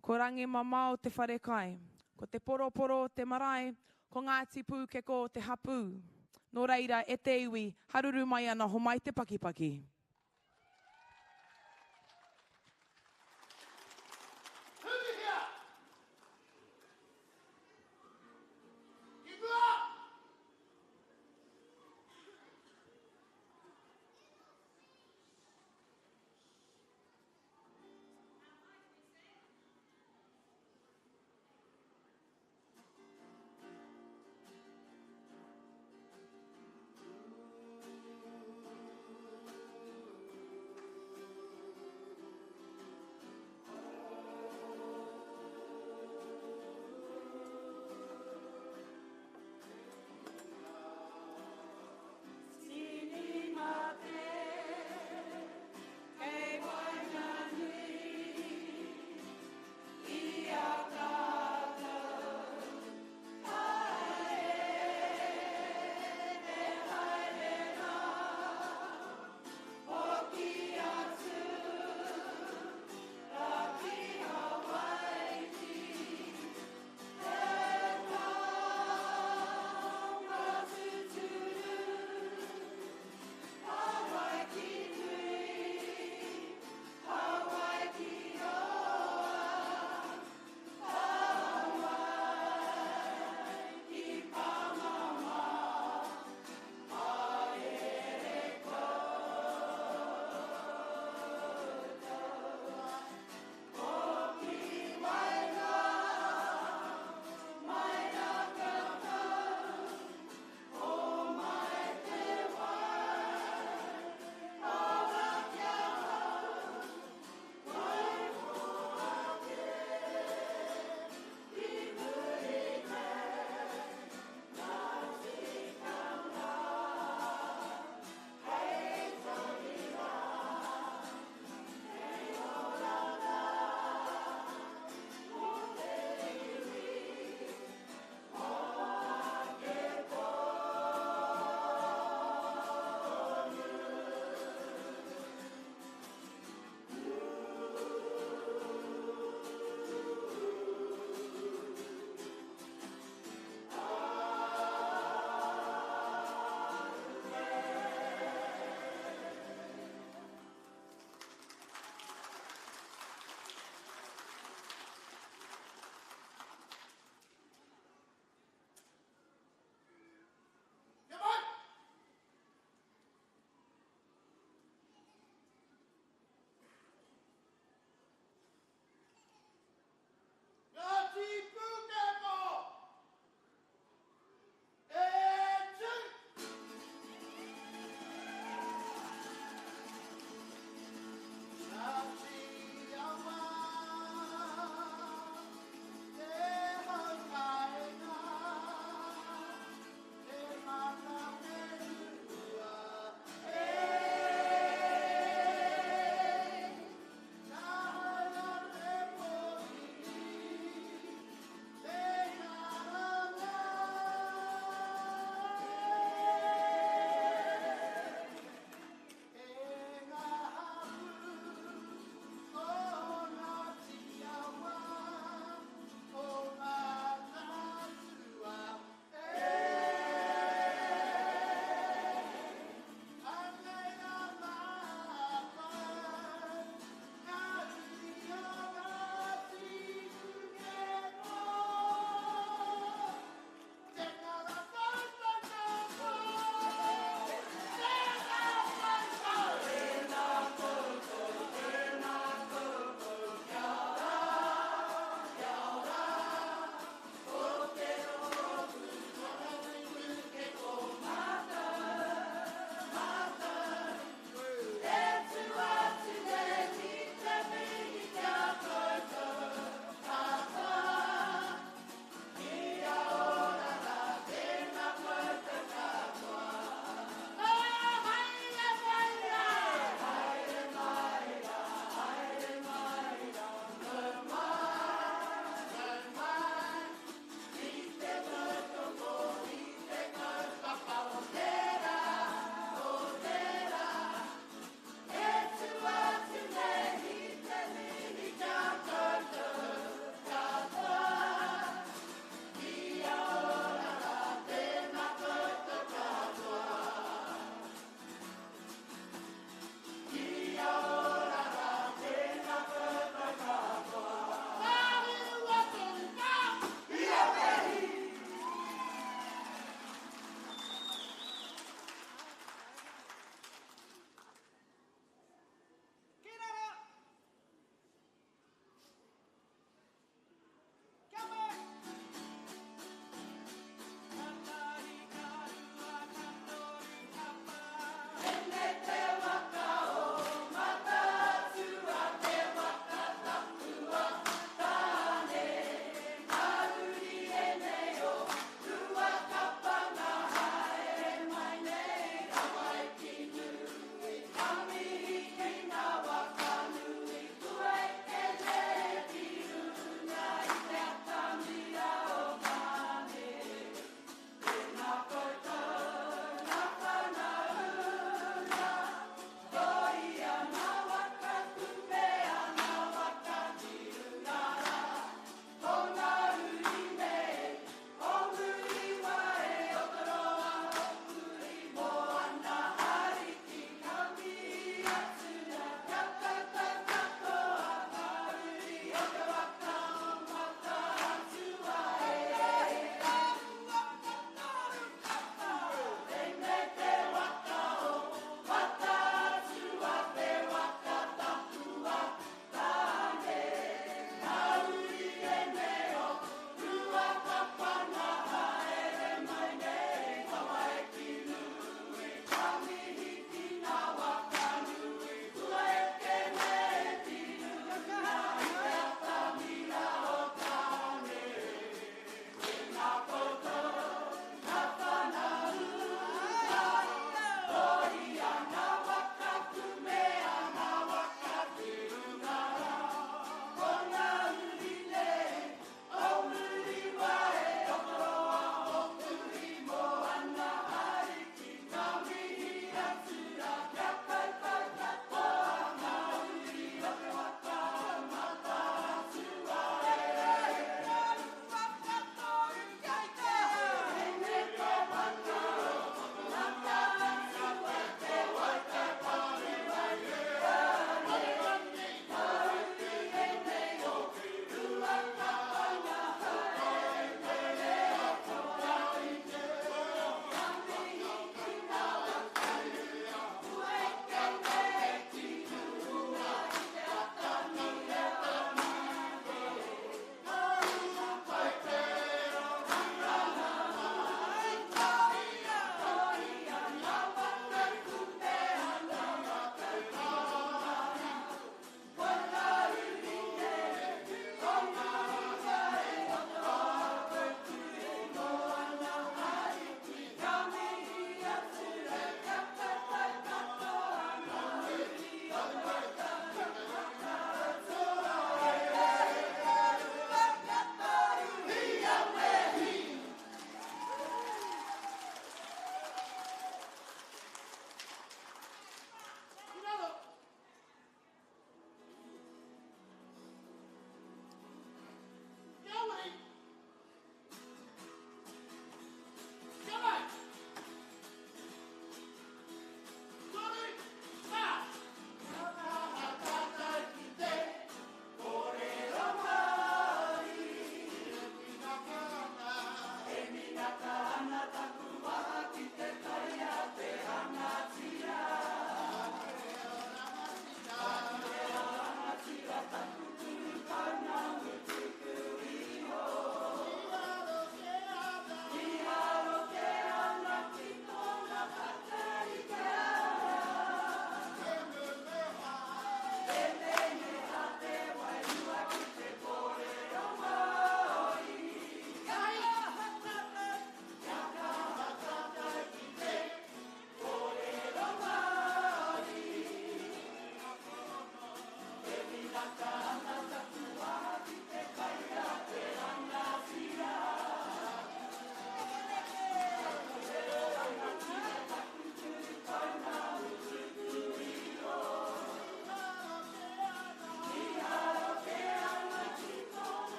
Ko Rangimamao te wharekai. Ko Te Poroporo te marae. Ko Ngāti Pūkeko te hapū. Nō reira, e te iwi, haruru mai ana homai te pakipaki. Hurihia! Ki mua!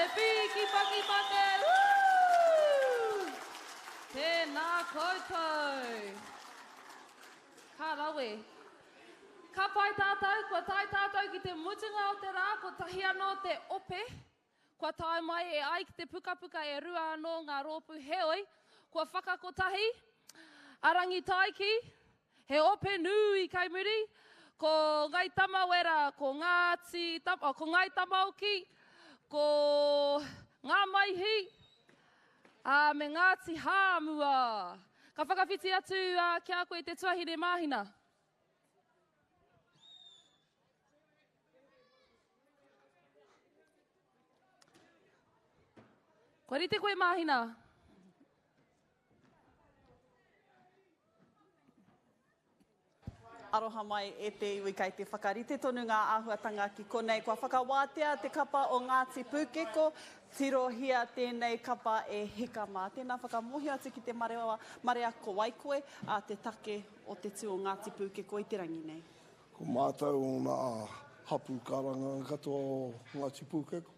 Te pīki pakipake! Woo! Tēnā koutou! Ka rawe. Ka pai tātou, kua tae tātou ki te mutunga o te rā, kotahi anō te ope kua tae mai e ai ki te pukapuka e rua anō ngā rōpū heoi, kua whakakotahi a Rangitaiki, he ope nui kei muri, ko Ngai Tamawera, ko Ngāti, ko Ngai Tamaoki, ko Ngā Maihi, ā, me Ngāti Hāmua. Ka whakawhiti atu ki a koe te tuahine Māhina. Kua rite koe Māhina? Aroha mai e te iwi kei te whakarite tonu ngā āhuatanga ki konei. Kua whakawātea te kapa o Ngāti Pūkeko, tirohia tēnei kapa e hika mā. Tēnā whakamōhio atu ki te marea, marea ko wai koe, ā, te take o te tū o Ngāti Pūkeko i te rangi nei. Ko mātou o ngā hapū karanga katoa o Ngāti Pūkeko,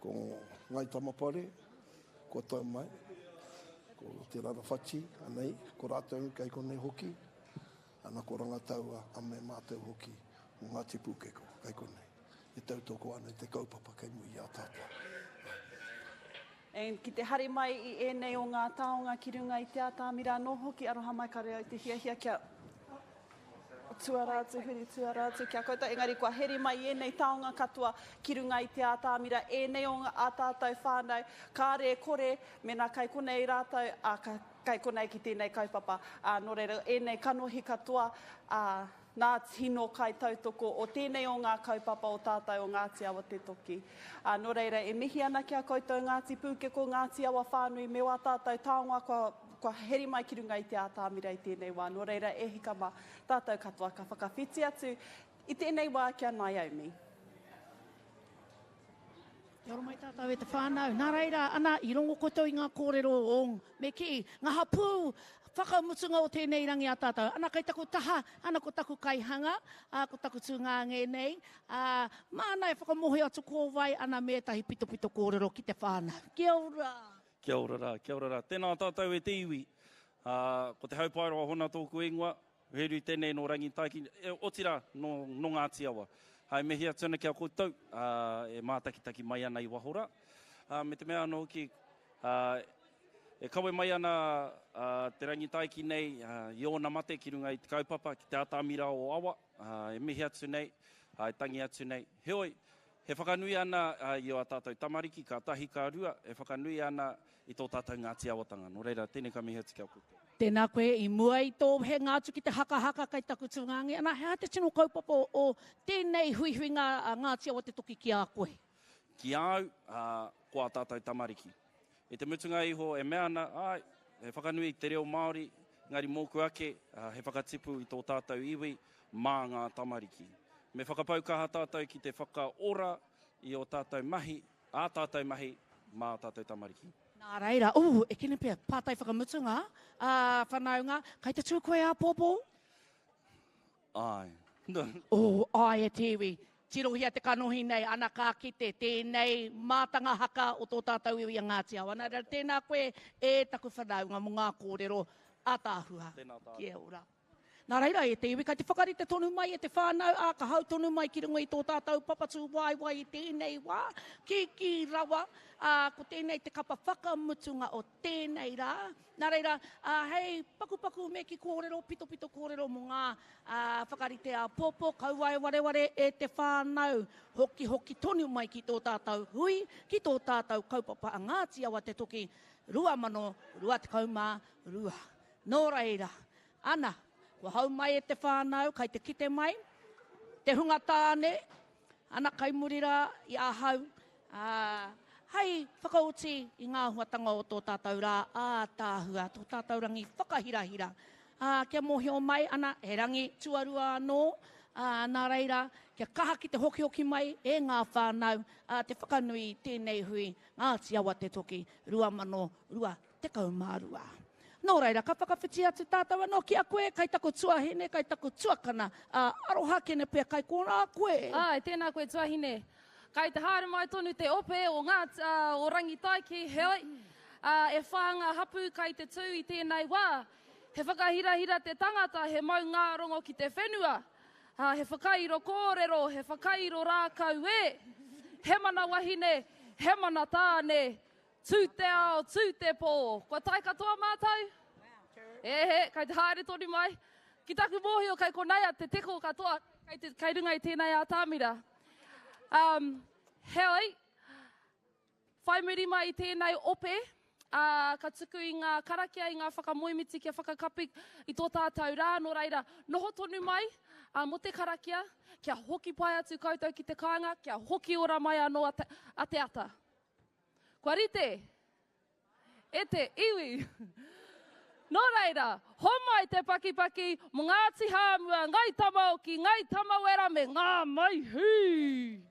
ko Ngāi Tamapare, kua tau mai, ko Te Rarawhati, anei, ko rātou kei konei hoki, ana ko Rangataua a me mātou hoki o Ngāti Pūkeko kei konei, e tautoko ana i te kaupapa kei muri i a tātou. And ki te hari mai i ēnei o ngā taonga ki runga i te atamira anō hoki, aroha mai kare au te hiahia kia tuara atu, huri tuara atu ki a koutou, engari kua heri mai i ēnei taonga katoa ki runga i te atamira, ēnei o ā tātou whānau, kāre e kore, mēnā kai konei rātou, ā, ka, kai konei ki tēnei kaupapa, ā, nō reira, ēnei kanohi katoa, ā, Nā tino kaitautoko o tēnei o ngā kaupapa o tātou o Ngāti Awa Te Toki. Ā, nō reira, e mihi ana ki a koutou Ngāti Pūkeko, Ngāti Awa whānui me wā tātou taonga kua, kua heri mai ki runga i te ātamira i tēnei wā. Nō reira, e hika mā, tātou katoa ka whakawhiti atu i tēnei wā ki a Naomi. Kia ora mai tātou e te whānau. Nā reira, ana, i rongo koutou i ngā kōrero o, me kī, ngā hapū whakamutunga o tēnei rangi a tātou. Ana, kei taku taha, ana, ko taku kaihanga, ā, ko taku tūngānge nei, ā, māna e whakamōhio atu ko wai, ana, me ētahi pitopito kōrero ki te whānau. Kia ora! Kia ora rā, kia ora rā. Tēnā tātou e te iwi. Ā, ko Te Haupaeroa Hona tōku ingoa. He uri tēnei nō Rangitaiki, otirā, nō, nō Ngāti Awa. E mihi atu ana ki a koutou, ā, e mātakitaki mai ana i waho rā. Ā, me te mea anō hoki, ā, e kawe mai ana ā, te Rangitaiki nei ā, i ōna mate ki runga i te kaupapa, ki te atamira o Awa, ā, e mihi atu nei, ā, e tangi atu nei. Heoi, he whakanui ana i ō tātou tamariki, ka tahi, ka rua, e whakanui ana i tō tātou Ngāti Awatanga. Nō reira, tēnei ka mihi atu ki a koutou. Tēnā koe, i mua i tō wehenga atu ki te hakahaka kei taku tūngange ana, he aha te tino kaupapa o tēnei huihuinga a Ngāti Awa Te Toki ki a koe? Ki a au, ā, ko ā tātou tamariki. I te mutunga iho e mea ana, āe, he whakanui i te reo Māori, engari mōku ake, he whakatipu i tō tātou iwi mā ngā tamariki. Me whakapau kaha tātou ki te whakaora i ō tātou mahi, ā tātou mahi mā ā tātou tamariki. Nā reira, ooh, e kene pea, pātai whakamutunga, ā, whanaunga, kai te tū koe āpōpō? Āe. Ooh, āe e te iwi, tirohia te kanohi nei, ana ka kite, tēnei mātanga haka o tō tātou iwi a Ngāti Awa. Nā reira, tēnā koe e taku whanaunga mō ngā kōrero ātaahua. Tēnā tātou. Kia ora. Nā reira, e te iwi, kai te whakarite tonu mai e te whānau, ā, ka hau tonu mai ki runga i tō tātou papatūwaewae i tēnei wā, kīkī rawa, ā, ko tēnei te kapa whakamutunga o tēnei rā. Nā reira, ā, hei pakupaku me ki kōrero, pitopito kōrero mō ngā, ā, whakarite āpōpō, kaua e wareware e te whānau, hokihoki tonu mai ki tō tātou hui, ki tō tātou kaupapa a Ngāti Awa Te Toki 2022. Nō reira, Ana, kua hau mai e te whānau, kai te kite mai, te hunga tāne, ana kai muri rā i ahau, ā, hei whakaoti i ngā āhuatanga o tō tātou rā ātaahua, tō tātou rangi whakahirahira. Ā, kia mōhio mai, ana, he rangi tuarua anō, ā, nā reira, kia kaha ki te hokihoki mai e ngā whānau, ā, te whakanui i tēnei hui, Ngāti Awa Te Toki 2022. Nō reira, ka whakawhiti atu tātou anō ki a koe, kai taku tuahine, kai taku tuakana, ā, aroha kene pea kai konā koe. Āe, tēnā koe tuahine. Kai te haere mai tonu te ope o ngā, o Rangitaiki, heoi, e whā ngā hapū kai te tū i tēnei wā. He whakahirahira te tangata, he mau ngā rongo ki te whenua. He whakairo kōrero, he whakairo rākau e. He mana wahine, he mana tāne. Tū te ao, tū te pō. Kua tae katoa mātou? E he, kai te haere tonu mai. Ki taku mōhio kai konei a te teko katoa, kai, te, kai runga i tēnei ātamira. Heoi, whai muri mai i tēnei ope, ā, ka tuku i ngā karakia, i ngā whakamoemiti kia whakakapi i tō tātou rā, nō reira, noho tonu mai, ā, mō te karakia, kia hoki pai atu koutou ki te kāinga, kia hoki ora mai anō a te, a te ata. Kua rite? E te iwi! Nō reira, homai te pakipaki mō Ngāti Hāmua, Ngai Tamaoki, Ngai Tamawera me Ngā Maihi!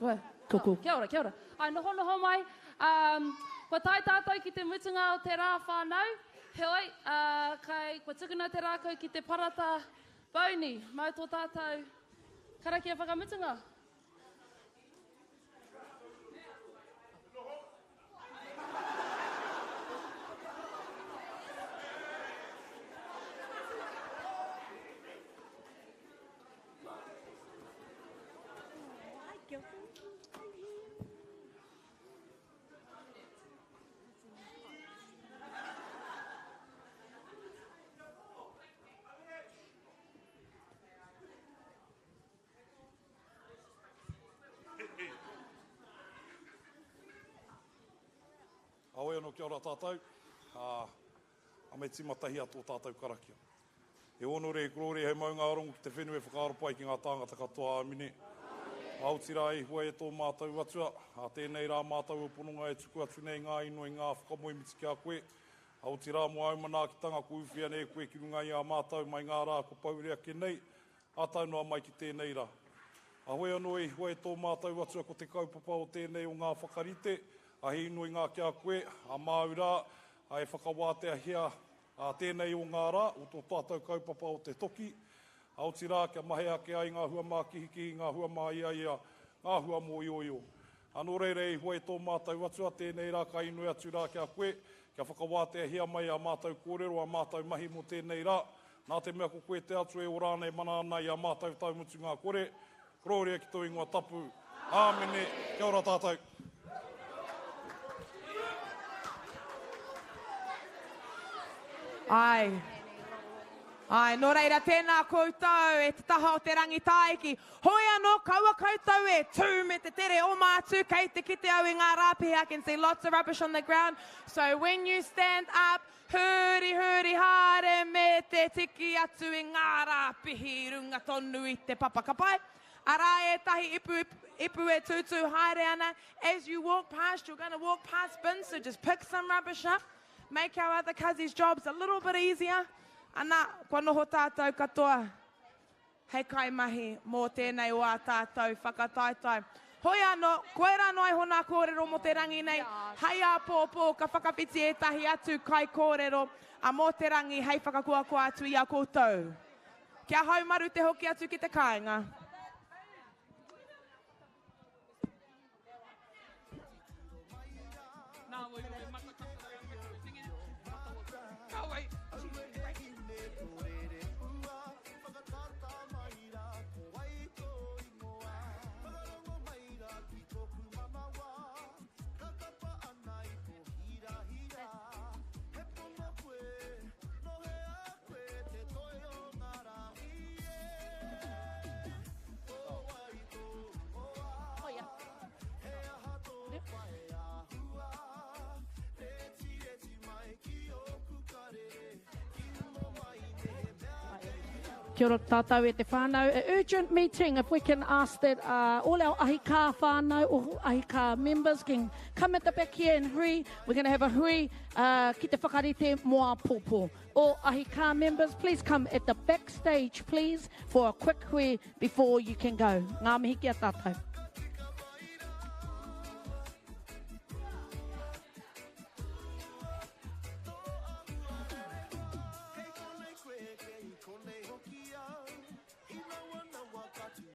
Kua. Koko. Kia ora, kia ora. Ai, nohonoho mai. Um, kua tae tātou ki te mutunga o te rā whānau. Heoi, uh, kai, kua tukuna te rākau ki te parata Boney, mau tō tātou karakia whakamutunga. Awe anō kia ora tātou, ā, a me tīmatahia tō tātou karakia. He hōnore, he korōria, he maungārongo ki te whenua e whakaaro pai ki ngā tāngata katoa, āmine. Ā, otirā e hua e tō mātou Atua, ā tēnei rā mātou o pononga e tuku atu nei ngā inoi, ngā whakamoemiti ki a koe, ā, otirā mō āu manaakitanga kua uwhia nei e koe ki runga i a mātou mai ngā rā kua pahure ake nei, ā tae noa mai ki tēnei rā. Ā, hoi anō e hua e tō mātou Atua ko te kaupapa o tēnei o ngā whakarite, ā, he inoi ngā ki a koe, ā, māu rā, ā, e whakawāteahia Ā tēnei o ngā rā, o tō tātou kaupapa o te toki, ā, otirā kia mahe ake ai ngā hua mākihikihi, ngā hua māiaia, ngā hua mōioio. Ā, nō reira e hua e tō mātou Atua, tēnei rā ka inoi atu rā ki a koe, kia whakawāteahia mai ā mātou kōrero, ā mātou mahi mō tēnei rā, nā te mea ko koe te Atua e ora ana, e mana ana i ā mātou tau mutunga kore. Korōria ki tō ingoa tapu. Āmene. Kia ora tātou. Āe. Āe, nō reira, tēnā koutou e te taha o te Rangitāiki. Hoi anō, kaua koutou e tū me te tere oma atu, kei te kite au i ngā rāpihi, I can see lots of rubbish on the ground, so when you stand up, huri huri haere me te tiki atu i ngā rāpihi i runga tonu i te papa. Ka pai? Arā ētahi ipu, ipu e tūtū haere ana, as you walk past, you're gonna walk past bins, so just pick some rubbish up. Make our other cuzzies jobs a little bit easier. Ana, kua noho tātou katoa hei kaimahi mō tēnei o ā tātou whakataetae. Hoi anō, koirā noa iho nā kōrero mō te rangi nei, hei āpōpō ka whakawhiti ētahi atu kaikōrero a mō te rangi hei whakakoakoa atu i a koutou. Kia haumaru te hoki atu ki te kāinga. Kia ora tātou e te whānau. A urgent meeting, if we can ask that uh, all our ahikā whānau or ahikā members can come at the back here and hui. We're going to have a hui uh, ki te whakarite mō āpōpō. All ahikā members, please come at the backstage, please, for a quick hui before you can go. Ngā mihi ki a tātou.